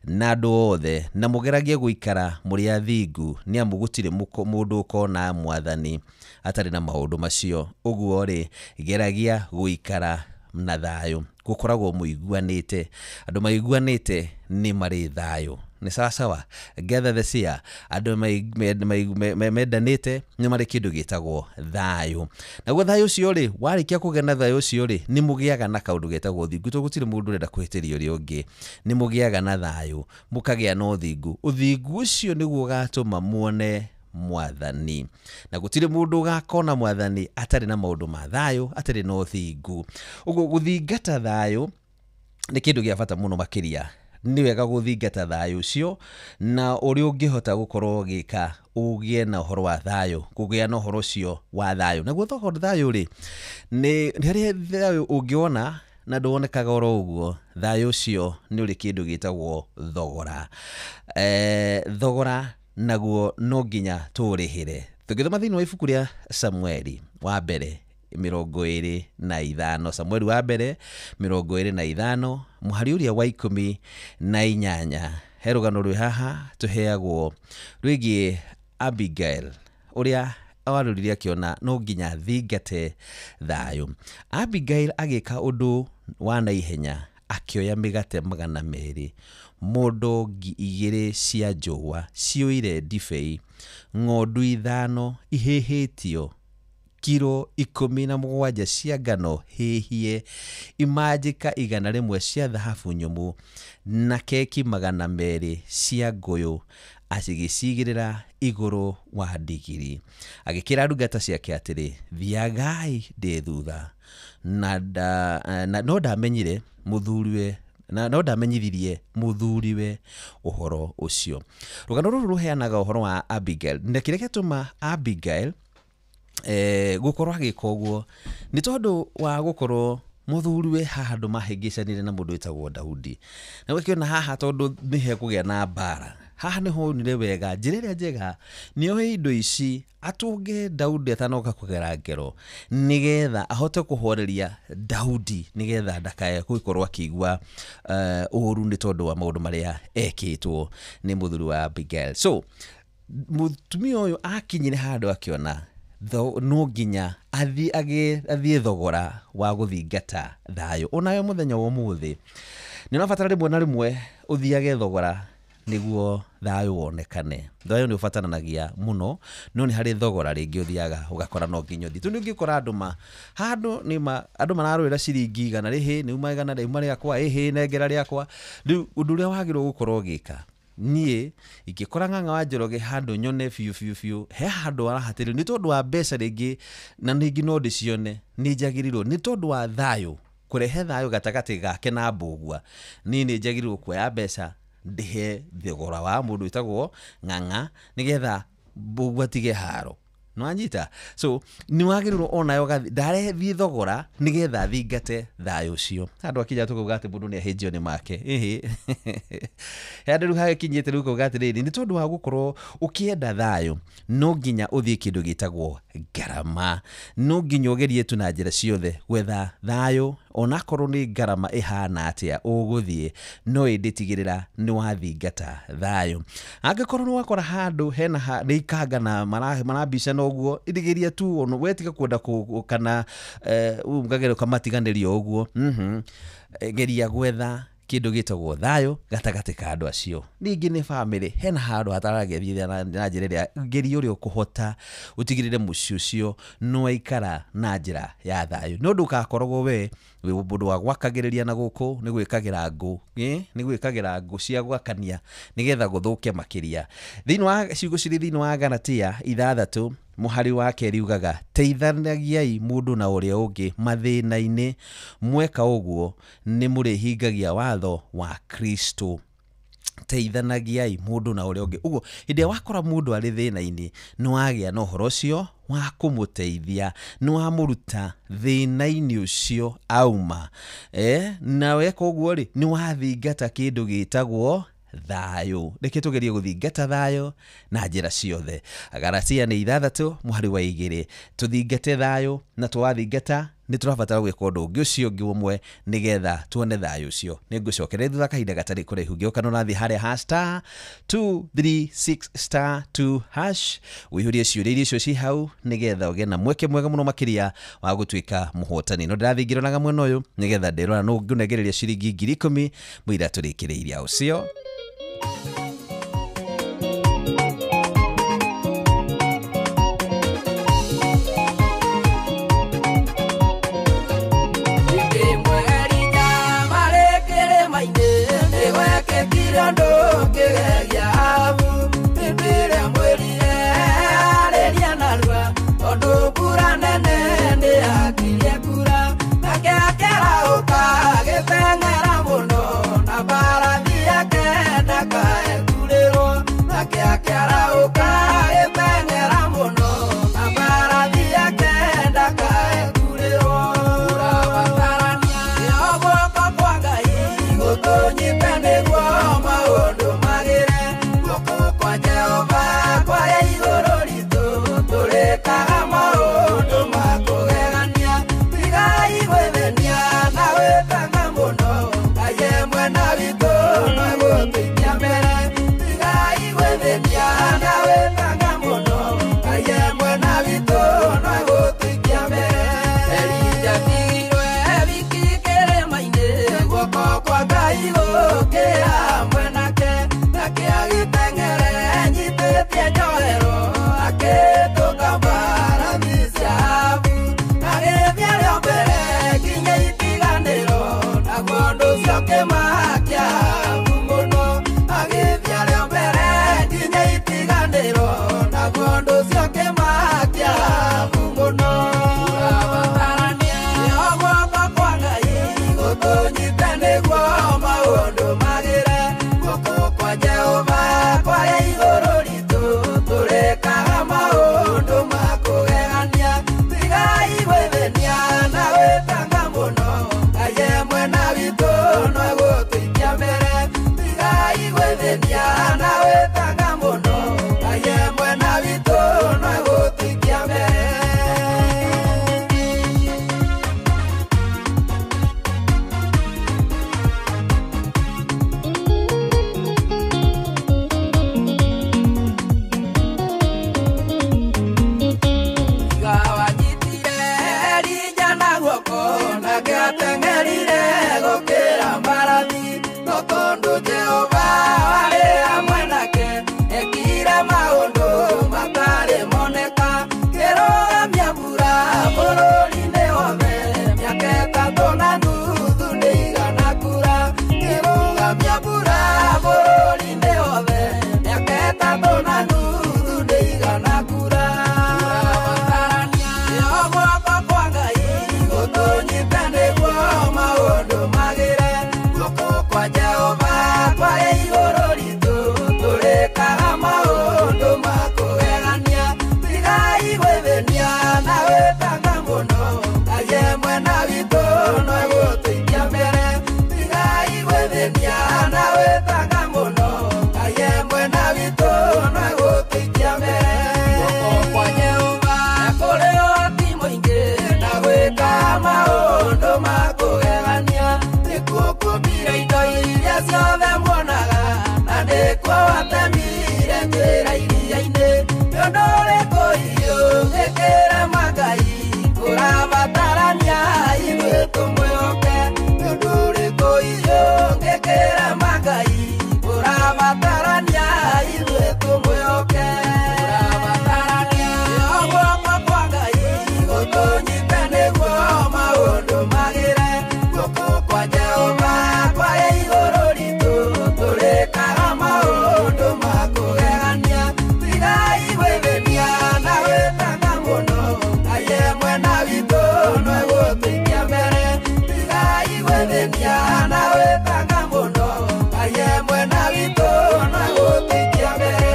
na andũ othe na mũgeragie gũikara mũrĩ athingu, nĩ amu gũtirĩ mũndũ ũkona Mwathani atarĩ na maũndũ macio. Ũguo rĩ, geragia gũikara na thayũ, gũkoragwo mũiguanĩte. Andũ maiguanĩte nĩ marĩ thayũ. Nĩ sawasawa. Gather the Sea, andũ mendanĩte nĩ marĩ kĩndũ gĩtagwo thayũ. Naguo thayũ ũcio rĩ, warĩkia kũgĩa na thayũ ũcio rĩ, nĩ mũgĩaga na kaũndũ getagwo ũthingu, tondũ gũtirĩ mũndũ ũrenda kũhĩtĩria ũrĩa ũngĩ. Nĩ mũgĩaga na thayũ, mũkagĩa na ũthingu. Ũthingu ũcio nĩguo ũgatũma muone Mwathani, na gũtirĩ mũndũ ũgakona Mwathani atarĩ na maũndũ ma thayũ, atarĩ na ũthingu. Ũguo gũthingata thayũ nĩ kĩndũ gĩa bata mũno makĩria. Nĩ wega gũthingata thayũ ũcio, na ũrĩa ũngĩhota gũkorwo ũgĩka ũgĩe na ũhoro wa thayũ, kũgĩa na ũhoro ũcio wa thayũ. Naguo thogora thayũ rĩ, nĩ harĩ thayũ ũngĩwona na ndwonekaga oro ũguo. Thayũ ũcio nĩ ũrĩ kĩndũ gĩtagwo thogora. Thogora naguo no nginya tũũrĩhĩre. Tũngĩthoma thĩinĩ wa ibuku rĩa Samueli wa mbere 25, Samueli wa mbere 25 mũhari ũrĩa wa 18, he rũgano rwĩ haha tũheagwo rwĩgiĩ Abigail ũrĩa warũrire akĩona no nginya thingate thayũ. Abigail agĩka ũndũ wa naihenya, akĩoya mĩgate 200, mondo 2,000 cia njũa ciyũire ndibei, ng'ondu 5 ihĩhĩtio, kiro 17 cia ngano hĩhie, imanjĩka 100 cia thahabu nyũmũ, na keki 200 cia ngũyũ, agĩcigĩrĩra igũrũ wa ndigiri. Agĩkĩra ndungata ciake atĩrĩ, thiagai ndĩ thutha. Na no ndamenyire mũthuriwe, na no ndamenyithirie mũthuriwe ũhoro ũcio. Rũgano rũrũ rũheanaga ũhoro wa Abigail, na kĩrĩa gĩatũma Abigail gũkorwo agĩka ũguo nĩ tondũ wa gũkorwo mũthuriwe haha andũ mahĩngĩcanire na mũndũ wĩtagwo Daudi. Na ũgakĩona haha tondũ nĩ hekũgĩa na mbara, haha nĩho onire wega njĩra ĩrĩa njega nĩ oe indo ici atũnge Daudi atanoka kũgera ngero, nĩgetha ahote kũhoreria Daudi, nĩgetha ndakae gũkorwo akĩigua ũũru nĩ tondũ wa maũndũ marĩa ekĩtwo nĩ mũthuri wa Abigail. So mũtumia ũyũ akinyire handũ akĩona no nginya athiĩ thogora wa gũthingata thayũ. Onawe mũthenya wa ũmũthĩ nĩ ũrabatara rĩmwe na rĩmwe ũthiage thogora nĩguo thayũ wonekane. Thayũ nĩ ũbataranagia mũno, no nĩ harĩ thogora rĩngĩ ũthiaga ũgakora no nginya ũthiĩ. Tondũ ũngĩkora andũ ma handũ nĩ ma andũ mararũĩra ciringi 100 rĩhĩ, nĩ uma 100 rĩuma rĩakwa, ĩhĩ nengera rĩakwa. Rĩu ũndũ ũrĩa wagĩrĩirwo gũkorwo ũgĩka, niĩ ingĩkora Ng'ang'a wa Njoroge handũ nyone biũ biũ biũ he handũ arahatĩrĩrio nĩ tondũ wa mbeca rĩngĩ, na ningĩ no ndĩcione, nĩ njagĩrĩirwo nĩ tondũ wa thayũ, kũrehe thayũ gatagatĩ gake na Mbũgua, niĩ nĩ njagĩrĩirwo kuoya mbeca ndĩhe thogora wa mũndũ wĩtagwo Ng'ang'a nĩgetha Mbũgua atige haro. Nĩwanyita? So nĩ wagĩrĩirwo onayo ndarethiĩ thogora nĩgetha thingate thayũ ũcio. Handũ akinya tũkauga atĩ mũndũ nĩ ahĩnjio nĩ make. Ĩhĩ. Handũ rĩu hagĩkinyĩte rĩu ũkauga atĩrĩrĩ, nĩ tondũ wa gũkorwo ũkĩenda thayũ no nginya ũthiĩ kĩndũ gĩtagwo ngarama. No nginya ũgerie tu na njĩra ciothe gwetha thayũ, onakorwo nĩ ngarama ĩhana atĩa ũgũthiĩ, no ĩndĩ tigĩrĩra nĩ wathingata thayũ. Angĩkorwo nĩ wakora handũ hena nĩ ikanga na marabicana ũguo, ĩrigĩria tu ono wetiga kwenda kana ũngagera ũkamatiganĩria ũguo, geria gwetha kĩndũ gĩtagwo thayũ gatagatĩ ka andũ acio. Ningĩ nĩ bamĩrĩ, hena handũ hataragĩthiĩ na njĩra ĩrĩa, geria ũrĩa ũkũhota ũtigĩrĩre mũciĩ ũcio nĩ waikara na njĩra ya thayũ. No ndũgakoragwo we wĩ mũndũ wa gwakagĩrĩria na gũkũ nĩ gwĩkagĩra ngũ, nĩ gwĩkagĩra ngũ cia gwakania nĩgetha gũthũke makĩria. Thĩinĩ wa ciugo cirĩ thĩinĩ wa Galatia 6 mũhari wa 2 ugaga, teithanagiai mũndũ na ũrĩa ũngĩ mathĩna-inĩ, mweka ũguo nĩ mũrĩhingagia watho wa Kristo. Teithanagiai mũndũ na ũrĩa ũngĩ. Ũguo hĩndĩ ĩrĩa wakora mũndũ arĩ thĩna-inĩ, nĩ wagĩa na ũhoro ũcio wa kũmũteithia, nĩ wamũruta thĩna-inĩ ũcio auma. Na weka ũguo rĩ, nĩ wathingata kĩndũ gĩtagwo thayũ. Reke tũgerie gũthingata thayũ na njĩra ciothe. Galatia nĩ 6 mũhari wa 2, tũthingate thayũ, na twathingata nĩ tũrabatara gwĩka ũndũ ũngĩ ũcio ũngĩ ũmwe nĩgetha tuone thayũ ũcio. Nĩ ngũcokeria thutha kahinda gatarĩ kũraihu. Ngĩũka no ũrathiĩ harĩa ha *236*2# ũihũrie ciũria iria icio ci hau nĩgetha ũgĩe na mweke mwega mũno makĩria wa gũtuĩka mũhotani. No ndĩrathiĩ ngĩroraga mwena ũyũ nĩgetha ndĩrora nũ ngũnengereria ciringi 10,000 mũira tũrĩkĩrĩirie ũcio. Nake akera uka gĩteng'era mũno na mbarathi. egũtũikia mbere. Tigai gwĩthĩnia na wĩtanga mũno, Ngai e mwena witũ no egũtũikia mbere. Elija atigirwe wiki kĩrĩma-inĩ, guoko kwa Ngai gũkĩra mwenake, nake agĩteng'ere anyitĩtie njohero, akĩhĩtũka mbarathi cia Ahabu, agĩthiĩ arĩ o mbere nginya itiganĩro, naguo ũndũ ũcio ũkĩmakia Ahabu mũno, agĩthiĩ arĩ o mbere nginya itiganĩro, naguo ũndũ ũcio ũkĩmakia Ahabu mũno. Tũrabatarania o guoko kwa Ngai gũtũnyite nĩguo maũndũ magĩre, guoko kwa Jehova kwarĩa igũrũ ritũ, tũrĩkaga maũndũ ma kũgegania. Tigai gwĩthĩnia na gwĩtanga mũno, Ngai e mwena witũ no egũtũikia mbere. Tigai gwĩthĩnia na gwĩtanga mũno, Ngai e mwena witũ no egũtũikia mbere. Wanyitire Elija na guoko, nake ateng'erire gũkĩra mbarathi, no tondũ Jehova warĩ hamwe nake, ekire maũndũ matarĩ moneka, kĩrũgamia mbura bũrũri-inĩ wothe, mĩaka ĩtatũ na nuthu ndĩigana kura, kĩrũgamia mbura bũrũri-inĩ wothe, mĩaka ĩtatũ na nuthu ndĩigana kura. Tũrabatarania o guoko kwa Ngai gũtũnyite nĩguo maũndũ magĩre, guoko kwa Jehova kwarĩa igũrũ ritũ, tũrĩkaga maũndũ ma kũgegania. Tigai gwĩthĩnia na gwĩtanga mũno, Ngai e mwena witũ no egũtũikia mbere. Tigai gwĩthĩnia na gwĩtanga mũno, Ngai e mwena witũ no egũtũikia mbere. Guoko kwa Jehova kũrĩ ũhoti mũingĩ, na gwĩka maũndũ ma kũgegania, nĩkuo kũmbire indo iria ciothe muonaga, na nĩkuo watemire njĩra iria-inĩ. Nĩ ũndũ ũrĩkũ hihi ũngĩkĩrema Ngai, kũrabatarania ithuĩ tũmwĩhoke. Nĩ ũndũ ũrĩkũ hihi ũngĩkĩrema Ngai, kũrabatarania ithuĩ tũmwĩhoke. Kũrabatarania o guoko kwa Ngai gũtũnyite nĩguo maũndũ magĩre, guoko kwa Jehova kwarĩa igũrũ ritũ, tũrĩkaga maũndũ ma kũgegania. Tigai gwĩthĩnia na gwĩtanga mũno, Ngai e mwena witũ no egũtũikia mbere. Tigai gwĩthĩnia na gwĩtanga mũno, Ngai e mwena witũ no egũtũikia mbere.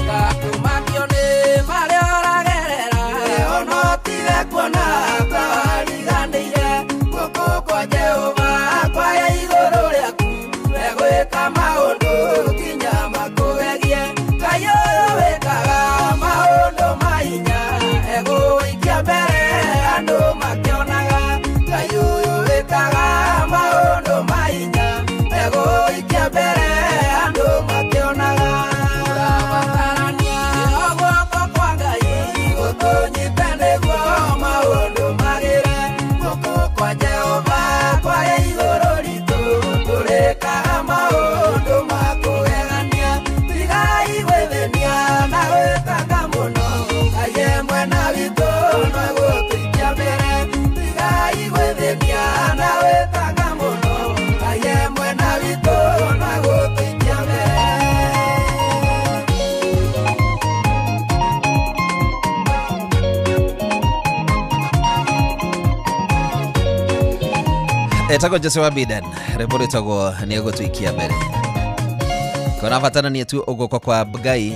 Ngakumakio nĩ marĩa ũragerera, ono tige kuona ta wariganĩire, guoko kwa Jehova kwarĩa igũrũ rĩaku, egwĩka maũndũ nginya makũgegie. Ngai ũyũ wĩkaga maũndũ ma hinya, egũikia mbere andũ makĩonaga. Ngai ũyũ wĩkaga maũndũ ma hinya, egũikia mbere andũ makĩonaga. Tũrabatarania o guoko kwa Ngai gũtũnyite nĩguo maũndũ magĩre, guoko kwa Jehova kwarĩa igũrũ ritũ, tũrĩkaga maũndũ ma kũgegania. Tigai gwĩthĩnia na gwĩtanga mũno, Ngai e mwena witũ no egũtũikia mbere. Tigai gwĩthĩnia na gwĩtanga mũno, Ngai e mwena witũ no egũtũikia mbere. Etagwo Jose wa Biden, rwĩmbo rwĩtagwo nĩ egũtũikia mbere. Kũrabatarania tu ũguoko kwa Ngai.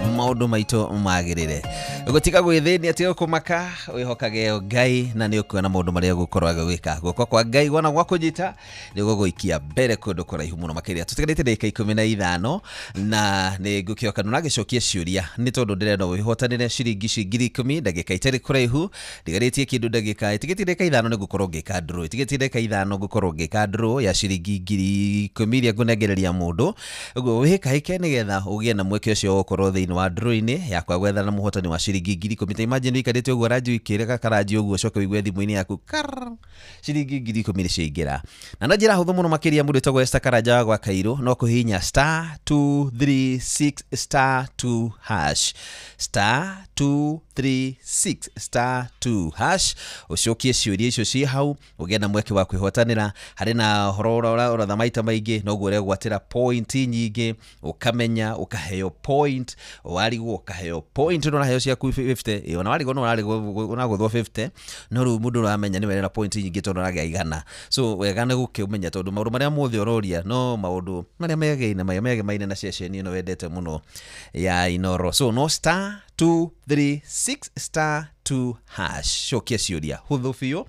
Maũndũ maitũ magĩrĩre. Gũtiga gwĩthĩnia, tiga kũmaka, wĩhokage Ngai na nĩ ũkuona maũndũ marĩa ũgũkorwo agĩgwĩka. Guoko kwa Ngai wona gwakũnyita nĩ gũgũikia mbere kũndũ kũraihu mũno makĩria. Tũtigarĩte ndagĩka 15 na nĩ ngũkĩoka nũragĩcokia ciũria nĩ tondũ ndĩrenda wĩhotanĩre ciringi ici 10,000 ndagĩka itarĩ kũraihu. Ndigarĩtie kĩndũ ndagĩka ĩtigĩtie ndagĩka 5 nĩ ngũkorwo ngĩka draw, ĩtigĩtie ndagĩka 5 ngũkorwo ngĩka draw ya ciringi 10,000 iria ngũnengereria mũndũ. Ũguo wĩhĩkahĩke nĩgetha ũgĩe na mweke ũcio wa gũkorwo thĩinĩ wa draw-inĩ yakwa gwethana na mũhotani wa ciringi 10,000. Ta imagine ũikarĩte ũguo ranji ũikĩre gakaranji ũguo ũcoke ũigue thimũ-inĩ yaku karr, ciringi 10,000 nĩ ciaingĩra. Na na njĩra hũthũ mũno makĩria, mũndũ wĩtagwo Esther Karanja wa gwa Kairũ no kũhihinya star 236 star 2 hash, star 236 star 2 hash, ũcokie ciũria icio ciĩ hau ũgĩe na mweke wa kwĩhotanĩra. Harĩ na ũhoro ũratha maita maingĩ noguo ũregwatĩra point nyingĩ, ũkamenya ũkaheo point, warigwo ũkaheo point, no ũraheo ciaku 50, ĩ ona warigwo no ũrarigwo ũragũthwo 50, no rĩu mũndũ ũramenya nĩ werera point nyingĩ tondũ ũragĩa 100. So wega nĩ gũkĩmenya tondũ maũndũ marĩa mothe ũroria no maũndũ marĩa megaine marĩa megemaine na ceceni ĩno wendete mũno ya Inoro. So no star 236 star 2 hash, cokia ciũria hũthũ biũ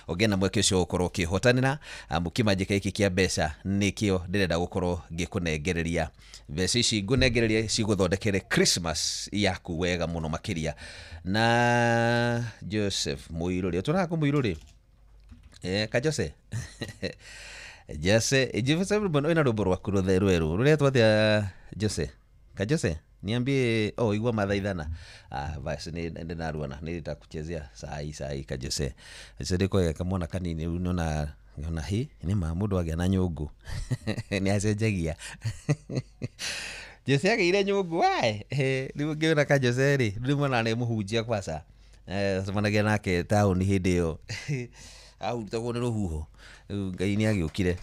ũgĩe na mweke ũcio gũkorwo ũkĩhotanĩra. Kĩmanjĩka gĩkĩ kĩa mbeca nĩkĩo ndĩrenda gũkorwo ngĩkũnengereria. Mbeca ici ngũnengereria cigũthondekere Christmas yaku wega mũno makĩria. Na Joseph Mũirũrĩ, ũtũraga kũ Mũirũrĩ? Ka Jose Jose Jose wĩna rwĩmbo rwaku rwerũ rũretwo atĩa Jose? Ka Jose niambie. Oh, igua mathaithana. Ah, basi ni ndinaruona nitakuchezea saa hii saa hii. Ka Jose Jose ndiko kamwana kanini rĩu nona nona hi nĩ ma mũndũ agĩa na nyũngũ nĩ acenjagia. Jose agĩire nyũngũ wae rĩu ngĩona ka Jose rĩ rĩu mwana nĩ mũhunjia kwaca cemanagia nake taũni hĩndĩ ĩyo ahurutagwo nĩ rũhuho. Rĩu Ngai nĩ agĩũkire,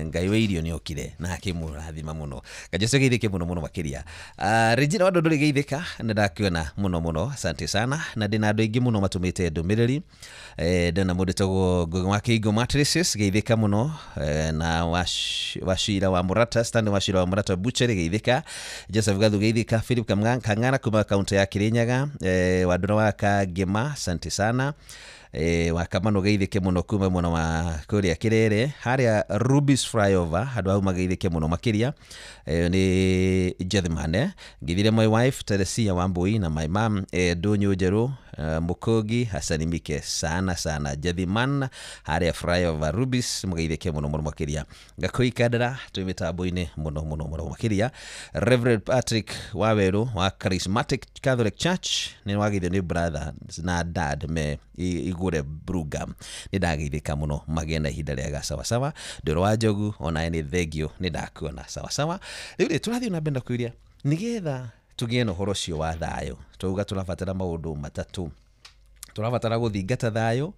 Ngai wa irio nĩ okire na akĩmũrathima mũno. Kajose geithĩke mũno mũno makĩria. Regina wa Ndũndũrĩ geithĩka, nĩ ndakuona mũno mũno, asante sana. Na ndĩna andũ aingĩ mũno matũmĩte ndũmĩrĩri. Ndĩna mũndũ wĩtagwo Ngũgĩ wa Kĩingo Matrices geithĩka mũno, na Wachira wa Murata, Stanley Wachira wa Murata Butchery geithĩka, Joseph Gathu geithĩka, Philip Kang'ara kuma kaunti ya Kirinyaga, Wandũra wa Kangema asante sana. Wakamano geithĩke mũno kuma mwena wa kũrĩa Kĩrere harĩa Rubis Flyover, handũ hau mageithĩke mũno makĩria. Nĩ Jethmane ngithire my wife Teresia Wambui na my mom Ndũnyũ Njerũ Mũkũngi hasalimike sana sana. Jethiman harĩa flyover Rubis mũgeithĩke mũno mũno makĩria. Ngakũi Kandara twĩ mĩtambo-inĩ mũno mũno mũno makĩria. Reverend Patrick Wawerũ wa Charismatic Catholic Church nĩ wageithio nĩ brother na dad me igũre Brugam, nĩ ndageithĩka mũno, magĩe na ihinda rĩega sawasawa. Ndũrũ wa Njogu onawe nĩ thengio, nĩ ndakuona sawasawa. Rĩu rĩ tũrathiĩ na mbere na kwĩria nĩgetha tũgĩe na ũhoro ũcio wa thayũ, twauga tũrabatara maũndũ matatũ. Tũrabatara gũthingata thayũ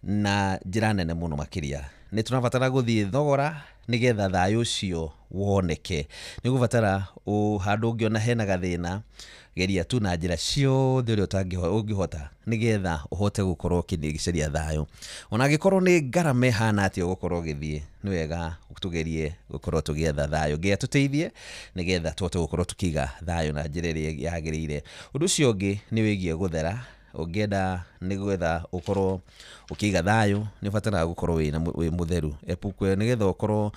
na njĩra nene mũno makĩria. Nĩ tũrabatara gũthiĩ thogora nĩgetha thayũ ũcio woneke. Nĩ ũgũbatara handũ ũngĩona hena gathĩna, geria tu na njĩra ciothe ũrĩa ũngĩhota nĩgetha ũhote gũkorwo ũkĩgeria thayũ. Ona angĩkorwo nĩ ngarama ĩhana atĩa ũgũkorwo ũgĩthiĩ, nĩ wega tũgerie gũkorwo tũgĩetha thayũ. Ngai atũteithie nĩgetha tũhote gũkorwo tũkĩiga thayũ na njĩra ĩrĩa yagĩrĩire. Ũndũ ũcio ũngĩ nĩ wĩgiĩ gũthera. Ũngĩenda nĩgetha ũkorwo ũkĩiga thayũ nĩ ũbataraga gũkorwo wĩ mũtheru. Nĩgetha ũkorwo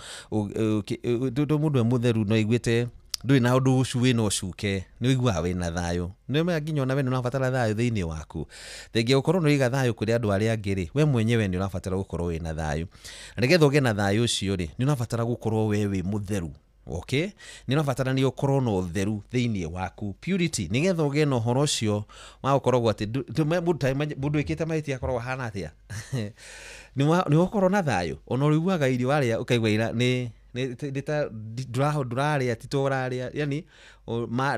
mũndũ e mũtheru no aiguĩte ndũrĩ na ũndũ ũcio wĩna ũcuke, nĩ ũiguaga wĩna thayũ. Nĩ ũmenyaga nginya ona we nĩ ũrabatara thayũ thĩinĩ waku. Thengia gũkorwo nĩ ũraiga thayũ kũrĩ andũ arĩa angĩ rĩ, we mwenyewe nĩ ũrabatara gũkorwo wĩna thayũ. Na nĩgetha ũgĩe na thayũ ũcio rĩ, nĩ ũrabatara gũkorwo we wĩ mũtheru. Okay? Nĩ ũrabatara nĩ ũkorwo na ũtheru thĩinĩ waku, purity, nĩgetha ũgĩe na ũhoro ũcio wa gũkoragwo atĩ mũndũ wĩkĩte mahĩtia akoragwo ahana atĩa. Nĩ ũkorwo na thayũ, ona ũrĩiguaga irio warĩa ũkaigua ira nĩ ndũrarĩa ti ta ũrarĩa, yani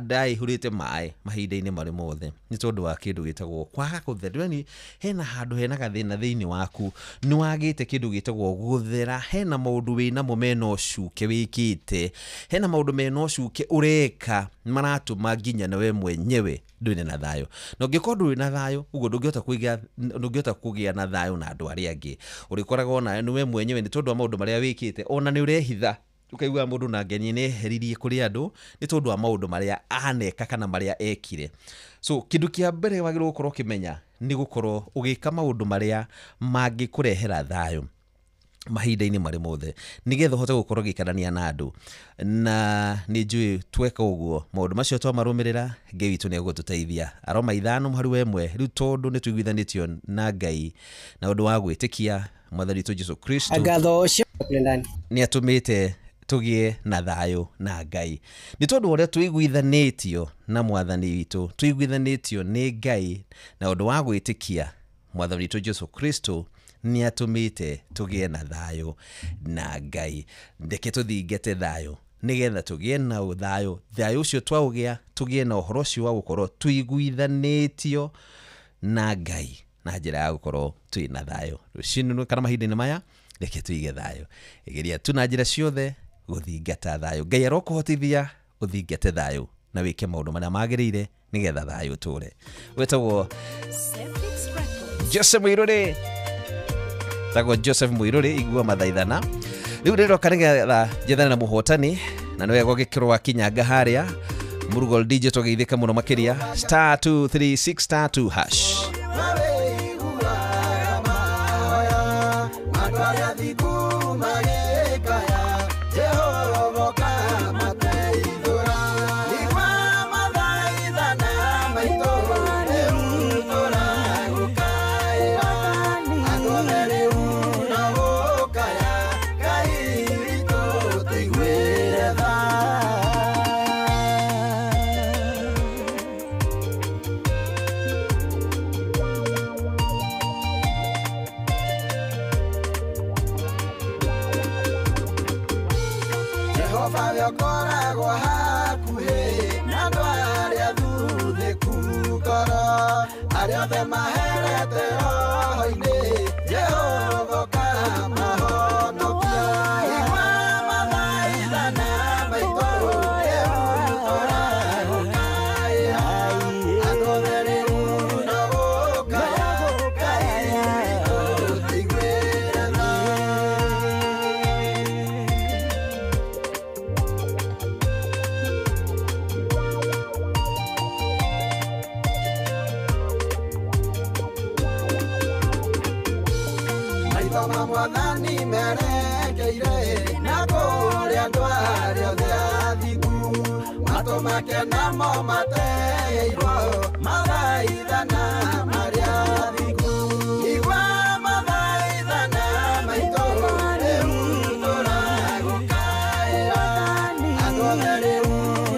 nda ĩihũrĩte maĩ mahinda-inĩ marĩ mothe nĩ tondũ wa kĩndũ gĩtagwo kwaga gũthera. Yani hena handũ hena gathĩna thĩinĩ waku, nĩ wagĩte kĩndũ gĩtagwo gũthera. Hena maũndũ wĩnamo mena ũcuke wĩkĩte, hena maũndũ mena ũcuke ũreka maratũma nginya na we mwenyewe ndũrĩ na thayũ. Na ũngĩkorwo ndũrĩ na thayũ ũguo ndũngĩhota kũgĩa na thayũ na andũ arĩa angĩ. Ũrĩkoragwo na nĩ we mwenyewe nĩ tondũ wa maũndũ marĩa wĩkĩte, ona nĩ ũrehitha. Ukaigua mũndũ na ngeni nĩ eheririe kũrĩ andũ nĩ tondũ wa maũndũ marĩa aneka kana marĩa ekire. So kĩndũ kĩa mbere wagĩrĩirwo gũkorwo ũkĩmenya nĩ gũkorwo ũgĩka maũndũ marĩa mangĩkũrehera thayũ mahinda-inĩ marĩ mothe, nĩgetha ũhote gũkorwo ũgĩikarania na andũ. Na nĩ njũĩ tweka ũguo maũndũ macio twamarũmĩrĩra, Ngai witũ nĩ egũtũteithia. Aroma 5:1. Rĩu tondũ nĩ tũiguithanĩtio na Ngai na ũndũ wa gwĩtĩkia Mwathani witũ Jesu Kristo, Ngatho cia kule ndani. nĩ atũmĩte tũgĩe na thayũ na Ngai. Nĩ tondũ ũrĩa tũiguithanĩtio na Mwathani witũ, tũiguithanĩtio nĩ Ngai na ũndũ wa gwĩtĩkia Mwathani witũ Jesu Kristo, nĩ atũmĩte tũgĩe na thayũ na Ngai. Reke tũthingate thayũ nĩgetha tũgĩe na thayũ. Thayũ ũcio twaũgĩa, tũgĩe na ũhoro ũcio wa gũkorwo tũiguithanĩtio na Ngai na njĩra ya gũkorwo twĩ na thayũ rũcinĩ kana mahinda-inĩ maya. Reke tũige thayũ. Geria tu na njĩra ciothe gũthingata thayũ. Ngai arokũhotithia ũthingate thayũ na wĩke maũndũ marĩa magĩrĩire nĩgetha thayũ ũtũre. Wĩtagwo Joseph Muiruri, tagwo Joseph Muiruri, igua mathaithana. Rĩu rĩroka nĩgetha njethane na mũhotani, na nĩ wega ũgĩkĩrwo wakinyanga harĩa Murugal DJ, tũgeithĩka mũno makĩria. Star 236 star 2 hash. Andũ arĩa thingu magĩkaya, Jehova ũkamateithũra. Igua mathaithana maitũ, rĩu tũragũkaĩra. Andũ othe rĩu no gũkaya, Ngai witũ tũiguĩre tha. Jehova we ũkoragwo hakuhĩ na andũ arĩa thuthĩku ngoro, arĩa othe maherete roho-inĩ, Jehova ũkamahonokia. Igua mathaithana maitũ, rĩu tũragũkaĩra. Andũ othe rĩu no gũkaya, Ngai witũ tũiguĩre tha. Maitho ma Mwathani merekeire na kũrĩ andũ arĩa othe athingu, matũ make namo mateirwo mathaithana marĩa athingu. Igua mathaithana maitũ, rĩu tũragũkaĩra. Andũ othe rĩu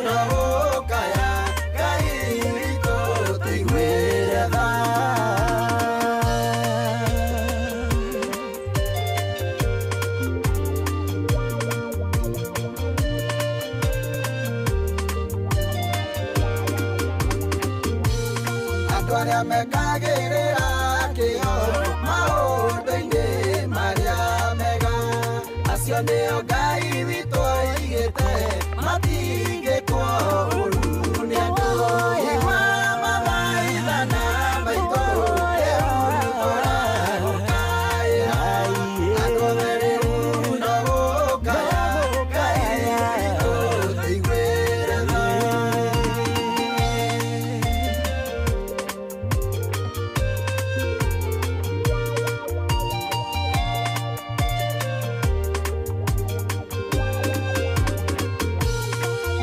no gũkaya, Ngai witũ tũiguĩre tha. Andũ arĩa mekagĩrĩra kĩyo maũndũ-inĩ marĩa mega, acio nĩo Ngai witũ aigĩte matingĩkwo ũũru nĩ andũ. Igua mathaithana maitũ, rĩu tũragũkaĩra. Andũ othe rĩu no gũkaya, Ngai witũ tũiguĩre tha.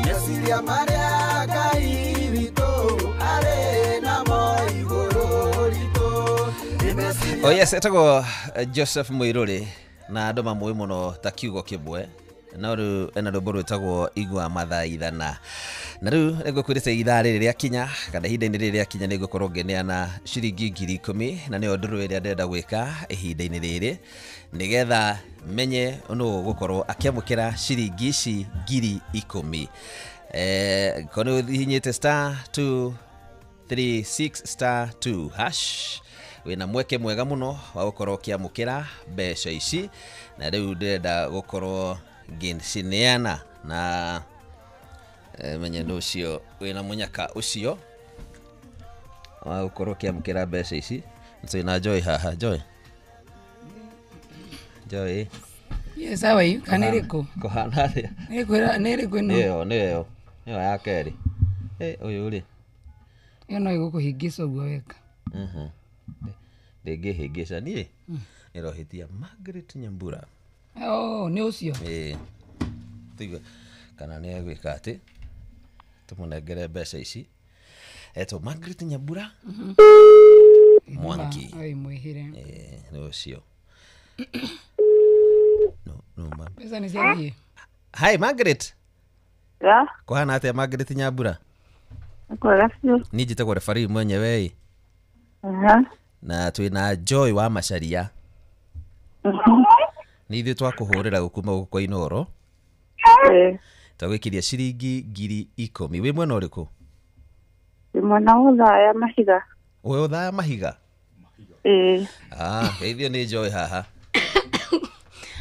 Meciria marĩa Ngai witũ arĩ namo igũrũ ritũ nĩ meciria Oh yes, etagwo Joseph Muiruri na andũ mamũĩ mũno ta kiugo kĩmwe, no rĩu ena rwĩmbo rwĩtagwo Igua Mathaithana. Na rĩu nĩngũkwĩrĩte ithaa rĩrĩ rĩakinya kana ihinda-inĩ rĩrĩ rĩakinya, nĩngũkorwo ngĩneana ciringi 10,000, na nĩyo ndũrũ ĩrĩa ndĩrenda gwĩka ihinda-inĩ rĩrĩ nĩgetha menye nũ ũgũkorwo akĩamũkĩra ciringi ici 10,000. Korwo nĩ ũhihinyĩte star 2 3 6 star 2 hash, wĩna mweke mwega mũno wa gũkorwo ũkĩamũkĩra mbeca ici. Na rĩu ndĩrenda gũkorwo ngĩcineana na menye nũ ũcio wĩna mũnyaka ũcio wa gũkorwo ũkĩamũkĩra mbeca ici. Twĩna Joy haha. Joy, Joy. Yes, how are you? Kana ĩrĩkũ? Kũhana atĩa? Nĩ kwĩra nĩ ĩrĩkũ ĩno? Nĩyo, nĩyo. Nĩyo ya kerĩ. Ũyũ rĩ. Ĩyo no ĩgũkũhĩngĩca ũguo weka. Ndĩngĩhĩngĩca niĩ. Ĩrohĩtia Margaret Nyambura. Oh, nĩ ũcio. Ĩĩ. Tũigue kana nĩ egwĩka atĩ tũmũnengere mbeca ici. Etwo Margaret Nyambura. Mwangi. Oi mwĩhĩre. Ĩĩ, nĩ ũcio. No ma. Mbeca nĩ ciathiĩ. Hi Margaret. Yeah. Kũhana atĩa Margaret Nyambura? Kwega biũ. Niĩ njĩtagwo referee mwenyewe ĩ. Aha. Na twĩna Joy wa Macharia. Nĩ ithuĩ twakũhũrĩra gũkuma gũkũ kwa Inooro. Twagwĩkĩria ciringi 10,000. Wĩ mwena ũrĩkũ? Ndĩ mwena wa Othaya Mahiga. Wĩ Othaya Mahiga? Ĩĩ. Ah, geithio nĩ Joy haha.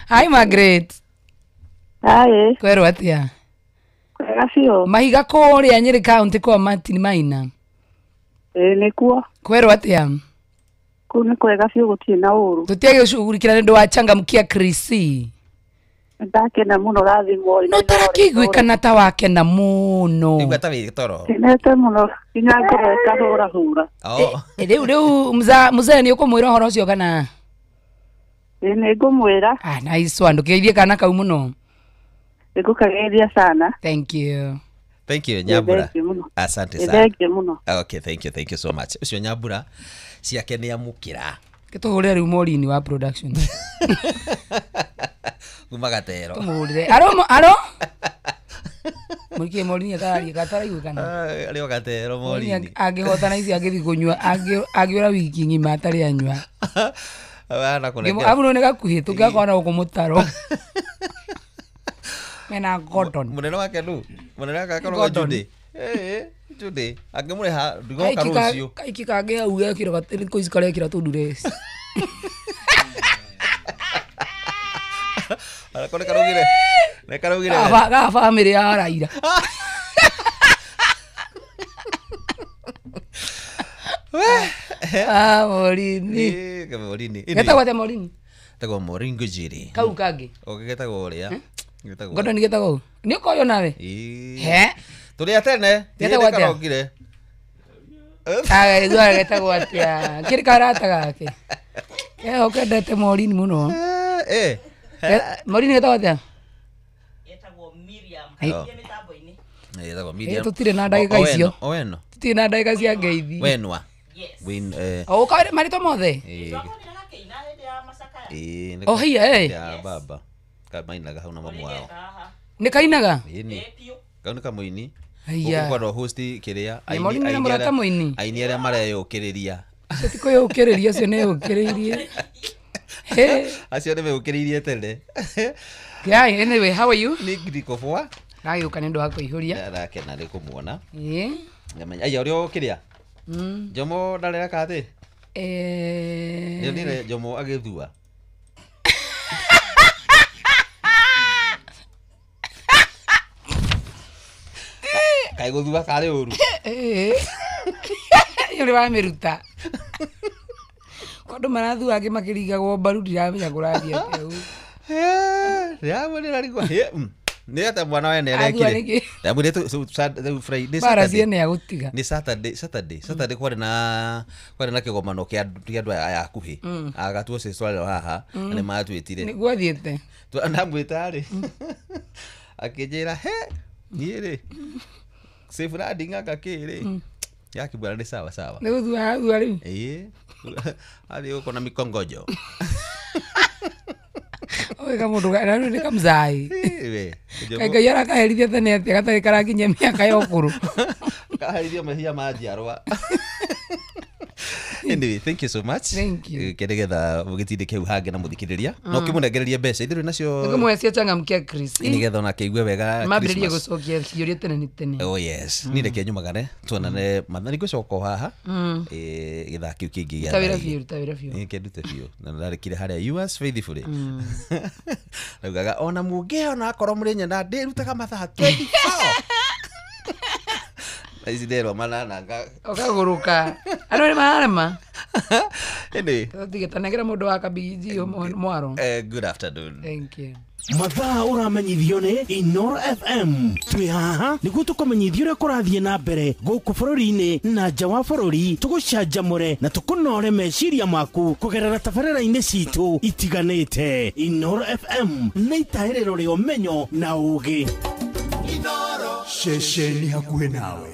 Hi Margaret. Hi. Kwerwo atĩa? Kwega biũ. Mahiga kũrĩa Nyĩrĩ County kwa Martin Maina. Ĩĩ nĩkuo. Kwerwo atĩa? Kũu nĩ kwega biũ gũtirĩ na ũru. Tũtiagĩcugurikĩra nĩ ũndũ wa changamkia Krisi. Ndakena mũno rathimwo. No tarakĩiguĩkana ta wakena mũno. Igua ta wĩ toro. Kenete mũno nginya ngoro ĩkahũrahũra. Oh. Rĩu mzee nĩ ũkũmwĩra ũhoro ũcio kana? Ĩĩ nĩ ngũmwĩra. Ah, nice one. Ndũkĩgeithie kana kau mũno. Nĩngũkageithia sana. Thank you. Thank you Nyambura. Asante sana. Thank you mũno. Okay, thank you so much. Ũcio Nyambura ciake nĩ amũkĩra. Gĩtũhũrĩre rĩu Morini wa production. Kuma gatero. Tũmũhũrĩre. Aro. Mũikie Morini atararia gataraiguĩkana. Arĩ o gatero Morini. Angĩhotana ici angĩthiĩ kũnyua angĩũra wiki ng'ima atarĩ anyua. Wana kũnengera. Abu nĩ gakuhĩ tũngĩgakorwo na gũkũ mũtaro. Mena Gordon. Mũnene wake nũ? Mũnene wake akoragwo Jude. Jude. Angĩmũrĩha ndigoka rũciũ. Kaiki kangĩ hau gekĩra thikũ ici karekĩra tũndureci. Arako nĩ karaugire. Nĩ karaugire. Ga bamĩrĩ ya Raila. Ah, Morini. Morini. Getagwo atĩa Morini? Getagwo Moringo Njiri. Kau kangĩ. O getagwo ũrĩa. Gordon getagwo. Nĩ ũkoywo nawe? He? Tũrĩ a tene. Getagwo atĩa? Karongire. Ah, getagwo atĩa? Kĩrĩ karata gake. Keho kendete Morini mũno. Morini getagwo atĩa? Getagwo Miriam. Getagwo Miriam. Tũtirĩ na ndagĩka icio. Oweno. Tũtirĩ na ndagĩka cia ngeithi. Wenwa. Yes. Win O ũkaũĩ marĩtwa mothe? Oh, hiya, Ya baba. Kamainaga hau na mamu wao. Nĩ kainaga? Ĩni. Kau nĩ kamũini. Haiya. Ũgũkorwo host kĩrĩa Morini nĩ mũrata mũini. Aini arĩa mareyũkĩrĩria. Acio ti kwĩyũkĩrĩria, acio nĩ yũkĩrĩirie. Acio nĩ meyũkĩrĩirie tene. Yeah, anyway, how are you? Nĩ ngiriko boa. Ndagĩũka nĩ ũndũ wa kũihũria. Ndakena nĩ kũmuona. Ĩĩ. Ngamenya. Aya ũrĩa ũkĩrĩa? Jomo ndarereka atĩ? Nĩonire Jomo agĩthua. Kaĩ gũthua karĩ ũru? Ĩĩ. Ũrĩ wamĩruta. Kwa andũ marathua angĩ makĩringagwo mbaru ndiramenya kũrathiĩ atĩa ũguo. Ndĩramwĩrĩra rĩu nĩ atĩa mwana wene Athua arekire nĩkĩ? ndamwĩrire Friday Mbara Saturday. ciene agũtiga. Nĩ Saturday kwarĩ na kĩgomano kĩa andũ aya akuhĩ agatuo cĩcwarĩro haha na nĩ matwĩtire Nĩguo athiĩte. Ndamwĩta rĩ akĩnjĩra he niĩ rĩ safe landing anga kĩ rĩ yakĩmbwĩra nĩ sawa sawa Nĩ gũthua arathua rĩu. Ĩĩ athiĩ gũkũ na mikongojo Oi kamũndũ na rĩu nĩ kamũcai. We, Kaĩ Ngai arakaherithia tene atĩa gatarĩ karakinyia mĩaka ya ũkũrũ. Kaherithio mehia ma njiarwa. Anyway, thank you so much. Thank you. Nĩgetha mũgĩtindĩke hau hangĩ na mũthikĩrĩria. No ũkĩmũnengererie mbeca ithuĩ nacio Nĩkũmũhe cia changamkia Chris. nĩgetha onake aigue wega Mambĩrĩrie Christmas. gũcokia ciũria tene nĩ tene. Oh yes, niĩ reke nyumagane tuonane mathani ngũcoka o haha gĩthaa kĩu kĩngĩ gĩa Ruta wĩra thaa igĩrĩ. biũ, ruta wĩra biũ. Nĩ kĩndute biũ na ndarĩkire harĩa yours faithfully. Raugaga ona mũngĩona akorwo mũrĩ nyenda ndĩrutaga mathaa 24. Ici nderwo manana Ũkagũrũka. Andũ nĩ mararema. Anyway. Tũtige tanengera mũndũ wa kabiji mwaro. Good afternoon. Thank you. Mathaa ũramenyithio nĩ Inoro FM. Twĩ haha nĩguo tũkũmenyithie ũrĩa kũrathiĩ na mbere gũkũ bũrũri-inĩ na nja wa bũrũri, tũgũcanjamũre na tũkũnore meciria maku kũgerera tabarĩra-inĩ citũ itiganĩte. Inoro FM nĩ itahĩrĩro rĩa ũmenyo na ũũgĩ. Ceceni hakuhĩ nawe.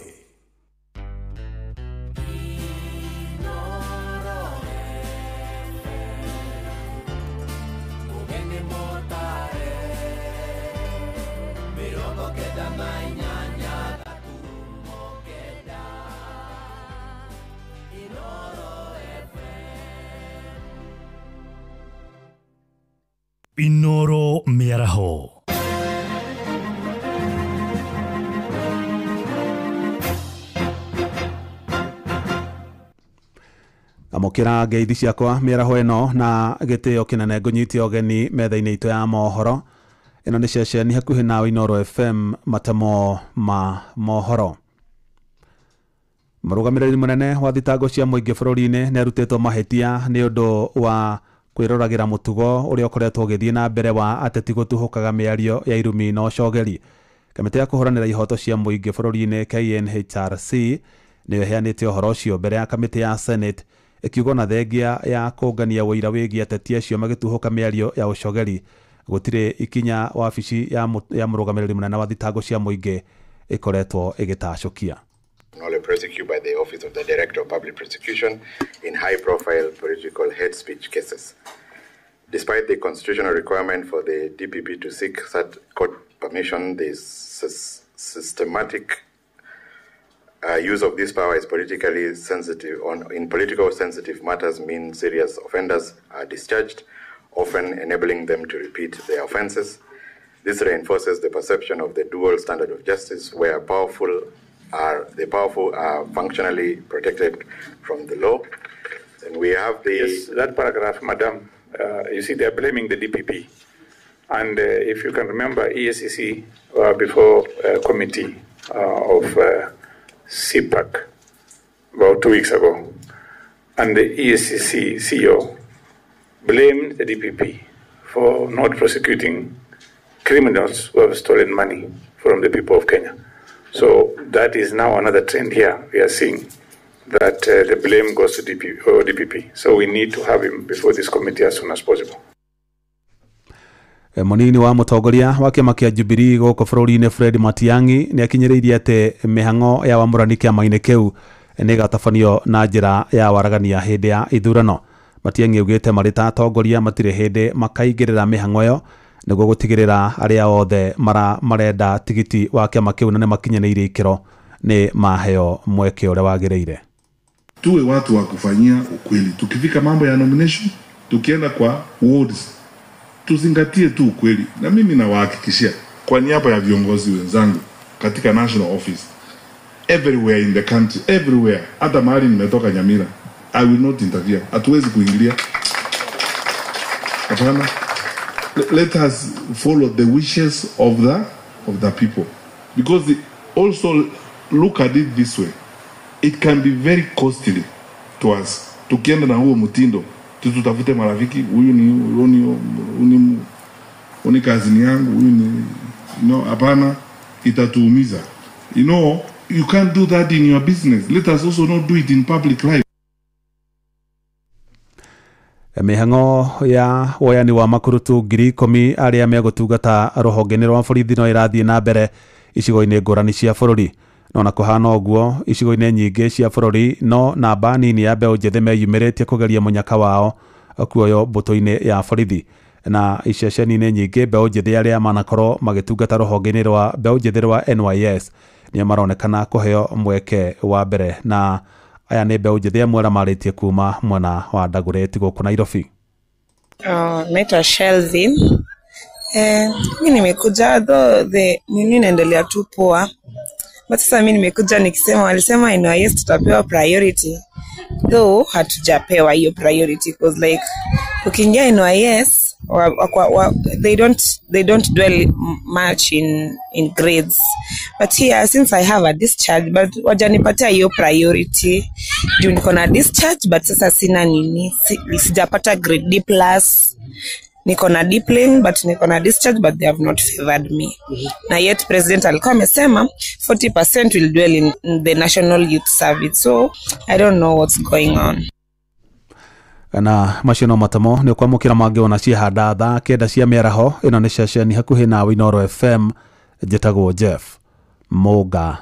Inoro Mĩaraho. Amũkĩra ngeithi ciakwa mĩaraho ĩno na gĩtĩo kĩnene ngũnyite ũgeni metha-inĩ itũ ya mohoro. Ĩno nĩ ceceni hakuhĩ nawe Inoro FM, matemo ma mohoro. Mũrũgamĩrĩri mũnene wa thitango cia mũingĩ bũrũri-inĩ nĩarutĩtwo mahĩtia nĩ ũndũ wa kwĩroragĩra mũtugo ũrĩa ũkoretwo ũgĩthiĩ na mbere wa ateti gũtuhũkaga mĩario ya irumi na ũcogeri. Kamĩtĩ ya kũhũranĩra ihoto cia mũingĩ bũrũri-inĩ KNHRC nĩyo ĩheanĩte ũhoro ũcio mbere ya kamĩtĩ ya Senate, ĩkiuga ona thengia ya kũngania ũira wĩgiĩ ateti acio magĩtuhũka mĩario ya ũcogeri, gũtirĩ ikinya wabici ya mũrũgamĩrĩri mũnene wa thitango cia mũingĩ ĩkoretwo ĩgĩtacũkia. Nolle prosecuted by the Office of the Director of Public Prosecution in high-profile political hate speech cases. Despite the constitutional requirement for the DPP to seek such court permission, the systematic use of this power is politically sensitive. In political sensitive matters mean serious offenders are discharged, often enabling them to repeat their offenses. This reinforces the perception of the dual standard of justice, where the powerful are functionally protected from the law. And we have the... Yes, that paragraph, madam, you see, they're blaming the DPP. And if you can remember, EACC before committee of CPAC about 2 weeks ago, and the EACC CEO blamed the DPP for not prosecuting criminals who have stolen money from the people of Kenya. So that is now another trend here. We are seeing that the blame goes to DPP. So we need to have him before this committee as soon as possible. Munini wa mutongoria wa kĩama kĩa Jubilee gũkũ bũrũri-inĩ Fred Matiang'i nĩ akinyĩrĩirie atĩ mĩhang'o ya wamũrani kĩama-inĩ kĩu nĩ ĩgatabanio na njĩra ya waragania hĩndĩ ya ithurano. Matiang'i augĩte marĩ ta atongoria matirĩ hĩndĩ makaingĩrĩra mĩhang'o ĩyo nĩguo gũtigĩrĩra arĩa othe marenda tigiti wa kĩama kĩu na nĩ makinyanĩirie ikĩro nĩ maheo mweke ũrĩa wagĩrĩire. Tuwe watu wa kufanyia ukweli. Tukifika mambo ya nomination, tukienda kwa wards, tuzingatie tu ukweli. Na mimi nawahakikishia kwa niaba ya viongozi wenzangu katika national office, everywhere in the country, everywhere, hata mahali nimetoka Nyamira, I will not interfere. Hatuwezi kuingilia. Hapana. Let us follow the wishes of the people, because also look at it this way, it can be very costly to us. Tukienda na huo mtindo, tutafute marafiki, huyu ni huyu kazini yangu, huyu ni no, hapana, itatuumiza. You know, you can't do that in your business. Let us also not do it in public life. Mĩhang'o ya woyani wa makurutu 10,000 arĩa megũtungata rũhonge-inĩ rwa borithi no ĩrathiĩ na mbere icigo-inĩ ngũrani cia bũrũri. No na kũhana ũguo icigo-inĩ nyingĩ cia bũrũri no namba nini ya mbeũ njĩthĩ meyumĩrĩtie kũgeria mũnyaka wao kuoywo mbũtũ-inĩ ya borithi. Na iceceni-inĩ nyingĩ mbeũ njĩthĩ arĩa manakorwo magĩtungata rũhonge-inĩ rwa mbeũ njĩthĩ rwa NYS nĩo maronekana kũheo mweke wa mbere, na aya nĩ mbeũ njĩthĩ amwe arĩa marĩtie kuma mwena wa Dagoretti gũkũ Nairobi. Naitwa Shelvin. Mi nimekuja though the nini inaendelea tu poa. But sasa mi nimekuja nikisema walisema NYS tutapewa priority. Though hatujapewa hiyo priority because like ukiingia NYS They don't dwell much in grades, but here, since I have a discharge, but wajanipatia hiyo priority juu niko na discharge, but sasa sina nini, sijapata grade D plus. Niko na D plain, but niko na discharge, but they have not favored me. Na yet president alikuwa amesema 40% will dwell in the National Youth Service, so I don't know what's going on. Na macio no matamo nĩ ũkwamũkĩra mangĩ ona ciahanda thaa 9 cia mĩaraho. Ĩno nĩ ceceni hakuhĩ nawe, Inooro FM. Njĩtagwo Jeff Mũnga.